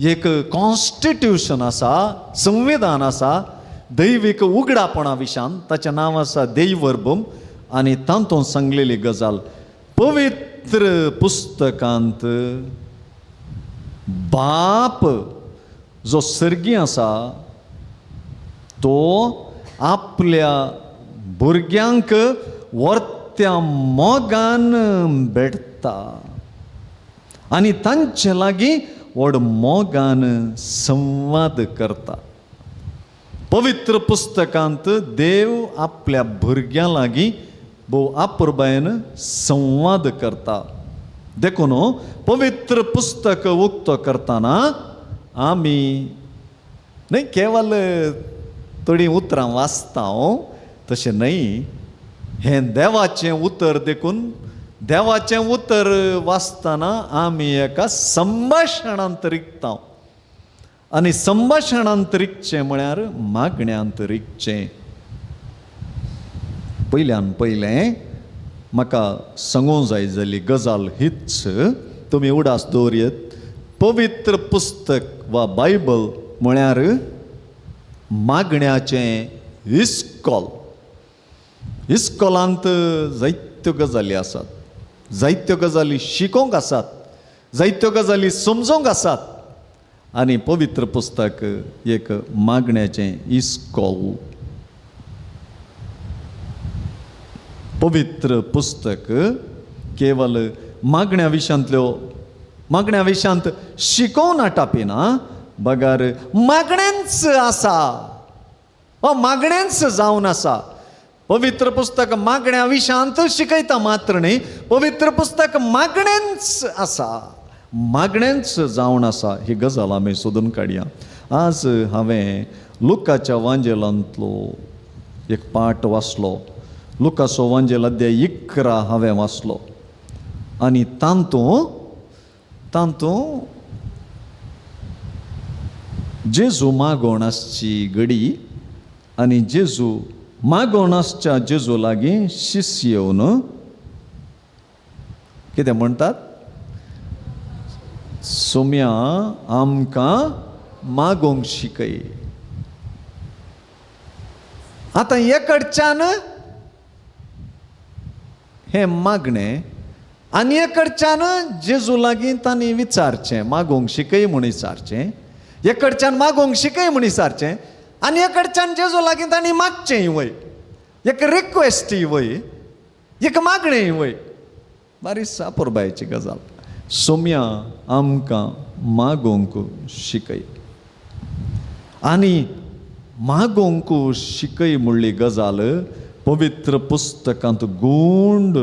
एक कॉन्स्टिट्युशन आसा, संविधान आसा दैवीक उगडापणा विशान, ताचें नांव आसा देववर्बूम. आनी तातूंत सांगलेली गजाल पवित्र पुस्तकांत बाप जो सर्गी आसा तो आपल्या भुरग्यांक वर्त्या मोगान भेटता आनी तांचे लागीं व्हड मोगान संवाद करता. पवित्र पुस्तकांत देव आपल्या भुरग्यां लागीं भोव आपुरबायेन संवाद करता. देखून पवित्र पुस्तक उक्तो करतना आमी न्हय केवल थोडीं उतरां वाचता तशें न्हय, हें देवाचें उतर. देखून देवाचें उतर वाचतना आमी एका संभाशणांत रिगता आनी संभाशणांत रिगचें म्हळ्यार मागण्यांत रिगचें. पयल्यान पयलें म्हाका सांगूंक जाय जाल्ली गजाल हीच, तुमी उडास दवरयत. पवित्र पुस्तक वा बायबल म्हळ्यार मागण्याचें इस्कॉल. इस्कॉलांत जायत्यो गजाली आसात, जायत्यो गजाली शिकोवंक आसात, जायत्यो गजाली समजोंक आसात आनी पवित्र पुस्तक एक मागण्याचें इस्कॉल. पवित्र पुस्तक केवल मागण्या विशयांतल्यो मागण्या विशयांत शिकोवन टापिना, बगर मागणेंच आसा वा मागणेंच जावन आसा. पवित्र पुस्तक मागण्या विशयांत शिकयता मात्र न्ही, पवित्र पुस्तक मागणेंच आसा, मागणेंच जावन आसा. ही गजाल आमी सोदून काडया. आज हांवें लुकाच्या वांजेलांतलो एक पाठ वाचलो. लुकाचो वांजेल अध्याय 11 हांवें वाचलो आनी तातूंत तातूंत जेजू मागोण आसची घडी आनी जेजू मागोण आसच्या जेजू लागीं शिष्य येवन कितें म्हणटात? सोम्या आमकां मागोवंक शिकय. आतां एकडच्यान हें मागणें आनी एकडच्यान जेजू लागीं तांणी विचारचें, मागोवंक शिकय म्हूण विचारचें, एकडच्यान मागोवंक शिकय म्हूण विचारचें आनी एकडच्यान जेजू लागीं तांणी मागचें वय, एक रिक्वेस्ट वय, एक मागणें वय. बारीक सापुरबायेची गजाल. सोम्या आमकां मागोवंक शिकय. आनी मागोवंक शिकय म्हणली गजाल पवित्र पुस्तकांत गूंड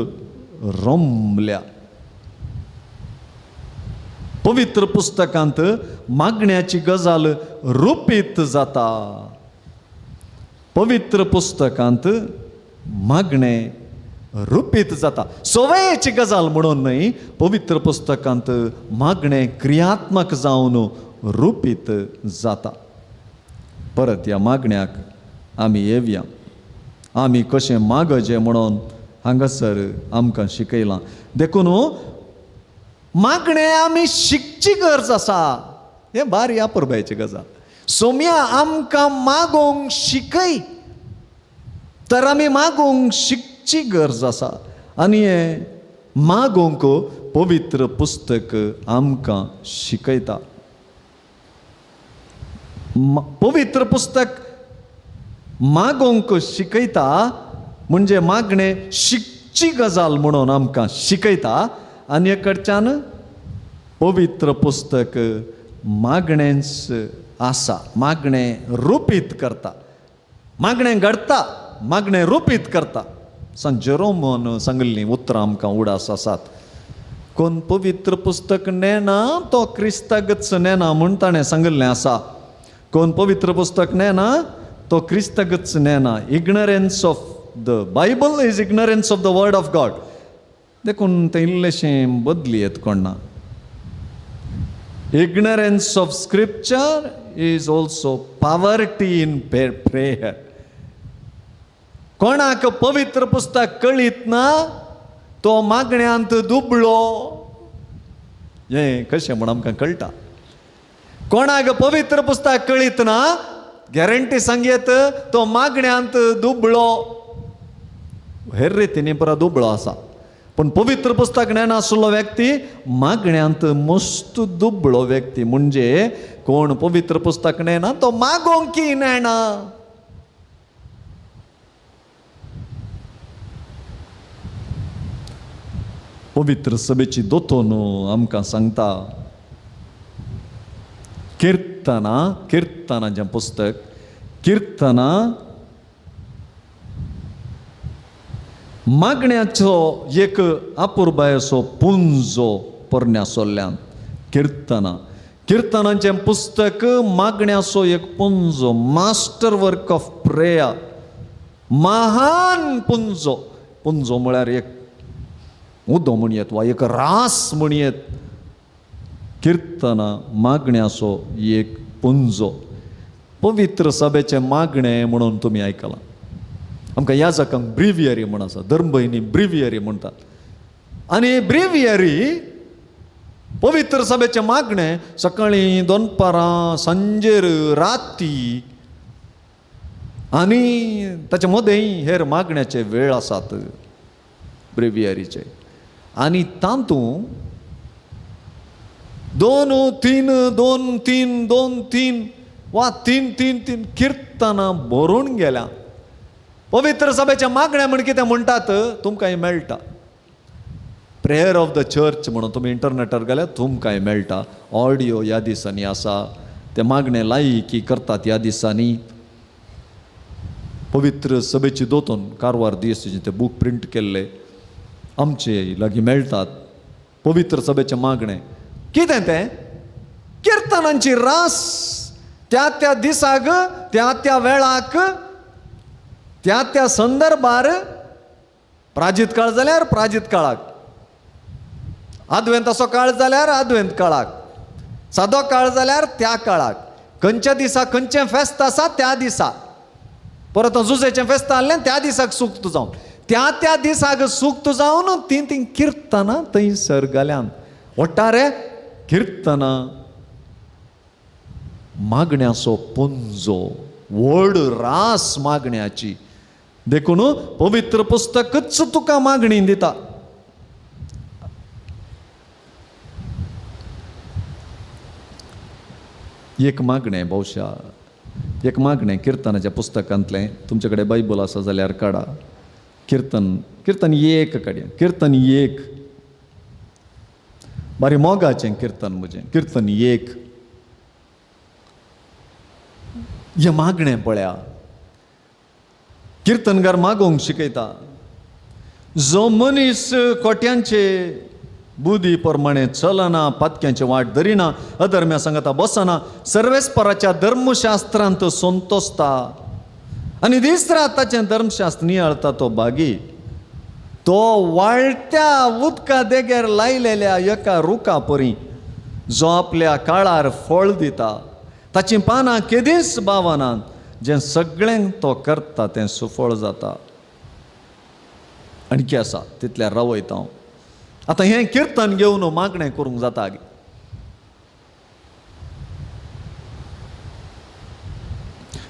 रमल्या. पवित्र पुस्तकांत मागण्याची गजाल रुपीत जाता. पवित्र पुस्तकांत मागणें रुपीत जाता. सवयेची गजाल म्हणून न्हय, पवित्र पुस्तकांत मागणें क्रियात्मक जावन रुपीत जाता. परत ह्या मागण्याक आमी येवया. आमी कशें मागचें म्हणून हांगासर आमकां शिकयलां. देखून मागणें आमी शिकची गरज आसा. हें बारी अपुरबायची गजाल. सोम्या आमकां मागोंक शिकय, तर आमी मागोंक शिकची गरज आसा. आनी हें मागोंक पवित्र पुस्तक आमकां शिकयता. पवित्र पुस्तक मागोंक शिकयता म्हणजे मागणें शिकची गजाल म्हणून आमकां शिकयता. आनी हे कडच्यान पवित्र पुस्तक मागणेंच आसा, मागणें रुपीत करता, मागणें घडता, मागणें रुपीत करता. संत जेरोमान सांगिल्लीं उतरां आमकां उडास आसात. कोण पवित्र पुस्तक नेना तो क्रिस्तागच नेना म्हूण ताणें सांगिल्लें आसा. कोण पवित्र पुस्तक नेना तो क्रिस्तागच नेना. Ignorance of the Bible is ignorance of the word of God. देखून तें इल्लेशें बदली येत कोण ना. Ignorance of scripture is also poverty in prayer. कोणाक पवित्र पुस्तक कळीत ना तो मागण्यांत दुबळो. हें कशें म्हूण आमकां कळटा. कोणाक पवित्र पुस्तक कळीत ना गॅरंटी सांगयत तो मागण्यांत दुबळो. हेर रितीनी पुरा दुबळो आसा, पूण पवित्र पुस्तक नेनासलो व्यक्ती मागण्यांत मस्त दुबळो व्यक्ती. म्हणजे कोण पवित्र पुस्तक नेना तो मागोंकी नेना. पवित्र सभेची दोतोन आमकां सांगता किर्तना, किर्तनाचें पुस्तक, किर्तना मागण्याचो एक अपुरबायेचो पुंजो पोरण्या सोल्ल्यान. किर्तना, किर्तनाचें पुस्तक मागण्याचो एक पुंजो, मास्टर वर्क ऑफ प्रेयर, महान पुंजो. पुंजो म्हळ्यार एक उदो म्हणयेत वा एक रास म्हणयेत. किर्तना मागण्याचो एक पुंजो. पवित्र सभेचें मागणें म्हणून तुमी आयकलां. आमकां ह्या जाकांक ब्रिवियरी म्हूण आसा, धर्मभयणी ब्रिवियरी म्हणटात. आनी ब्रिवियरी पवित्र सभेचें मागणें सकाळीं, दनपारां, सांजेर, राती आनी ताचे मदें हेर मागण्याचे वेळ आसात ब्रिवियरीचे. आनी तातूंत 2 3 2 3 2 3 वा 3 3 3 किर्तनां भरून गेल्या. पवित्र सभेच्या मागण्या म्हण कितें म्हणटात तुमकांय मेळटा. प्रेयर ऑफ the church म्हणून तुमी इंटरनेटार गेल्यार तुमकांय मेळटा. ऑडियो ह्या दिसांनी आसा, ते मागणें लायकी करतात ह्या दिसांनी. पवित्र सभेची दोतोन कारवार दीस ते बूक प्रिंट केल्ले आमचे लागीं मेळटात. पवित्र सभेचें मागणें कितें तें? किर्तनांची रास त्या त्या दिसाक, त्या त्या वेळाक, त्या त्या संदर्भार. प्राजीत काळ जाल्यार प्राजीत काळाक, आदवेंत असो काळ जाल्यार आदवेंत काळाक, सादो काळ जाल्यार त्या काळाक, खंयच्या दिसा खंयचें फेस्त आसा त्या दिसा, परत जुजेचें फेस्त आहलें त्या दिसाक सुक्त जावन, त्या त्या दिसाक सुक्त जावन तीं तीं किर्तनां थंयसर घाल्यान. वट्टारे किर्तनां मागण्याचो पुंजो, व्हड रास मागण्याची. देखून पवित्र पुस्तकच तुका मागणी दिता. एक मागणें भोवशा, एक मागणें किर्तनाच्या पुस्तकांतलें. तुमचे कडेन बायबल आसा जाल्यार काडा. किर्तन, किर्तन 1 काडया. किर्तन 1 बारी मोगाचें किर्तन म्हजें. किर्तन 1 हें मागणें पळया. किर्तनकार मागोवंक शिकयता. जो मनीस कोट्यांचे बुद्धी प्रमाणे चलना, पातक्यांची वाट धरिना, अधर्म्या सांगता बसना, सर्वेस्पराच्या धर्मशास्त्रांत संतोसता आनी दीस रात ताचें धर्मशास्त्र नियाळता तो भागी. तो वाळट्या उदका देगेर लायलेल्या एका रुखा परी जो आपल्या काळार फळ दिता, ताचीं पानां केदींच बावनात, जें सगळें तो करता तें सुफळ जाता. आणखी आसा तितल्यार रावयता हांव. आतां हें किर्तन घेवन मागणें करूंक जाता.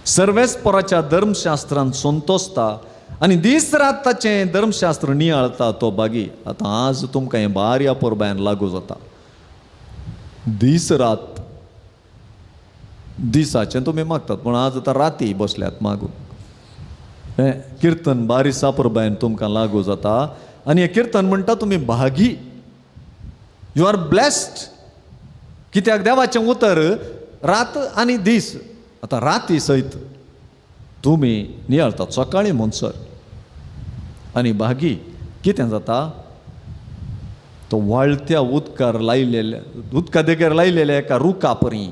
सर्वेस्पराच्या धर्मशास्त्रान संतोसता आनी दीस रात ताचें धर्मशास्त्र नियाळता तो बागी. आतां आज तुमकां हें बारया परबायन लागू जाता. दीस रात दिसाचें तुमी मागतात, पूण आज आतां राती बसल्यात मागून. हें किर्तन बारीसा परबायन तुमकां लागू जाता. आनी हें किर्तन म्हणटा तुमी भागी, you are blessed. कित्याक देवाचें उतर रात आनी दीस, आतां राती सयत तुमी नियाळतात सकाळीं म्हणसर. आनी भागी कितें जाता, तो व्हाळत्या उदकार लायलेल्या उदका देगेर लायलेल्या एका रुखा परी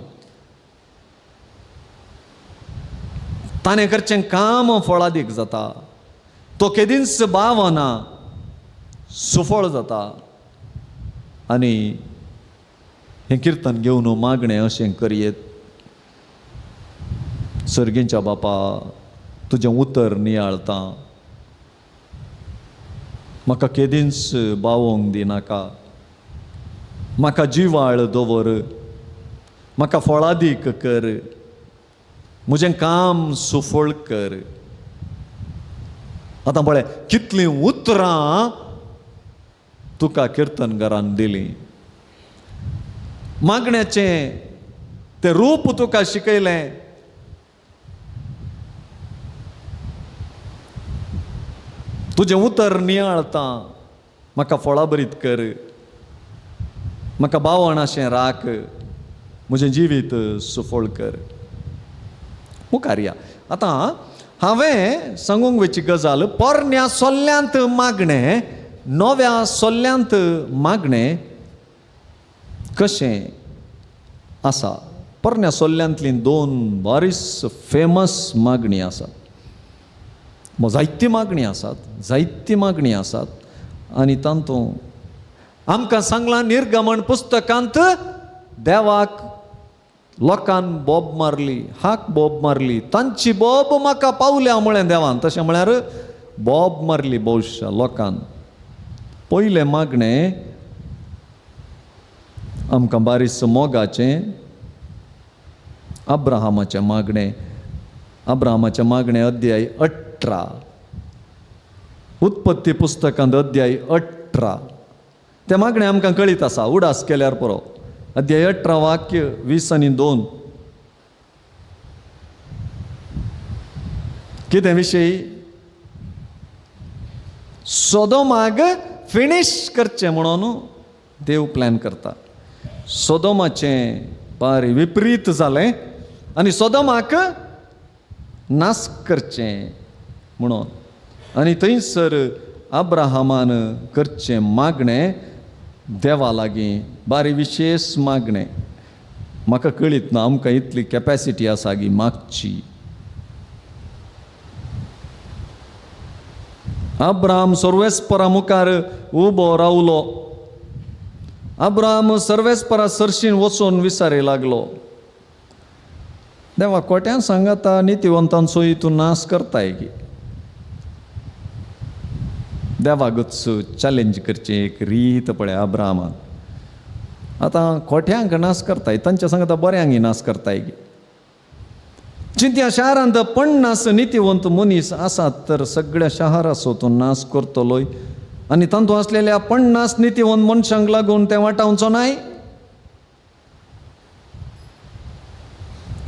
ताणें करचें काम फळादीक जाता. तो केदींच बावना, सुफळ जाता. आनी हें किर्तन घेवन मागणें अशें करयेत, सर्गींच्या बापा तुजें उतर नियाळता, म्हाका केदींच बावोंक दिनाका, म्हाका जिवाळ दवर, म्हाका फळादीक कर, म्हजें काम सुफळ कर. आतां पळय कितलीं उतरां तुका किर्तनकारान दिलीं, मागण्याचें तें रूप तुका शिकयलें. तुजें उतर नियाळता, म्हाका फळाभरीत कर, म्हाका बावण अशें राख, म्हजें जिवीत सुफळ कर. मुखार या. आतां हांवें सांगूंक वयची गजाल, पोरण्या सोल्ल्यांत मागणें नव्या सोल्ल्यांत मागणें कशें आसा. पोरण्या सोल्ल्यांतलीं दोन बारीस फेमस मागणी आसात, जायती मागणी आसात, जायती मागणी आसात. आनी तातूंत आमकां सांगलां निर्गमन पुस्तकांत देवाक लोकान बोब मारली, हाक बोब मारली, तांची बोब म्हाका पावल्या म्हळें देवान. तशें म्हळ्यार बोब मारली भोवशा लोकान. पयलें मागणें आमकां बारीस मोगाचें, अब्राहमाचें मागणें. अब्राहमाचें मागणें अध्याय 18, उत्पत्ती पुस्तकांत अध्याय 18. तें मागणें आमकां कळीत आसा, उडास केल्यार पुरो. अध्याय 18 वाक्य 20 आनी 2. कितें विशय? सोदोमाक फिनीश करचें म्हणून देव प्लॅन करता. सोदोमाचें बारी विपरीत जालें आनी सोदोमाक नाश करचें म्हणून. आनी थंयसर अब्राहमान करचें मागणें देवा लागीं बारी विशेश मागणें. म्हाका कळीत ना आमकां इतली कॅपेसिटी आसा गी मागची. अब्राहम सर्वेस्परा मुखार उबो रावलो. अब्राहम सर्वेस्परा सरशीन वचून विचारी लागलो, देवा कोट्यान सांगाता नितिवंतांचो तूं नाश करताय की. देवाकूच चॅलेंज करचें एक रीत पळय अब्राहमान. आतां कोट्यांक नाश करताय, तांच्या सांगाता बऱ्यांक नाश करताय की. चिंत्या शारांत 50 नितिवंत मनीस आसात तर सगळ्या शहराचो तूं नाश करतलोय आनी तातूंत आसलेल्या 50 नितिवंत मनशांक लागून तें वाटावचो नाय.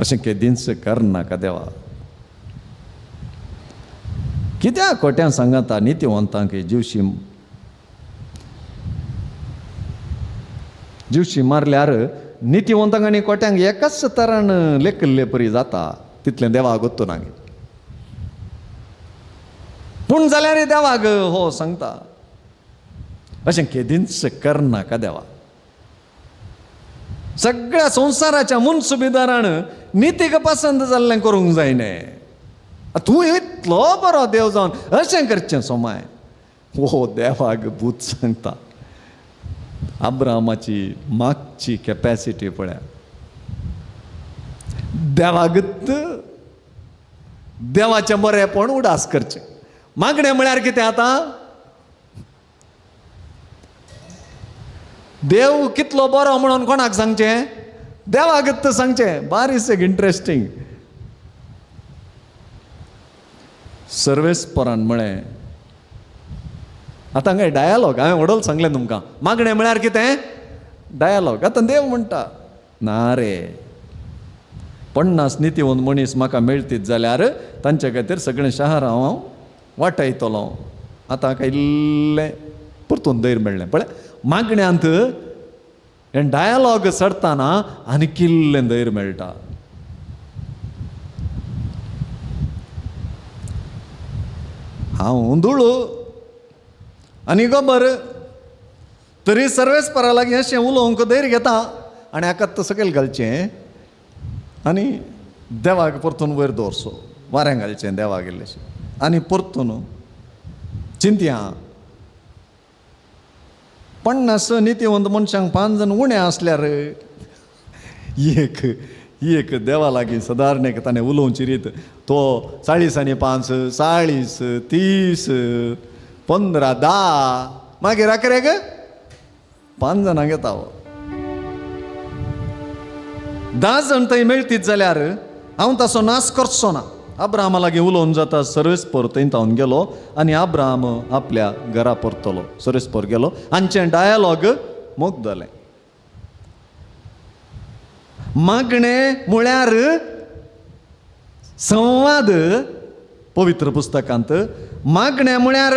अशें केदींच करनाका देवा. कित्याक खोट्यान सांगाता नितिवंतांक जिवशी जिवशी मारल्यार नितिवंतांक आनी कोट्यांक एकाच तरान लेखिल्ले परी जाता, तितलें देवाक गोत्तू ना. पूण जाल्यार देवाक हो सांगता अशें केदींच करनाका देवा. सगळ्या संवसाराच्या मुनसुबीदारान नितीक पसंत जाल्लें करूंक जायने. तूं इतलो बरो देव जावन अशें करचें सोमाय. हो देवाक भूत सांगता. अब्राहमाची मागची कॅपेसिटी पळया. देवागत देवाचें बरेंपण उडास करचें. मागणें म्हळ्यार कितें आतां? देव कितलो बरो म्हणून कोणाक सांगचें? देवाक सांगचें. बारीस एक इंट्रस्टींग. सर्वेस्परान म्हळें, आतां काय डायलॉग हांवें व्हडल सांगलें तुमकां, मागणें म्हळ्यार कितें? डायलॉग. आतां देव म्हणटा, ना रे, 50 नितीवंत मनीस म्हाका मेळटीत जाल्यार तांचे खातीर सगळें शहर हांव वाटयतलो. आतां काय इल्लें परतून धैर्य मेळ्ळें. पळय मागण्यांत हें डायलॉग चडतना आनी किल्लें धैर्य मेळटा. हांव धुळू आनी गोबर तरी सर्वेस्परा लागीं अशें उलोवंक धैर्य घेता आनी हाका तो सकयल घालचें आनी देवाक परतून वयर दवरचो, वाऱ्यां घालचें देवाक इल्लेशें आनी परतून चिंतया. 50 नितीवंत मनशांक 5 जाण उणें आसल्यार एक एक देवा लागीं सदारण एक ताणें उलोवची रीत, तो 40 आनी 5 40 30 15 10 मागीर अकरेक 5 जाणांक येता. 10 जाण थंय मेळटीत जाल्यार हांव ताचो नाश करचो ना. अब्राहमा लागीं उलोवन जाता सर्वेस्पर थंय तावन गेलो आनी अब्राहम आपल्या घरा परतलो. सर्वेस्पर गेलो, हांचें डायलॉग मोग जालें. मागणें म्हळ्यार संवाद. पवित्र पुस्तकांत मागणें म्हळ्यार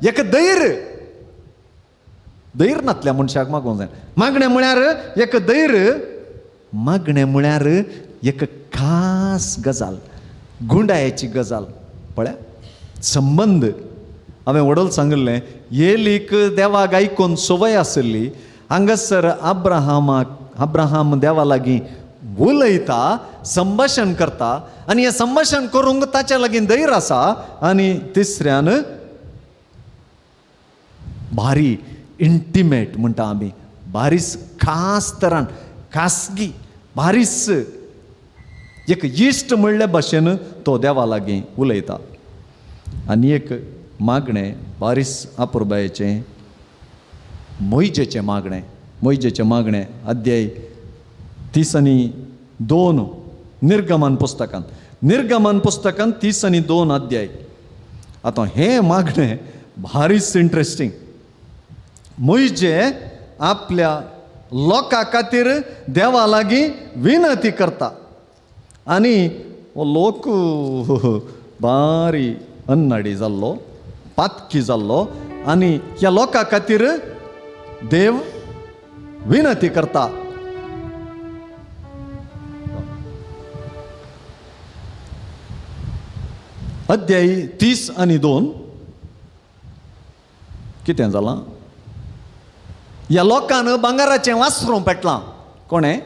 एक धैर्य, धैर्य नातल्या मनशाक मागूंक जाय. मागणें म्हळ्यार एक धैर्य, मागणें म्हळ्यार एक खास गजाल, गुंडायेची गजाल. पळय संबंद हांवें व्हडल सांगिल्लें, एलीक देवाक आयकून संवय आशिल्ली. हांगासर अब्राहम देवा लागीं उलयता, संभाशण करता आनी हें संभाशण करूंक ताच्या लागीं धैर्य आसा. आनी तिसऱ्यान भारी इंटिमेट म्हणटा आमी, बारीस खास तरान, खासगी, बारीस एक इश्ट म्हणले भाशेन तो देवा लागीं उलयता. आनी एक मागणें बारीस अपुरबायेचें, मोहिजेचें मागणें. मोहिजेचें मागणें अध्याय 32 निर्गमन पुस्तकांत, निर्गमन पुस्तकांत 32 अध्याय. आतां हें मागणें भारीच इंट्रस्टींग. मोहिजे आपल्या लोकां खातीर देवा लागीं विनंती करता आनी हो लोक बारी अन्नाडी जाल्लो, पातकी जाल्लो आनी ह्या लोकां खातीर देव विनंती करता. अध्याय 32 कितें जालां? ह्या लोकान भांगराचें वासरूं पेटलां. कोणें?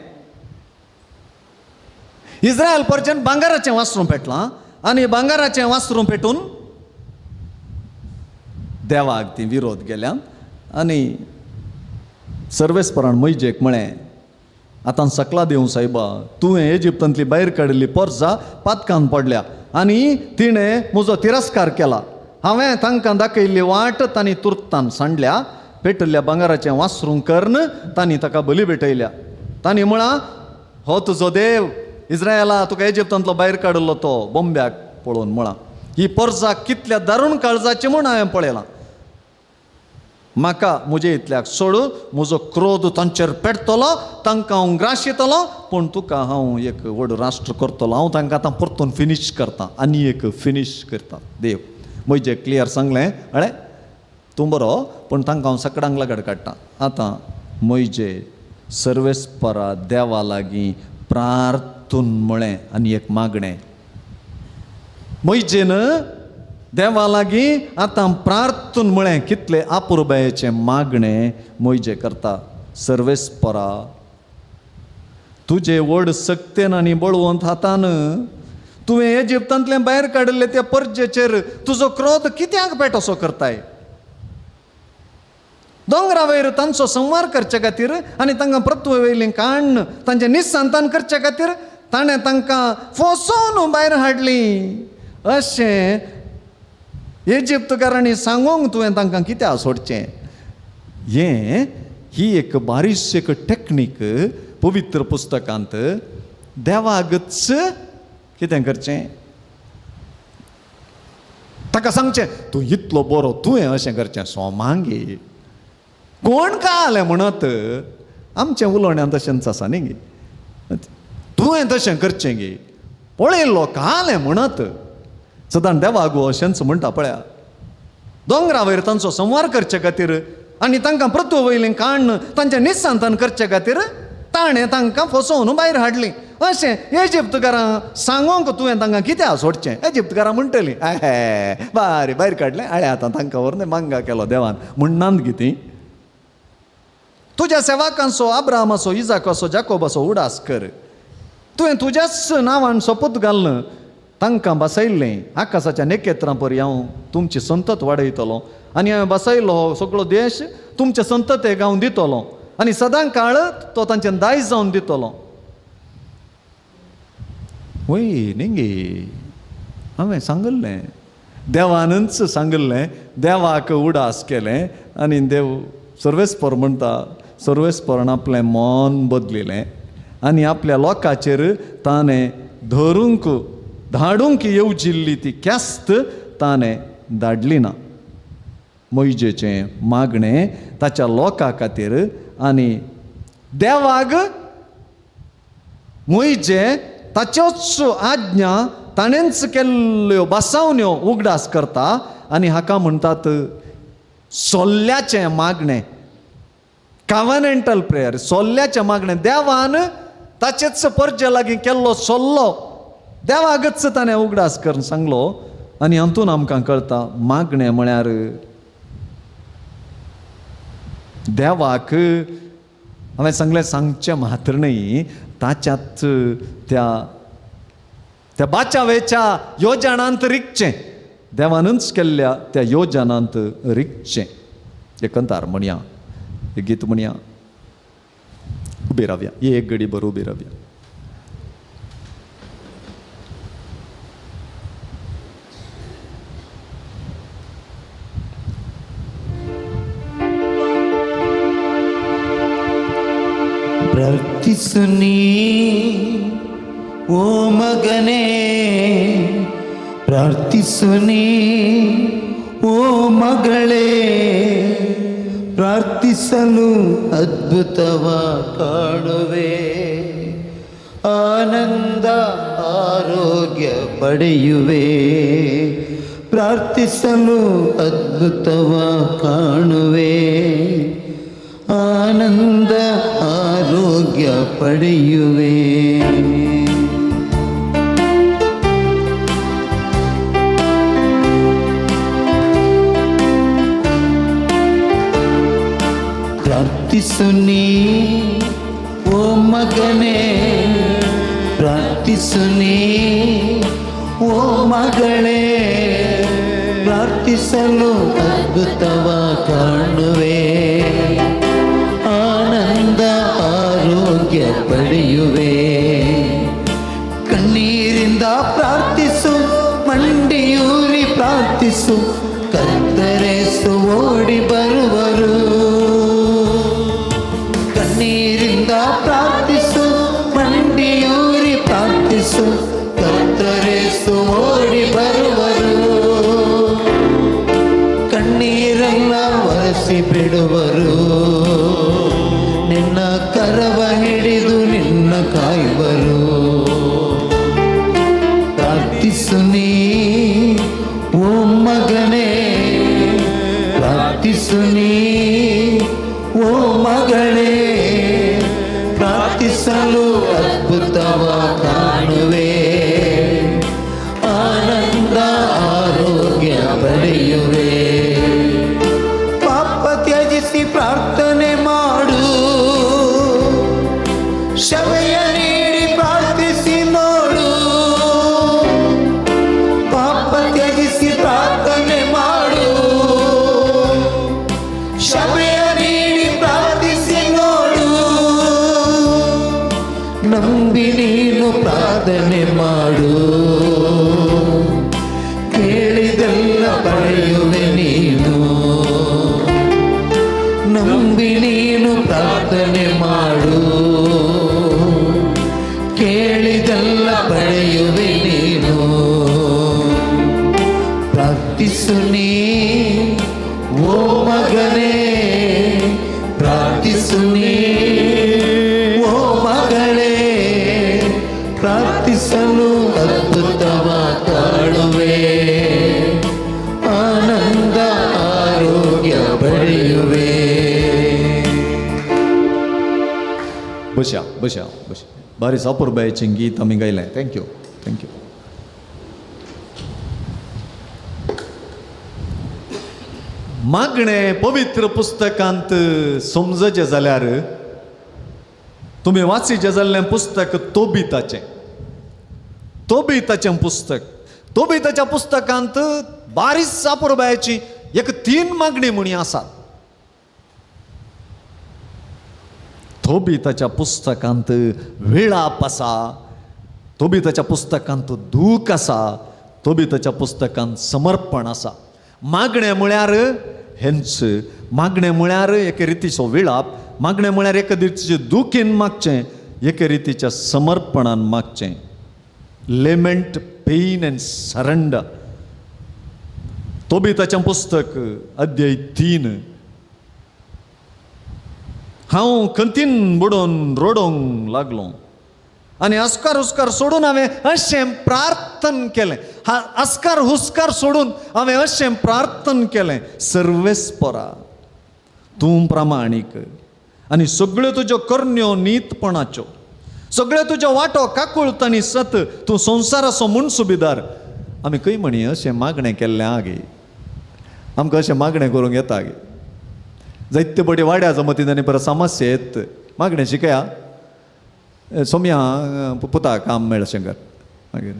इस्रायल परच्यान भांगराचें वासरूं पेटलां आनी भांगराचें वासरूं पेटून देवाक ती विरोध गेल्या. आनी सर्वेस्परान मोहिजेक म्हळें, आतां सकला देव सायबा, तुवें इजिप्तांतली भायर काडिल्ली पोरसा पातकान पडल्या आनी तिणें म्हजो तिरस्कार केला. हांवें तांकां दाखयल्ली वाट तांणी तुर्तान सांडल्या, पेटिल्ल्या भांगराचें वासरूं करून तांणी ताका बली भेटयल्या. तांणी म्हळां, हो तुजो देव इस्रायला, तुका इजिप्तांतलो भायर काडिल्लो तो बोंब्याक पळोवन म्हळां. ही पोरसा कितल्या दारूण काळजाची म्हूण हांवें पळयलां. म्हाका म्हजे इतल्याक सोडू, म्हजो क्रोध तांचेर पेटतलो, तांकां हांव ग्राशितलो, पूण तुका हांव एक व्हड राष्ट्र करतलो. हांव तांकां आतां परतून फिनीश करता आनी एक फिनीश करता. देव म्हजें क्लियर सांगलें, अळे तूं बरो, पूण तांकां हांव सकडांक लागड काडटा. आतां म्हजे सर्वेस्परा देवा लागीं प्रार्थून म्हळें आनी एक मागणें. म्हजेन देवा लागीं आतां प्रार्थून म्हळें, कितले अपुरबायेचें मागणें म्हजे करता. सर्वेस्परा, तुजे व्हड सक्तेन आनी बळवंत हातान तुवें इजिप्तांतलें भायर काडिल्लें त्या परजेचेर तुजो क्रोध कित्याक पेटोसो करताय? दोंगरा वयर तांचो संवार करचे खातीर आनी तांकां पृथ्वी वयलीं काण्ण तांचें निसंतान करचे खातीर ताणें तांकां फोसोवन भायर हाडलीं. अशें इजिप्तकारांनी सांगूंक तुवें तांकां कित्याक सोडचें? हें ही एक बारीश एक टॅक्नीक पवित्र पुस्तकांत देवागच कितें करचें, ताका सांगचें तूं इतलो बरो, तुवें अशें करचें. सोमांगी कोण कालें म्हणत आमचें उलोवण्यान तशेंच आसा न्ही गे, तुवें तशें करचें गे, पळयलो कालें म्हणत सदां देवागो अशेंच म्हणटा. पळया दोंगरा वयर तांचो संवार करचे खातीर आनी तांकां पृथ्वी वयलीं काण्ण तांच्या निसंतान करचे खातीर ताणें तांकां फसोवन भायर हाडलीं. अशें इजिप्तकारां सांगोंक तुवें तांकां कित्याक सोडचें? इजिप्तकारां म्हणटलीं हे बारी भायर काडलें, आळे आतां तांकां व्हरून मांगा केलो देवान म्हणनात कितें. तुज्या सेवकांचो अब्राहमाचो, इजाकाचो, जाकोबाचो उडास कर. तुवें तुज्याच नांवान सोपूत घालून तांकां बसयल्लें. आकाशाच्या नखेत्रां परी हांव तुमची संतत वाडयतलो आनी हांवें बसयलो हो सगळो देश तुमचे संततेक हांव दितलो आनी सदां काळ तो तांचें दायज जावन दितलो. वय न्ही गे, हांवें सांगिल्लें, देवानूच सांगिल्लें, देवाक उडास केलें आनी देव सर्वेस्पर म्हणटा, सर्वेस्परान आपलें मन बदलिलें आनी आपल्या लोकांचेर ताणें धरूंक धाडूंक येवजिल्ली ती ख्यास्त ताणें धाडली ना. मोयजेचें मागणें ताच्या लोकां खातीर आनी देवाक मोयजे ताच्योच आज्ञा ताणेंच केल्ल्यो बसावण्यो उगडास करता आनी हाका म्हणटात सोल्ल्याचें मागणें, कव्हनंटल प्रेयर, सोल्ल्याचें मागणें. देवान ताचेच परजे लागीं केल्लो सोल्लो देवागच ताणें उगडास करून सांगलो आनी हातून आमकां कळटा मागणें म्हळ्यार देवाक हांवें सांगलें सांगचें मात्र न्हय, ताच्याच त्या त्या बाचावेच्या योजनांत रिगचें, देवानूच केल्ल्या त्या योजनांत रिगचें. एकंतार म्हणया, एक गीत म्हणया, उबी रावया, एक घडी बरोबर उबी रावया. ಪ್ರಾರ್ಥಿಸು ನೀ ಓ ಮಗನೇ, ಪ್ರಾರ್ಥಿಸು ನೀ ಓ ಮಗಳೇ, ಪ್ರಾರ್ಥಿಸಲು ಅದ್ಭುತವ ಕಾಣುವೆ, ಆನಂದ ಆರೋಗ್ಯ ಪಡೆಯುವೆ, ಪ್ರಾರ್ಥಿಸಲು ಅದ್ಭುತವ ಕಾಣುವೆ, ಆನಂದ ಆರೋಗ್ಯ ಪಡೆಯುವೆ. ಪ್ರಾರ್ಥಿಸು ನೀ ಓ ಮಗನೇ, ಪ್ರಾರ್ಥಿಸು ನೀ ಓ ಮಗಳೇ, ಪ್ರಾರ್ಥಿಸಲು ಅದ್ಭುತವ ಕಾಣುವೆ, ಆನಂದ ಆರೋಗ್ಯ ಪಡೆಯುವೆ. ಕಣ್ಣೀರಿಂದ ಪ್ರಾರ್ಥಿಸು, ಮಂಡಿಯೂರಿ ಪ್ರಾರ್ಥಿಸು, ಕತ್ತರಿಸು ಓಡಿ ಬರುವರು. ಕಣ್ಣೀರಿಂದ ಪ್ರಾರ್ಥಿಸು, ಮಂಡಿಯೂರಿ ಪ್ರಾರ್ಥಿಸು, ಕತ್ತರಿಸು ಓಡಿ ಬರುವರು. ಕಣ್ಣೀರೆಲ್ಲ ಒರೆಸಿ ಬಿಡುವರು, ನಿನ್ನ ಕರವ ಹಿಡಿದು ನಿನ್ನ ಕಾಯುವರು. ಪ್ರಾರ್ಥಿಸು ನೀ ಓ ಮಗನೇ, ಪ್ರಾರ್ಥಿಸು ನೀ ಓ ಮಗಳೇ, ಪ್ರಾರ್ಥಿಸಲು ಅದ್ಭುತವ ಕಾಣುವೆ, ಆನಂದ ಆರೋಗ್ಯ ಪಡೆಯುವೆ. ಪಾಪ ತ್ಯಜಿಸಿ ಪ್ರಾರ್ಥನೆ ಮಾಡು, ಕ್ಷಮೆಯ ನೀಡಿ ಪ್ರಾರ್ಥಿಸಿ ನೋಡು. ಪಾಪ ತ್ಯಜಿಸಿ ಪ್ರಾರ್ಥನೆ ಮಾಡು, ಕ್ಷಮೆಯ ನೀಡಿ ಪ್ರಾರ್ಥಿಸಿ ನೋಡು. ನಂಬಿ ನೀನು ಪ್ರಾರ್ಥನೆ ಮಾಡು, ಕೇಳಿದೆಲ್ಲ ಪಡೆಯುವೆ ನೀನು. ನಂಬಿ ನೀನು ಪ್ರಾರ್ಥಿಸು ನೀ ಓ ಮಗನೇ, ಪ್ರಾರ್ಥಿಸು ನೀ ಓ ಮಗಳೇ, ಪ್ರಾರ್ಥಿಸಲು ಅದ್ಭುತವ ಕಾಣುವೆ, ಆನಂದ ಆರೋಗ್ಯ ಪಡೆಯುವೆ. बशा बशा बशा. बारी सापुरबायचें गीत आमी गायलें. Thank you thank you. मागणें पवित्र पुस्तकांत समजचें जाल्यार तुमी वाचिचें जाल्लें पुस्तक तोबिताचें, तोबिताचें पुस्तक. तोबिताच्या पुस्तकांत बारीक सापुरबायची एक 3 मागणी म्हणी आसात. तोबिताच्या पुस्तकांत विळाप आसा, तोबिताच्या पुस्तकांत दूख आसा, तोबिताच्या पुस्तकांत समर्पण आसा. मागणें म्हळ्यार हेंच, मागणें म्हळ्यार एके रितीचो विळाप, मागणें म्हळ्यार एके रितीचें दुखीन मागचें, एके रितीच्या समर्पणान मागचें. Lament, pain and surrender. तोबिताचें पुस्तक अध्याय 3. हांव खंतीन बुडोवन रडोवंक लागलो आनी अस्कार हुस्कार सोडून हांवें अशें प्रार्थन केलें. अस्कार हुस्कार सोडून हांवें अशें प्रार्थन केलें, सर्वेस्परा तूं प्रामाणीक आनी सगळ्यो तुज्यो करण्यो नीतपणाच्यो, सगळ्यो तुज्यो वांटो काकुळत आनी सत, तूं संवसाराचो मुनसुबीदार. आमी खंय म्हणी अशें मागणें केल्लें आगे, आमकां अशें मागणें करूंक येता गे. जायते बडी वाड्या जमतीन आनी परत समस्या येत मागणें शिकया. सोमया पुता काम मेळ शंकर, मागीर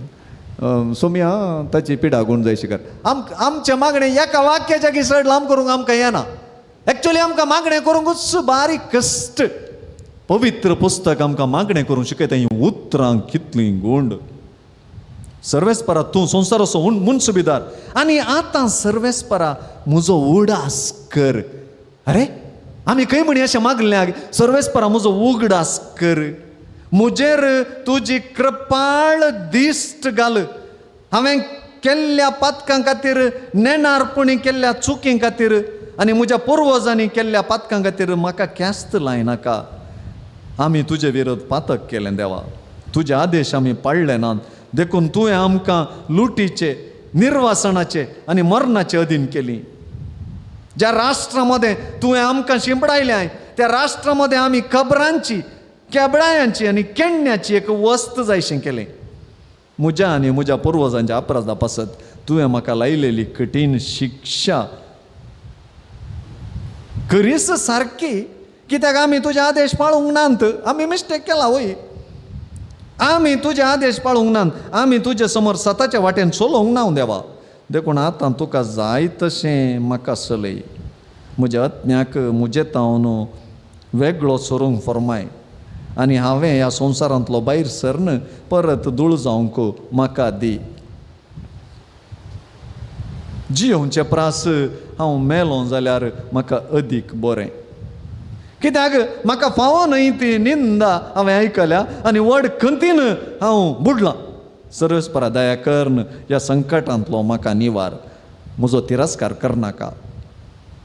सोमया ताची पिडा गूण जाय शिकर. आमचें मागणें एका वाक्याच्या की चड लांब करूंक आमकां येना. एक्चुअली आमकां मागणें करूंकूच बारीक कश्ट. पवित्र पुस्तक आमकां मागणें करूंक शिकयता. हीं उतरां कितलीं गूंड. सर्वेस्परा तूं संवसाराचो मुनसुबीदार आनी आतां सर्वेस्परा म्हजो उडास कर. अरे आमी खंय म्हणी अशें मागलें, सर्वेस्परा म्हजो उगडास कर, म्हजेर तुजी कृपाळ दिश्ट घाल, हांवें केल्ल्या पातकां खातीर, नेणारपणी केल्ल्या चुकीं खातीर आनी म्हज्या पुर्वजांनी केल्ल्या पातकां खातीर म्हाका ख्यास्त लायनाका. आमी तुजे विरोध पातक केलें देवा, तुजे आदेश आमी पाळ्ळे नात, देखून तुवें आमकां लुटीचे, निर्वासनाचे आनी मरणाचे अधीन केली. ज्या राष्ट्रामध्ये तुवें आमकां शिंपडायलें त्या राष्ट्रामध्ये आमी खबरांची, केबळायांची आनी केण्ण्याची एक वस्त जायशें केलें. म्हज्या आनी म्हज्या पुर्वजांच्या अपराधा पासत तुवें म्हाका लायलेली कठीण शिक्षा खरीच सारकी, कित्याक आमी तुजे आदेश पाळूंक नात. आमी मिस्टेक केला वय, आमी तुजे आदेश पाळूंक नात, आमी तुजे समोर सताच्या वाटेन चलोवंक ना देवा. देखून आतां तुका जाय तशें म्हाका चलय, म्हज्या अत्म्याक म्हजे तावन वेगळो सरूंक फर्माय आनी हांवें ह्या संवसारांतलो भायर सरन परत धूळ जावंक म्हाका दी. जियोवचे प्रास हांव मेलो जाल्यार म्हाका अदीक बरें, कित्याक म्हाका फावो न्हय ती निंदा हांवें आयकल्या आनी व्हड खंतीन हांव बुडलां. सर्वेस्परा दया करन ह्या संकटांतलो म्हाका निवार, म्हजो तिरस्कार करनाका,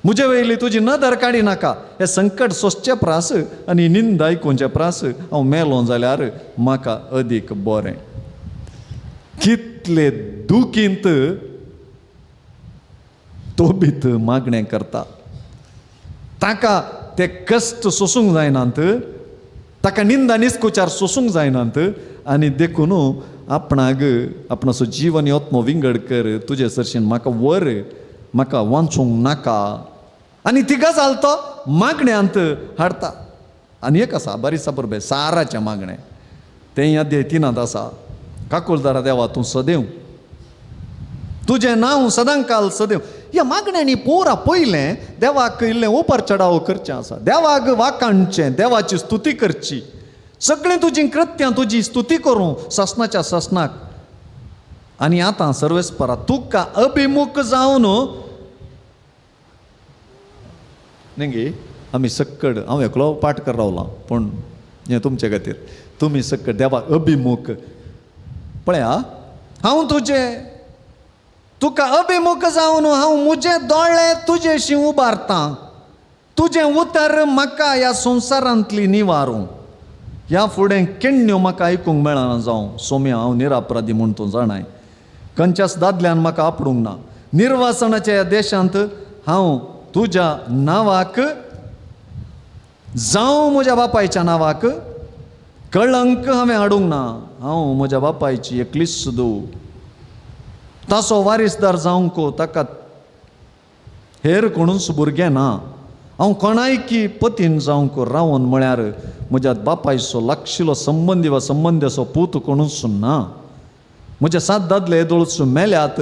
म्हजे वयली तुजी नदर काडी नाका. हे संकट सोंसचे प्रास आनी निंदा आयकुचे प्रास हांव मेलो जाल्यार म्हाका अदीक बरें. कितले दुखींत तोबीत मागणें करता, ताका ते कश्ट सोसूंक जायनात, ताका निंदा निस्कुचार सोसूंक जायनात आनी देखून आपणाक आपणाचो जीवन यत्नो विंगड कर, तुजे सरशीन म्हाका वर, म्हाका वाचूंक नाका. आनी ती गजाल तो मागण्यांत हाडटा. आनी एक आसा बरी साबर साराचें मागणें, तें अध्याय 3 आसा. काकुलदारा देवा तूं सदैव, तुजें नांव सदांकाल सदैव. ह्या मागण्यांनी पोरा पयलें देवाक इल्लें उपर चडाव करचें आसा, देवाक वाखाणचें, देवाची स्तुती करची, सगळीं तुजीं कृत्यां तुजी स्तुती करूं सासणाच्या सासणाक. आनी आतां सर्वेस्परा तुका अभिमुख जावन न्ही आमी सक्कड, हांव एकलो पाठ कर रावलां पूण हें तुमचे खातीर, तुमी सक्कड देवा अभिमुख पळया. हांव तुजें, तुका अभिमुख जावन हांव म्हजे दोळे तुजेशी उबारतां. तुजें उतर म्हाका ह्या संवसारांतली निवारूं. ह्या फुडें केण्ण्यो म्हाका आयकूंक मेळना जावं. सोम्या, हांव निरापराधी म्हूण तूं जाणाय. खंयच्याच दादल्यान म्हाका आपडूंक ना. निर्वासनाच्या ह्या देशांत हांव तुज्या नांवाक जावं म्हज्या बापायच्या नांवाक कळंक हांवें हाडूंक ना. हांव म्हज्या बापायची एकलीच धूव. ताचो वारीसदार जावंक ताका हेर कोणूच भुरगें ना. हांव कोणायकी पतीन जावंक रावन म्हळ्यार म्हज्या बापायचो लागशिलो संबंदी वा संबंद्याचो पूत कोणूच ना. म्हजे सात दादले येदोळच मेल्यात,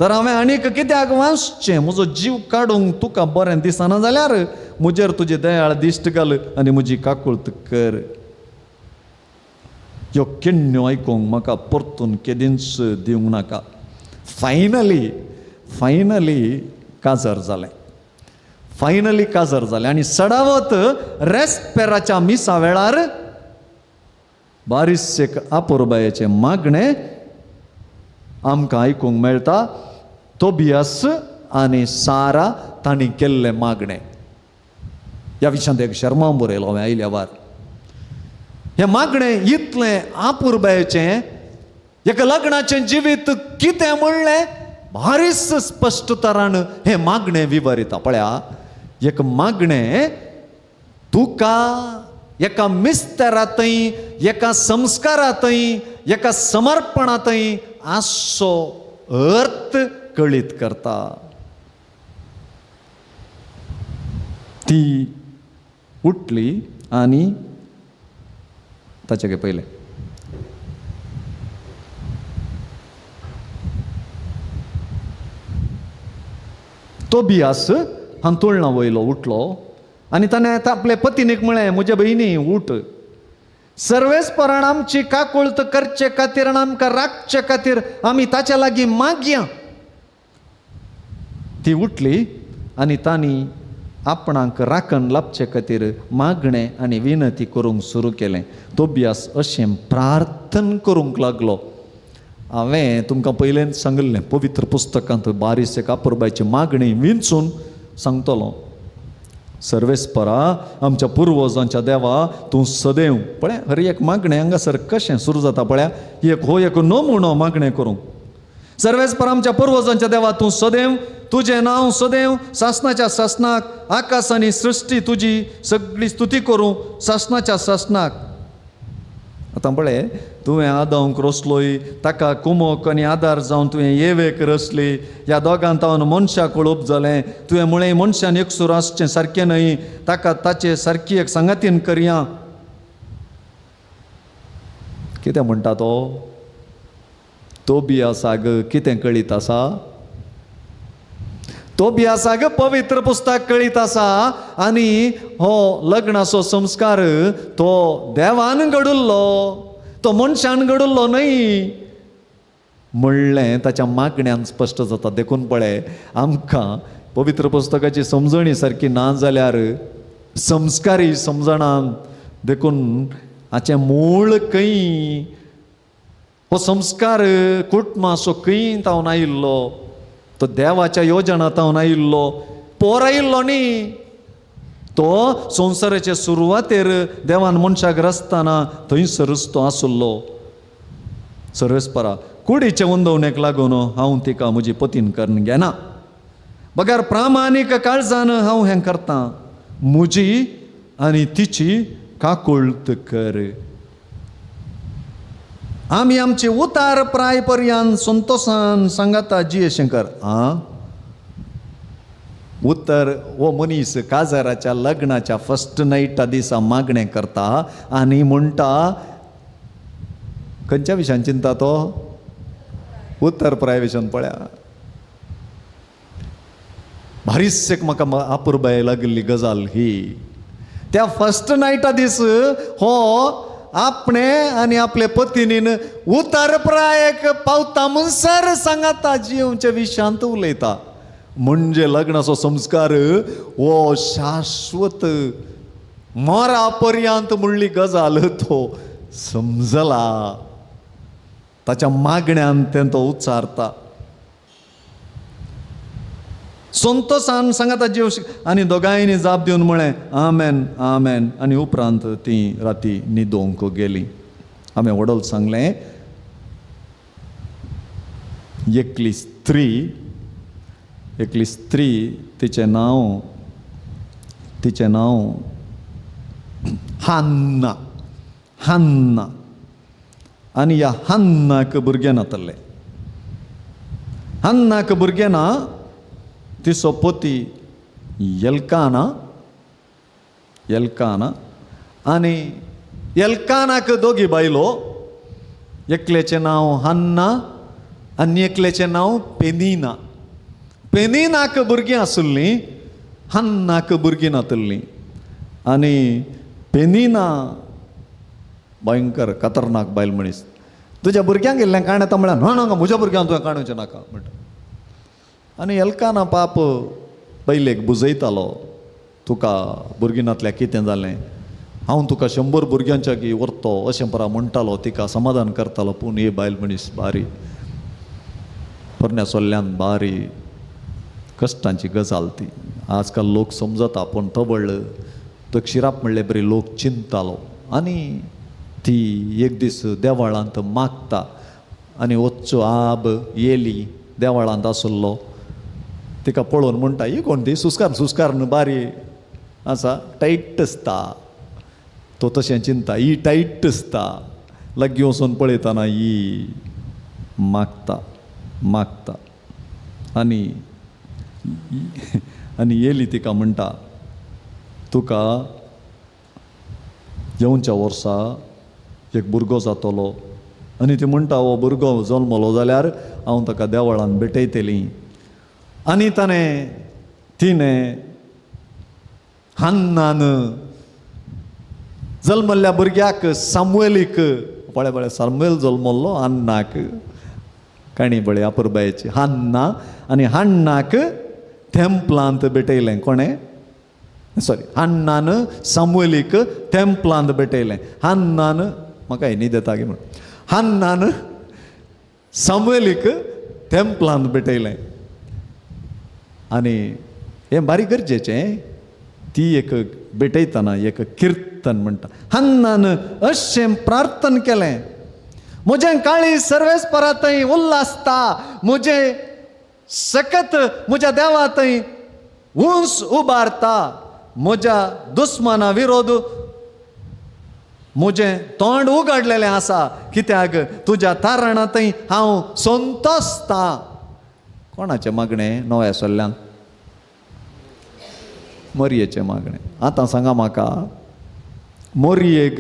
तर हांवें आनीक कित्याक वाचचें? म्हजो जीव काडूंक तुका बरें दिसना जाल्यार म्हजेर तुजी दयाळ दिश्ट घाल आनी म्हजी काकुळत कर. ह्यो किण्ण्यो आयकूंक म्हाका परतून केदींच दिवंक नाका. फायनली फायनली काजार जालें. फायनली काजार जालें आनी सडावत रेस्पेराच्या मिसा वेळार बारीस एक आपुरबायेचें मागणें आमकां आयकूंक मेळटा. तोबियास आनी सारा तांणी केल्लें मागणें. ह्या विशयांत एक शर्मा बरयलो हांवें आयल्या वार. हें मागणें इतलें आपुरबायेचें, एका लग्नाचें जिवीत कितें म्हणलें भारीच स्पश्ट तरान हें मागणें विवरिता. पळया, एक मागणें तुका एका मिस्तेरांतय, एका संस्कारांतय, एका समर्पणांतय आसचो अर्थ कळीत करता. ती उठली आनी ताचे पयलें तोबियास हांतुळणा वयलो उठलो आनी ताणें आपले पतीनीक म्हळें, म्हज्या भयणी उठ. सर्वेस्परान आमची काकुळत करचे खातीर आनी आमकां राखचे खातीर आमी ताच्या लागीं मागया. ती उठली आनी तांणी आपणाक राखण लाबचे खातीर मागणें आनी विनंती करूंक सुरू केलें. तोबियास अशें प्रार्थन करूंक लागलो. हांवें तुमकां पयलेंच सांगिल्लें, पवित्र पुस्तकांत बारीस एक आपुरबायची मागणी विंचून सांगतलो. सर्वेस्परा, आमच्या पुर्वजांच्या देवा, तूं सदैव. पळय, हर एक मागणें हांगासर कशें सुरू जाता पळया. एक हो एक नमुनो मागणें करूंक. सर्वेस्पर आमच्या पुर्वजांच्या देवा, तूं सदैव, तुजें नांव सदैव सासनाच्या सासनाक, आकाश आनी सृश्टी तुजी सगळी स्तुती करूं सासनाच्या सासनाक. आतां पळय, तुवें आदांक रसलोय, ताका कुमोक आनी आदार जावन तुवें येवेक रसली. ह्या दोगां तावन मनशाक कळोवप जालें. तुवें म्हळें, मनशान एकसूर आसचें सारकें न्हय, ताका ताचे सारकी एक सांगातीन करया. कितें म्हणटा तो? तोबियासाक कितें कळीत आसा? तोबियासाक पवित्र पुस्तक कळीत आसा आनी हो लग्नाचो संस्कार तो देवान घडुल्लो, तो मनशान घडुल्लो न्हय म्हणलें ताच्या मागण्यान स्पश्ट जाता. देखून पळय, आमकां पवित्र पुस्तकाची समजणी सारकी ना जाल्यार संस्कारी समजणा. देखून हाचें मूळ खंय, हो संस्कार कुटुंबाचो खंय तावन आयिल्लो? तो देवाच्या योजना तावन आयिल्लो, पोर आयिल्लो न्ही. तो संवसाराचे सुरवातेर देवान मनशाक रचतना थंयसरच तो आसलो. सर्वेस्परा, कुडीचे उंदवणेक लागून हांव तिका म्हजी पतीन करून घेना, बगर प्रामाणीक काळजान हांव हें करतां. म्हजी आनी तिची काकुळत कर. आमी आमचे उतार प्राय पर्यंत संतोसान सांगाता जियेशें कर. आं, उतर हो मनीस काजाराच्या लग्नाच्या फर्स्ट नायटा दिसा मागणें करता आनी म्हणटा, खंयच्या विशयान चिंता तो? उत्तर प्राय विशयान. पळया, भारीच एक म्हाका आपुरबाय लागिल्ली गजाल ही. त्या फर्स्ट नायटा दीस हो आपणे आनी आपले पतिनीन उतर प्रायक पावता म्हणसर सांगाता जिवच्या विशयांत उलयता. म्हणजे लग्नाचो संस्कार हो शाश्वत मरा पर्यंत म्हणली गजाल तो समजला. ताच्या मागण्यान तें तो उच्चारता. संतोसान सांगाता जीव. आनी दोगांयनी जाप दिवन म्हळें आमेन आमेन. आनी उपरांत ती राती न्हिदोंक गेली. हांवें व्हडल सांगलें, एकली स्त्री, एकली स्त्री, तिचें नांव, तिचें नांव हान्ना, हान्ना. आनी ह्या हान्नाक भुरगें नातलें. हान्नाक भुरगें ना. तिचो पती एल्काना, एल्काना. आनी एल्कानाक दोगी बायलो, एकलेचें नांव हान्ना आनी एकलेचें नांव पेनिना. पेनिनाक भुरगीं आसलीं, हान्नाक भुरगीं नातलीं. आनी पेनिना भयंकर खतरनाक बायल मनीस. तुज्या भुरग्यांक इल्लें काण येता म्हळ्यार, ना नाका म्हज्या भुरग्यांक तुवें काणूचें नाका म्हणटा. आनी एल्काना पाप पयलेक बुजयतालो, तुका भुरगीं नातल्या कितें जालें, हांव तुका 100 भुरग्यांच्या की व्हरतो अशें परा म्हणटालो, तिका समाधान करतालो. पूण ही बायल मनीस बारी पोरण्या सोल्ल्यान बारी कश्टांची गजाल ती. आजकाल लोक समजता, पूण तबळ तक्षिराप म्हणले बरी लोक चिंततालो. आनी ती एक दीस देवळांत मागता आनी वच्चो आब येली देवळांत आसलो, तिका पळोवन म्हणटा, ही कोण ती सुस्कार सुस्कार बारी आसा, टायट आसता. तो तशें चिंता, ही टायट आसता. लागीं वचून पळयतना ही मागता मागता. आनी आनी येली तिका म्हणटा, तुका येवच्या वर्सा एक भुरगो जातलो. आनी ती म्हणटा, हो भुरगो जल्मलो जाल्यार हांव ताका देवळान भेटयतली. आनी ताणें तिणें हान्नान जल्मल्ल्या भुरग्याक सामुएलीक, पळय पळय सामुएल जल्मल्लो हान्नाक, काणी पळय अपुरबायेची. हान्ना आनी हान्नाक तेंपलांत भेटयलें. कोणें? सॉरी, हान्नान सामुएलीक तेंपलांत भेटयलें. हान्नान, म्हाका न्हीद येता की म्हण, हान्नान सामुएलीक तेंपलांत भेटयलें. आनी हें बारीक गरजेचें, ती एक भेटयतना एक किर्तन म्हणटा. हान्नान अशें प्रार्थन केलें, म्हजें काळी सर्वेस्परा थंय उल्हासता, म्हजें सकत म्हज्या देवा थंय उंच उबारता, म्हज्या दुस्माना विरोध म्हजें तोंड उगडलेलें आसा, कित्याक तुज्या तारणा थंय हांव संतोसता. कोणाचें मागणें नव्या सोल्ल्यान? मोरयेचें मागणें. आतां सांगा म्हाका, मोरयेक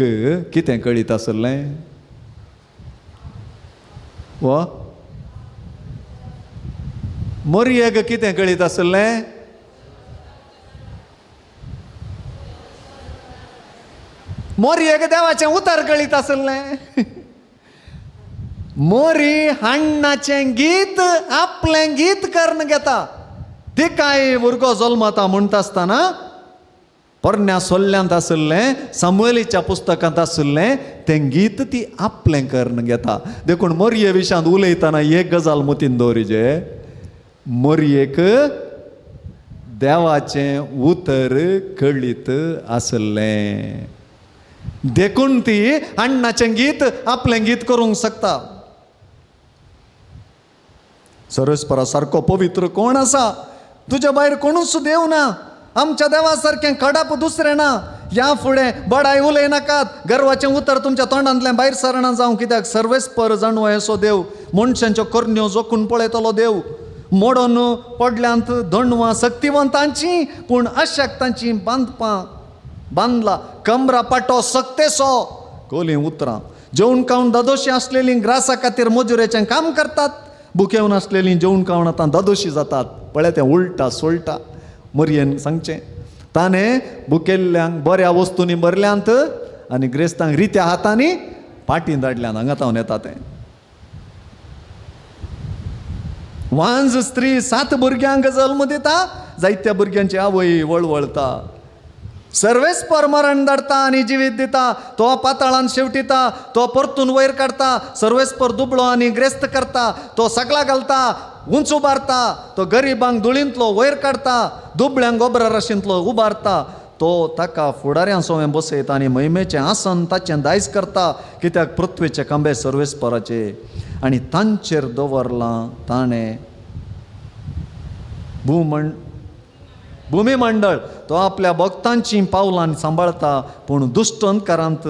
कितें कळीत आसलें? व मोरयेक कितें कळीत आसलें? मोरयेक देवाचें उतर कळीत आसलें. मोरी हाण्णाचें गीत आपलें गीत करून घेता. तिकाय भुरगो जल्मता म्हणटा आसतना पोरण्या सोल्ल्यांत आशिल्लें, सामुएलीच्या पुस्तकांत आशिल्लें तें गीत ती आपलें करून घेता. देखून मोरये विशयांत उलयतना एक गजाल मतीन दवरिजे, मोरयेक देवाचें उतर कळीत आशिल्लें, देखून ती अण्णाचें गीत आपलें गीत करूंक शकता. सरस्परा सारको पवित्र कोण आसा? तुज्या भायर कोणूच देव ना, आमच्या देवा सारकें कडप दुसरें ना. ह्या फुडें बडाय उलय नाकात, गर्वाचें उतर तुमच्या तोंडांतल्यान भायर सरना जावं, कित्याक सर्वेस्पर जाणव असो देव, मनशांच्यो करण्यो जोखून पळयतलो देव. मोडून पडल्यांत दंडवां सक्तिवंतांची, पूण अशक्तांची बांदपां बांदला. कमरा पाटो सक्तेसो कोली उतरां. जेवण खावन दादोशी आसलेलीं ग्रासा खातीर मजुरेचें काम करतात, भुकेवन आसलेलीं जेवण खावन आतां दादोशी जातात. पळय तें उलटा सोलटा मोरयेन सांगचें. ताणें भुकेल्ल्यांक बऱ्या वस्तूंनी भरल्यांत आनी ग्रेस्तांक रित्या हातांनी पाटीं धाडल्यान. हांगा तावन येता तें. वांज स्त्री 7 भुरग्यांक जल्म दिता, जायत्या भुरग्यांची आवय वळवळता. सर्वेस्पर मरण धाडटा आनी जिवीत दिता, तो पाताळान शेवटिता, तो परतून वयर काडटा. सर्वेस्पर दुबळो आनी ग्रेस्त करता, तो सगळा घालता, उंच उबारता, तो गरिबांक धुळींतलो वयर काडटा, दुबळ्यांक गोबरा राशींतलो उबारता. तो ताका फुडाऱ्यां सोवें बसयता आनी महिमेचें आसन ताचें दायज करता. कित्याक पृथ्वेचे खांबे सर्वेस्पराचे आनी तांचेर दवरलां ताणें भुमी मंडळ. तो आपल्या भक्तांची पावलां सांबाळता, पूण दुश्ट अंधकारांत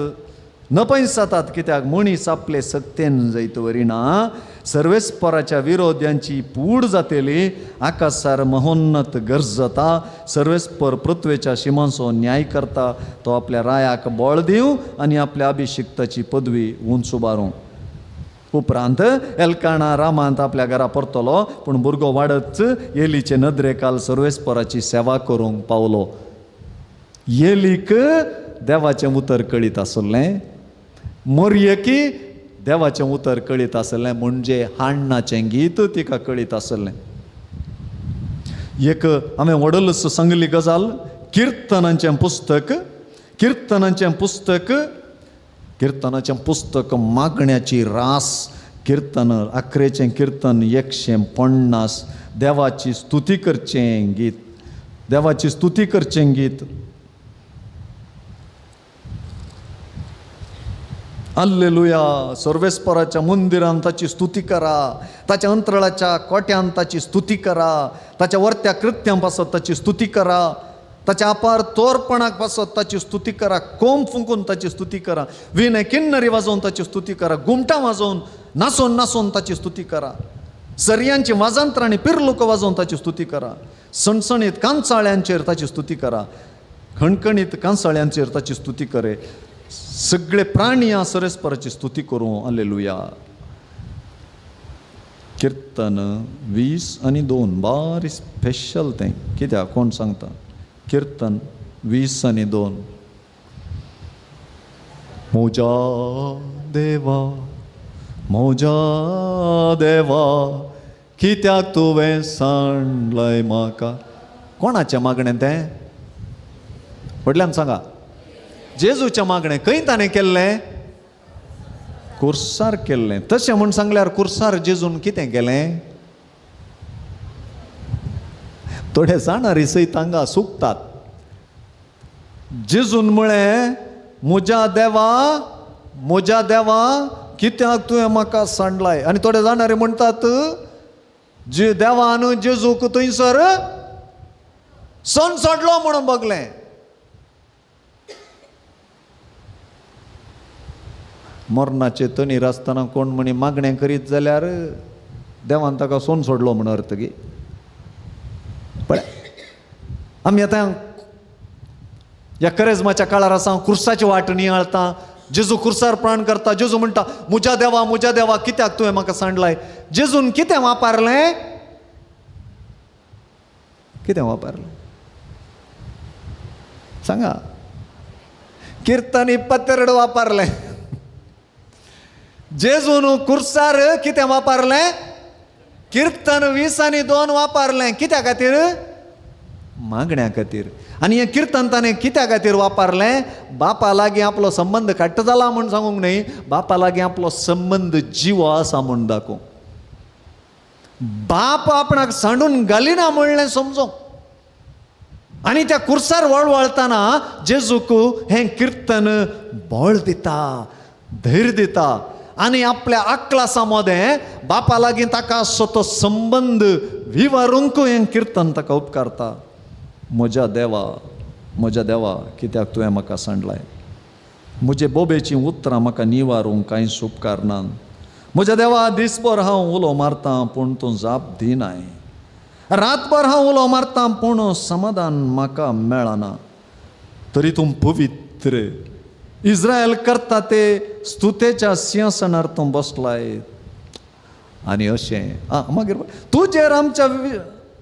नपयस जातात. कित्याक मनीस आपले सक्तेन जैत वरिना. सर्वेस्पराच्या विरोध्यांची पूड जातली, आकाशार महोन्नत गरज जाता. सर्वेस्पर पृथ्वेच्या शिमांचो न्याय करता, तो आपल्या रायाक बळ दिवं आनी आपल्या अभिषिक्ताची पदवी उंच उबारूं. उपरांत एल्काणा रामांत आपल्या घरा परतलो, पूण भुरगो वाडत एलीचे नदरेकाल सर्वेस्पराची सेवा करूंक पावलो. एलीक देवाचें उतर कळीत आसलें, मोरयेकी देवाचें उतर कळीत आसलें, म्हणजे हाडणाचें गीत तिका कळीत आसलें. एक हांवें व्हडलच सांगली गजाल, किर्तनाचें पुस्तक, किर्तनाचें पुस्तक, किर्तनाचें पुस्तक मागण्याची रास. किर्तन अकरेचें किर्तन 150, देवाची स्तुती करचें गीत, देवाची स्तुती करचें गीत. आल्लेलुया. सर्वेस्पराच्या मंदिरान ताची स्तुती करा, ताच्या अंतराळाच्या कोट्यान ताची स्तुती करा, ताच्या वर्त्या कृत्यां पासत ताची स्तुती करा, ताच्या अपार तोरपणाक पासत ताची स्तुती करा, कोंब फुंकून ताची स्तुती करा, विणे किन्नरी वाजोवन ताची स्तुती करा, घुमटां वाजोवन नाचोन नाचोन ताची स्तुती करा, सरयांची वाजंत्रां आनी पिरलुको वाजोवन ताची स्तुती करा, सणसणीत कांसाळ्यांचेर ताची स्तुती करा, खणखणीत कांसाळ्यांचेर ताची स्तुती करे. सगळे प्राणी सर्वेस्पराची स्तुती करूं. आलेलुया. किर्तन 20 आनी 2 बारी स्पेशल तें. कित्याक कोण सांगता? किर्तन 20 आनी 2. म्हज्या देवा, म्हज्या देवा, कित्याक तुवें सांडलय म्हाका. कोणाचें मागणें तें? व्हडल्यान सांगा. जेजूचें मागणें. खंय ताणें केल्लें? कुर्सार केल्लें. तशें म्हूण सांगल्यार कुर्सार जेजून कितें केलें? थोडे जाणारी सयत हांगा सुकतात. जेजून म्हळें, म्हज्या देवा, म्हज्या देवा, कित्याक तुवें म्हाका सांडलाय. आनी थोडे जाणारे म्हणटात जे देवान जेजूक थंयसर सण सोडलो म्हणून बगलें. मरणाचे तणीर आसतना कोण म्हणी मागणें करीत जाल्यार देवान ताका सोन सोडलो म्हण अर्थ गी. पळय आमी आतां ह्या करेजमाच्या काळार आसा, कुर्साची वाट नियाळता, जेजू कुर्सार प्राण करता. जेजू म्हणटा, म्हज्या देवा, म्हज्या देवा, कित्याक तुवें म्हाका सांडलाय. जेजून कितें वापरलें? कितें वापरलें सांगा? किर्तन 22 वापरलें. जेजून कुर्सार कितें वापरलें? किर्तन 20 आनी 2 वापरलें. कित्या खातीर? मागण्या खातीर. आनी हें किर्तन ताणें कित्या खातीर वापरलें? बापा लागीं आपलो संबंद घट्ट जाला म्हूण सांगूंक न्हय, बापा लागीं आपलो संबंद जिवो आसा म्हूण दाखोवंक. बाप आपणाक सांडून घालिना म्हणलें समजूंक. आनी त्या कुर्सार वळवळतना जेजूक हें किर्तन बळ दिता, धैर्य दिता. आनी आपल्या आकलासा मदें बापा लागीं ताका आसचो तो संबंद विवारूंक हें किर्तन ताका उपकारता. म्हज्या देवा, म्हज्या देवा, कित्याक तुवें म्हाका सांडलाय. म्हजे बोबेचीं उतरां म्हाका निवारूंक कांयच उपकारना. म्हज्या देवा, दिसभर हांव उलो मारतां पूण तूं जाप दिनाय, रातभर हांव उलो मारतां पूण समाधान म्हाका मेळना. तरी तूं पवित्र इस्रायल करता ते स्तुतेच्या सिंहासनार तूं बसलाय. आनी अशें मागीर तुजेर आमच्या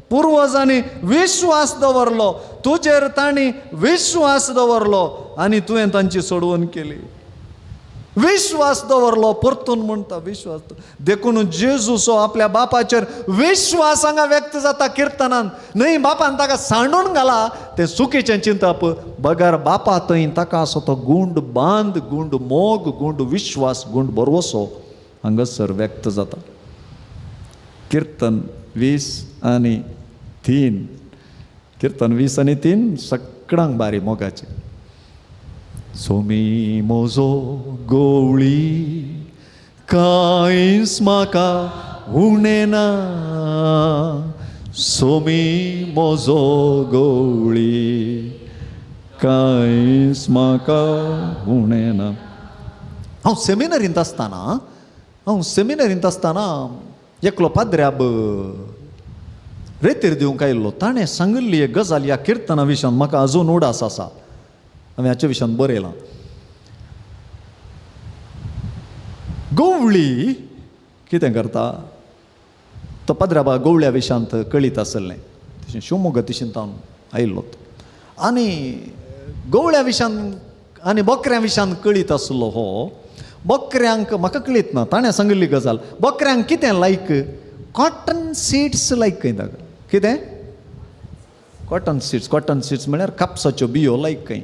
पुर्वजांनी विश्वास दवरलो, तुजेर तांणी विश्वास दवरलो आनी तुवें तांची सोडवण केली. विश्वास दवरलो. परतून म्हणटा विश्वास. देखून जेजूसो आपल्या बापाचेर विश्वास हांगा व्यक्त जाता किर्तनान. न्हय बापान ताका सांडून घाला तें चुकीचें चिंतप, बगर बापा थंय ताका असो तो गुंड बांद, गुंड मोग, गुंड विश्वास, गुंड भरवसो हांगासर व्यक्त जाता. किर्तन 20:3, किर्तन 20:3 सगळ्यांक बारी मोगाचें. सोमी मोजो गोवळी कांयच म्हाका उणें ना, सोमी मोजो गोवळी कांयच म्हाका उणें ना. हांव सेमिनरींत आसतना एकलो पाद्र्याब रेतीर दिवंक आयिल्लो. ताणें सांगिल्ली एक गजाल ह्या किर्तना विशयान म्हाका अजून उडास आसा. हांवें हाच्या विशयान बरयलां. गोवळी कितें करता, तो पाद्र्याबा गोवळ्या विशयांत कळीत आसलें, तशें शिवमोग्गा तिशींत आयिल्लो आनी गोवळ्या विशयान आनी बकऱ्या विशयान कळीत आसलो. हो बकऱ्यांक म्हाका कळीत ना, ताणें सांगिल्ली गजाल, बकऱ्यांक कितें लायक, कॉटन सीड्स लायक खंय ताका. कितें? Cotton seeds. कॉटन सीड्स म्हळ्यार कापसाच्यो बियो लायक खंय.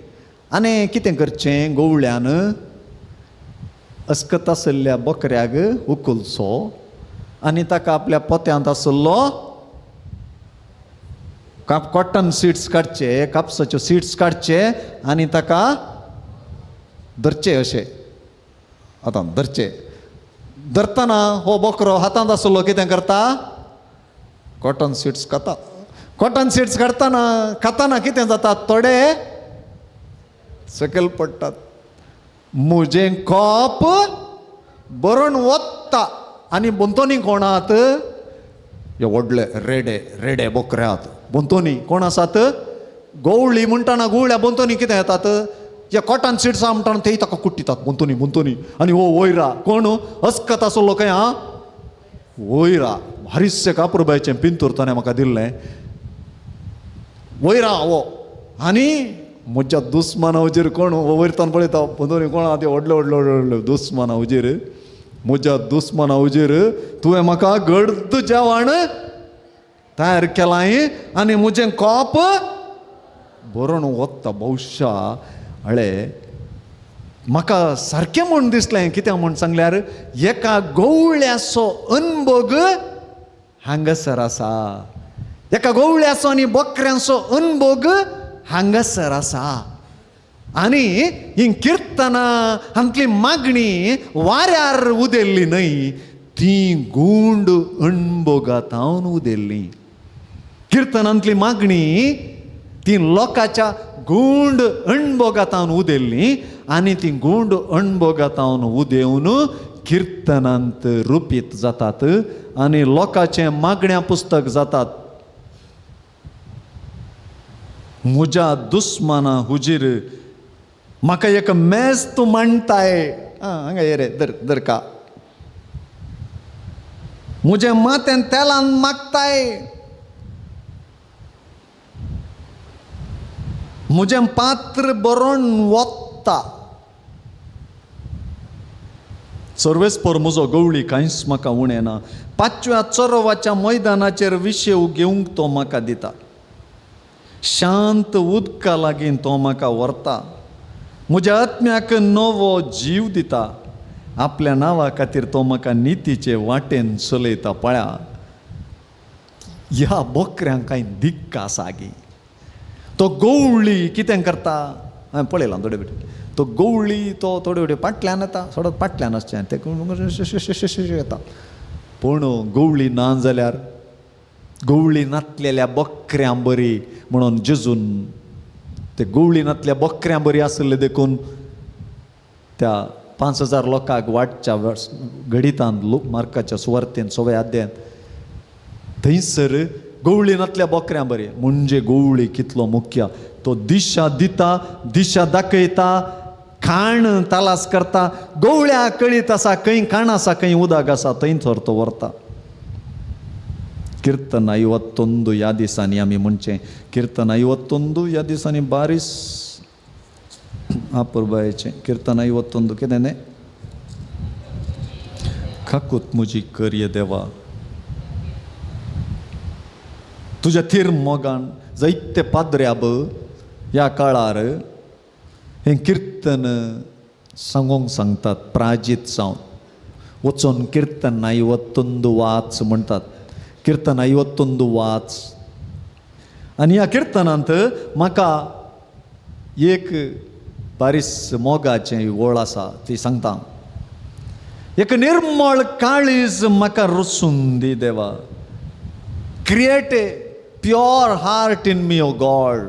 आनी कितें करचें, गोवळ्यान अस्कत आशिल्ल्या बकऱ्याक उखलचो आनी ताका आपल्या पोत्यांत आशिल्लो कॉटन सीड्स काडचे, कापसाच्यो सीड्स काडचे आनी ताका धरचे अशें आतां धरचे. धरतना हो बकरो हातांत आशिल्लो कितें करता, कॉटन सीड्स खाता. कॉटन सीड्स काडटना खाताना कितें जाता, थोडे सकयल पडटात. म्हजें कोप भरून वता आनी बोंतोनी कोणात, हे व्हडले रेडे रेडे बोकरे आहात. बोंतोनी कोण आसात, गोवळी म्हणटना गोवळ्या बोंतोनी कितें येतात, जे कॉटन सीड्स आहा म्हणटना तेय ताका कुट्टितात बोंतोनी बोंतोनी. आनी हो वयरा कोण अस्कत आसलो खंय आं, वयरा हारिस्य कापुरबायचें पिंतूर ताणें म्हाका दिल्लें. वयरा हो आनी म्हज्या दुस्माना हुजीर कोण वयरतान पळयता, बोंतोनी कोण आहा ते व्हडले व्हडले व्हडले दुस्माना हुजीर, म्हज्या दुस्माना हुजीर तुवें म्हाका गड्द जेवण तयार केलां आनी म्हजें कोप भरून वता. भोवशा हळे म्हाका सारकें म्हूण दिसलें. कित्याक म्हूण सांगल्यार एका गोवळ्याचो अनभोग हांगासर आसा, एका गोवळ्याचो आनी बकऱ्यांचो अनभोग हांगासर आसा. आनी ही किर्तनां हांतली मागणी वाऱ्यार उदेल्ली न्हय, ती गुंड अणभोगातावन उदेल्ली. किर्तनांतली मागणी ती लोकांच्या गुंड अणभोगातावन उदेल्ली आनी ती गुंड अणभोगातावन उदेवन किर्तनांत रुपीत जातात आनी लोकांचें मागण्या पुस्तक जातात. म्हज्या दुस्माना हुजीर म्हाका एक मेज तूं मांडटाय, हांगा ये रे धर धर का, म्हजें माथें तेलान मागताय, म्हजें पात्र बरोवन वता. सर्वेस्पर म्हजो गवळी कांयच म्हाका उणें ना. पांचव्या चरवाच्या मैदानाचेर विशेव घेवंक तो म्हाका दिता, शांत उदका लागीं तो म्हाका व्हरता, म्हज्या आत्म्याक नवो जीव दिता, आपल्या नांवा खातीर तो म्हाका नितीचे वाटेन चलयता. पळया ह्या बकऱ्यांक कांय दिक्क आसा गी. तो गवळी कितें करता हांवें पळयलां थोडे फावटी, तो गवळी तो थोडे फावटी फाटल्यान येता, थोडो फाटल्यान आसचें ते येता. पूण गवळी ना जाल्यार गवळी नातलेल्या बकऱ्यां बरी म्हणून जेजून ते गवळी नातल्या बकऱ्यां बरी आसले देखून त्या 5000 लोकांक वाटच्या घडितान मार्काच्या सुवार्तेन 6व्या अध्यायांत थंयसर गवळी नातल्या बकऱ्यां बरी. म्हणजे गवळी कितलो मुख्य, तो दिशा दिता, दिशा दाखयता, खाण तलास करता. गवळ्या कळीत आसा खंय खाण आसा, खंय उदक आसा, थंय थर तो व्हरता. कीर्तन 51 ह्या दिसांनी आमी म्हणचें, कीर्तन 51 ह्या दिसांनी बारीस आपुरबायेचें. कीर्तन 51 कितें न्ही, काकूत म्हजी करये देवा, तुज्या थीर मोगान जायते पाद्र्याब ह्या काळार हें किर्तन सांगूंक सांगतात. प्राजीत जावन वचून किर्तन 51 वाच म्हणटात. किर्तन 51 वाच. आनी ह्या किर्तनांत म्हाका एक बारीस मोगाचें वळ आसा ती सांगता. एक निर्मळ काळीज म्हाका रचून दी देवा. Create a pure heart in me, O God.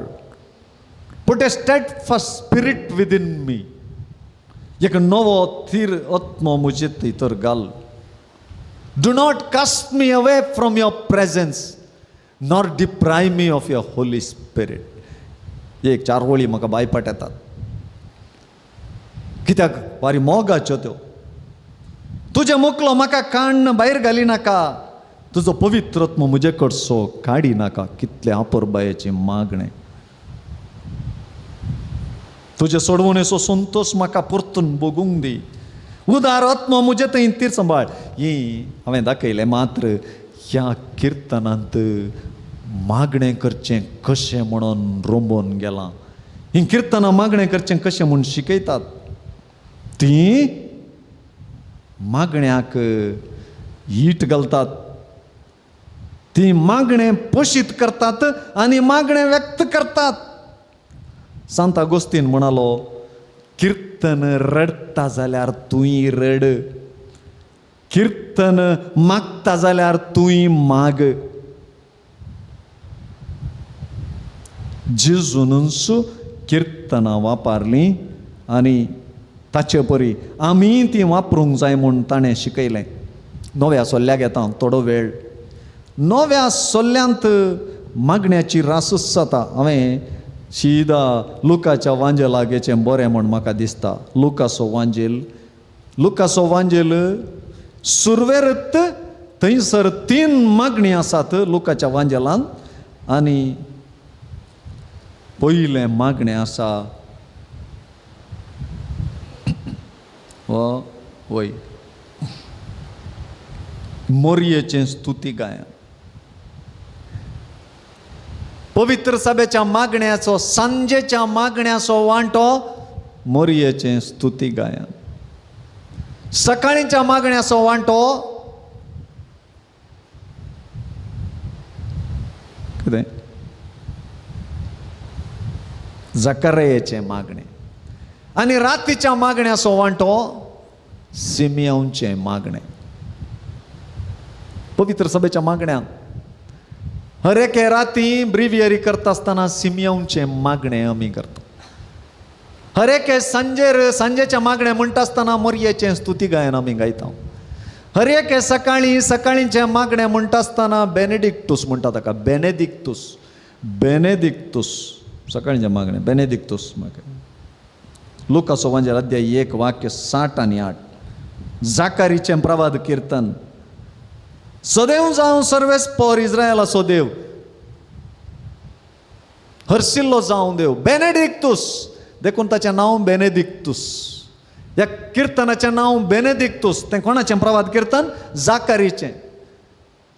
Put a steadfast spirit within me. एक नवो थीर आत्मो म्हजे भितर घाल. Do not cast me away from your presence, nor deprive me of your Holy Spirit. एक चार वळी म्हाका बायपाट येतात कित्याक बारी मोगाच्यो त्यो. तुजें मोकलो म्हाका काण्ण भायर घाली नाका, तुजो पवित्र आत्मो म्हजे कडसो काडी नाका. कितलें आपुरबायेचें मागणें. तुजे सोडवणेचो संतोश म्हाका परतून भोगूंक दी. उदार आत्मो म्हजे थंय तीर सांबाळ. ही हांवें दाखयलें मात्र ह्या किर्तनांत मागणें करचें कशें म्हणून रोंबोवन गेलां. हीं किर्तनां मागणें करचें कशें म्हूण शिकयतात. तीं मागण्याक ईट घालतात, तीं मागणें पोशीत करतात आनी मागणें व्यक्त करतात. सांत आगोस्तीन म्हणालो, किर्तन रडटा जाल्यार तूंय रड, किर्तन मागता जाल्यार तूंय माग. जेजूनच किर्तनां वापरलीं आनी ताचे परी आमी ती वापरूंक जाय म्हूण ताणें शिकयलें. नव्या सोल्ल्याक येता थोडो वेळ. नव्या सोल्ल्यांत मागण्याची रासूच जाता. हांवें शिदा लुकाच्या वांजेलागेचें बरें म्हूण म्हाका दिसता. लुकासो वांजेल, लुकासो वांजेल सुरवेरत थंयसर 3 मागणी आसात लुकाच्या वांजेलान. आनी पयलें मागणें आसा वय मोरयेचें स्तुती गायन. पवित्र सभेच्या मागण्याचो, सांजेच्या मागण्याचो वांटो मोरयेचें स्तुती गायन. सकाळींच्या मागण्याचो वांटो कितें? जकरयेचें मागणें. आनी रातीच्या मागण्याचो वांटो सिमियांचें मागणें. पवित्र सभेच्या मागण्यांत हर एके राती ब्रिवियरी करता आसतना सिमियांचें मागणें आमी करता. हर एके सांजेर सांजेचें मागणें म्हणटा आसतना मोरयेचें स्तुती गायन आमी गायता. हर एके सकाळीं सकाळींचें मागणें म्हणटा आसतना बेनेडिक्टूस म्हणटा ताका, बेनेदिक्तूस, बेनेदिक्तूस सकाळींचें मागणें बेनेदिक्तूस मागणें. लुकासो वांजेल अध्याय 1 वाक्य 7 आनी 8. जाकारीचें प्रवाद किर्तन. सदैव जावं सर्वेस्पर इस्रायलाचो देव, हरशिल्लो जावं देव, बेनेडिक्तूस. देखून ताचें नांव बेनेदिक्तूस. ह्या किर्तनाचें नांव बेनेदिक्तूस. तें कोणाचें प्रवाद किर्तन? जाकारीचें.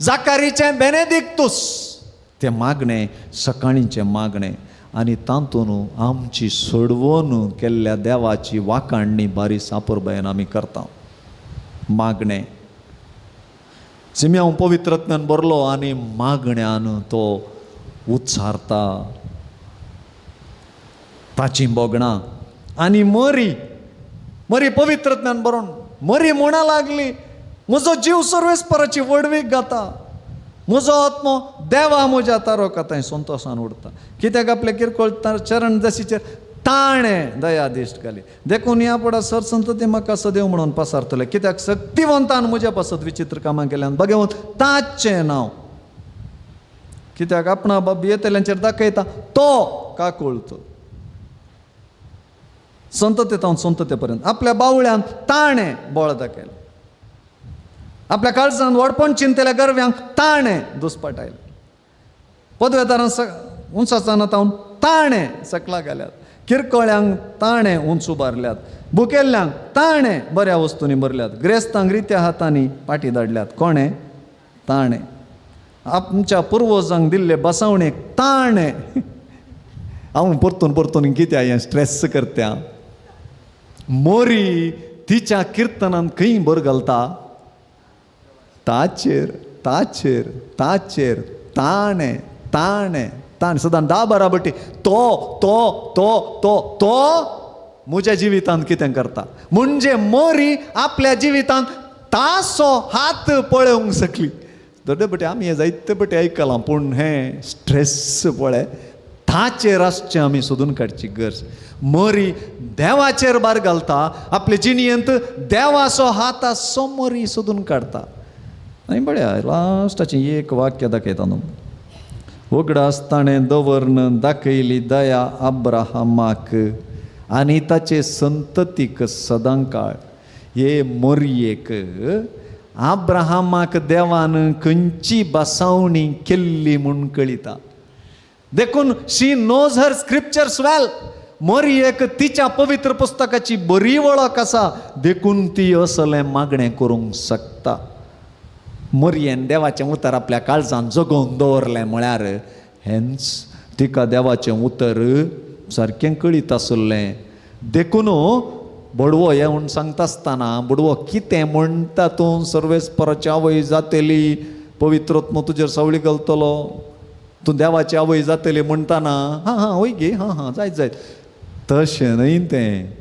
जाकारीचें बेनेदिक्तूस. तें मागणें सकाळींचें मागणें. आनी तातूंत आमची सोडवण केल्ल्या देवाची वाखाणणी बारी सापुरबायेन आमी करता. मागणें सिम्यांव पवित्रत्म्यान भरलो आनी मागण्यान तो उच्चारता ताचीं भोगणां. आनी मरी मरी पवित्रत्म्यान भरून मरी म्हणा लागली, म्हजो जीव सर्वेस्पराची व्हडवीक गाता, म्हजो आत्मो देवा म्हज्या तारोका थंय संतोशान उरता. कित्याक आपले किरकोळ चरण दशीचेर ताणें दया दिश्ट घाली. देखून ह्या पडा सर संतती म्हाका सदैव म्हणून पसारतले. कित्याक शक्तिवंतान म्हज्या पासत विचित्र कामां केल्यान बगेवंत ताचें नांव. कित्याक आपणा बाब येतल्यांचेर दाखयता तो काकुळतो. संतते तावन संतते पर्यंत आपल्या बावळ्यान ताणें बळ दाखयलें. आपल्या काळजान व्हडपण चिंतल्या गर्व्यांक ताणें दुस्पाटायलें. पदवेदारान उंचाचाना तावन ताणें सकला घाल्यात. किरकोळ्यांक ताणें उंच उबारल्यात, भुकेल्ल्यांक ताणें बऱ्या वस्तूंनी भरल्यात, ग्रेस्तांक रित्या हातांनी पाटी धाडल्यात. कोणें? ताणें. आमच्या पुर्वजांक दिल्ले बसावणेक ताणें. हांव परतून परतून कित्याक हें स्ट्रेस करता? मोरी तिच्या किर्तनान खंय भर घालता? ताचेर ताचेर ताचेर ताणें ताणें ताणें सदां 10 बारा बटी तो तो तो तो तो म्हज्या जिवितांत कितें करता. म्हणजे मोरी आपल्या जिवितांत तासो हात पळोवंक शकली. दोडे बटे आमी हें जायते बटे आयकलां, पूण हें स्ट्रेस पळय ताचेर आसचें आमी सोदून काडची गरज. मोरी देवाचेर भार घालता, आपले जिणयेंत देवाचो हात आसचो मोरी सोदून काडता. आनी पळया लास्टाचें एक वाक्य दाखयता न्हू, उगडास ताणें दवरन दाखयली दया अब्राहमाक आनी ताचे संततीक सदांकाळ. हे मोरयेक अब्राहमाक देवान खंयची बसावणी केल्ली म्हूण कळिता. देखून she knows her scriptures well. मोरयेक तिच्या पवित्र पुस्तकाची बरी वळख आसा, देखून ती असलें मागणें करूंक शकता. मोरयेन देवाचें उतर आपल्या काळजान जगोवन दवरलें म्हळ्यार हेंच तिका देवाचें उतर सारकें कळीत आसलें. देखून बडवो हें म्हूण सांगता आसतना बडवो कितें म्हणटा तूं सर्वेस्पराची आवय जातली, पवित्रत्म तुजेर सावळी घालतलो, तूं देवाची आवय जातली म्हणटाना हां हां वय गे हां हां जायत जायत, तशें न्हय तें.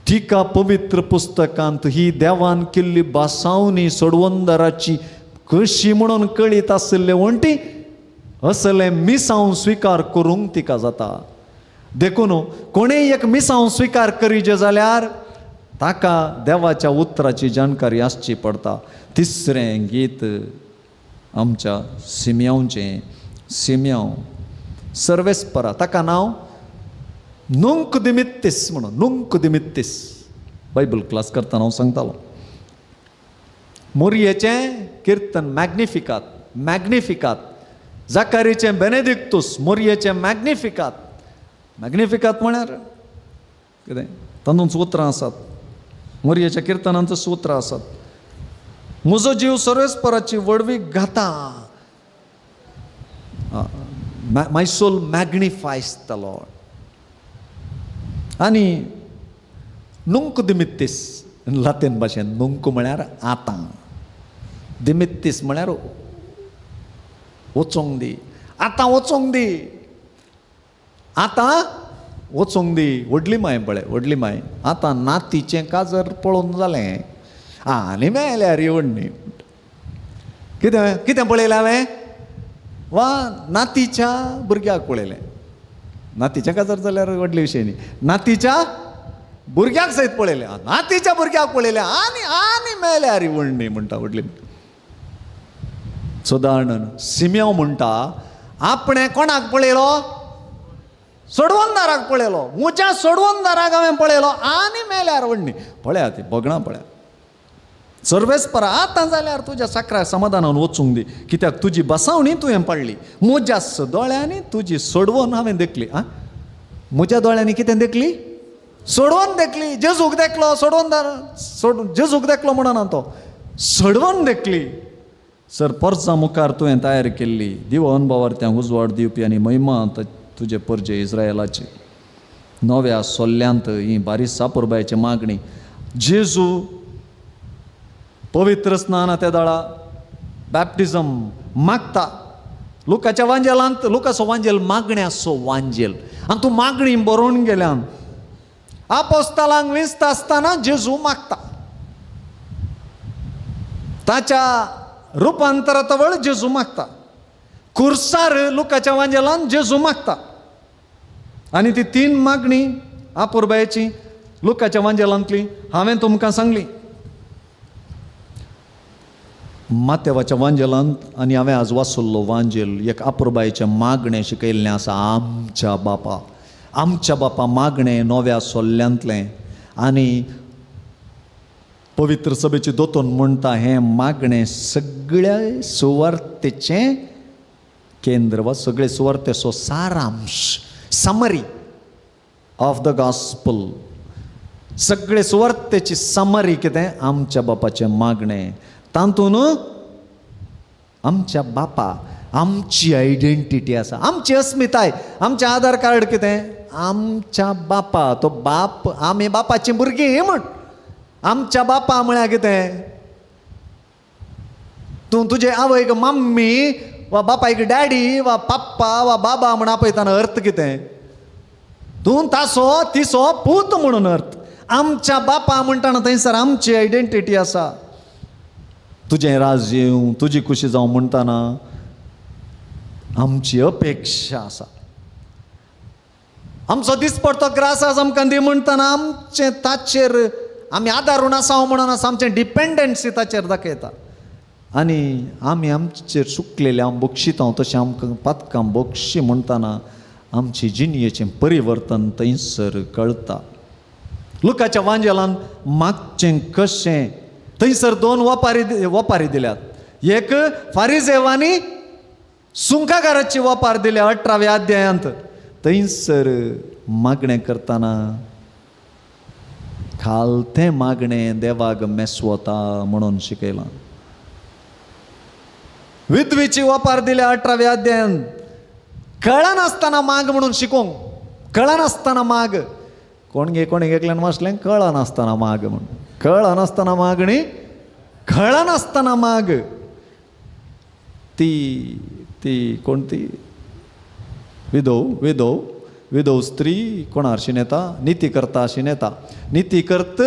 तिका पवित्र पुस्तकांत ही देवान केल्ली बासावणी सोडवंदराची कशी म्हणून कळीत आशिल्ले वण्टी असलें मिसांव स्विकार करूंक तिका जाता. देखून कोणेय एक मिसांव स्विकार करीजे जाल्यार ताका देवाच्या उतराची जाणकारी आसची पडटा. तिसरें गीत आमच्या सिम्यांवचें, सिम्यांव सर्वेस्परा, ताका नांव नुंक दिमित्तीस म्हणून, नुंक दिमित्तीस. बायबल क्लास करतना हांव सांगतालो. मोरयेचें किर्तन मॅग्निफिकात, मॅग्निफिकात, जाकारीचें बेनेदिक्तूस, मोरयेचें मॅग्निफिकात. मॅग्निफिकात म्हळ्यार कितें? तातूंत उतरां आसात, मोरयेच्या किर्तनांत उतरां आसात. म्हजो जीव सर्वेस्पराची व्हडवीक गाता, my soul magnifies the Lord. आनी नुंक दिमित्तीस, लातीन भाशेन नुंक म्हळ्यार आतां, दिमित्तीस म्हळ्यार वचोंक दी, आतां वचोंक दी, आतां वचोंक दी. व्हडली माय पळय, व्हडली माय आतां नातीचें काजर पळोवन जालें आनी मेल्यार व्हडली. कितें कितें पळयलें हांवें? वा नातीच्या भुरग्याक पळयलें. नातीचें काजर जाल्यार व्हडली विशय न्ही, नातीच्या भुरग्याक सयत पळयलें, नातीच्या भुरग्याक पळयलें आनी आनी मेल्यार व्हडली म्हणटा व्हडली. सदारण सिम्यांव म्हणटा आपणें कोणाक पळयलो? सोडवणदाराक पळयलो, म्हज्या सोडवणदाराक हांवें पळयलो आनी मेल्यार व्हडली. पळया ती भगणां पळया सर्वेस्परा आतां जाल्यार तुज्या साकरा समाधानान वचूंक दी, कित्याक तुजी बसावणी तुवें पडली, म्हज्या दोळ्यांनी तुजी सोडवण हांवें देखली. आं, म्हज्या दोळ्यांनी कितें देखली? सोडवण देखली. जेजूक देखलो सोडवणदार, सोड जेजूक देखलो म्हणना तो, सोडवण देखली. सर परजा मुखार तुवें तयार केल्ली दिवो अनभवार त्या उजवाड दिवपी आनी महिमा तुजे परजे इस्रायलाची. नव्या सोल्ल्यांत ही बारीक सापुरबायची मागणी. जेजू पवित्र स्नान त्या दळा बॅप्टिझम मागता. लुकाच्या वांजेलांत, लुकाचो वांजेल मागण्याचो वांजेल, आनी तूं मागणी बरोवन गेल्यान. आपोस्तालांक विंचता आसतना जेजू मागता, ताच्या रुपांतरातवळ जेजू मागता. कुर्सार लुकाच्या वांजेलान जेजू मागता. आनी ती तीन मागणी आपुरबायेची लुकाच्या वांजेलांतली हांवें तुमकां सांगली. मातेवाच्या वांजेलांत आनी हांवें आज वाचल्लो वांजेल एक आपुरबायेचें मागणें शिकयल्लें आसा. आमच्या बापा, आमच्या बापा मागणें नव्या सोल्ल्यांतलें. आनी पवित्र सभेची दोतोन म्हणटा हें मागणें सगळ्या सुवार्तेचें केंद्र वा सगळे सुवार्तेचो सारांश, समरी. of the gospel. सगळे सुवार्तेची समरी कितें? आमच्या बापाचें मागणें. तातूंत आमच्या बापा आमची आयडेंटिटी आसा, आमची अस्मिताय, आमचें आधार कार्ड कितें? आमच्या बापा. तो बाप, आमी बापाचीं भुरगीं म्हण. आमच्या बापा म्हळ्यार कितें? तूं तुजे आवयक मम्मी वा बापायक डॅडी वा पप्पा वा बाबा म्हण आपयतना अर्थ कितें? तूं तासो तिसो पूत म्हणून अर्थ. आमच्या बापा म्हणटाना थंयसर आमची आयडेंटिटी आसा. तुजें राज येवं, तुजी खुशी जावं म्हणटाना आमची अपेक्षा आसा. आमचो दिसपडतो ग्रास आज आमकां दी म्हणटाना आमचें ताचेर आमी आदारून आसा म्हणून आसा, आमचें डिपेंडन्सी ताचेर दाखयता. आनी आमी आमचेर सुकलेले आम बक्षिता तशें आमकां पातकां बक्षी म्हणटाना आमचे जिणयेचें परिवर्तन थंयसर कळटा. लुकाच्या वांजेलान मागचें कशें थंयसर दोन वपारी दिल्यात. एक फारिजेवांनी सुंकागाराची वपार दिल्या 18व्या अध्यायांत. थंयसर मागणें करतना खालतें मागणें देवाक मेसवता म्हणून शिकयलां. विधवीची वपार दिल्या 18व्या अध्यायांत. कळनासतना माग म्हणून शिकोवंक, कळनासतना माग. कोण गे कोणी एकल्यान वाचलें कळनासतना माग म्हणून. कळनासतना मागणी, कळनासतना माग. ती ती कोणती विधव विधव विधव स्त्री कोणार शिनेता? निती करता शिनेता. निती करत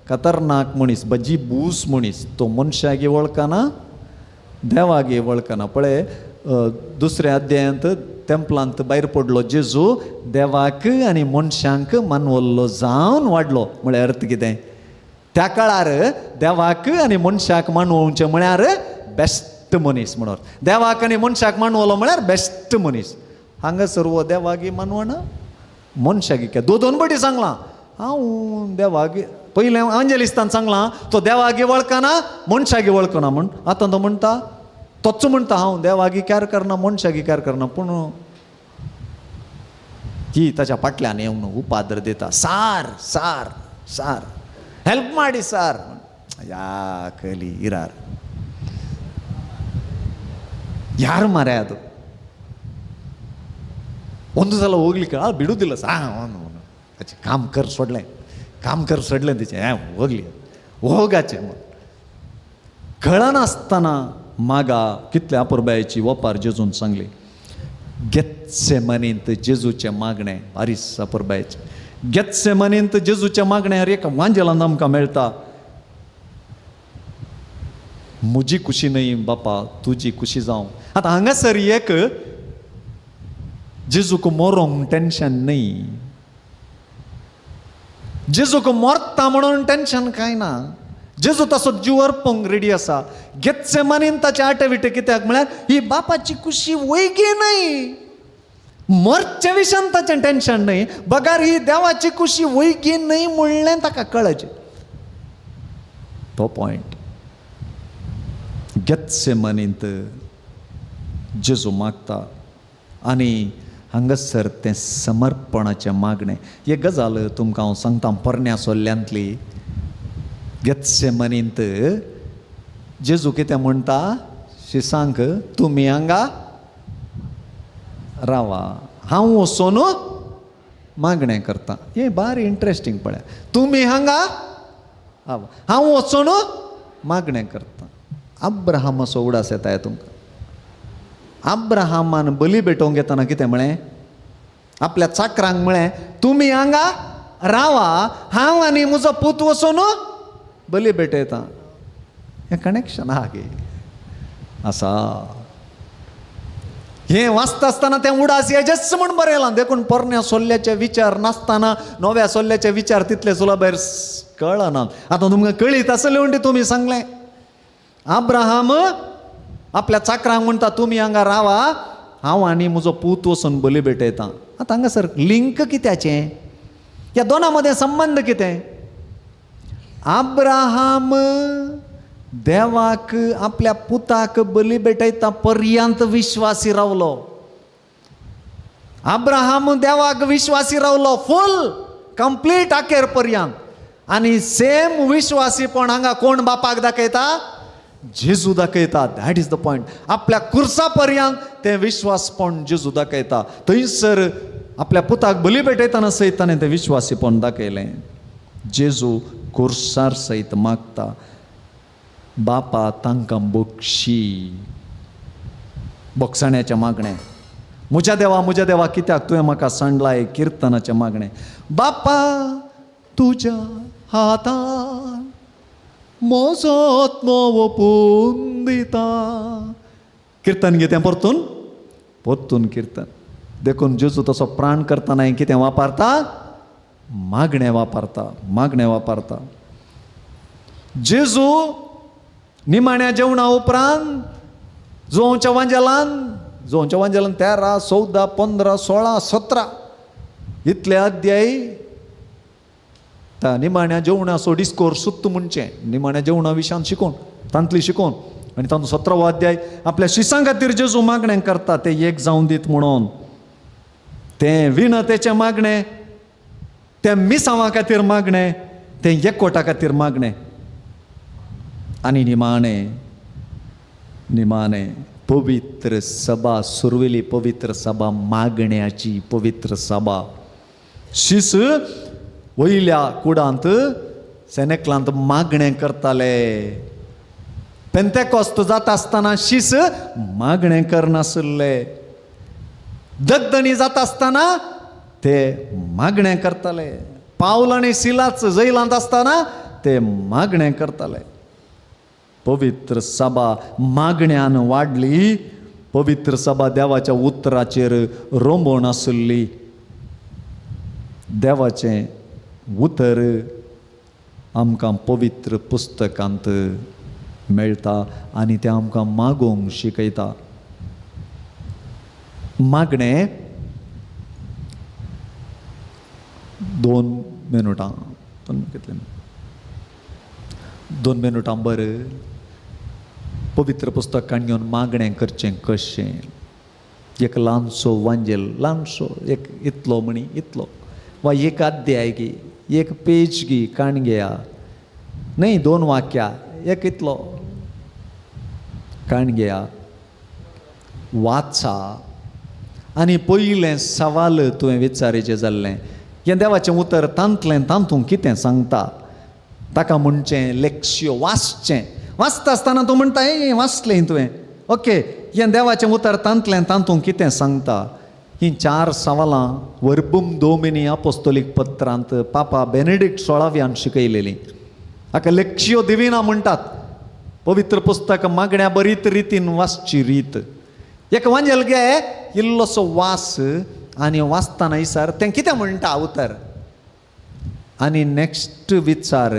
खतरनाक मनीस, बजी बूस मनीस. तो मनशागे वळखना, देवागे वळखना. पळय दुसऱ्या अध्यायांत तेंपलांत भायर पडलो जेजू, देवाक आनी मनशांक मानवल्लो जावन वाडलो. म्हळ्यार अर्थ कितें? त्या काळार देवाक आनी मनशाक मानवचें म्हळ्यार बेस्ट मनीस म्हणून. देवाक आनी मनशाक मानवलो म्हळ्यार बेस्ट मनीस. हांगासर हो देवागी मानवना मनशागी काय दोन दोन बटी सांगलां हांव देवागी. पयलें अंजलिस्तान सांगलां तो देवागी वळखना मनशागी वळखना म्हण. आतां तो म्हणटा, तोच म्हणटा हांव देवागी कॅर करना मनशागी कॅर करना. पूण ही ताच्या फाटल्यान येवन उपाद्र दिता, सार सार सार हेल्प माडी सार. या कली इरार ಯಾರು ಮಾರಾಯ ಅದು. ಒಂದು ಸಲ ಹೋಗ್ಲಿಕ್ಕೆ ಬಿಡುವುದಿಲ್ಲ ಸಾ ಅವನು ಅಚ್ಚೆ ಕಾಮ್ ಕರ್ ಸೊಡ್ಲೆ ಕಾಮ್ ಕರ್ ಸೊಡ್ಲೆ ಅಂತಿಚೆ ಹೋಗ್ಲಿ ಹೋಗಾಚೆ. कळनासतना मागा कितल्या अपुरबायेची वपार जेजून सांगली. गेत्से मनींत जेजूचें मागणें बारीस अपुरबायेचें. गेत्से मनींत जेजूचें मागणें हर एका वांजेलान आमकां मेळटा. म्हजी खुशी न्हय बापा, तुजी खुशी जावं. आतां हांगासर एक जेजूक मरोंक टेंशन न्हय, जेजूक मरता म्हणून टेंशन कांय ना. जेजू तसो जीव अर्पूंक रेडी आसा. घेतचे मनीन ताचे आटे विटे कित्याक म्हळ्यार ही बापाची खुशी वयगी न्हय, मरचे विशयान ताचें टेंशन न्हय, बगार ही देवाची खुशी वयगी न्हय म्हणलें ताका कळचें. तो पॉयंट गेत्से मनींत जेजू मागता. आनी हांगासर तें समर्पणाचें मागणें. हे गजाल तुमकां हांव सांगता पोरण्या सोल्ल्यांतली. गेत्से मनींत जेजू कितें म्हणटा शिसांक, तुमी हांगा रावा, हांव वचून मागणें करता. हें बारी इंट्रस्टींग पळय. तुमी हांगा रावा, हांव वचून मागणें करता. अब्राहमाचो उडास येता तुमकां. अब्राहमान बली भेटोवंक येतना कितें म्हळें? आपल्या चाकरांक म्हळें तुमी हांगा रावा, हांव आनी म्हजो पूत वचून बली भेटयता. हें कनेक्शन आहा गे आसा. हें वाचता आसतना तें उडास हेजेच म्हूण बरयलां. देखून पोरण्या सोल्ल्याचे विचार नासतना नव्या सोल्ल्याचे विचार तितले सुलभायर कळना. आतां तुमकां कळीत आसलें म्हणटी तुमी सांगलें. अब्राहम आपल्या चाकरांक म्हणटा तुमी हांगा रावा, हांव आनी म्हजो पूत वचून बली भेटयता. आतां हांगासर लिंक कित्याचें? ह्या दोनां मदें संबंद कितें? अब्राहम देवाक आपल्या पुताक बली भेटयता पर्यंत विश्वासी रावलो. अब्राहम देवाक विश्वासी रावलो फूल कंप्लीट अखेर पर्यंत. आनी सेम विश्वासीपण हांगा कोण बापाक दाखयता? जेजू दाखयता. That is the point. आपल्या कुर्सा पर्यंत तें विश्वासपण जेजू दाखयता. थंयसर आपल्या पुताक बली भेटयतना सयत ताणें तें विश्वासीपण दाखयलें. जेजू कुर्सार सयत मागता, बापा तांकां बक्षी. बोगसाण्याचें मागणें, म्हज्या देवा म्हज्या देवा कित्याक तुवें म्हाका सांडलाय, किर्तनाचें मागणें. बापा तुज्या हातान म्हजो आत्मो ओपून दिता. किर्तन घेतें परतून परतून किर्तन. देखून जेजू तसो प्राण करतना कितें वापरता? मागणें वापरता, मागणें वापरता. जेजू निमाण्या जेवणा उपरांत जुवांच्या वांजेलान, जुवांच्या वांजेलान 13, 14, 15, 16, 17 इतले अध्याय त्या निमाण्या जेवणाचो डिस्कोर्स सुत्त म्हणचें निमाण्या जेवणा विशयान शिकोवन तांतली शिकोवन. आनी तातूंत 17वो अध्याय आपल्या शिसां खातीर जेजू मागणें करता, ते एक जावन दीत म्हणून. तें विनतेचें मागणें, तें मिसांवा खातीर मागणें, तें एकवटा खातीर मागणें. आनी निमाणें निमाणें पवित्र सभा, सुरवेली पवित्र सभा, मागण्याची पवित्र सभा. शीस वयल्या कुडांत सेनेकलांत मागणें करताले. पेंतेकोस्त जाता आसतना शीस मागणें करनासले. दगदणी जाता आसतना ते मागणें करताले. पावल आनी सिलाच जैलांत आसतना ते मागणें करताले. पवित्र सभा मागण्यान वाडली. पवित्र सभा देवाच्या उतराचेर रोंबोवन आसली. देवाचें उतर आमकां पवित्र पुस्तकांत मेळटा आनी तें आमकां मागूंक शिकयता. मागणें 2 मिनुटां, कितले 2 मिनुटां बरें पवित्र पुस्तकान घेवन मागणें करचें कशें. एक ल्हानसो वांजेल, ल्हानसो एक इतलो म्हणी इतलो, वा एक अध्याय गी, एक पेज गी काण घेया, न्हय 2 वाक्या, एक इतलो काण घेया, वाचा. आनी पयलें सवाल तुवें विचारीचें जाल्लें, हें देवाचें उतर तांतलें तातूंत कितें सांगता ताका म्हणचें लेक्ष्यो. वाचचें, वाचता आसतना तूं म्हणटा हें वाचलें तुवें, ओके, हें देवाचें उतर तांतलें तातूंत कितें सांगता. हीं 4 सवालां वर्बुम दोमिनी अपोस्तोलीक पत्रांत पापा बेनेडिक्ट 16व्यान शिकयलेलीं. हाका लेक्ष्यो दिविना म्हणटात. पवित्र पुस्तक मागण्या बरीत रितीन वाचची रीत. एक वांजेल गे इल्लोसो वास आनी वाचतना इसार तें कितें म्हणटा उतर, आनी नेक्स्ट विचार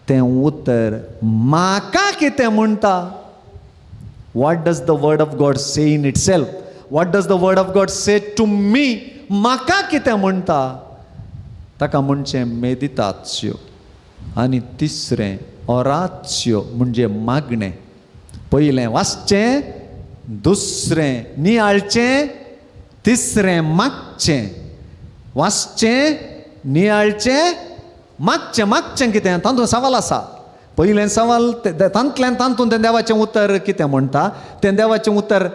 तें उतर म्हाका कितें म्हणटा. What does the word of God say in itself? What does the word of God say to me? म्हाका कितें म्हणटा ताका म्हणचें मेदिताच्यो. आनी तिसरें ओराच्यो म्हणजे मागणें. पयलें वाचचें, दुसरें नियाळचें, तिसरें मागचें. वाचचें, नियाळचें, मागचें. मागचें कितें तातूंत सवाल आसा. पयलें सवाल तांतल्यान तातूंत तें देवाचें उतर कितें म्हणटा, तें देवाचें उतर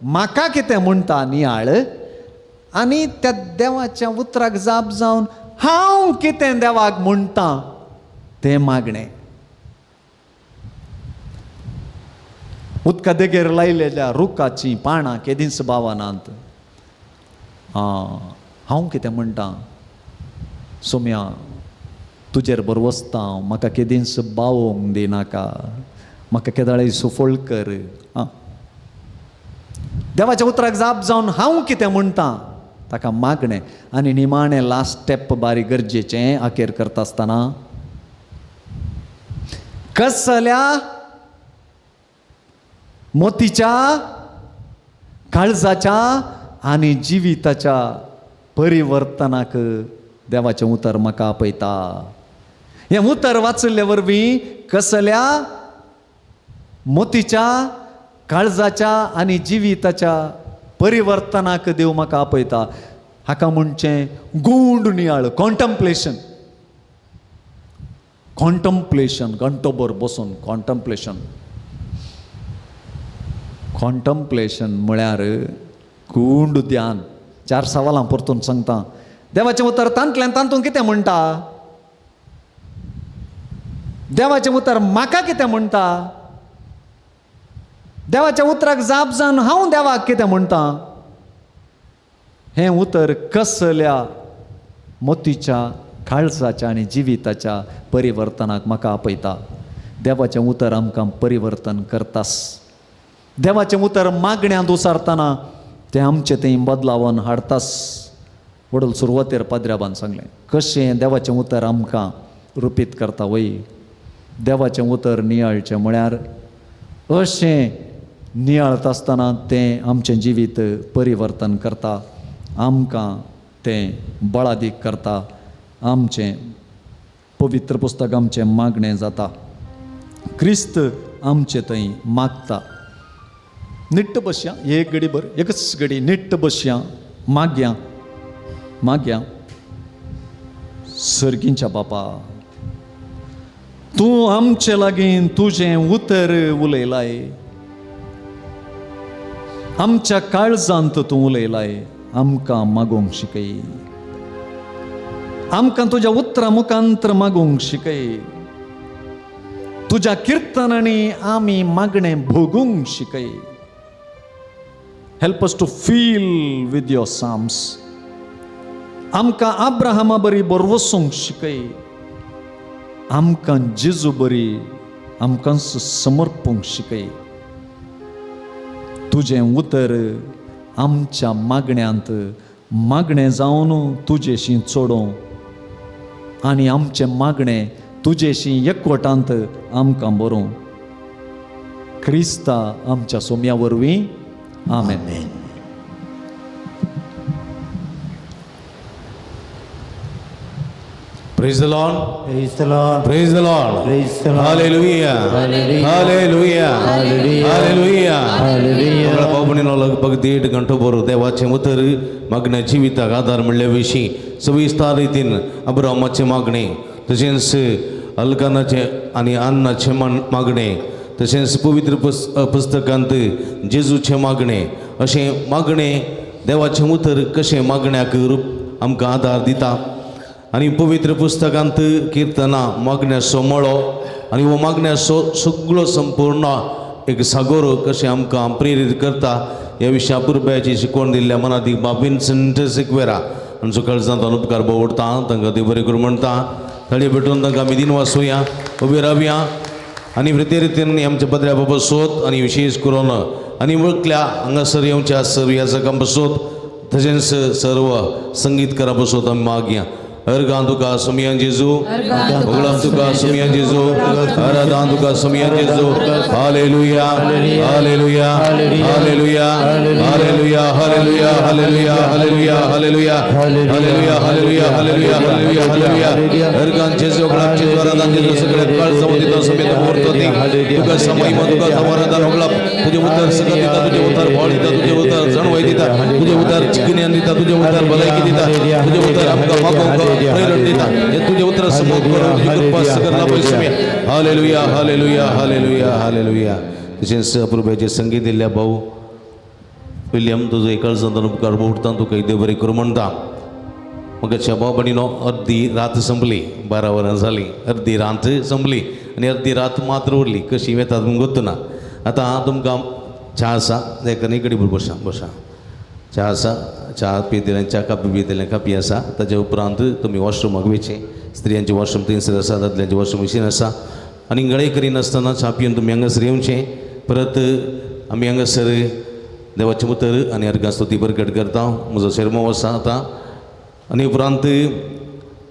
म्हाका कितें म्हणटा नियाळ, आनी त्या देवाच्या उतराक जाप जावन हांव कितें देवाक म्हणटा तें मागणें. उदका देगेर लायलेल्या रुखाचीं पानां केदींच बावनात. हांव कितें म्हणटा, सोम्या तुजेर बरवसता हांव, म्हाका केदींच बावोंक दिनाका, म्हाका केदाळी सुफळ कर. आं, देवाच्या उतराक जाप जावन हांव कितें म्हणटा ताका मागणें. आनी निमाणें लास्ट स्टेप बारीक गरजेचें अखेर करता आसतना कसल्या मोतीच्या काळजाच्या आनी जिविताच्या परिवर्तनाक देवाचें उतर म्हाका आपयता. हें उतर वाचिल्ले वरवीं कसल्या मोतीच्या काळजाच्या आनी जिविताच्या परिवर्तनाक देव म्हाका आपयता. हाका म्हणचें गूंड नियाळ, कॉन्टम्प्लेशन. कॉन्टम्प्लेशन, घंटोभर बसून कॉन्टम्प्लेशन. कॉन्टम्प्लेशन म्हळ्यार गूंड ध्यान. चार सवालां परतून सांगता. देवाचें उतर तांतल्यान तातूंत कितें म्हणटा, देवाचें उतर म्हाका कितें म्हणटा, देवाच्या उतराक जाप जावन हांव देवाक कितें म्हणटा, हें उतर कसल्या मोतीच्या काळजाच्या आनी जिविताच्या परिवर्तनाक म्हाका आपयता. देवाचें उतर आमकां परिवर्तन करतास. देवाचें उतर मागण्यांत उसारतना तें आमचें थंय बदलावन हाडतास. वडल सुरवातेर पाद्र्याबान सांगलें कशें देवाचें उतर आमकां रुपीत करता वय. देवाचें उतर नियाळचें म्हळ्यार अशें नियाळता आसतना तें आमचें जिवीत परिवर्तन करता, आमकां तें बळादीक करता, आमचें पवित्र पुस्तक आमचें मागणें जाता. क्रिस्त आमचें थंय मागता. निट्ट बसया एक घडी भर, एकच घडी निट्ट बसया, मागया मागया. सर्गींच्या बापा, तूं आमचे लागीं तुजें उतर उलयलाय, आमच्या काळजांत तूं उलयलाय, आमकां मागूंक शिकय, आमकां तुज्या उतरां मुखांतर मागूंक शिकय, तुज्या किर्तनांनी आमी मागणें भोगूंक शिकय. Help us to feel with your psalms. आमकां अब्राहमा बरी बरवसूंक शिकय, आमकां जेजू बरी आमकां समर्पूंक शिकय. तुजें उतर आमच्या मागण्यांत मागणें जावन तुजेशी चडोवं आनी आमचें मागणें तुजेशी एकवटांत आमकां बरोवं. क्रिस्ता आमच्या सोम्या वरवीं, आमेन. Praise the Lord. Praise the Lord. Praise the Lord. Praise the Lord. Hallelujah. Hallelujah. Hallelujah. Hallelujah. Hallelujah. Hallelujah. बाबणीनो लगभग 1.5 घंटो भर देवाचें उतर मागण्या जिविताक आदार म्हणल्या विशीं सविस्तार रितीन अब्रामाचें मागणें, तशेंच अलकानाचें आनी अन्नाचें मागणें, तशेंच पवित्र पुस्तकांत जेजूचें मागणें, अशें मागणें देवाचें उतर कशें मागण्याक रूप आमकां आदार दिता. आनी पवित्र पुस्तकांत किर्तनां मागण्याचो मळो आनी हो मागण्याचो सगळो संपूर्ण एक सागोर कशें आमकां प्रेरीत करता ह्या विशया पुरब्याची शिकवण दिल्ल्या मनादीक बाब विन्संट सिक्वेरा आमचो कळजांत उपकार बोवडता. तांकां देव बरें करूं म्हणटा. थळी भेटून तांकां आमी दिन वाचुया, उबी रावया आनी वृत्ते रितीन आमच्या पत्र्या बाबा सोद आनी विशेश करून आनी वळखल्या हांगासर येवच्या सर्व याजकां बसोत तशेंच सर्व संगीतकारां बसोत आमी मागया. अर्गां तुका सोमयान जेजू, होगळां तुका सोमयान जेजू, आराधान तुका सोमयान जेजू. Hallelujah, hallelujah, hallelujah, hallelujah, hallelujah, hallelujah, hallelujah, hallelujah, hallelujah, hallelujah, hallelujah, hallelujah, hallelujah. अर्गां जेजू, होगळां जेजू, आराधान जेजू, सगळे काळ समजिता समेत मुहूर्त तुका समय तुका आराधान होगळां तुझे उतर सगळं दिता, तुझे उतर फळ दिता, तुझे उतर जणवय दिता, तुझे उतर गिन्यान दिता, तुझे उतर भलायकी दिता, तुझे उतर आमकां मागोवंक प्रेरण दिता. हे तुझे उतर समोर करून तुझी कृपा सगळं लाभय सुम्या. हालेलुया, हालेलुया, हालेलुया, हालेलुया. तशेंच अप्रुबाचे संगीत दिल्ल्या भाऊ विलियम तुजो एकाळ जावन उपकार बोवडता, तुका देव बरें करूं म्हणटा. मगाच्या भाव भयणीनो, अर्दी रात संपली, 12 वरां जाली, अर्दी रात संपली आनी अर्दी रात मात्र उरली. कशी वेतात म्हूण गोत्तू ना. आतां तुमकां च्या आसा, एकाने कडे बसा बसा च्या आसा, च्या पितलें, च्या कापी पितलें, कापी आसा. ताच्या उपरांत तुमी वॉशरूमाक वयचें. स्त्रियांचें वॉशरूम थंयसर आसा, दादल्यांचें वॉशरूम मशीन आसा. आनी गळे करिनासतना च्या पिवन तुमी हांगासर येवचें. परत आमी हांगासर देवाचें उतर आनी अर्गां स्तुती बरकट करता. म्हजो शेरमो आसा आतां. आनी उपरांत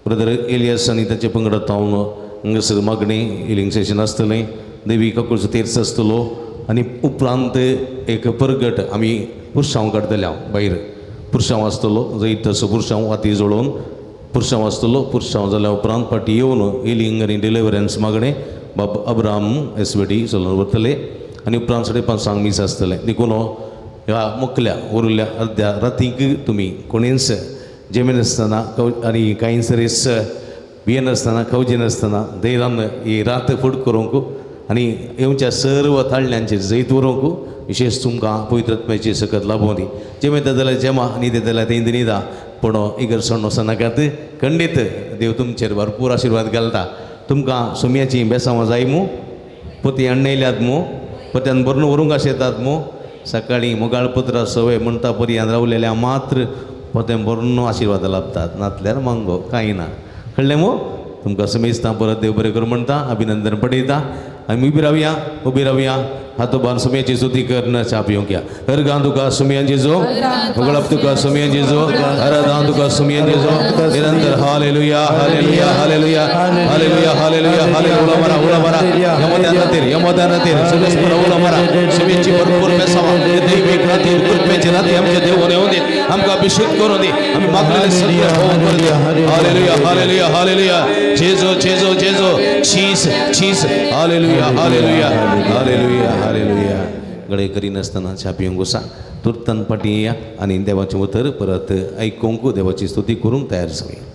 ब्रदर एलियस आनी ताचे पंगडात हांव हांगासर मागणें हिलींग सेशन आसतलें, देवी काकुळचो तेर्स आसतलो. आनी उपरांत एक परगट आमी पुरसांव काडटले. हांव भायर पुरसांव आसतलो, जैत तसो पुरसांव वाती जळोवन पुरसांव आसतलो. पुरसांव जाल्या उपरांत फाटीं येवन हिलींग आनी डिलिवरन्स मागणें बाब अब्राहम एस वेटी चलोवन वतले. आनी उपरांत 5:30 मीस आसतलें. देखून हो ह्या मुखल्या उरल्या अर्द्या रातींक तुमी कोणीच जेमिनासतना आनी कांय सरीस भियेनासतना कवजिनासतना धैर्यान ही रात फुड करूंक आनी येवच्या सर्व ताळण्यांचेर जैत व्हरूंक विशेष तुमकां पवित्र आत्म्याची सकत लाभोवं दी. जेमेता जाल्यार जेमा न्हिदेता जाल्यार थंय न्हिदा, पूण इगर्जण वचनाकात. खंडीत देव तुमचेर भरपूर आशिर्वाद घालता. तुमकां सुमयाचीं बेसांवां जाय मू, पोती अण्णयल्यात मू, पोत्यान भरून व्हरूंक आशेतात मू. सकाळीं मोगाळ पुत्रा सवय म्हणटा पर्यंत रावलेल्या मात्र पोतें भरून आशिर्वाद लाभतात, नातल्यार मांगो कांय ना. कळ्ळें मू? तुमकां समेजता परत देव बरें करूं म्हणटा, अभिनंदन पडयता. आमी उबी रावया, उबी रावया, हातोबान सुमयाची स्तुती करून च्या पिवंक या. हर गांव तुका सुमयान जेजो, होगळप तुका सुमयान जेजो, हर दान तुका सुमयान जेजो, निरंतर hallelujah hallelujah hallelujah hallelujah hallelujah hallelujah. उलो मारा, उलो मारा, यमोद्यान रातीर, यमोद्यान रातीर सगळेच उलो मारा. सुमयाची भरपूर बेसावा दैवीक रातीर, कृपेची राती आमच्या देवून येवन दी, आमकां अभिषेक करून दी, आमी मागलेले सगळें होवन करून दी. हालेलुया हालेलुया हालेलुया. जेजो जेजो जेजो चीज चीज. हालेलुया हालेलुया हालेलुया हालेलुया. गडे करिनासतना च्या पिवंक वसा, तुर्तान फाटीं येया आनी देवाचें उतर परत आयकूंक देवाची स्तुती करूंक तयार जावया.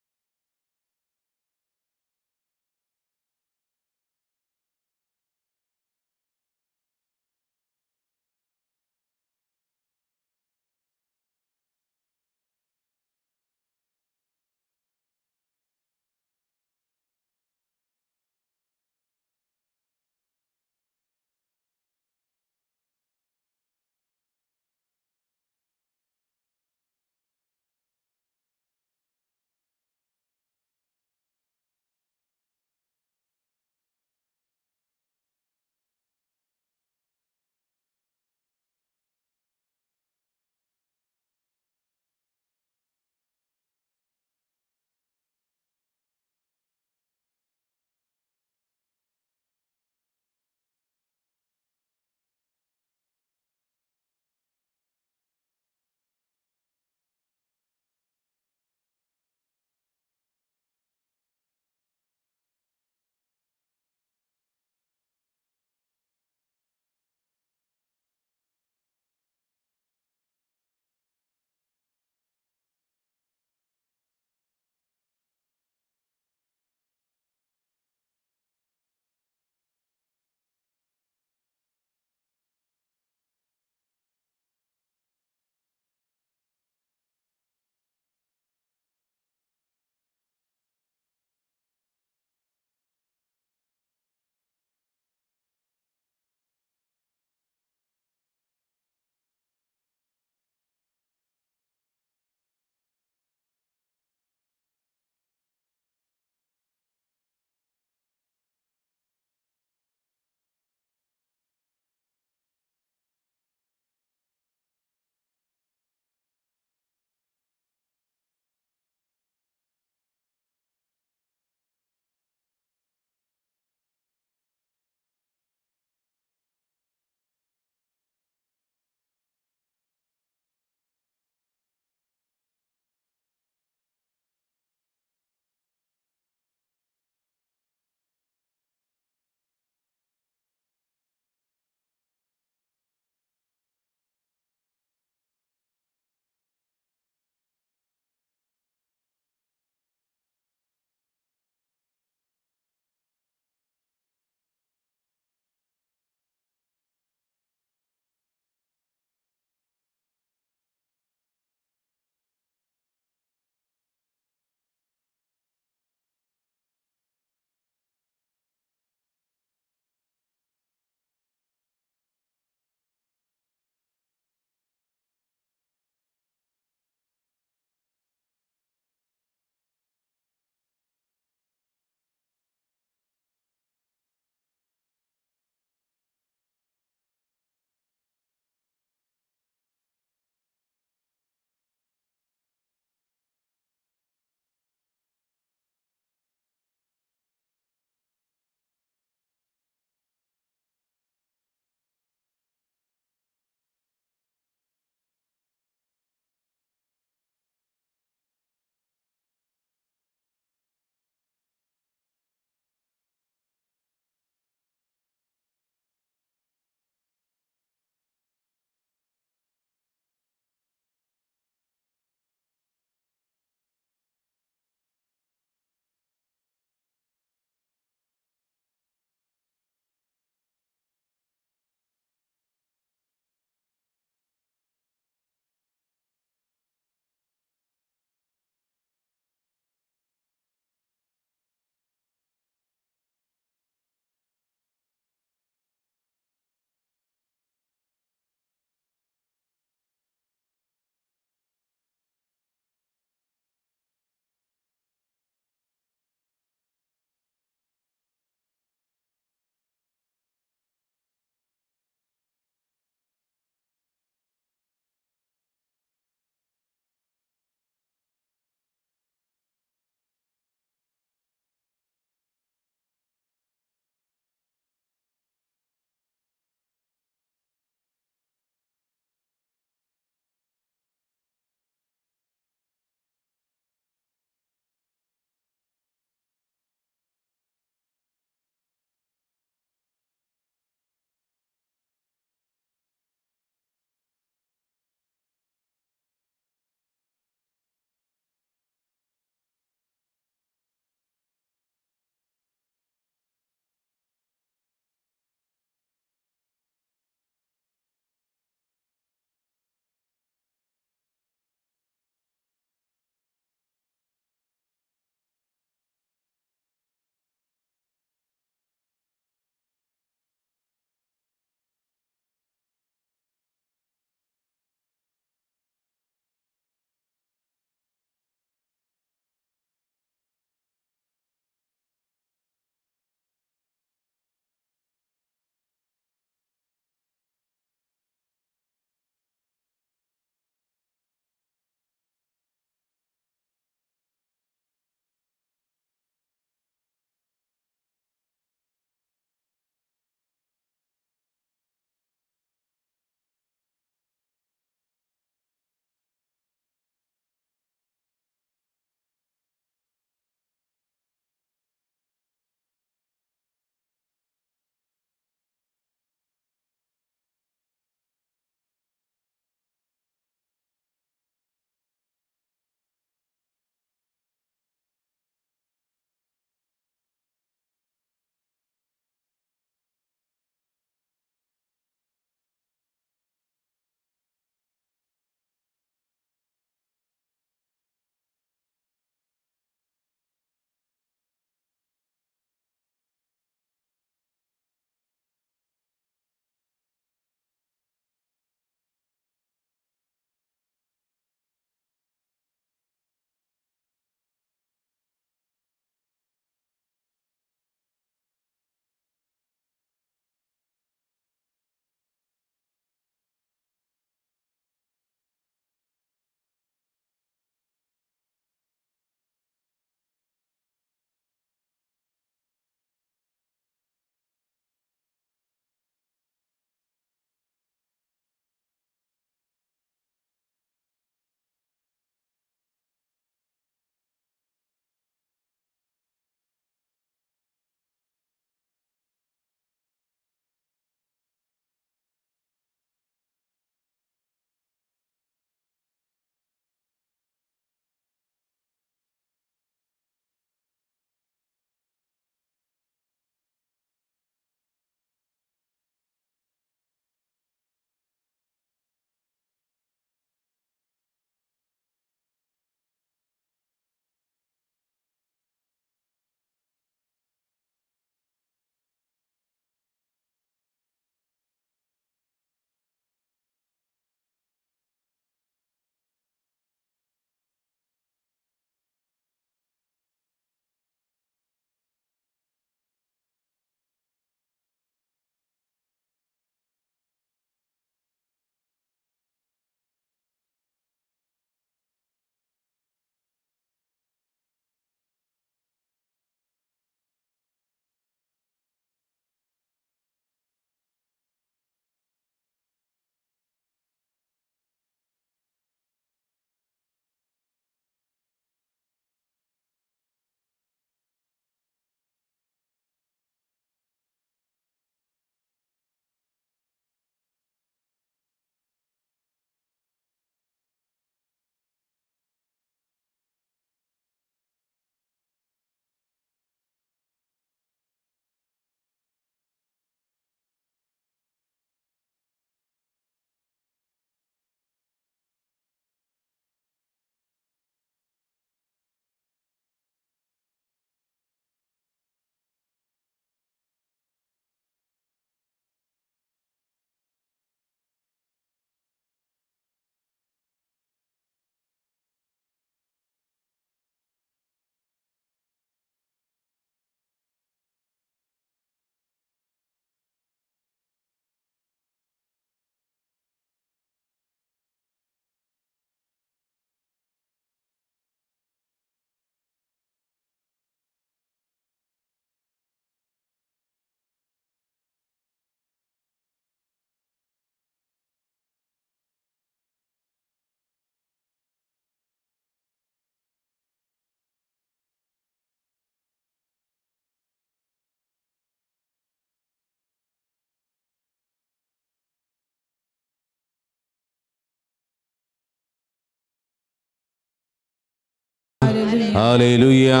हालेलुया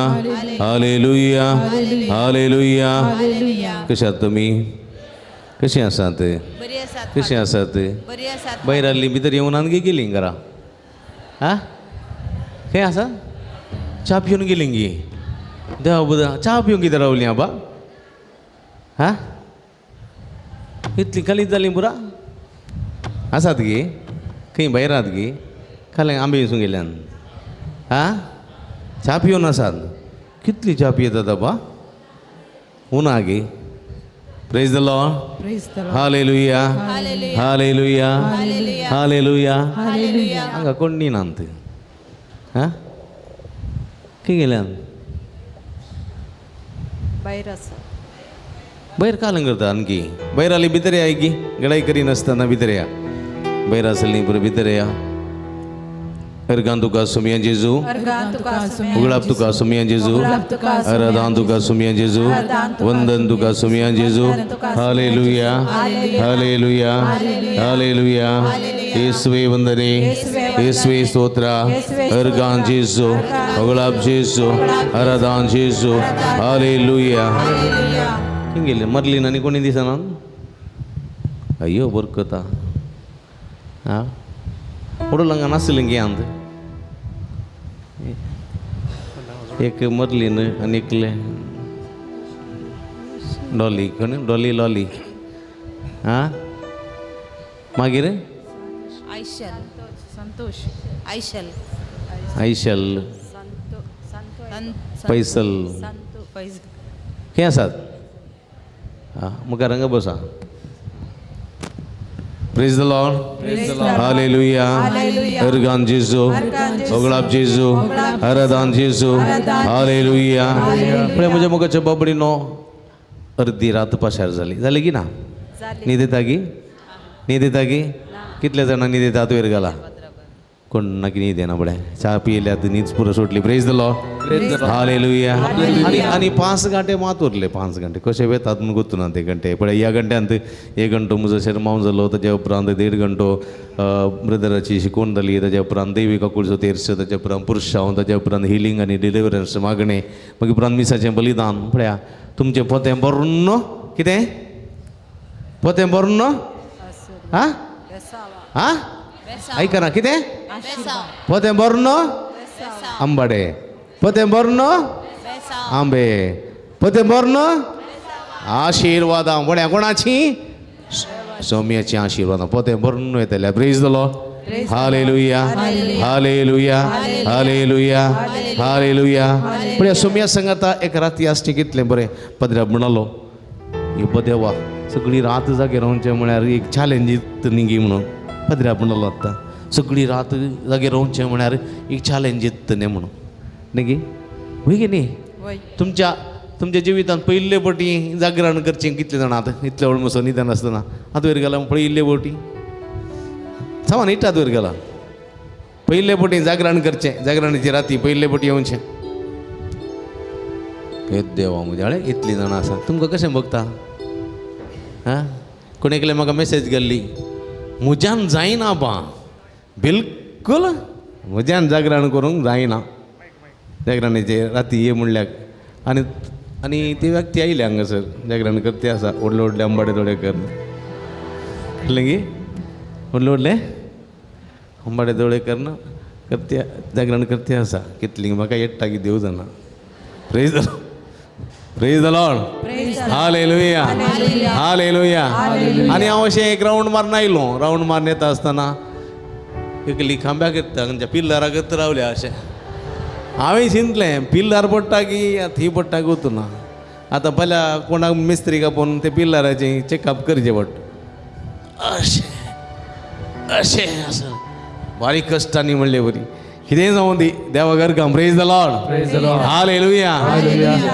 हालेलुया हालेलुया. कशें आहात तुमी? कशीं आसात? कशीं आसात? भायर आसली भितर येवन आनी गेलीं घरा. आं खंय आसा? च्या पिवन गेलीं गी. देवा बुधा च्या पिवंक कितें रावलीं आबा? आं इतली खालीच जालीं पुरा? आसात गे खंय भायर आहात गे? खालें आंबे वचून गेल्यान. आं च्या पिवन आसात? कितली च्या पियेतात आबा? उना गे. Praise the Lord. Hallelujah hallelujah hallelujah. हांगा कोण न्ही आं खंय गेल्यान? भायर आसा. भायर काल करता आणखी भायर आली भितर या की गडाई करिनासतना भितर या. भायर आसली पुरो भितर या. अर्गान तुका सुमिया जेजू, उगडाप तुका सुमिया जेजू, आराधन तुका सुमिया जेजू, वंदन तुका सुमिया जेजू. हालेलुया हालेलुया हालेलुया. येसुवे वंदने, येसुवे स्तोत्र. अर्गान जेजू, उगडाप जेजू, आराधन जेजू. हालेलुया. खंय गेले मरली आनी कोणी दिसना? अय्यो बरकता. आं उडलंगा नासलें गे आंत एक मरलीन आनी एकलें डॉली. कोण डॉली? लॉली. आं मागीर आयशल. संतोष. आयशल. आयशल फैसल खंय आसात? आं मुखार हांगा बसा. Praise the Lord. Hallelujah. Organ जेजू, ओगळाप जेजू, आराधन जेजू. हालेलुया. पळय म्हज्या मुखाच्या बाबडीनो अर्दी रात पाशार जाली. जाली की ना? न्हीद येता गी? न्हीद येता गी? कितल्या जाणां न्हीद येता? हात वयर घाला. कोण ना की न्हीद येना पळय. च्या पियेल्या न्हीद पुरो सोडली. Praise the Lord. Hallelujah. आनी आनी 5 घंटे मात उरले. 5 घंटे कशे वेतात म्हूण गोत्तू ना ते घंटे. पळय ह्या घंट्यांत 1 घंटो म्हजो शेरमांव जालो, ताज्या उपरांत 1.5 घंटो ब्रदराची शिकवण जाली, ताज्या उपरांत देवी काकुळचो तेर्स, ताज्या उपरांत पुरशांव, ताज्या उपरांत हिलींग आनी डिलिवरन्स मागणें, मागीर उपरांत मिसाचें बलिदान. पळया तुमचें पोतें भरून कितें पोतें भरून आं आं आयकना कितें पोतें भरून आंबाडे, पोतें भरून आंबे, पोतें भरून आशिर्वादां. बड्या कोणाची? सोम्याची आशिर्वादां. पोतें भरून येतले. Praise the Lord. Hallelujah hallelujah hallelujah hallelujah. पळया सोम्या संगाता एक राती आसचें कितलें बरें. पदऱ्या म्हणलो यो देवा सगळी रात जागे रावचें म्हळ्यार एक चॅलेंज न्ही म्हणून. पदऱ्या म्हणलो आतां सगळी रात जागे रावचें म्हळ्यार एक चॅलेंज येत न्ही म्हणून. न्ही वय की न्ही? तुमच्या तुमच्या जिवितांत पयले पटी जागरण करचें कितले जाणां आतां इतले व्हड मसो निदान आसतना हात वयर गेला पयले पटी सामान it हात वयर गेला. पयले पटी जागरण करचें, जागरणाची राती पयले पटी येवचें. हे देवा म्हज्या इतलीं जाणां आसा तुमकां कशें भोगता? आं कोण एकलें म्हाका मॅसेज घाल्ली म्हज्यान जायना बा, बिलकूल म्हज्यान जागरण करूंक जायना जागरणाचे राती ये म्हणल्यार. आनी आनी ती व्यक्ती आयली हांगासर जागरण करते आसा व्हडले व्हडले आंबाडे दोळे कर कळ्ळें गी? व्हडले व्हडले आंबाडे दोळे करना करते जागरण करते आसा. कितली म्हाका येट्टा की देव जाणा. Praise the praise the Lord. Hallelujah hallelujah. आनी हांव अशें एक रावंड मारून आयलो. रावंड मारून येता आसतना एकली खांब्याक येता खंयच्या पिल्लराक येत रावल्या अशें. हांवें चिंतलें पिल्लर पडटा की थंय पडटा गोतू ना. आतां फाल्यां कोणाक मिस्त्रीक आपोवन ते पिल्लराचें चॅकअप करचें पडटा. अशें अशें आसा बारीक कश्टांनी म्हणले बरी कितेंय जावं दी देवा घरकाम. Praise the Lord. Hallelujah.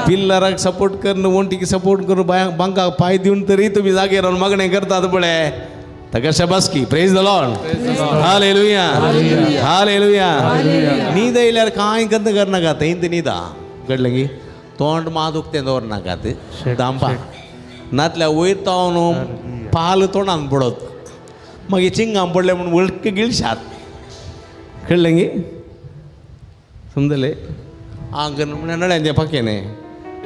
पिल्लराक सपोर्ट करून वण्टीक सपोर्ट करून बांकाक पांय दिवन तरी तुमी जागेर रावन मागणें करतात पळय ताका शाबासकी. Praise the Lord. Hallelujah hallelujah. न्हीद आयल्यार कांय गंद करनाका, थंय न्हिदा. कळ्ळें की? तोंड मात उक्तें दवरनाकात दांपा नातल्या वयर तावन पाल तोंडान पडत मागीर चिंगां पडलें म्हूण वळख गिळशात. कळ्ळें की? समजलें? आंग म्हणल्यार नळ्यांचें पाखें न्ही,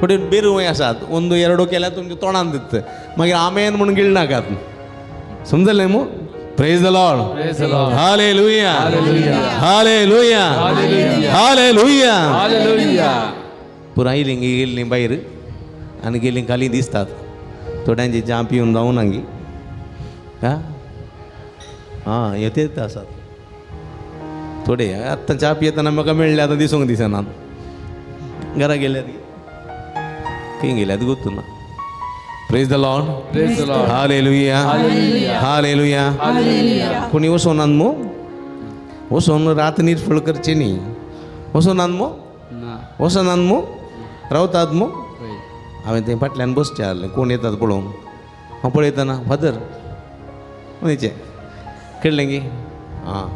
थोडी बेरूय आसात, ಒಂದು ಎರಡು केल्यार तुमच्या तोंडान दिता, मागीर आमेन म्हणून गिळनाकात. समजलें मू? Praise the Lord. Praise the Lord. Hallelujah. Hallelujah. Hallelujah. Hallelujah. Hallelujah. Hallelujah. पुराय गेलीं गेल्लीं भायर आनी गेलीं खाली दिसतात. थोड्यांची च्या पिवन जावं ना गी. आं आं हे तेच आसात थोडे. आत्तां च्या पियेतना म्हाका मेळ्ळें, आतां दिसूंक दिसना. घरा गेल्यात, खंय गेल्यात गोत्तू ना. Praise the Lord. Praise the Lord. Hallelujah. Hallelujah. Hallelujah. Hallelujah. कोणी वचोनात मू? वचोन रात निर्फळ करची न्ही. वचोनात मू? वचोनात मू? रावतात मू? हांवें थंय फाटल्यान बसचें आहलें, कोण येतात पळोवंक. हांव पळयतना फादर खंयचें कळ्ळें गी. आं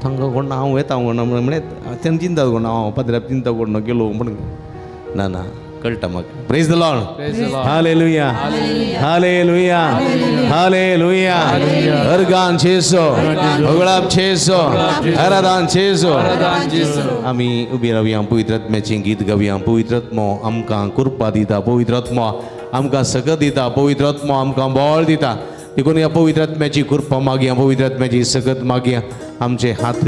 तांकां कोण हांव येता कोण म्हणलें, तेन्ना चिंता कोण हांव पाद्र्याक चिंता कोण गेलो म्हणून. ना ना कळटा म्हाका. Praise the Lord. Hallelujah. Hallelujah. Hallelujah. अर्गान चेसो, होगळाप चेसो, आराधन चेसो. आमी उबी रावया, पवित्र आत्म्याचें गीत गावया. पवित्र आत्मो आमकां कृपा दिता, पवित्र आत्मो आमकां सकत दिता, पवित्र आत्मो आमकां बळ दिता. देखून ह्या पवित्र आत्म्याची कृपा मागया, पवित्र आत्म्याची सकत मागया. आमचे हात,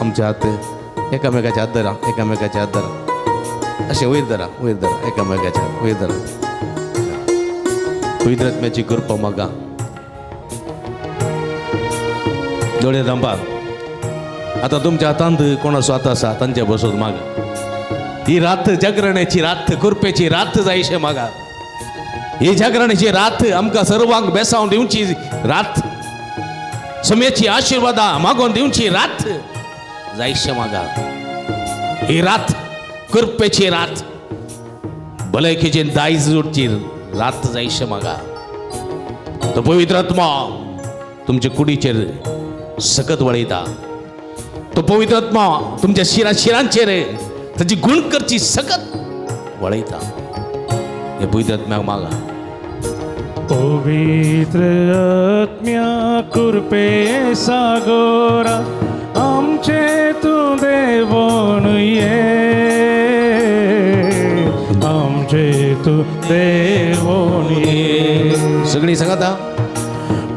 आमचे हात एकामेकाच्या हात धरा, एकामेकाच्या हात धरा, अशें वयर धरा, वयर धरा, एकामेकाच्या वयर धरा. पवित्र आत्म्याची कृपा मागा. दोळे धांपा. आतां तुमच्या हातांत कोणाचो हात आसा तांच्या बसून मागा. ही रात जागरणाची रात, कृपेची रात जायशें मागा. ही जागरणाची रात आमकां सर्वांक बेसावन दिवची रात, समयाची आशिर्वादां मागोवन दिवची रात जायशें मागा. ही रात कृपेची रात, भलायकेचे दायज जोडची रात जायशें मागा. तो पवित्र आत्मा तुमचे कुडीचेर सकत वळयता. तो पवित्र आत्मा तुमच्या शिरा शिरांचेर ताची गुण करची सकत वळयता. हे पवित्र आत्म्याक मागा. पवित्र आत्म्या कृपे सागोरा आमचे तूं देवोन ये, आमचे तूं देवोन ये. सगळी सांगता.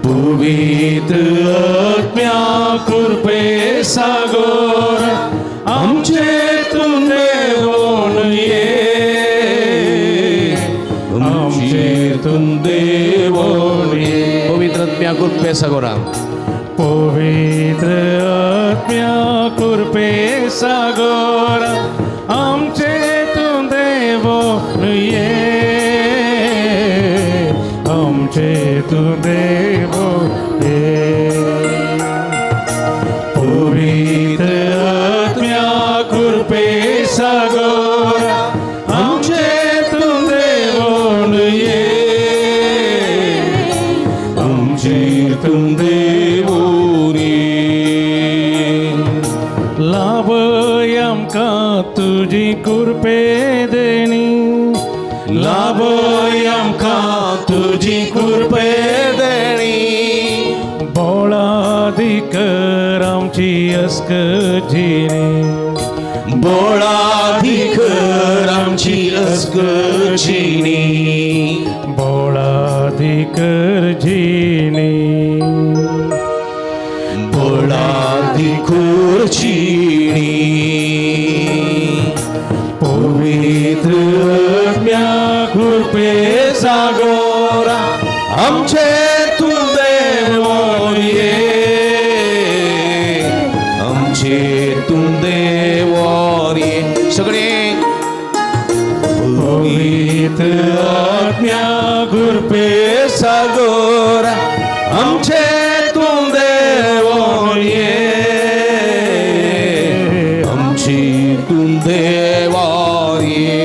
पवित्र आत्म्या कृपे सागोरा आमचे तूं देवोन ये, आमचे तूं देवोन ये. पवित्र आत्म्या कृपे सागोरा, पवित्र आत्म्या कृपे सागोरा आमचे तूं देवोन ये, आमचे तूं देवोन ये. पवित्र आत्म्या कृपे सागोरा आमचे तूं देवोन ये, आमचे तूं देवोन ये. लाभय आमकां तुजी कृपे देणी, लाभय आमकां तुजी कृपे देणी. बोळाधिकर आमची अस्कजिणी, बोळाधिकर आमची अस्कजिणी, बोळाधिकर जिणी, बोळाधिकर जिणी. पवित्र आत्म्या कृपे सागोरा आमचे तूं देवोन ये, आमचे तूं देवोन ये. सगळे पवित्र आत्म्या कृपे सागोरा आमचे तूं देवोन ये, आमचे तूं देवोन ये.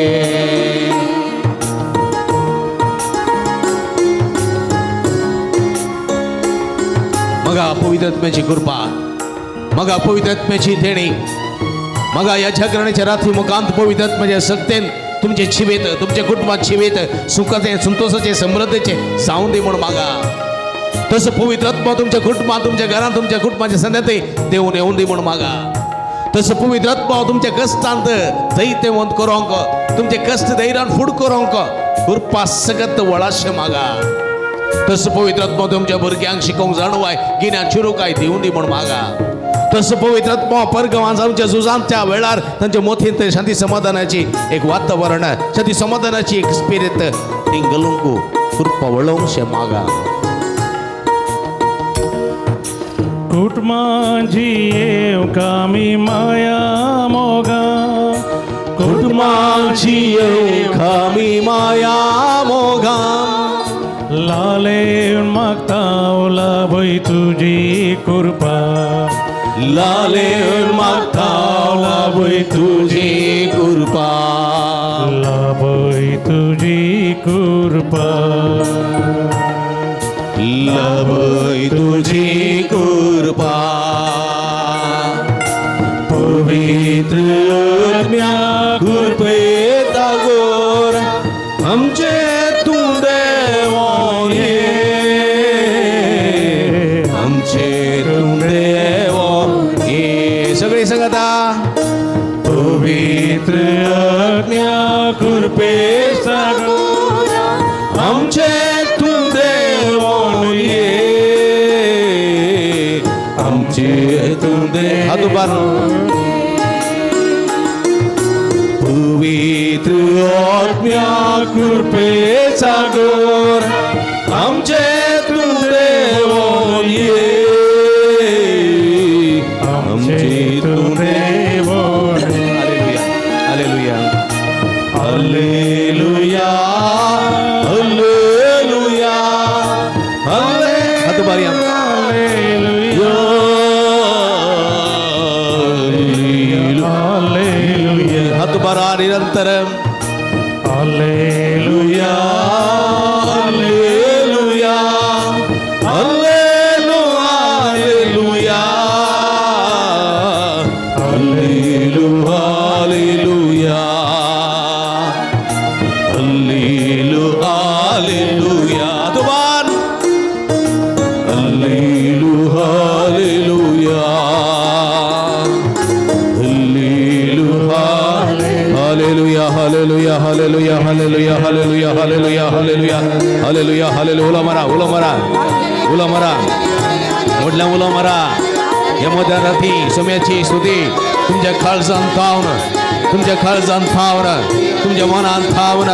मगा पवित्र आत्म्याची कृपा, मगा पवित्र आत्म्याची देणी, मगा या जागरणाच्या रात्री मुखांत पवित्र आत्म्याच्या सत्तेन तुमचे जिवेत, तुमच्या कुटुंबात जिवेत सुखाचे, संतोषाचे, समृद्धीचे जावून दे म्हणून मागा. तसं पवित्र आत्मा तुमच्या कुटुंबात, तुमच्या घरात, तुमच्या कुटुंबाच्या संध्यात देऊन येऊन दे म्हणून मागा. तसो पवित्र आत्मा तुमच्या कश्टांत जैतेवंत करोंक, तुमचे कश्ट धैर्यान फुड करोंक कृपा सगत वळाशे मागा. तसो पवित्र आत्मा तुमच्या भुरग्यांक शिकोवंक जाणवाय गिन्यान चिरुकाय दिवन दी म्हूण मागा. तसो पवित्र आत्मा परगवान जावच्या झुजांच्या वेळार तांच्या मोतींत शांती समाधानाची एक वातावरण, शांती समाधानाची एक स्पिरीत ती घालूंक कृपा वळोवंक मागा. कुटुंबाची येवंक आमी माया मोगा, कुटुंबाची येवंक आमी माया मोगा, लालेवन मागता लाभय तुजी कृपा, लालेवन मागता लाभय तुजी कृपा, लाभय तुजी कृपा, लाभय तुजी कृपा. पवित्र आत्म्या कृपेचा गोर आमचे तूं देवोन ये, आमचे तूं देवोन ये. सगळी सांगता पवित्र आत्म्या कृपेचा गोर आमचे तूं देवोन ये, आमचे तूं देव. हात उबार. पवित्र आत्म्या कृपेचा गोर आमचे तूं देवोन ये, आमचे तूं देवोन. हालेलुया, हालेलुया, हालेलुया, हालेलुया. हात उबारया. हात उबारा निरंतर. हालेलुया, हालेलुया, हालेलुया, हालेलुया, हालेलुया, हालेलुया. हात उबार. हालेलुया, हालेलुया, हालेलुया, हालेलुया, हालेलुया, हालेलुया, हालेलुया, हालेलुया, हालेलुया, हालेलुया, हालेलुया. उलो मारा, उलो मारा, उलो मारा, व्हडल्या उलो मारा. ह्या मध्यान राती सोम्याची स्तुती तुमच्या काळजान थावन, तुमच्या काळजान थावन, तुमच्या मनान थावन,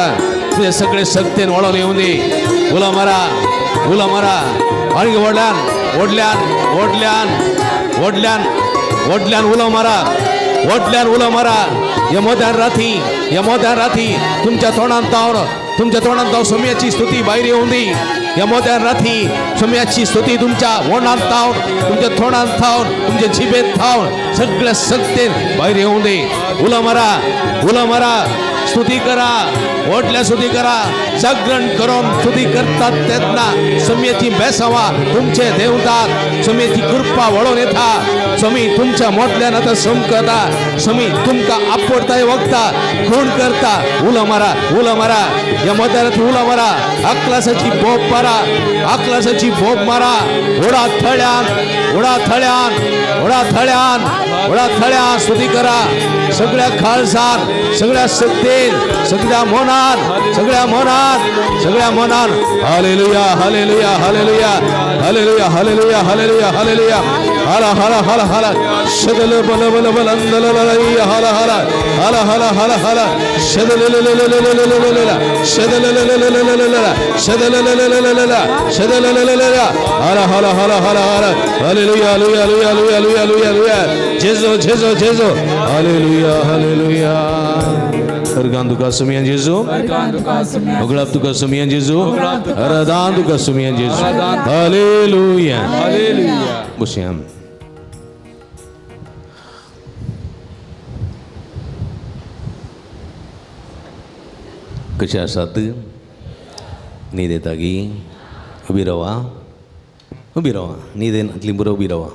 तुमच्या सगळे शक्तीन वळोवन येवं दी. उलो मारा, उलो मारा. आनी व्हडल्यान, व्हडल्यान, व्हडल्यान, व्हडल्यान, व्हडल्यान उलो मारा, व्हडल्यान उलो मारा. ह्या मध्यान राती, ह्या मध्यान राती तुमच्या तोंडान तावन, तुमच्या तोंडान तावन सोम्याची स्तुती भायर येवं दी. ह्या मध्यान राती सोम्याची स्तुती तुमच्या वोंडान थावन, तुमच्या तोंडान थावन, तुमच्या जिबेत थावन सगळ्या शक्तीन भायर येवं दी. उलो मारा, उलो मारा, स्तुती करा, व्हडल्या स्तुती करा. जागरण करून स्तुती करतात तेन्ना सोम्याची बेसावा तुमचे देवतात, सोम्याची कृपा वळोवन येता. स्वामी तुमच्या मोठल्यान आतां सम करता, स्वामी तुमकां आपडताय वखता खूण करता. उलो मारा, उलो मारा. ह्या मध्यान उलो मारा. आकलासाची बोब मारा, आकलासाची बोब मारा. व्हडा थळ्यान, व्हडा थळ्यान, व्हडा थळ्यान, व्हडा थळ्यान स्तुती करा. सगळ्या खालसान, सगळ्या शक्तीन, सगळ्या मनान, सगळ्या मनान, सगळ्या मनान. Hallelujah, hallelujah, hallelujah, hallelujah, hallelujah, hallelujah, hallelujah. हाला हाला हाला हाला शदल बल बल बल अंदल हाला हाला हाला हाला हाला हाला शदल शदल शदल शदल हाला हाला हाला हाला हाला. हालेलुया, हालेलुया, हालेलुया, हालेलुया, हालेलुया. जेजो, जेजो, जेजो. Hallelujah, hallelujah. अर्गान तुका सुमियान जेजू, अगळाप तुका सुमियान जेजू, अरदान तुका सुमियान जेजू. हालेलुया, हालेलुया. बसया. कशें आसात? न्हीद येता गी? उबी रावा, उबी रावा. न्हीद येनातली बरो उबी रावा,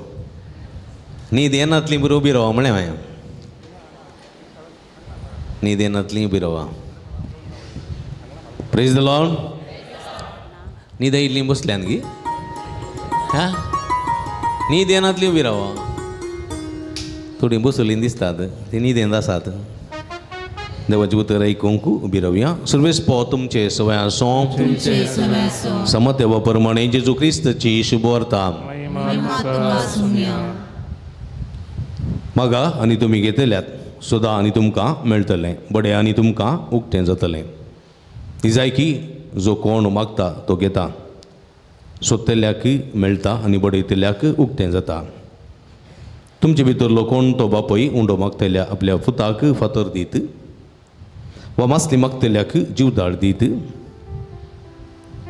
न्हीद येनातली बरो उबी रावा म्हणलें हांवें. न्हीद येनातली उबी रावा. Praise the Lord. न्हीद आयिल्ली बसल्यान गी? हा, न्हीद येनातली उबी रावा. थोडीं बसलीं दिसतात, ती न्हिदेंत आसात. देवाचें उतर आयकूंक उबी रावया. सर्वेस्पो तुमचे सवय आसूं. समतेवा प्रमाणे जेजू क्रिस्ताची शुभवार्ता. मागा आनी तुमी घेतल्यात, सोदा आनी तुमकां मेळटलें, बडे आनी तुमकां उक्तें जातलें. निजायकी जो कोण मागता तो घेता, सोदतल्याक मेळटा आनी बडयतल्याक उक्तें जाता. तुमचे भितरलो कोण तो बापूय उंडो मागतल्या आपल्या पुताक फातर दीत वा मासली मागतल्याक जीवदाळ दीत?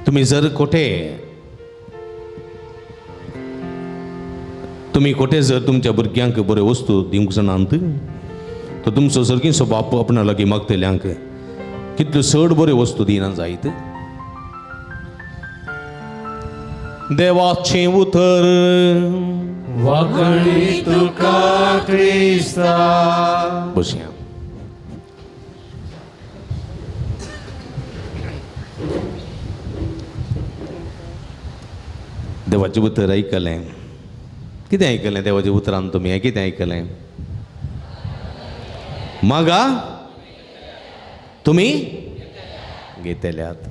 तुमी जर कोठे तुमी कोठे जर तुमच्या भुरग्यांक बऱ्यो वस्तू दिवंक जाणात तर तुमचो सर्गीचो बाप आपणा लागीं मागतल्यांक कितल्यो चड बऱ्यो वस्तू दिना जायत? देवाचें उतर. वाकणी तुका क्रिस्ता. बसया. देवाचें उतर आयकलें. कितें आयकलें देवाच्या उतरान तुमी? कितें आयकलें? मागा तुमी घेतल्यात.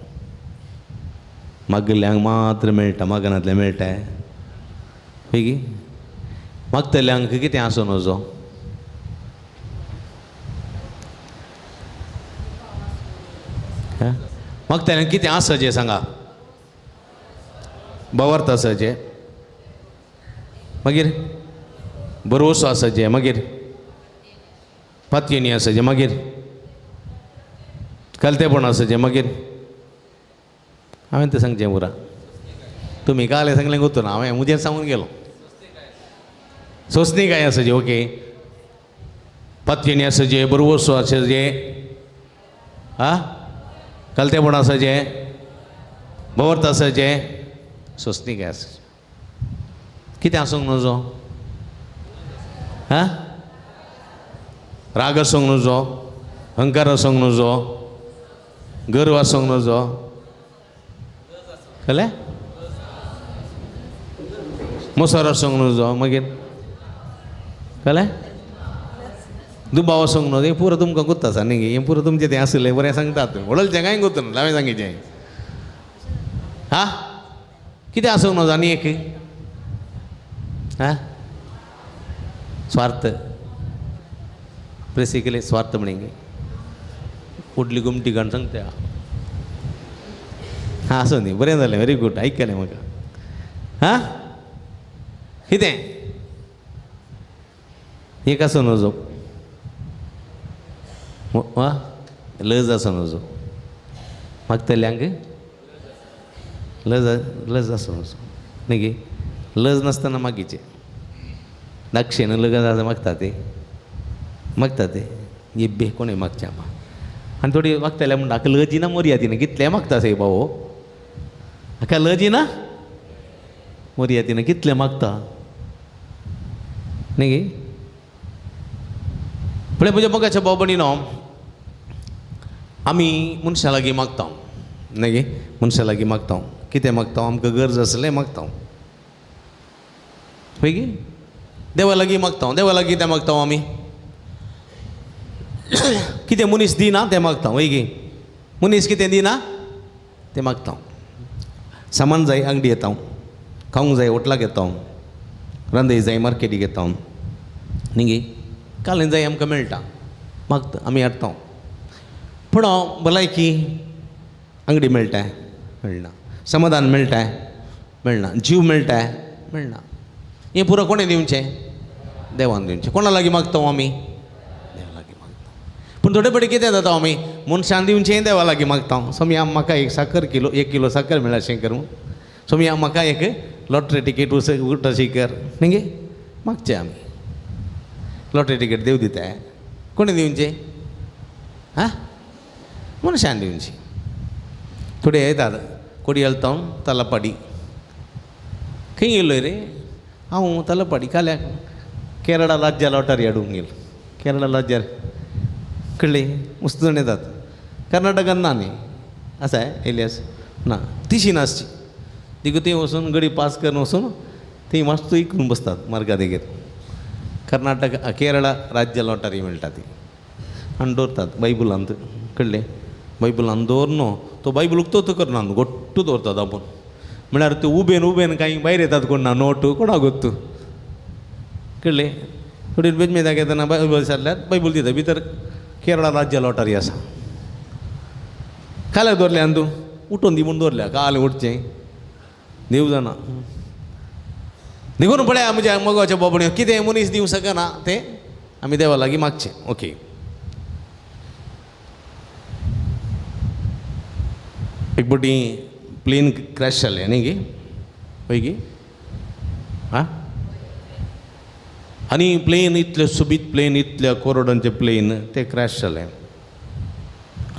मागल्यांक मात्र मेळटा, मागनांतलें मेळटा. बेगी मागतल्यांक कितें आसूं नजो? मागतल्यांक कितें आसा जें सांगा? भावार्थ आसा जें, मागीर भरवसो आसा जें, मागीर पातयेणी आसा जें, मागीर कलतेपण आसा जें, मागीर हांवें तें सांगचें पुरा. तुमी कालें सांगलें गोतू ना, हांवें म्हजेर सांगून गेलो. सोंसणीकाय आसा जें, ओके, पातयेणी आसा जें, भरवसो आसा जें, आ कलतेपण आसा जें, भावार्थ आसा जें, सोंसणीकाय आसा. कितें आसूंक नजो? हा, राग आसूंक नजो, अहंकार आसूंक नजो, गर्व आसूंक नजो, कळ्ळें? मोसर आसूंक नजो, मागीर कळ्ळें? दुबाव आसूंक नजो. हें पुरो तुमकां गुत्त आसा न्ही? हें पुरो तुमचें तें आसलें बरें सांगतात, वळचें कांय गुत्त ना. हांवें सांगिचें. हा, कितें आसूंक नजो आनी एक? हा, स्वार्थ. बेसिकली स्वार्थ म्हणगे उडली गुमटी काण सांगता. हां, आसूं न्ही, बरें जालें, व्हेरी गूड, आयकलें म्हाका. हां, कितें एक आसूं नजो? वा लज आसूं नजो. मागतल्यांक लज लज आसूं नजो न्ही? गे लज नासतना मागीचें दाक्षेन लग्न आसा मागता ते, मागता ते येब्बे कोणूय मागचें आमा. आनी थोडी मागतले म्हणटा हाका लजी ना मोरया तिणें, कितलें मागता साहेब बाबो, हाका लजी ना मोरया तिणें, कितलें मागता न्ही गे? पळय म्हज्या मोगाच्या भाव भयणीनो, आमी मनशां लागीं मागता न्ही गे? मनशां लागीं मागता. कितें मागता? आमकां गरज आसलें मागता. पळय गे, देवा लागीं मागता. देवा लागीं कितें मागता आमी? कितें मनीस दिना तें मागता. वय गे, मनीस कितें दिना तें मागता. सामान जाय अंगडी येता, खावंक जाय होटलाक येता, रांदय जाय मार्केटीक येता न्ही गे? कालें जाय आमकां मेळटा, मागता आमी हाडटा. पूण भलायकी अंगडी मेळटा? मेळना. समाधान मेळटा? मेळना. जीव मेळटा? मेळना. हें पुरो कोणें दिवचें? देवान दिवचें. कोणा लागीं मागता आमी? देवा लागीं मागता. पूण थोडे फावटी कितें जाता, आमी मनशान दिवचें देवा लागीं मागता. सोमया म्हाका एक साकर किलो, 1 किलो साकर मेळ्ळा अशें कर, सोमया म्हाका एक लॉटरी टिकेट उठ अशी कर न्ही गे? मागचें आमी. लॉटरी टिकेट देव दिता? कोणें दिवचें? हां, मनशान दिवची. थोडे येतात कोडियल तावन तलपाडी, खंय गेलो रे? हांव तलपाडी काल्याक केरळा राज्या लॉटरी हाडूंक गेलो. केरळा राज्यार कळ्ळी मस्त जाण येतात. कर्नाटकान ना न्ही आसा एलियास ना, तिशी नासची. तिका थंय वचून गडी पास करून वचून थंय मस्त इकून बसतात मार्गा देगेर. कर्नाटक केरळ राज्य लॉटरी मेळटा ती आनी दवरतात बायबलांत कळ्ळें. बायबलान दवर न्हू तो बायबल उक्तो करना गोट्टू दवरतात आपूण म्हळ्यार ते उबेन उबेन कांय भायर येतात कोण ना नोट कोणाक गोत्तू कळ्ळें. थोडी बेजमेदाक येतना बायबल सारल्यार बायबल दिता भितर केरळा राज्य लॉटरी आसा. काल्याक दवरल्या आनी तूं उठून दी म्हूण दवरल्या काल उठचें देव जाणा. देखून पळया म्हज्या मोगाच्या बाबण्यो कितें मनीस दिवंक शकना तें आमी देवा लागीं मागचें. ओके एक फावटी प्लेन क्रॅश जालें न्ही गी हय गी आं. आनी प्लेन इतलें सोबीत प्लेन इतल्या करोडांचें प्लेन तें क्रॅश जालें.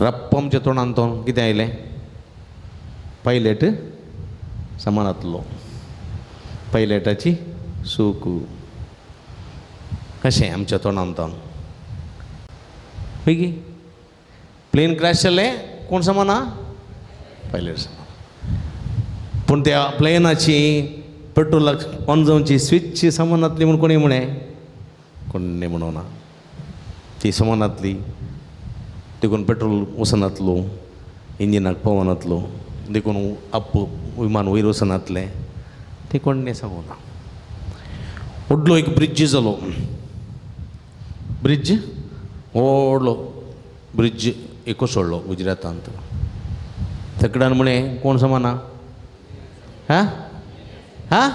रप्प आमच्या तोंडान तो कितें आयलें पायलट समानांतलो पायलटाची सूक कशें आमच्या तोंडान तो हय गी. प्लेन क्रॅश जालें कोण समाना पायलट समान. पूण त्या प्लेनाची पेट्रोलाक ऑन जावची स्विच समानांतली म्हूण कोणी म्हणें कोणें म्हणोना ती समानांतली. देखून पेट्रोल वचनातलो इंजिनाक पावनातलो देखून अप विमान वयर वचनातलें तें कोणें सांगूना. व्हडलो एक ब्रिज जालो ब्रिज व्हडलो ब्रिज एक कोसळ्ळो गुजरातांत. तकडान म्हळें कोण समाना हां हां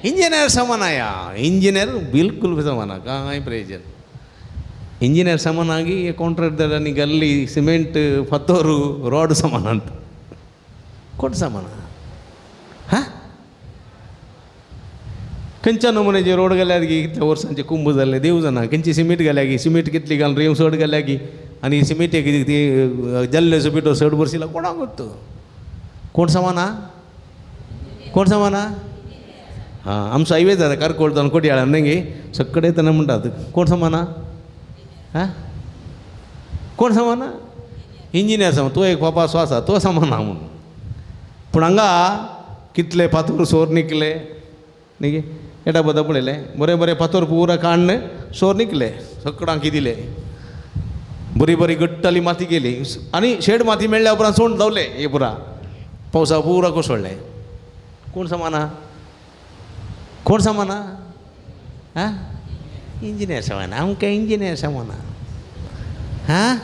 इंजिनियर समाना या इंजिनियर बिलकुल समाना कांय प्रयोजन. इंजिनियर समाना की कॉन्ट्रॅक्टदारांनी घाल्ली सिमेंट फातोर रॉड समानात कोण समाना हां. खंयच्या नमुन्याचे रोड घाल्यात गी कितल्या वर्सांचे कुंभ जाल्ले देव जाणा. खंयची सिमेंट घाल्या गी सिमेंट कितली घालून रेंव चड घाल्या गी आनी सिमेंट ती जाल्ल्याचो पिठो चड बरसिला कोणाक गोत्तो कोण समाना कोण समाना हां. आमचो हायवे जाता कारकोळ जावन कोटयाळान न्ही गे सगळे येतना म्हणटात कोण समाना हां कोण समाना इंजिनियर समा तो एक पापासो आसा तो समाना म्हणून. पूण हांगा कितले फातोर सोर निकले न्ही गे एटा बदा पळयलें बरें बरें फातोर पुरा काडून सोर निकले सगळ्यांक दिले बरी बरी गट्टाली माती गेली आनी शेड माती मेळ्ळ्या उपरांत सोंड धांवले हे पुरा पावसा पुरा कोसळ्ळें. कोण समाना कोण समाना हां इंजिनियर समाना आमकां इंजिनियर समाना हां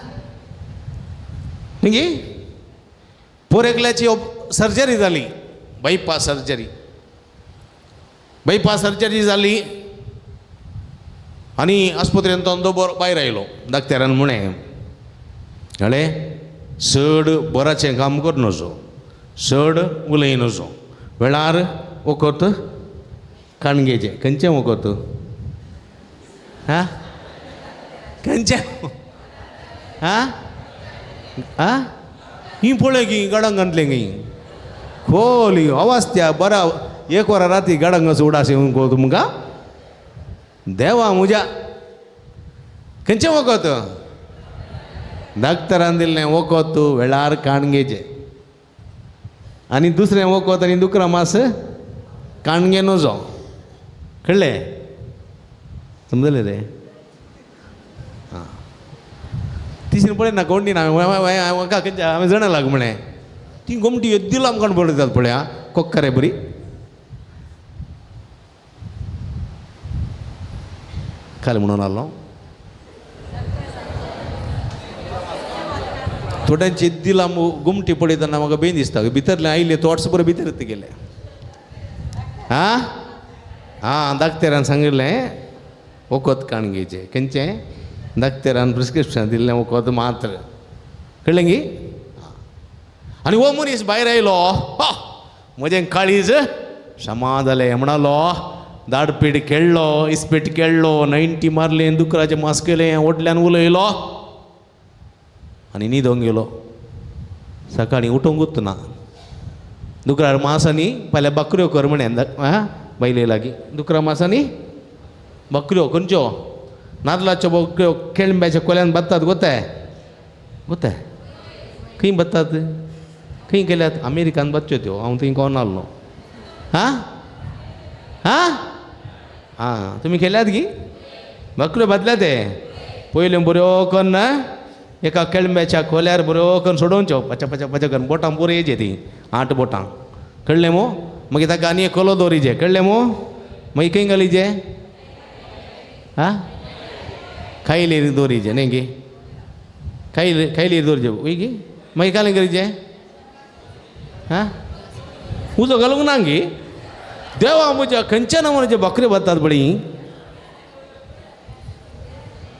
न्ही. पोर एकल्याची सर्जरी जाली बायपास सर्जरी बायपास सर्जरी जाली आनी आस्पत्रेंत तो बरो भायर आयलो. डाक्टरान म्हळें कळ्ळें चड बराचें काम कर नजो चड उलय नजो वेळार वखद काणगेचें खंयचें वखद हां खंयचें हां हां ही पळय गी गडंगांतलें गी खोली अवस्था बरा एक वरां राती गडंगाचो उडास येवन गो तुमकां देवा म्हज्या खंयचें वखद डाक्टरान दिल्लें वखद वेळार काणगेचें आनी दुसरें वखद आनी दुकरा मास काणगे नजो कळ्ळें समजलें रे आं. तिसरें पळय ना गोंडी ना खंयच्या हांवें जाणा लाग म्हळें ती गोमटी येद्दी लांब काडून पळयतात पळया कोक्करे बरी काल म्हणून आलो. थोड्यांची येद्दी लांब गोमटी पळयतना म्हाका बेन दिसता भितरलें आयले थोट्स बरें भितर गेले आं आं. डाक्टरान सांगिल्लें वखद काणगेचें खंयचें डाक्टरान प्रिस्क्रिप्शन दिल्लें वखद मात्र कळ्ळें गी. आनी हो मनीस भायर आयलो म्हजें काळीज क्षमा जालें म्हणालो दाडपीट खेळ्ळो इस्पीट खेळ्ळो 90 मारलें दुकराचें मास केलें व्हडल्यान उलयलो आनी न्हिदोंक गेलो. सकाळीं उठोंकूच ना दुकरार मास आनी फाल्यां बकऱ्यो कर म्हणें आं बायले लागीं दुकरा मास आनी बकऱ्यो खंयच्यो नाल्लाच्यो बकऱ्यो केळंब्याच्या कोल्यान बांदतात गोताय गोताय खंय बांदतात खंय गेल्यात अमेरिकान बांदच्यो त्यो हांव थंय कोण आसलो हां हां आं तुमी केल्यात गी भाकऱ्यो भाजल्या ते पयल्यो बऱ्यो कन्न एका केळंब्याच्या खोल्यार बऱ्यो करून सोडोवच्यो पचा पचा पचा करून बोटां पुरो येचे ती 8 बोटां कळ्ळें मू. मागीर ताका आनी एक कोलो दवरिजे कळ्ळें मू. मागीर खंय घालिजे आं खायलेर दवरिजे न्ही गी खायलेर दवरिजे वय गी. मागीर कालें करिजे आं उजो घालूंक ना गी देवा म्हज्या खंयच्या नमुन्याचे भाकऱ्यो भाजतात बळी.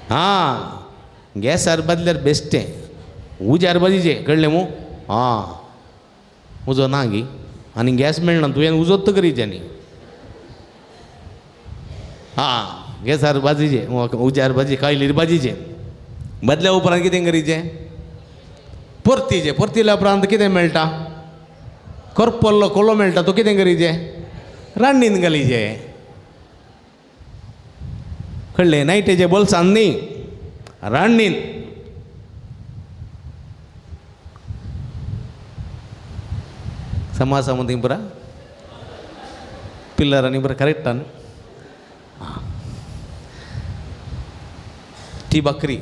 हां गॅसार बादल्यार बेश्टें उज्यार भाजीचें कळ्ळें मू. आं उजो ना गी आनी गॅस मेळना तुवें उजोत करीचे न्ही. आं गॅसार भाजीचें उज्यार भाजी कायलीर भाजीचें बदल्या उपरांत कितें करीचें परतीचें. परतिल्या उपरांत कितें मेळटा करपल्लो कोलो मेळटा तो कितें करीचें रांडीन घालीचे कळ्ळें. नायटीचे बोल्सान न्ही रांडीन. समासा मदीं पुरा पिल्लरांनी बरें करेक्टान ती भाकरी.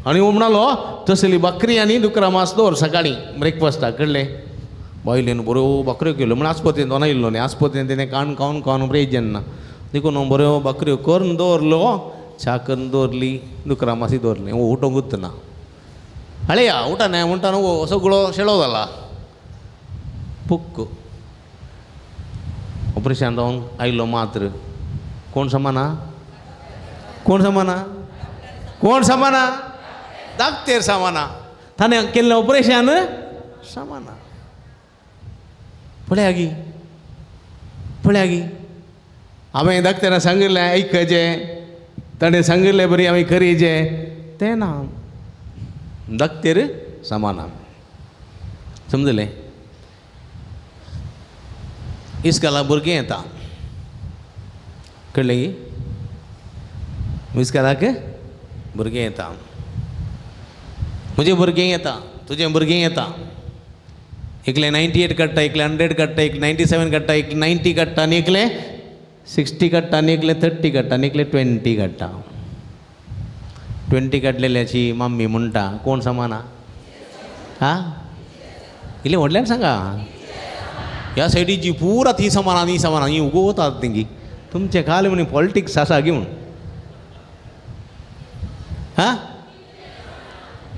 आनी हो म्हणालो तसली भाकरी आनी दुकरा मास दवर सकाळीं ब्रेकफास्टाक कळ्ळें. बायलेन बऱ्यो भाकऱ्यो केल्यो म्हण आस्पत्रेन तो इल्लो न्ही आस्पत्रेन तेणें काण खावन खावन बरें जेन्ना देखून बऱ्यो भाकऱ्यो करून दवरलो च्या करून दवरली दुकरा मासी दवरली. उठोंकूच ना हळया उठा म्हणटा न्हू सगळो शेळो जाला पुक्क. ऑपरेशन जावन आयलो मात्र कोण समाना कोण समाना कोण समाना दाक्तेर समाना ताणें केल्लें ऑपरेशन समाना. पळया गी पळया गी हांवें दाक्तेरान सांगिल्लें आयकचें ताणें सांगिल्लें बरी हांवें करीचें तें ना दाक्तेर समाना समजलें. इस्काला भुरगीं येता कळ्ळें गी. इस्कालाक भुरगीं येता म्हजें भुरगीं येता तुजें भुरगीं येता. एकलें 98 काडटा एकलें 100 काडटा एक 97 काडटा एक 90 काडटा आनी एकलें 60 काडटा आनी एकलें 30 काडटा आनी एकलें 20 काडटा. 20 काडलेल्याची मम्मी म्हणटा कोण समाना आं इल्लें व्हडल्यान सांगा. ह्या सायडीची पुरा ती समाना आनी समाना ही उगवतात तेंगी तुमचे खाल म्हण पॉलिटिक्स आसा घेवन हां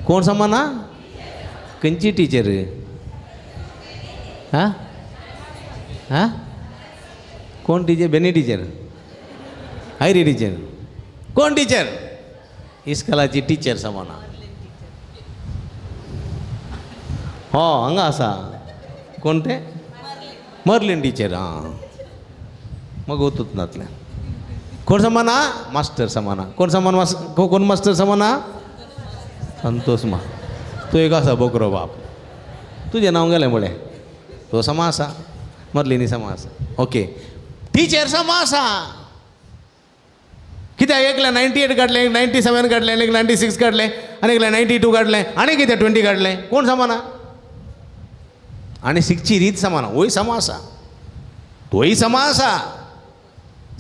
कोण समाना खंयची टिचर हां हां कोण टिचर बेनी टिचर आयरी टिचर कोण टिचर इस्कलाची टिचर समाना. हो हांगा आसा कोण तें मर्लीन टिचर. आं मग वतूच नातलें कोण समाना मास्टर समाना कोण समान कोण मास्टर समाना संतोष मा तूं एक आसा बोकरो बाप तुजें नांव गेलें पळय तो समा आसा मर्लिनी समा आसा. ओके टिचर समा आसा कित्याक एकलें 98 काडलें एक 97 काडलें एक 96 काडलें आनी एकलें 92 काडलें आनी कितें 20 काडलें कोण समाना. आनी शिकची रीत समाना वय समा आसा तोय समा आसा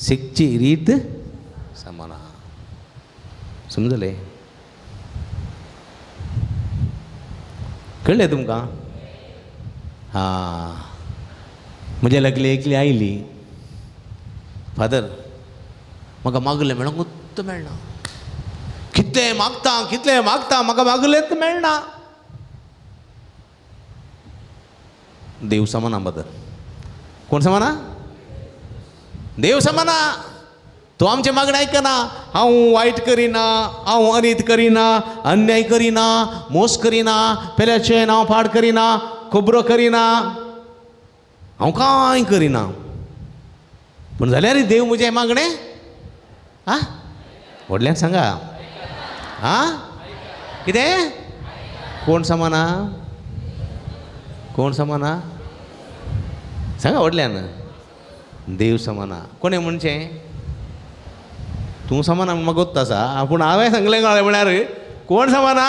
शिकची रीत समाना समजलें कळ्ळें तुमकां. हां म्हज्या लागली एकली आयली फादर म्हाका मागलें मेळोंकूच मेळना कितलें मागता कितलें मागता म्हाका मागलेंच मेळना. देव समाना बदल कोण समाना देव समाना. तो आमचें मागणें आयकना. हांव वायट करिना हांव अनीत करिना अन्याय करिना मोस करिना पेल्याचें नांव पाड करिना खबरो करिना हांव कांय करिना पूण जाल्यार देव म्हजें मागणें आं व्हडल्यान सांगा आं कितें कोण समाना कोण समाना सांगा व्हडल्यान देव समाना. कोणें म्हणचें तूं समाना म्हाका गोत्त आसा पूण हांवें सांगलें कळ्ळें म्हळ्यार कोण समाना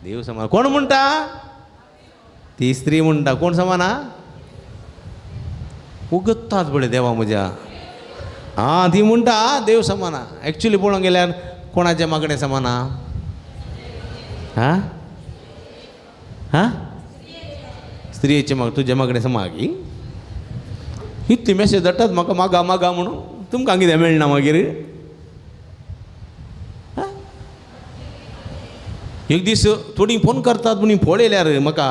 देव समाना. कोण म्हणटा ती स्त्री म्हणटा कोण समाना उगत्तात पळय देवा म्हज्या. आं ती म्हणटा देव समाना. एक्चुली पळोवंक गेल्यार कोणाचें मागणें समाना? आं आं स्त्रियेचें माग तुजें मागणें समा की इतली मॅसेज धाडटात म्हाका मागा मागा म्हणून तुमकां कितें मेळना मागीर? एक दीस थोडीं फोन करतात म्हणून पळयल्यार म्हाका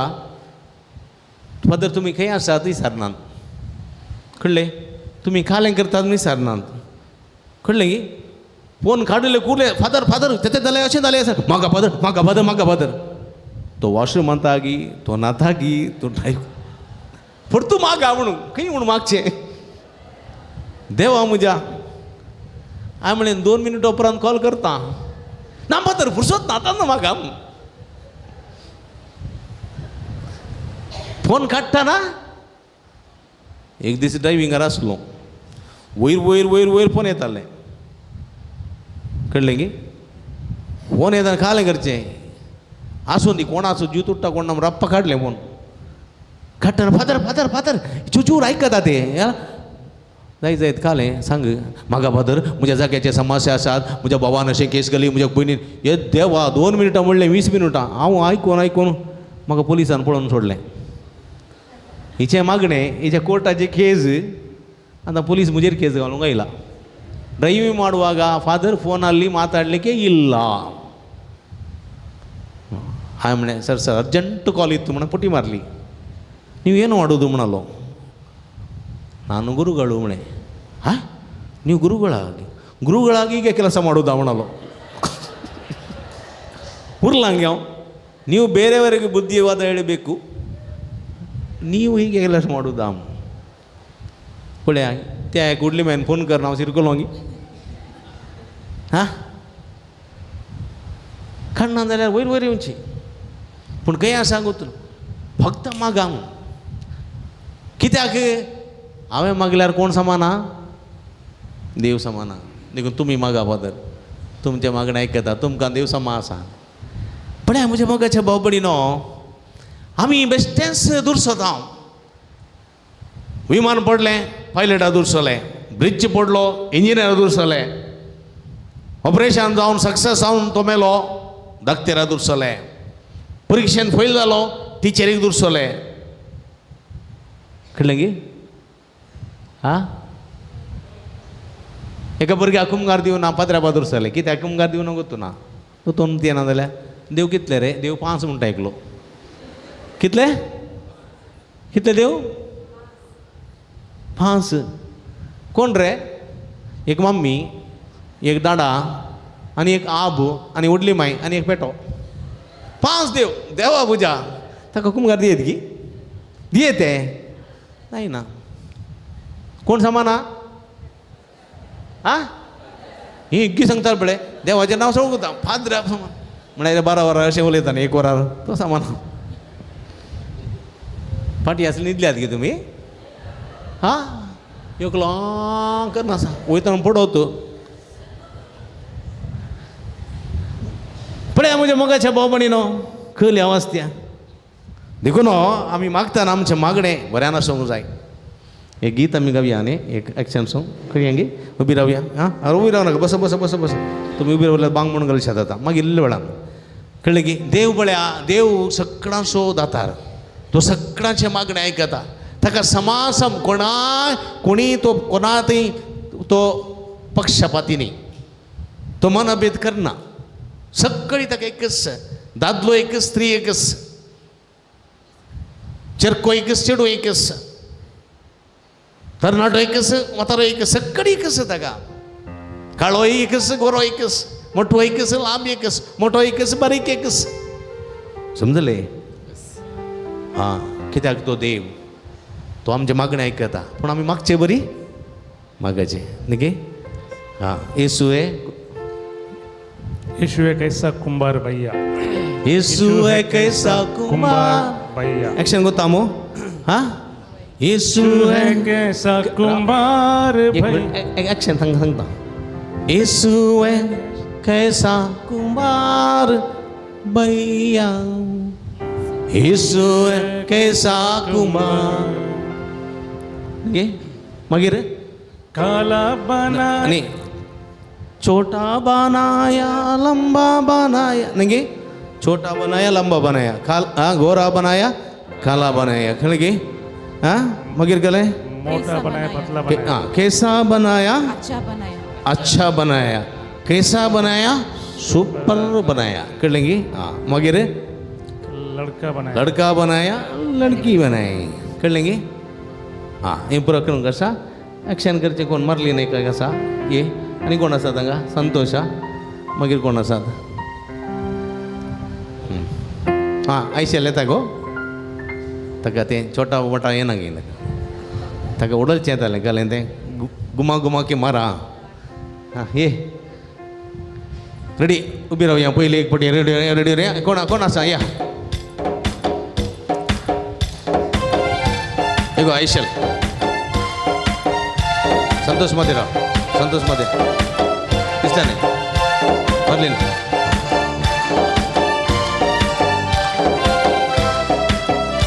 फादर तुमी खंय आसात विचारनात, कळ्ळें? तुमी कालें करतात म्हणून विचारनात, कळ्ळें की? फोन काडले कुर्ले फादर फादर तें जालें अशें जालें आसा म्हाका फादर म्हाका फादर म्हाका फादर. तो वॉशरूम म्हणटा की तो न्हाता की तो ड्रायव परतू मागा म्हणून खंय म्हणून मागचें देवा म्हज्या. हांवें म्हणलें 2 मिनटां उपरांत कॉल करता. ना फादर फुरसत ना आतां ना म्हाका. फोन काडटा ना. एक दीस ड्रायव्हिंगार आसलो, वयर वयर वयर वयर फोन येताले, कळ्ळें की? फोन येताना कालें करचें आसूं ती कोणाचो जीव तुट्टा कोण ना रप्पा काडलें फोन काडटना फादर फादर फादर चुचूर आयकता ते जायत जायत कालें सांग म्हाका फादर म्हज्या जाग्याचे समस्या आसात, म्हज्या भावान अशें केस घाली म्हज्या भयणीन. हे देवा 2 मिनटां म्हणलें 20 मिनटां हांव आयकून आयकून म्हाका पुलिसान पळोवन सोडलें. हिचें मागणें हिच्या कोर्टाची केज आतां पुलीस म्हजेर केस घालूंक आयला. ಡ್ರೈವಿಂಗ್ ಮಾಡುವಾಗ ಫಾದರ್ ಫೋನಲ್ಲಿ ಮಾತಾಡಲಿಕ್ಕೆ ಇಲ್ಲ. ಹಾಂ म्हणे ಸರ್ ಸರ್ ಅರ್ಜೆಂಟ್ ಕಾಲ್ ಇತ್ತು म्हಣ ಪುಟ್ಟಿ ಮಾರಲಿ. ನೀವೇನು ಮಾಡೋದು म्हणलो. ನಾನು ಗುರುಗಳು म्हणे. ಹಾಂ ನೀವು ಗುರುಗಳಾಗಿ ಗುರುಗಳಾಗಿ ಈಗ ಕೆಲಸ ಮಾಡೋದಾ म्हणलो. ಉರ್ಲಂಗೆ ನೀವು ಬೇರೆಯವರಿಗೆ ಬುದ್ಧಿವಾದ ಹೇಳಬೇಕು, ನೀವು ಹೀಗೆ ಕೆಲಸ ಮಾಡೋದಾ? ಪೊಳ್ಳೆ त्या कुडली मॅन फोन कर हांव शिरकलो. हां काडना जाल्यार वयर वयर येवची पूण खंय आसा गोतून फक्त मागा. कित्याक हांवें मागल्यार कोण समाना? देव समाना. देखून तुमी मागा फादर, तुमचें मागणें आयकता, तुमकां देव समा आसा. पळय म्हज्या मोगाच्या भाव भयणीनो, आमी बेश्टेंच दुरसता. विमान पडलें पायलटा दुरसलें, ब्रिज पडलो इंजिनियर दुरसलें, ऑपरेशन जावन सक्सेस जावन तो मेलो दाक्तेरा दुरसलें, परिक्षेन फेल जालो टिचरीक दुरसलें. कळ्ळें की? आं एका भुरग्याक कुमगार दिवना पात्र्या दुरसलें. कित्याक कुमगार दिवना गोतू ना तूं येना जाल्यार देव कितले रे? देव 5 म्हणटा एकलो. कितले कितले देव? 5. कोण रे? एक मम्मी, एक दाडा आनी एक आब आनी व्हडली माय आनी एक पेटो. 5 देव. देवा पुजा ताका कुमगार दियेत की दियेत ते नाही ना. कोण समाना? आं ही इग्गी सांगता पळय देवाचें नांव सोडूंक फादर समान म्हळ्यार 12 वरां अशें उलयता न्ही 1 वरार तो समाना. फाटीं आसली न्हिदल्यात गे तुमी? हां एकलो करना आसा वयतना पडोत. पळया म्हज्या मोगाच्या भाव भयणीनो कली आवाज त्या. देखून आमी मागतना आमचें मागणें बऱ्यान आसूंक जाय. एक गीत आमी गावया न्ही, एक एक्शन सोंग खंय गे उबी रावया. आं अरे उबी राव नाका, बस बस बस बस. तुमी उबी रावल्यार बांग म्हणून घालशात आतां मागीर इल्ले वेळान. कळ्ळें की? देव पळया देव सगळ्यांचो दातार, तो सगळ्यांचें मागणें आयकता. ताका समासम कोणा कोणी तो कोणा थंय तो पक्षपाती न्ही, तो मनभेद करना. सगळीं ताका एकच, दादलो एकच, स्त्री एकच, चेरको एकच, चेडूं एकच, तरणाटो एकच, म्हातारो एकच, सगळीं एकच ताका. काळो एकच, गोरो एकच, मोठो एकच, लांब एकच, मोठो एकच, बारीक एकच. समजले? हां कित्याक तो देव तो आमचें मागणें आयकता. पूण आमी मागचे बरी मागाचें न्ही गे? हां येसू है, यीशु है कैसा कुंभार भैया, यीशु है कैसा कुंभार भैया. एक्शन गोता मो. हां यीशु है कैसा कुंभार भैया. एक्शन सांगता. यीशु है कैसा कुंभार भैया, यीशु है कैसा कुंभार. गे मागीर काला बनाया नहीं, छोटा बनाया लंबा बनाया, नहीं छोटा बनाया लंबा बनाया, काल गोरा बनाया काला बनाया, कळ्ळें की? आं मागीर कळ्ळें? मोटा बनाया पतला बनाया, कैसा बनाया अच्छा बनाया, अच्छा बनाया, कैसा बनाया सुपर बनाया, कळ्ळें की? आं मागीर लड़का बनाया, लड़का बनाया लड़की बनाई, कळ्ळें की? आं हें पुरो करूंक आसा. एक्शन करचें कोण मारली न्ही काय आसा ये आनी कोण आसा तांकां? संतोष. आं मागीर कोण आसात? आं आयशेल येता गो ताका तें छोटा मोटा येना गे ताका, ताका उडलचें येतालें कळ्ळें? तें गुमा गुमा की मारा. आं ये रेडी उबी रावया पयली एक पटी. रेडी रेडी रे कोण कोण आसा? या एगो आयशेल संतोष मध्ये राव, संतोष मध्ये दिसता न्ही मरलीन.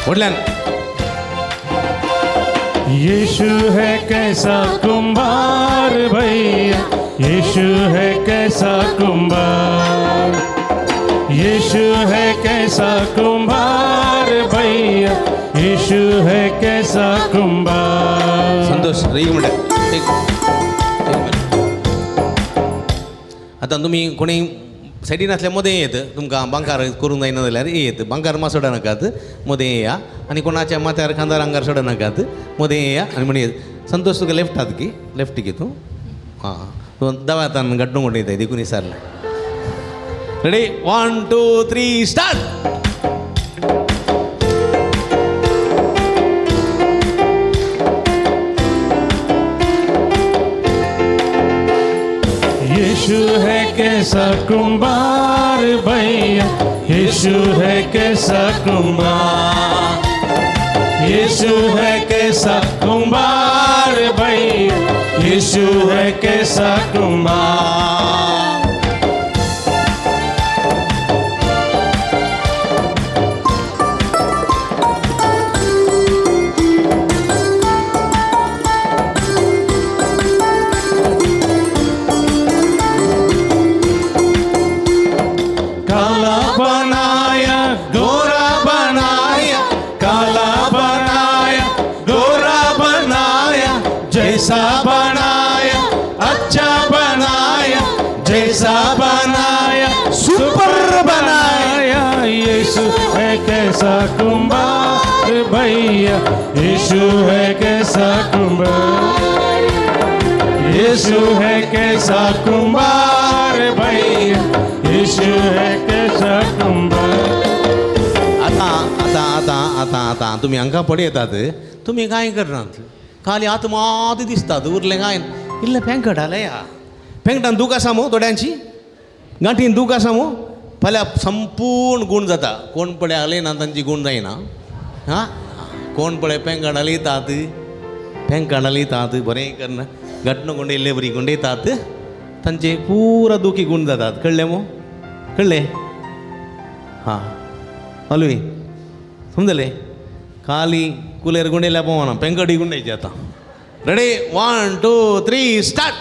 व्हडल्यान यीशु है कैसा कुंभार भैया, यीशु है कैसा कुंभार, यीशु है कैसा कुंभार भैया, यीशु है कैसा कुंभार. संतोष एक मिनट, एक मिनट. आतां तुमी कोणी सायडीन आसल्यार मदें येत, तुमकां बांकार करूंक जायना जाल्यार येत, बांकार मात सोडनाकात, मदें येया आनी कोणाच्या माथ्यार खांदार आंगार सोडनाकात, मदें येया आनी म्हण येत. संतोष तुका लेफ्ट हात की लेफ्ट की तूं? आं तूं दाव्या हातान गड्डो म्हणटा देखून विचारलें. Ready 1 2 3 start. यीशु है कैसा कुंभार भैया, यीशु है कैसा कुंभार, यीशु है कैसा कुंभार भैया, यीशु है कैसा कुंभार. काला बनाया गोरा बनाया, काला बनाया गोरा बनाया, जैसा बनाया अच्छा बनाया, जैसा बनाया सुपर बनाया. यीशु है कैसा कुंभार भैया, यीशु है कैसा कुंभार, यीशु है कैसा कुंभार भैया, यीशु है कैसा कुंभार. आतां आतां आतां आतां आतां तुमी हांकां पळयतात, तुमी कांय करनात, खाली हात मात दिसतात, उरलें कांय इल्लें पेंकट हाले या पेंकटान दूख आसा मू, थोड्यांची गांठीन दूख आसा मू, फाल्यां संपूर्ण गूण जाता. कोण पळय हालयना तांची गूण जायना. हां कोण पळय पेंकट हालयतात, पेंकट हालयतात बरें करना घटना गुंडे इल्ले बरी गुंडयतात, तांचे पुरा दुखी गूण जातात. कळ्ळें मू? कळ्ळें? हां हलवी समजलें? खाली कुलेर गुंडेल्या पळोवना, पेंकटी गुंडायची आतां. Ready 1 2 3 start.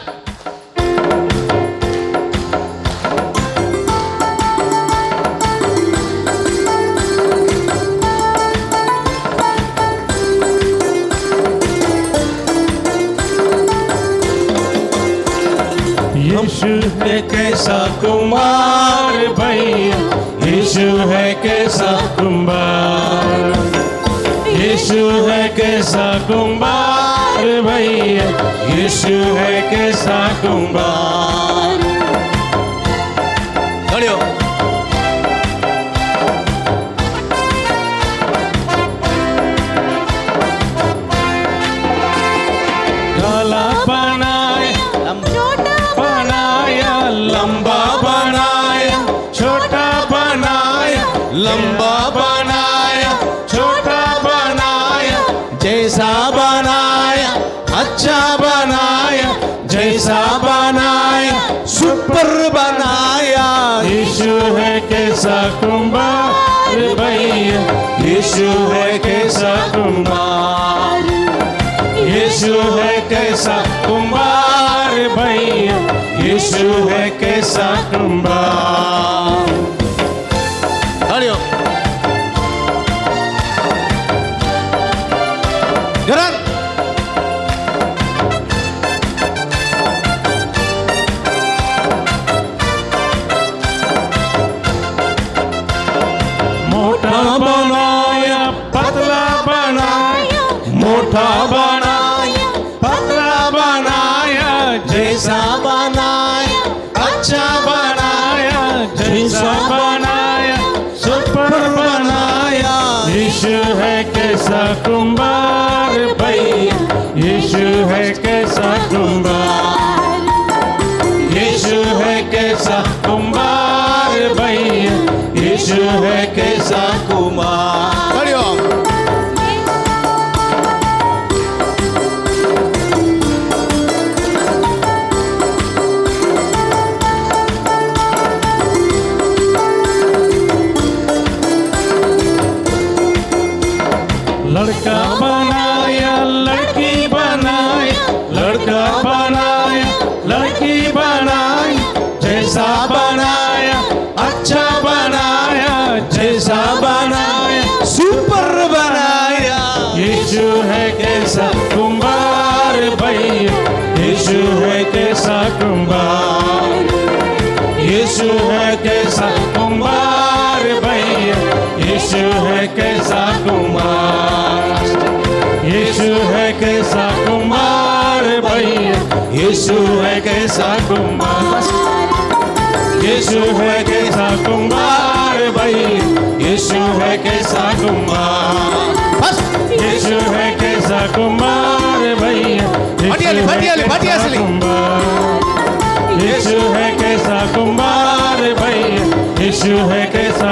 यीशु है कैसा कुंभार भैया, यीशु है कैसा कुंभार, यीशु है कैसा कुंभार भैया, यीशु है कैसा कुंभार. ताळयो. काला बनाया बनाया लंबा बनाया छोटा बनाया, लंबा बनाया छोटा बनाया, जैसा बनाया अच्छा बनाया, जैसा बनाया सुपर बनाया. यीशु है कैसा कुंभार भैया, यीशु है कैसा कुंभार, यीशु यीशु है कैसा कुंभार भैया, यीशु है कैसा कुंभार। ताळयो। जोरान। मोटा बनाया पतला बनाया, मोटा बनाया पतला बनाया, जैसा बनाया अच्छा बनाया, जैसा बनाया सुपर बनाया। यीशु है कैसा कुंभार भैया, यीशु है कैसा कुंभार, यीशु है कैसा कुंभार भैया, यीशु है कैसा कुंभार। ताळयो। लड़का बनाया लड़की बनाई, लड़का बनाया लड़की बनाई, जैसा बनाया अच्छा बनाया, जैसा बनाया सुपर बनाया। यीशु है कैसा कुंभार भैया, यीशु है कैसा कुंभार, यीशु है कैसा कुंभार भैया, यीशु है कैसा कुंभार, यीशु है कैसा कुंभार भैया, यीशु है कैसा कुंभार, यीशु है कैसा कुंभार भैया, यीशु है कैसा कुंभार, यीशु है कैसा कुंभार भैया, यीशु है कैसा कुंभार भैया, यीशु है कैसा,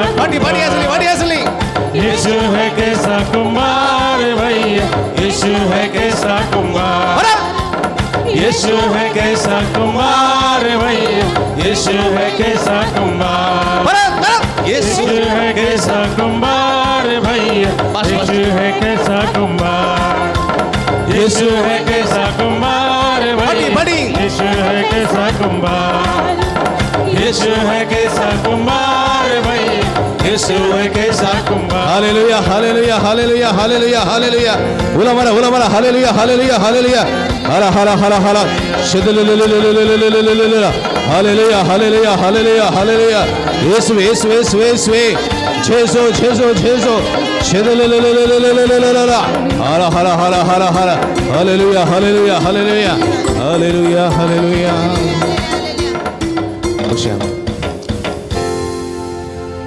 यीशु है कैसा कुंभार भैया, यीशु है कैसा कुंभार, यीशु है कैसा कुंभार भैया, यीशु है कैसा कुंभार, यीशु है कैसा कुंभार भैया, यीशु है कैसा कुंभार, यीशु है कैसा कुंभार भैया, यीशु है कैसा कुंभार, यीशु है कैसा कुंभार भैया, यीशु है कैसा कुंभार। Hallelujah hallelujah hallelujah hallelujah hallelujah. उला मारा उला मारा हालेलुया हालेलुया हालेलुया। हरा हरा हरा हरा हालेलुया हालेलुया हालेलुया हालेलुया। येसु येसु येसु येसु जेसु जेसु जेसु हरा हरा हरा हरा हरा hallelujah hallelujah hallelujah hallelujah hallelujah.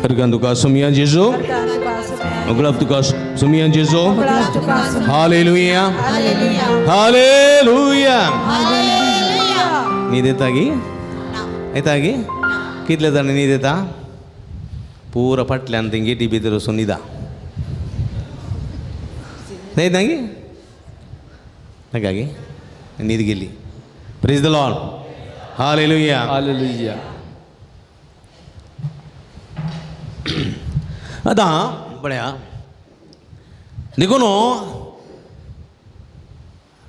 Organ तुका सुमिया जेजू, उगडाप तुका सुमिया जेजू। हालेलुया हालेलुया। न्हीद येता गी? येता गी? कितले जाण न्हीद येता? पुरा फाटल्यान थंय गेटी भितर वचून न्हिदा. न्हयता गी? नाका गी? न्हीद गेली. Praise the Lord. Hallelujah hallelujah. आतां पळया देखून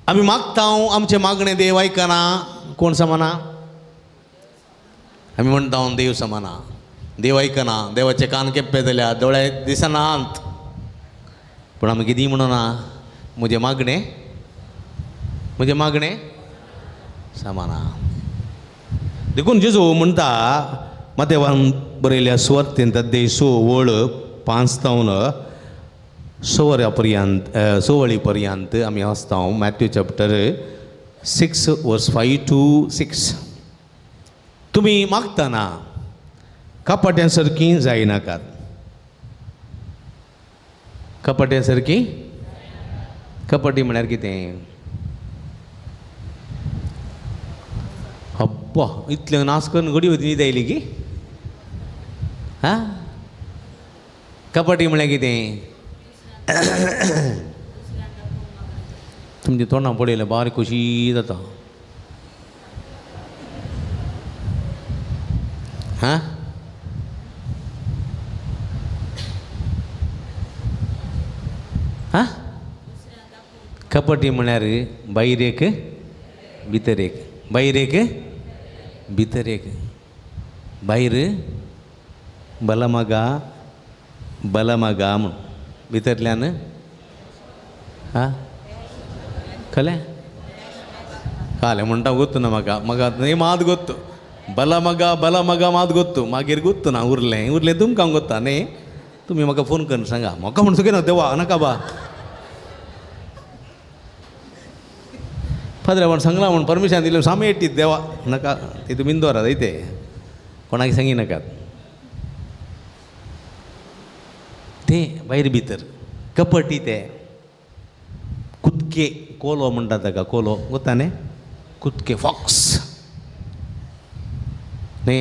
आमी मागता आमचें मागणें देव आयकना. कोण समाना? आमी म्हणटा देव समाना, देव आयकना, देवाचे कान केप्पे जाल्यार दोळे दिसनात. पूण आमी कितें म्हणना, म्हजें मागणें म्हजें मागणें समाना. देखून जेजू म्हणटा मातेवान बरयल्या सुवार्तेंत अध्याय 6 वळ 5 तावन 6 पर्यंत 6 पर्यंत आमी वाचता. Matthew chapter 6 verse 5 to 6. तुमी मागतना कपाट्यां सारकीं जायनाकात. कपाट्यां सारकीं? कपाटी म्हळ्यार कितें? अब्बा इतलें नाश करून घडी न्हीद आयली की? हां, कपाटी म्हळ्यार कितें? तुमच्या तोंडां पळयलें बारीक खोशी जाता. हां, हां, कपटी म्हळ्यार भायर एक भितर एक, भायर एक भितर एक, भायर बलमगा बलमगा म्हूण, भितरल्यान आं कळ्ळें? कालें म्हणटा गोत्तु ना म्हाका, म्हाका न्ही मात गोत्तु, बलमगा बलमगा मात गोत्तु, मागीर गोत्तु ना, उरलें उरलें तुमकां गोत्ता न्ही, तुमी म्हाका फोन करून सांगा. म्हाका म्हण सुके ना देवा नाका बा, फादरा म्हण सांगलां म्हण परमिशन दिलें सामे येटी देवा नाका, ती तुमी दवरात ते कोणाक सांगी नाकात. ते भायर भितर कपटी, ते कुदके कोलो म्हणटा ताका, कोलो गोता न्ही, कुदके फॉक्स न्ही.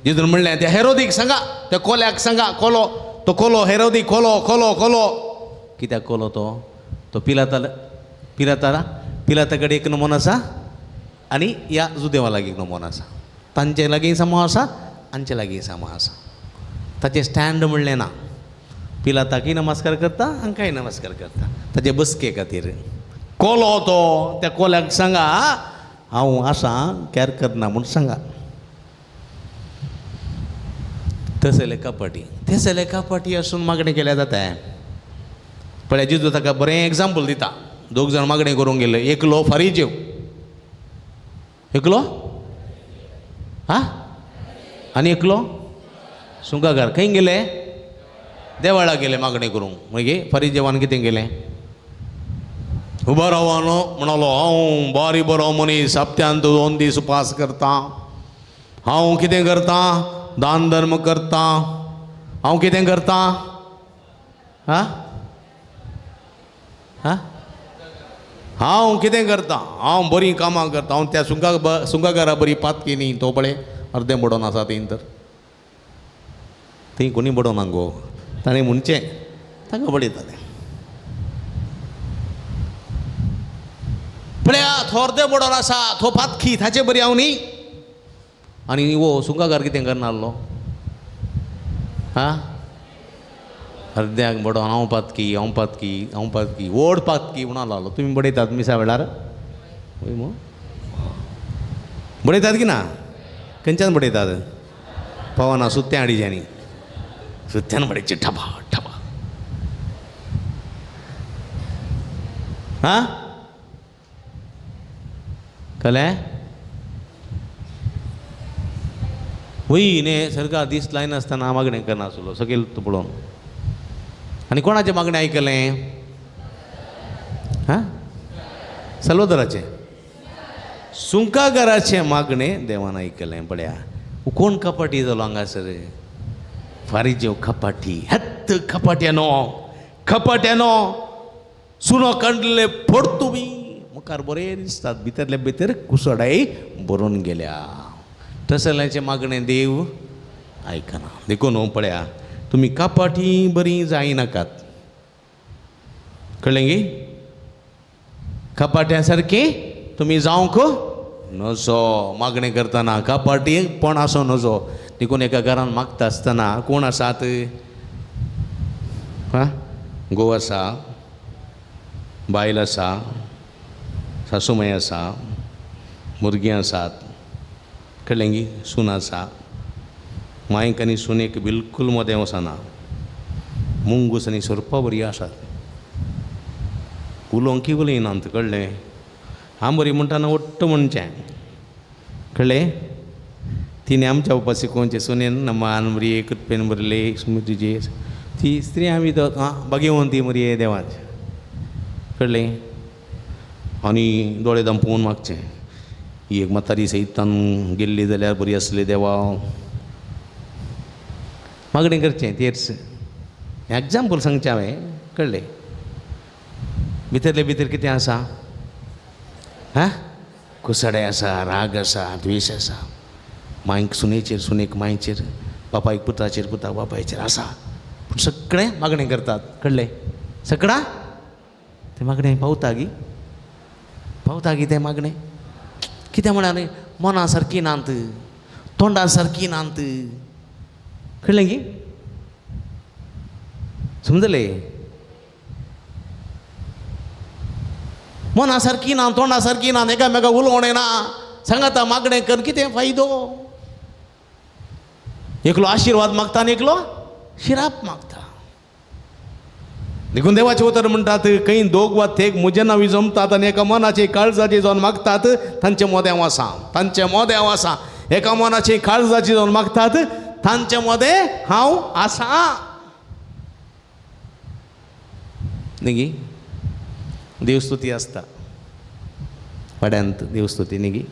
जितून म्हणलें त्या हेरोदीक सांगा, त्या कोल्याक सांगा, कोलो तो कोलो हेरोदी कोलो कोलो कोलो. कित्याक कोलो तो? तो पिलाता पिलाता पिलाता कडेन एक नमून आसा आनी ह्या जुदेवा लागीं एक नमून आसा, तांचे लागीं सामो आसा, आमचे लागीं सामो आसा. ताचें स्टँड म्हणलें ना, पिलाताकय नमस्कार करता, हांकांय नमस्कार करता, ताचे बसके खातीर. कोलो तो, त्या कोल्याक सांगा हांव आसा कॅर करना म्हूण सांगा. तसले कपाटी, तसले कपाटी आसून मागणें केल्यार जाता. पळय जेजू ताका बरें एग्जाम्पल दिता. दोग जाण मागणें करूंक गेले, एकलो फारीजेव, एकलो हा आनी एकलो सुंकाकार. खंय गेले? देवाळा गेले मागणें करूंक. मागीर फारीजेवान कितें केलें? उबो रावन म्हणलो, हांव बारी बरो मनीस, हप्त्यांत 2 दीस उपास करता, हांव कितें करता, दान धर्म करता, हांव कितें करता, हा हा हांव कितें करता, हांव बरीं कामां करता, हांव त्या सुंकाकारा बरी पातकी न्ही, तो पळय अर्दें बडोवन आसा थंय, तर थंय कोणी बडोवना गो, ताणें म्हणचें ताका बडयतालें. पळया थो अर्दें बडोवन आसा, थो पातकी, ताचे बरी हांव न्ही. आनी वो सुंकाकार कितें करना आहलो? हा अर्द्याक बडोवन हांव पातकी, हांव पातकी, हांव पातकी, व्हड पातकी म्हणून आहलो. तुमी बडयतात मिसा वेळार? वय मू बडयतात की ना? खंयच्यान बडयतात? पावना सुत्यां हाडिच्यांनी, सुत्यान बडयचे ठपा ठपा. हां कळ्ळें? वय न्ही सरकार दीस लायनासतना मागणें करनासलो सकयल पळोवन. आनी कोणाचें मागणें आयकलें? हां सल्वदराचें, सुंकागाराचें मागणें देवान आयकलें. पळया कोण कपाटी जालो हांगासर? फारीजेव कपाटी, हत्त कपाट्यानो कपाट्यानो, सुनो काडले फोड तुमी, मुखार बरें दिसतात, भितरले भितर कुसडाय भरून गेल्या. तसल्याचें मागणें देव आयकना. देखून पळया तुमी कपाटी बरीं जायनाकात, कळ्ळें गी? कपाट्या सारकी तुमी जावंक नजो. मागणें करतना कपाटी पण आसूं नजो. देखून एका घरान मागता आसतना कोण आसात? आं घोव आसा, बायल आसा, सासूमाय आसा, भुरगीं आसात, कळ्ळें गी? सून आसा. मांयक आनी सुनेक बिलकूल मदें वचना, मुंगूस आनी सोरपा बरी आसात, उलोवंक उलयनात, कळ्ळें? हांव बरी म्हणटाना ओट्ट म्हणचें, कळ्ळें? तिणें आमच्या बाबा शिकोवचें सुनेन नमान मरये कृपेन भरले तुजे ती स्त्री आमी तो आं बागेवन ती मरये देवाचें, कळ्ळें? आनी दोळे धांपून मागचें, ही एक म्हातारी सैतान गेल्ली जाल्यार बरी आसली देवा, मागणें करचें. तेर्स एग्जाम्पल सांगचें हांवें, कळ्ळें? भितरले भितर कितें आसा? हां कुसडे आसा, राग आसा, द्वेश आसा, मांयक सुनेचेर, सुनेक मांयचेर, बापायक पुताचेर, पुताक बापायचेर आसा. पूण सगळें मागणें करतात, कळ्ळें? सगळां तें मागणें पावता गी? पावता गी तें मागणें? कितें म्हळ्यार मना सारकी नात, तोंडा सारकी नात, कळ्ळें गी? समजलें? मना सारकी ना, तोंडा सारकी ना, एकामेका उलोवणें ना, सांगाता मागणें कर, कितें फायदो? एकलो आशिर्वाद मागता आनी एकलो शिराप मागता. देखून देवाचें उतर म्हणटात, खंय दोग वा थेग म्हजें नांव जमतात आनी एका मनाचे काळजाचे जावन मागतात, तांचे मोदें हांव आसा, तांचे मोदें हांव आसा. एका मनाचे काळजाचे जावन मागतात, तांचे मोदें हांव आसा. न्ही देवस्तुती आसता वाड्यांत, देवस्तुती न्ही.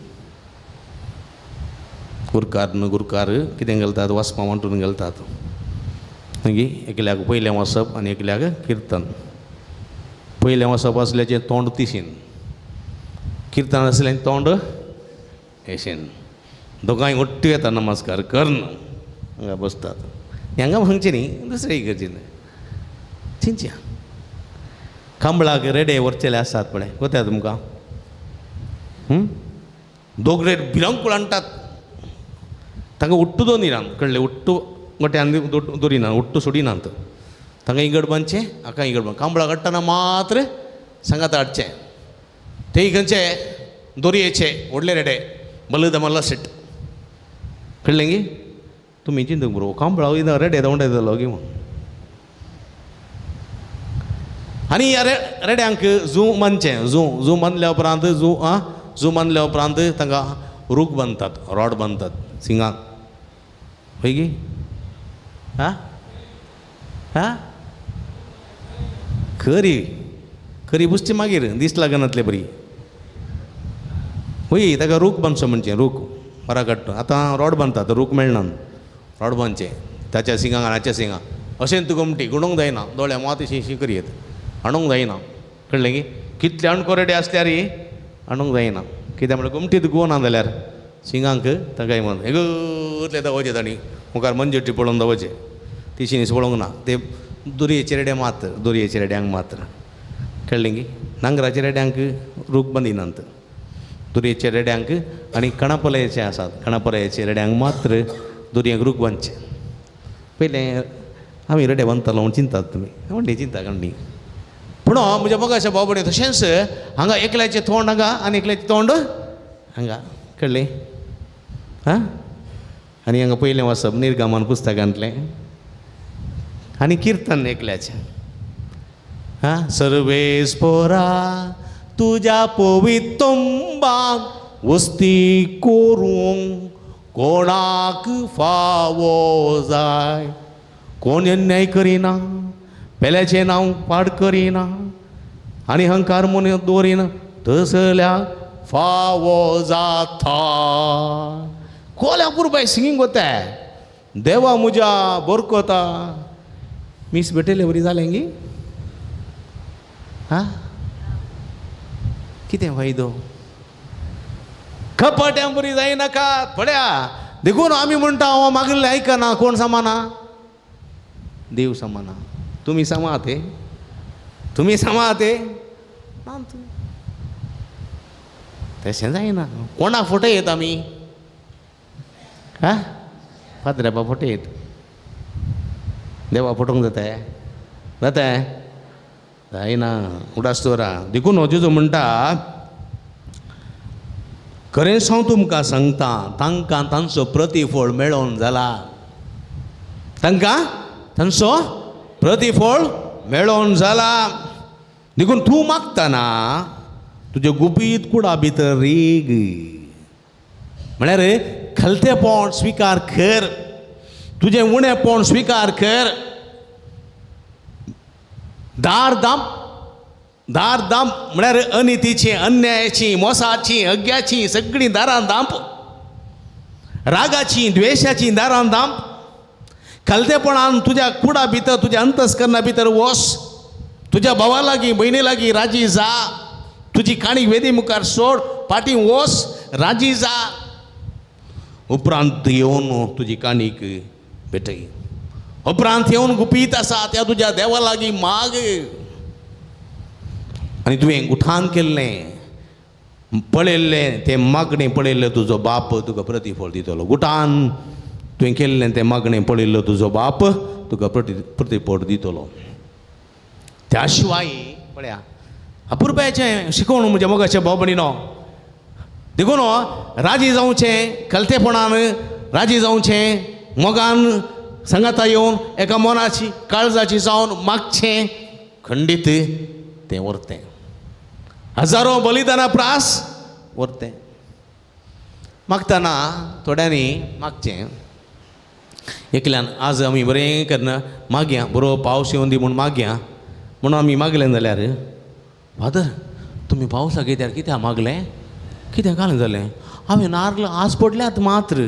गुरकार न्हू गुरकार कितें घालतात, वाचपां वांटून घालतात. मागीर एकल्याक पयलें वाचप आनी एकल्याक किर्तन. पयलें वाचप आसल्याचें तोंड तिशीन, किर्तन आसल्याचें तोंड हेशीन. दोगांय ஒट्टू येता नमस्कार करून हांगा बसतात. हांगा म्हणचें न्ही, दुसरे इगर्जेन चिंतया. कांबळाक रेडे व्हरचेले आसात पळय, कोत्या तुमकां दोग रेड भिरंकूळ हाडटात. तांकां उट्टू दोन कळ्ळें, उट्टू गोट्यान दोरिना, उट्टू सोडिनात. तांकां इगड बांदचें, हाका इगड बांद. कांबळाक हाडटना मात्र सांगाता हाडचें. ते खंयचे दोरयेचे व्हडले रेडे बलद मल्ला सेट, कळ्ळें गी? तुमी चिंतूंक बरो कांबळा रेडे धांवडे जालो गी म्हूण. आनी ह्या रेड्यांक जू बांदचें. जू जू बांदल्या उपरांत जू आं जू बांदल्या उपरांत तांकां रूख बांदतात, रॉड बांदतात सिंगाक. हय गी? आं आं खरी खरी बुसची मागीर दीस लागनातले बरी. हय, ताका रूख बांदचो म्हणचें, रूख मरा काडटा. आतां रॉड बांदतात, रूख मेळना, रॉड बांदचें ताच्या सिंगाक हाच्या सिंगाक. अशें तुका गोमटी गुणोंक जायना, दोळ्या मात अशी करयेत हाणूंक जायना, कळ्ळें की? कितले अणको रेडे आसल्यार हाणूंक जायना. कित्याक म्हणल्यार गोमटी तुका ना जाल्यार सिंगांक तांकां म्हण एगतले दावचें, तांणी मुखार मंजुटी पळोवन दावचें, तिशी न्ही पळोवंक ना. ते दोरयेचे रेडे मात्र, दोरयेचे रेड्यांक मात्र, कळ्ळें की? नांगराचे रेड्यांक रूख बांदिनात, दोरयेच्या रेड्यांक आनी कणापलयाचे आसात, कणापलयाचे रेड्यांक मात्र दोरयेक रूख बांदचे. पयलें आमी रेडे बांदतालो म्हूण चिंतात तुमी, म्हणटी चिंता काडली. पूण म्हज्या मोगाच्या भाव भयणी, तशेंच हांगा एकल्याचें तोंड हांगा आनी एकल्याचें तोंड हांगा, कळ्ळें? आं, आनी हांगा पयलें वाचप निर्गमन पुस्तकांतलें आनी किर्तन एकल्याचें. आं, सर्वेस पोरा तुज्या पवितंबाक वस्ती करूंक कोणाक फावो जाय. कोण अन्याय करिना, पेल्याचें नांव पाड करिना आनी हंकार म्हूण दवरिना, तसल्या फावो जाता. कोल्या पुरबाय सिंगींग कोत्ताय, देवा म्हज्या बरकोता. मीस भेटयले बरी जालें गी? आं, कितें फायदो? कपाट्यां बरी जायनाका पळया. देखून आमी म्हणटा हांव मागिल्लें आयकना. कोण समाना? देव समाना. तुमी समा ते, तुमी समा ते ना, तशें जायना. कोणाक फोटो येत आमी? आं, फादऱ्यापा फोटो येत, देवा फोटोंक जाता जाता जायना. उडास दवरा. देखून हो जेजू म्हणटा, खरेंच हांव तुमकां सांगता, तांकां तांचो प्रतिफळ मेळोवन जाला, तांकां तांचो प्रतिफळ मेळोवन जाला. देखून तूं मागतना तुज्या गुपीत कुडा भितर रीग, म्हळ्यार खलतेपण स्विकार कर, तुजें उणेपण स्विकार कर. दार दाम, दार दाम म्हळ्यार अनितीची, अन्यायाची, मोसाची, अग्याची सगळीं दारां दांप, रागाची, द्वेशाची दारां दांप. खलतेपणान तुज्या कुडा भितर, तुज्या अंतस्करणा भितर वस, तुज्या भावा लागीं भयणी लागीं राजी जा, तुजी काणी वेदी मुखार सोड, पाटी वस, राजी जा. उपरांत येवन तुजी काणीक भेटय, उपरांत येवन गुपीत आसा त्या तुज्या देवा लागीं माग. आनी तुवें उठान केल्लें पळयल्लें तें मागणें पळयल्लें तुजो बाप तुका प्रतिफळ दितलो. गुटान तुवें केल्लें तें मागणें पळयल्लो तुजो बाप तुका प्रतिफळ दितलो. त्या शिवाय पळया अपुरबायेचें शिकोवण म्हज्या मोगाच्या भाव भयणीनो. देखून राजी जावचें कलतेपणान, राजी जावचें मोगान, सांगाता येवन एका मनाची काळजाची जावन मागचें, खंडीत तें व्हरतें. हजारो बलिदाना प्रास व्हरतें. मागतना थोड्यांनी मागचें, एकल्यान आज आमी बरें करना मागया, बरो पावस येवन दी म्हूण मागया म्हणून आमी मागलें जाल्यार, फादर तुमी पावसाक येत्यार कित्याक मागलें, कित्याक घालें जालें, हांवें नार्ल आज पडल्यात मात्र,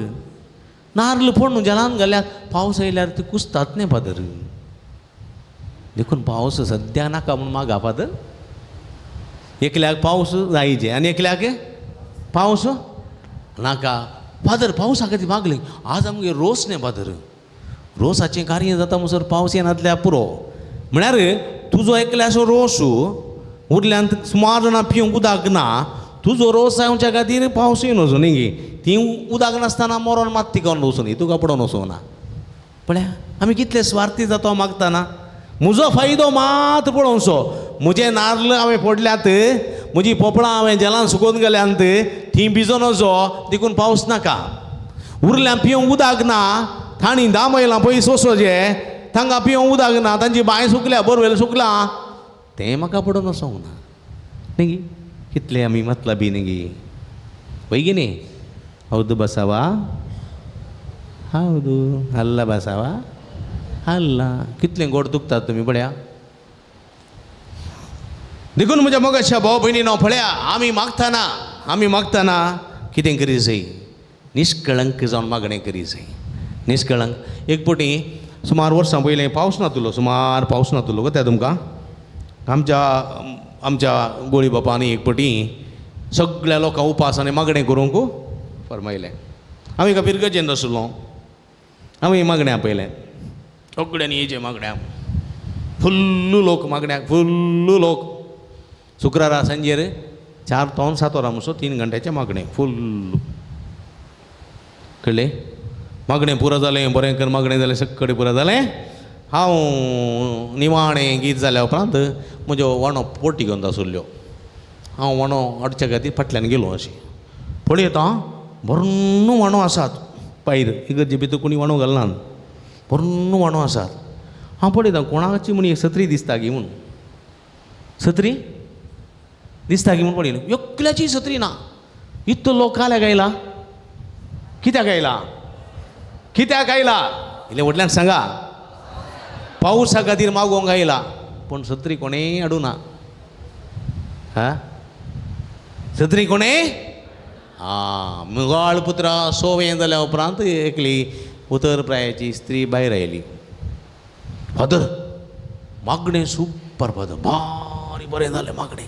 नार्ल पडून जलान घाल्यात, पावस येयल्यार ती कुसतात न्ही फादर, देखून पावस सद्या नाका म्हूण मागा फादर. एकल्याक पावस जायचे आनी एकल्याक पावस नाका. फादर पावसा खातीर मागलें, आज आमगेर रोस न्ही फादर, रोसाचें कार्य जाता म्हणसर पावस येनातल्या पुरो. म्हळ्यार तुजो एकल्याचो रोस उरल्यान सुमार जाणां पिवंक उदक ना, तुजो रोस जावच्या खातीर पावस येवन वचूं न्ही, ती उदक नासतना मरोन मात तिगोवन वचूं न्ही, तुका पडोवन वचूं ना. पळया आमी कितले स्वार्थी जाता मागतना, म्हजो फायदो मात पळोवचो, म्हजे नार्ल हांवें पडल्यात, म्हजी पोपळां हांवें जलान सुकोवन गेल्यांत, ती भिजोन वचो देखून पावस नाका. उरल्यान पिवंक उदक ना, तांणी 10 मैलां पयस वचोचें, तांकां पिवंक उदक ना, तांची बांय सुकल्या, बोरवेल सुकला, तें म्हाका पडोवन वचोंक ना न्ही. कितले आमी मतलबी न्ही, वय की न्ही? हौदू बसावा, हौदू हल्ला बसावा हल्ला, कितलें गोड दुखतात तुमी पळया. देखून म्हज्या मोगाच्या भाव भयणीनो पळया, आमी मागतना, आमी मागतना कितें करी जाय, निष्कळंक जावन मागणें करी जाय, निष्कळंक. एक पटी सुमार वर्सां पयलीं पावस नातलो, सुमार पावस नातलो गो त्या तुमकां, आमच्या आमच्या गोळी बापांनी एक पटी सगळ्या लोकांक उपास आनी मागणें करूंक फरमायलें. हांव एका पिरगजेन आसलो, हांवें मागण्या पळयलें, सगळ्यांनी येयचें मागण्या, फुल्ल लोक मागण्याक, फुल्ल लोक. शुक्रारा सांजेर 4 to 7 वरां म्हणसो 3 घंट्याचें मागणें फुल्ल, कळ्ळें? मागणें पुरो जालें, बरें कर मागणें जालें, सगळें पुरो जालें. हांव निमाणें गीत जाल्या उपरांत म्हज्यो वाणो पोटी घेवन आसुल्ल्यो, हांव वाणो हाडच्या खातीर फाटल्यान गेलो. अशें पळयता भरून वाणो आसात पायर, इगर्जे भितर कोणी वाणो घालना, भरून वाणो आसात. हांव पळयता कोणाची म्हूण एक सत्री दिसता गी म्हूण, सत्री दिसता गी म्हूण पळयलें, एकल्याची सत्री ना. इतलो लोक काल्याक आयला, कित्याक आयला, कित्याक आयला, इल्लें व्हडल्यान सांगा. पावसा खातीर मागोवंक आयला, पूण सत्री कोणें हाडूं ना. हा, सत्री कोणें? आं, मुगाळ पुत्रा सोवें जाल्या उपरांत एकली उतर प्रायाची स्त्री भायर आयली. फादर मागणें सुपर फादर, भारी बरें जालें मागणें,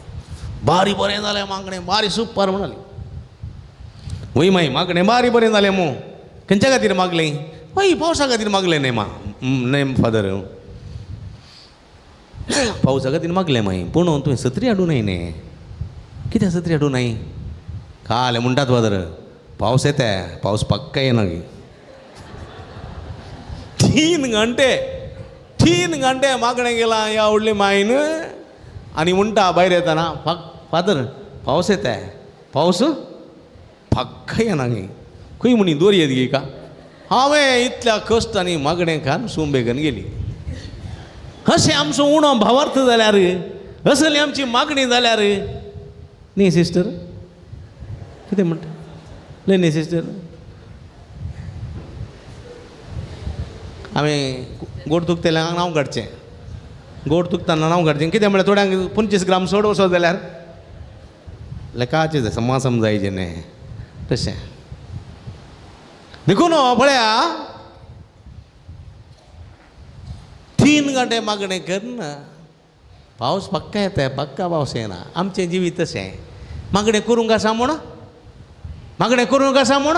भारी बरें जालें मागणें, भारी सुपर म्हणाली. वय माई मागणें भारी बरें जालें मू, खंयच्या खातीर मागलें? वय पावसा खातीर मागलें न्ही मा, न्ही फादर, पावसा खातीर मागलें माई, पूण तुवें सत्री हाडूं न्हय न्ही, कित्याक सत्री हाडूं न्हय? काल म्हणटात फादर पावस येता, पावस पक्का येना. 3 घंटे, 3 घंटे मागणें गेलां ह्या व्हडली मायन, आनी म्हणटा भायर येतना, फादर पावस येता, पावस पक्का येना. खंय म्हणी दोरी येत गी का? हांवें इतल्या कश्ट आनी मागणें खान सुंबेगन गेली. अशें आमचो उणो भावार्थ जाल्यार, असली आमची मागणी जाल्यार न्ही सिस्टर, कितें म्हणटा न्ही न्ही सिस्टर? हांवें गोड दुखतल्यांक नांव काडचें, गोड दुखतना नांव काडचें, कितें म्हळ्यार थोड्यांक 25 ग्राम चड वचत जाल्यार लेखाचें समा समजायचें न्ही तशें. देखून पळया 3 घंटे मागणें करना, पावस पक्का येता, पक्का पावस येना. आमचें जिवीत तशें, मागणें करूंक आसा म्हूण, मागणें करूंक आसा म्हूण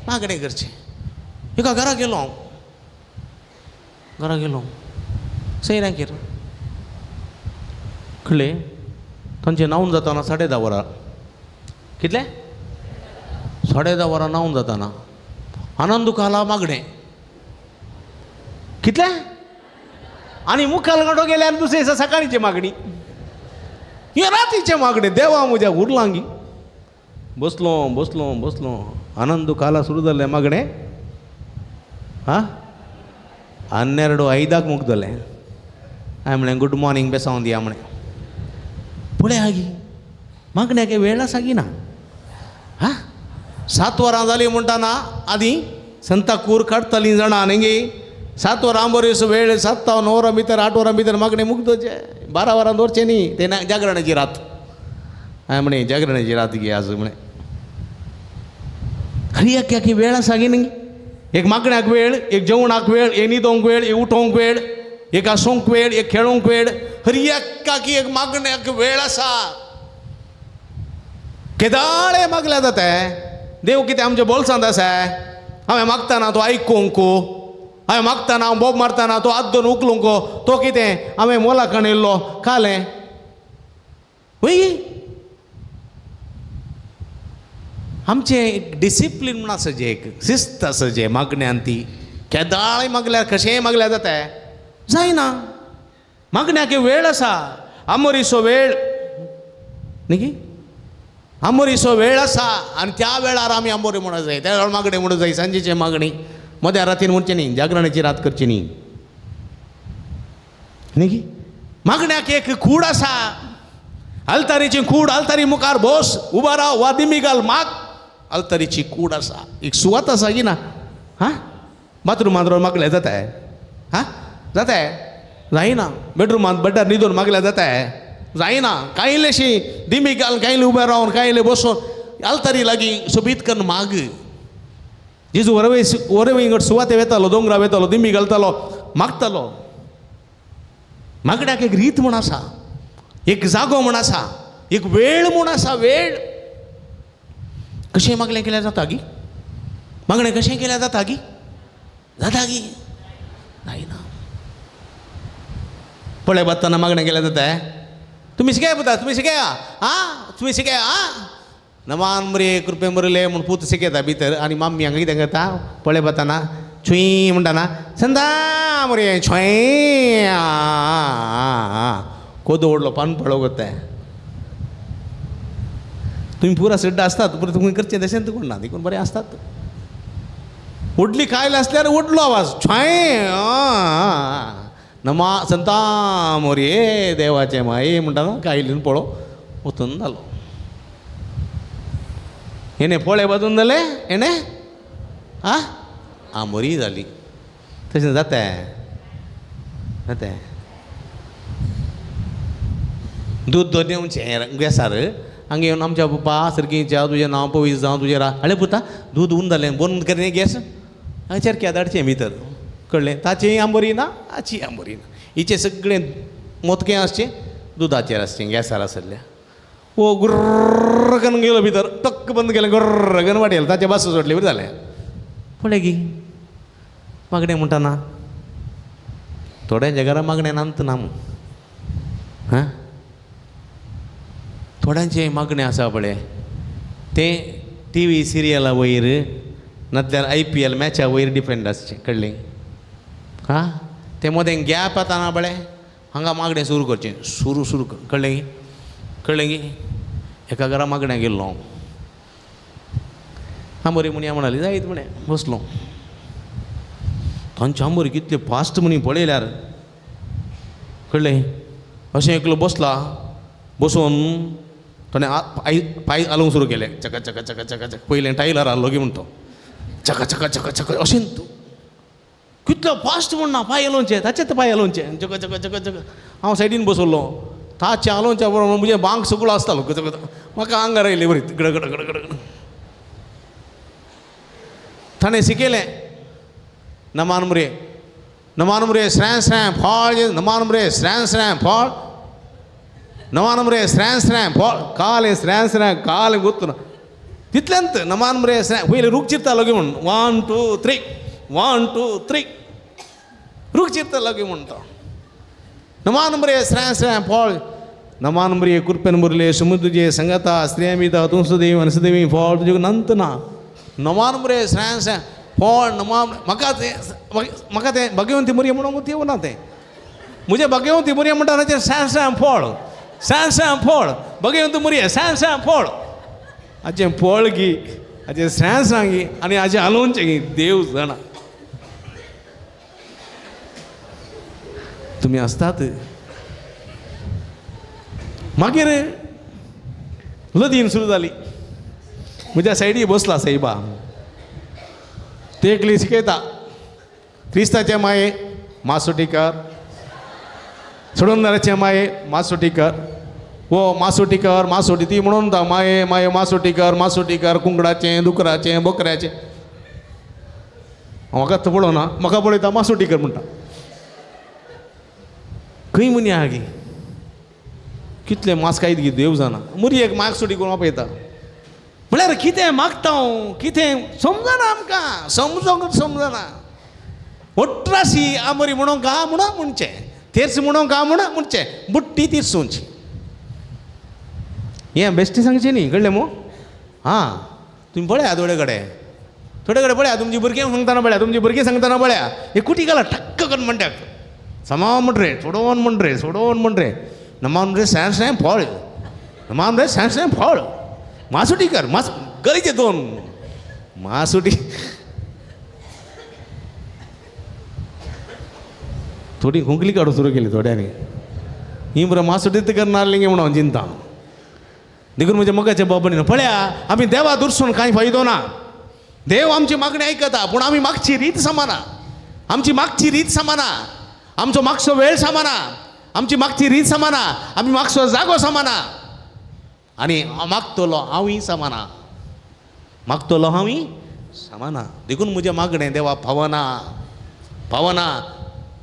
मागणें करचें. एका घरा गेलो हांव, घरा गेलो सैरांगेर, कळ्ळें? तांचें न्हांवन जाताना 10:30 वरां, कितलें? 10:30 वरां न्हांवन जाताना आनंद काला मागणें, कितलें? आनी मुखाल गंडो गेल्यार दुसरे दिसा सकाळीची मागणी. हें रातीचें मागणें देवा म्हज्या उरलांगी. बसलो बसलो बसलो आनंद काला सुरू जालें मागणें. आं 12:05 मुगदलें. हांवें म्हणलें गुड मॉर्निंग बेसांव दिया म्हणें. पळय आगी मागण्याक वेळ आसा की ना. हा 7 वरां जालीं म्हणटा ना आदीं संता कूर काडटालीं जाणां न्ही. 7 वरां बरी वेळ 7 9 वरां भितर 8 वरां भितर मागणें मुगदचें. 12 वरां दवरचें न्ही तें जागरणाची रात. हांवें म्हणें जागरणाची रात गे आज म्हणें. हरी एक वेळ आसा गी न्ही. एक मागण्याक वेळ, एक जेवणाक वेळ, एक न्हिदोंक वेळ, एक उठोवंक वेळ, एक आसूंक वेळ, एक खेळोंक वेळ. हरी एकाकी एक मागण्याक वेळ आसा. केदाळे मागल्या जाता. देव कितें आमच्या बोल्सांत आसा. हांवें मागताना तो आयकूंक, हांवें मागताना हांव बोब मारताना तो आद्दोन उखलूंक, तो कितें हांवें मोलाकण येयल्लो खालें वय. आमचें एक डिसिप्लीन म्हूण आसा जें, एक शिस्त आसा जें मागण्यान. ती केदाळय मागल्यार कशेंय मागल्यार जाता जायना. मागण्याक वेळ आसा. आमोरीचो वेळ न्ही, आमोरीचो वेळ आसा आनी त्या वेळार आमी आमोरी म्हणूं जाय, त्या वेळार मागणें म्हणूं जाय. सांजेचें मागणी मद्या रातीन म्हणचें न्ही, जागरणाची रात करची न्ही न्ही. मागण्याक एक कूड आसा, आल्तारीची कूड. आल्तारी मुखार बस, उबो राव वा दिमी घाल माग. आल्तारीची कूड आसा, एक सुवात आसा की ना. हां बाथरुमांत रावन मागल्यार जाता. हां जाता जायना. बेडरुमांत बेडार न्हिदून मागल्यार जाता जायना. कांय इल्लेशी दिमी घाल, कांय उबे रावन, कांय इल्ले बसून आल्तारी लागीं सोबीत करून माग. जेजू वरवे वरवे सुवाते वेतालो, दोंगरा वेतालो, दिमी घालतालो, मागतालो. मागण्याक एक रीत म्हूण आसा, एक जागो म्हूण आसा, एक वेळ म्हूण आसा. वेळ कशें मागलें केल्यार जाता गी? मागणें कशें केल्यार जाता गी? जाता गी? जायना. पळय बात्ताना मागणें केल्यार जाता. तुमी शिकया पुता, तुमी शिकया आं, तुमी शिकया आं. नमान मरे कृपे मरले म्हूण पूत शिकयता भितर आनी माम्मी हांगा कितें करता पळय बाताना छुई म्हणटा ना संदा मरे छुई कोदो व्हडलो पान पळोवंक वता. तुमी पुरा सिड्ड आसतात, पुरा तुमी करचें तशें कोण ना देखून बरें आसतात. व्हडली कायल आसल्यार व्हडलो आवाज छाय नमा संता मोरये देवाचें माये म्हणटा न्हू कायलीन पळो वचून जालो. हेणें पोळे बाजून जालें हेणें आं आमोरी जाली. तशें जाता जाता. दूद दोन गॅसार हांगा येवन आमच्या पप्पा सारकी तुजें नांव पवीस जावं तुजें रा हाडलें पुता दूद उन जालें बंद करीन गॅस हांगा चरक्या धाडचें भितर कळ्ळें. ताचेंय आंबोरी ना हाचीय आंबोरी ना. हिचें सगळें मोतकें आसचें दुदाचेर आसचें गॅसार आसल्या. ओ गुर्र करून गेलो भितर टक्क बंद केलें गुर्र करून वाडयलें ताचें बासू सोडलें बरें जालें. पळय गी मागणें म्हणटा ना थोड्यांच्या घरा मागणें नात ना हां. थोड्यांचें मागणें आसा पळय तें टी व्ही सिरियला वयर नातल्यार IPL मॅचा वयर डिपेंड आसचें कळ्ळें. हां तें मदें गॅप येता ना पळय हांगा मागणें सुरू करचें सुरू सुरू कळ्ळें कळ्ळें गी. एका घरा मागण्या गेल्लो हांव आंबोरी म्हणया म्हणाली जायत म्हणे बसलो. तांचे आंबोरी कितले फास्ट म्हणी पळयल्यार कळ्ळें. अशें एकलो बसला बसून ताणें पांय पांय हालोवंक सुरू केले चका चका चका चका चक. पयलें टायलर हाल्लो की म्हणतो चका चका चका चका अशें तूं कितलो फास्ट म्हण ना पांय हालोवचें ताचेच पांय हालोवचें चका चका चका चका. हांव सायडीन बसलो ताचें हालोवच्या बरोबर म्हजें बांक सगळो आसतालो चक म्हाका आंगार आयली बरी गड गड गड गड. ताणें शिकयलें नमान मुरे नमान मुरे श्रॅ श्रॅ फळ नमान मुरे श्रॅ श्रॅ फळ नमान मुरे श्रॅ श्रॅ फळ कालें श्रॅ श्रॅ कालें गुत्त तितल्यांत नमान मुरे श्रॅ पयलीं रूख चिरतालो की म्हण 1 2 3 1 2 3 रूख चिरतालो की म्हण तो नमान मुरे श्रॅ श्रॅ फळ नमान मुरे कृपेन मुरले समुद्रजे संगता स्त्रिया तूं सुदेवी अनसुदेवी फळ तुजे नंत ना नमान मुरे श्रॅ श्रॅ फळ नमा. म्हाका तें म्हाका तें भाग्यवंती मुरये म्हणून येवना तें म्हजें भाग्यवंती मुरये म्हणटा तें श्रॅ श्रॅ फळ सांग सांग फोड बघे तूं मुरये सांग सांग फोड हाचें फोळ गी हाचें सांग सांगी आनी हाचें हालोवचें गी देव जाणा. तुमी आसतात. मागीर लदीन सुरू जाली. म्हज्या सायडी बसला सायबा, ते एकली शिकयता क्रिस्ताचे माये मासोटीकर, सोडूनदाराचे माये मासोटीकर, वो मासोटीकर मासोटी ती म्हणून माये माये मासोटीकर मासोटीकर, कुंकडाचें दुकराचें बोकऱ्याचें. म्हाका तो पळोवना, म्हाका पळयता मासोटीकर म्हणटा. खंय मुनी आहा गी कितले मास खायत गी देव जाणा. मुरयेक मासोटी करून आपयता म्हळ्यार कितें मागता हांव कितें समजना आमकां, समजोंक समजना. 18 आमरी म्हणोंक गा म्हणून म्हणचें, तेर्स म्हणोंक गा म्हणून म्हणचें, बुट्टी तिरसुंची हें बेश्टें सांगचें न्ही, कळ्ळें मू? आं तुमी पळया थोडे कडेन, थोडे कडेन पळया तुमची भुरगीं सांगतना पळया, तुमची भुरगीं सांगतना पळया हे कुटी घाला ठक्क करून म्हणटा समा म्हण रे सोडोवन म्हण रे सोडोवन म्हण रे नमा रे सॅं सॅं फळ नमा रे सॅं सॅं फळ मासुटी कर मास गरीचे दोन मासुटी. थोडी खोंकली काडूंक सुरू केली थोड्यांनी, ही बरं मासुटीत करणार लिंगे म्हणून चिंता. देखून म्हज्या मोगाच्या बाबांनी पळया आमी देवा दुरसून कांय फायदो ना. देव आमची मागणी आयकता पूण आमी मागची रीत समाना, आमची मागची रीत समाना, आमचो मागचो वेळ समाना, आमची मागची रीत समाना, आमी मागचो जागो समाना, आनी मागतलो हांवूय समाना, मागतलो हांवूय समाना. देखून म्हजें मागणें देवा पावना पावना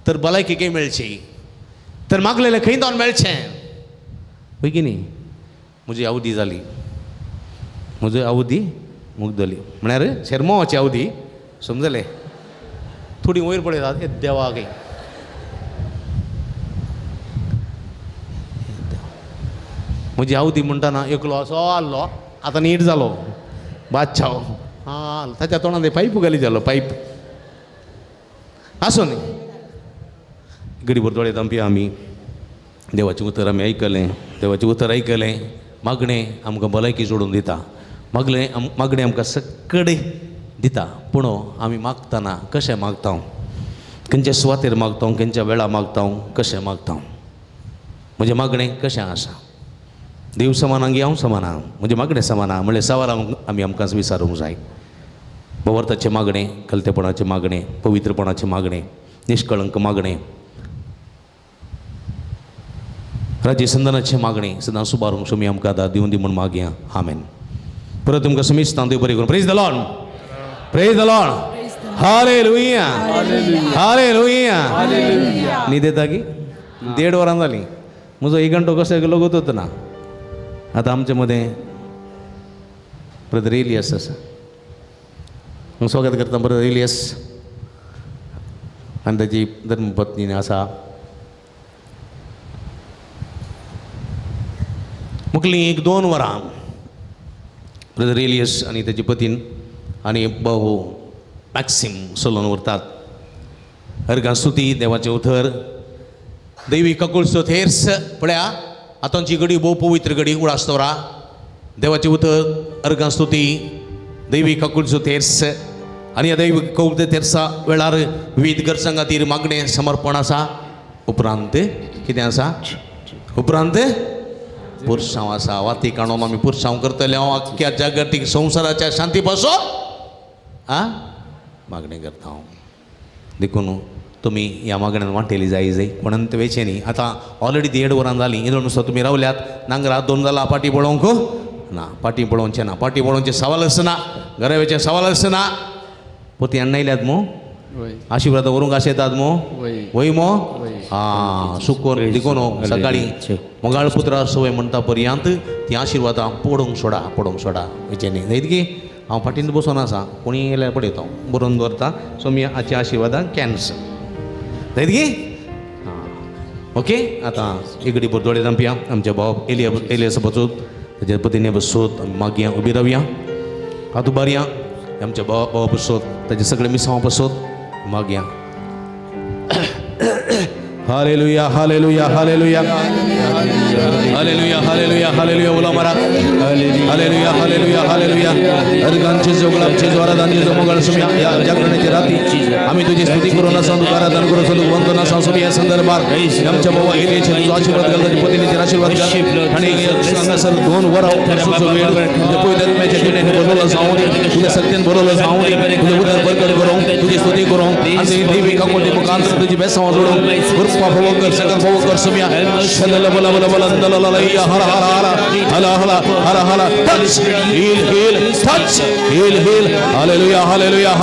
तर भलायकी खंय मेळची, तर मागलेलें खंय जावन मेळचें पळय की न्ही. म्हजी अवधी जाली, म्हजी अवधी मुगदली म्हळ्यार शेरमोवाची अवधी समजले. थोडी वयर पळयतात हे देवा खंय म्हजी अवधी म्हणटना एकलो असो आहलो आतां नीट जालो बादशाह आं ताच्या तोंडांत पायप घाली जालो पायप आसूं न्ही. गरीब दोळे धांपया आमी, देवाचें उतर आमी आयकलें, देवाचें उतर आयकलें. मागणें आमकां भलायकी जोडून दिता, मागणें मागणें आमकां सगळे दिता. पूण आमी मागतना कशें मागता, खंयच्या सुवातेर मागता, खंयच्या वेळा मागता, कशें मागता, म्हजें मागणें कशें आसा. देव समाना गी हांव समाना, म्हजें मागणें समाना म्हणल्यार सवाल आमी आमकां विचारूंक जाय. भवर्थाचें मागणें, कलतेपणाचें मागणें, पवित्रपणाचें मागणें, निश्कळंक मागणें, राज्य संदानाचें मागणें सदां सुबारूंक सुमी आमकां आदार दिवन दी म्हूण मागया. आमेन. परत तुमकां समिस्तान देव बरें करूं. Praise the Lord, praise the Lord, hallelujah, hallelujah. न्हीद येता की 1.5 वरां जालीं, म्हजो एक घंटो कसो लगोतच ना. आतां आमचे मदें ब्रदर एलियस आसा, हांव स्वागत करता ब्रदर एलियस आनी ताची धर्मपत्नी आसा. मुखली 1-2 वरां ब्रदर एलियस आनी ताची पतीन आनी भाऊ मॅक्सिम सोलोन उरतात. अर्गां स्तुती देवाचें उतर देवी ककुळचो थेर्स पळया आतांची घडी भोव पवित्र घडी उडास दवरा. देवाचें उतर अर्गां स्तुती देवी ककुळचो थेर्स आनी ह्या देवी ककुळचो थेर्सा वेळार विविध गरजां खातीर मागणें समर्पण आसा. उपरांत कितें आसा, उपरांत पुरसांव आसा. वाती काडून आमी पुरसांव करतले. हांव आख्ख्या जागतीक संवसाराच्या शांती पासून आं मागणें करता हांव. देखून तुमी ह्या मागण्यान वांटेली जाय जाय कोणान तें वेचें न्ही. आतां ऑलरेडी 1.5 वरां जालीं, इतलो नुस्तो तुमी रावल्यात नांगरा 2 जालां पाटी पळोवंक ना, पाटी पळोवचें ना, पाटी पळोवचें सवाल आसना, घरा वेचें सवाल आसना. पोती हाडून आयल्यात मू, आशिर्वाद व्हरूंक आशेतात मू, वय मो आं सुकोर. देखून सकाळीं मोगाळ पुत्रा सवय म्हणटा पर्यंत ती आशिर्वादां पडूंक सोडा, पडूंक सोडा वेचें न्ही. न्हय की हांव फाटीन बसून आसा, कोणी येयल्यार पळयता हांव बरोवन दवरता. सो मी हाची आशिर्वादां कॅन्सल जायत की आं ओके. आतां एकडे दोळे धांपया. आमच्या भाव एलिया एलियास बसूत ताच्या पतीने बसूत आमी मागया उबी रावया, हात उबारया. आमच्या भावा भावा बसोत ताचे सगळे मिसांव बसोत मागया. Hallelujah, hallelujah, hallelujah, hallelujah. हालेलुया. उलो मारा. हालेलुया, हालेलुया, हालेलुया. अर्गांचे जोगळांचे आराधन जेजू मोगाळ सुम्या. या जागरणाच्या राती आम्ही तुझी स्तुती करून आसा, तुका आराधन करून आसा, तुका वंदन आसा सुम्या. या संदर्भात आमच्या बाबा एलियाचे तुझो आशीर्वाद घाल, ताच्या पत्नीचेर आशीर्वाद घाल आणि हांगासर 2 वरां वर्साचो वेळ तुझ्या पवित्र आत्म्याच्या जिणेन भरलेलो जावं दी, तुझ्या सत्यान भरलेलो जावं दी, तुझे उदर बरकत करूं, तुझी स्तुती करूं आणि देवी काकोटी मुखांतर तुझी बेसांव जोडूं. कृपा भोग कर, सकल भोग कर सुम्या. शलल बल बल बल दल ल ल हर हर हर हला हला हर हला. Touch, heal, heal, touch, heal, heal. Hallelujah, hallelujah.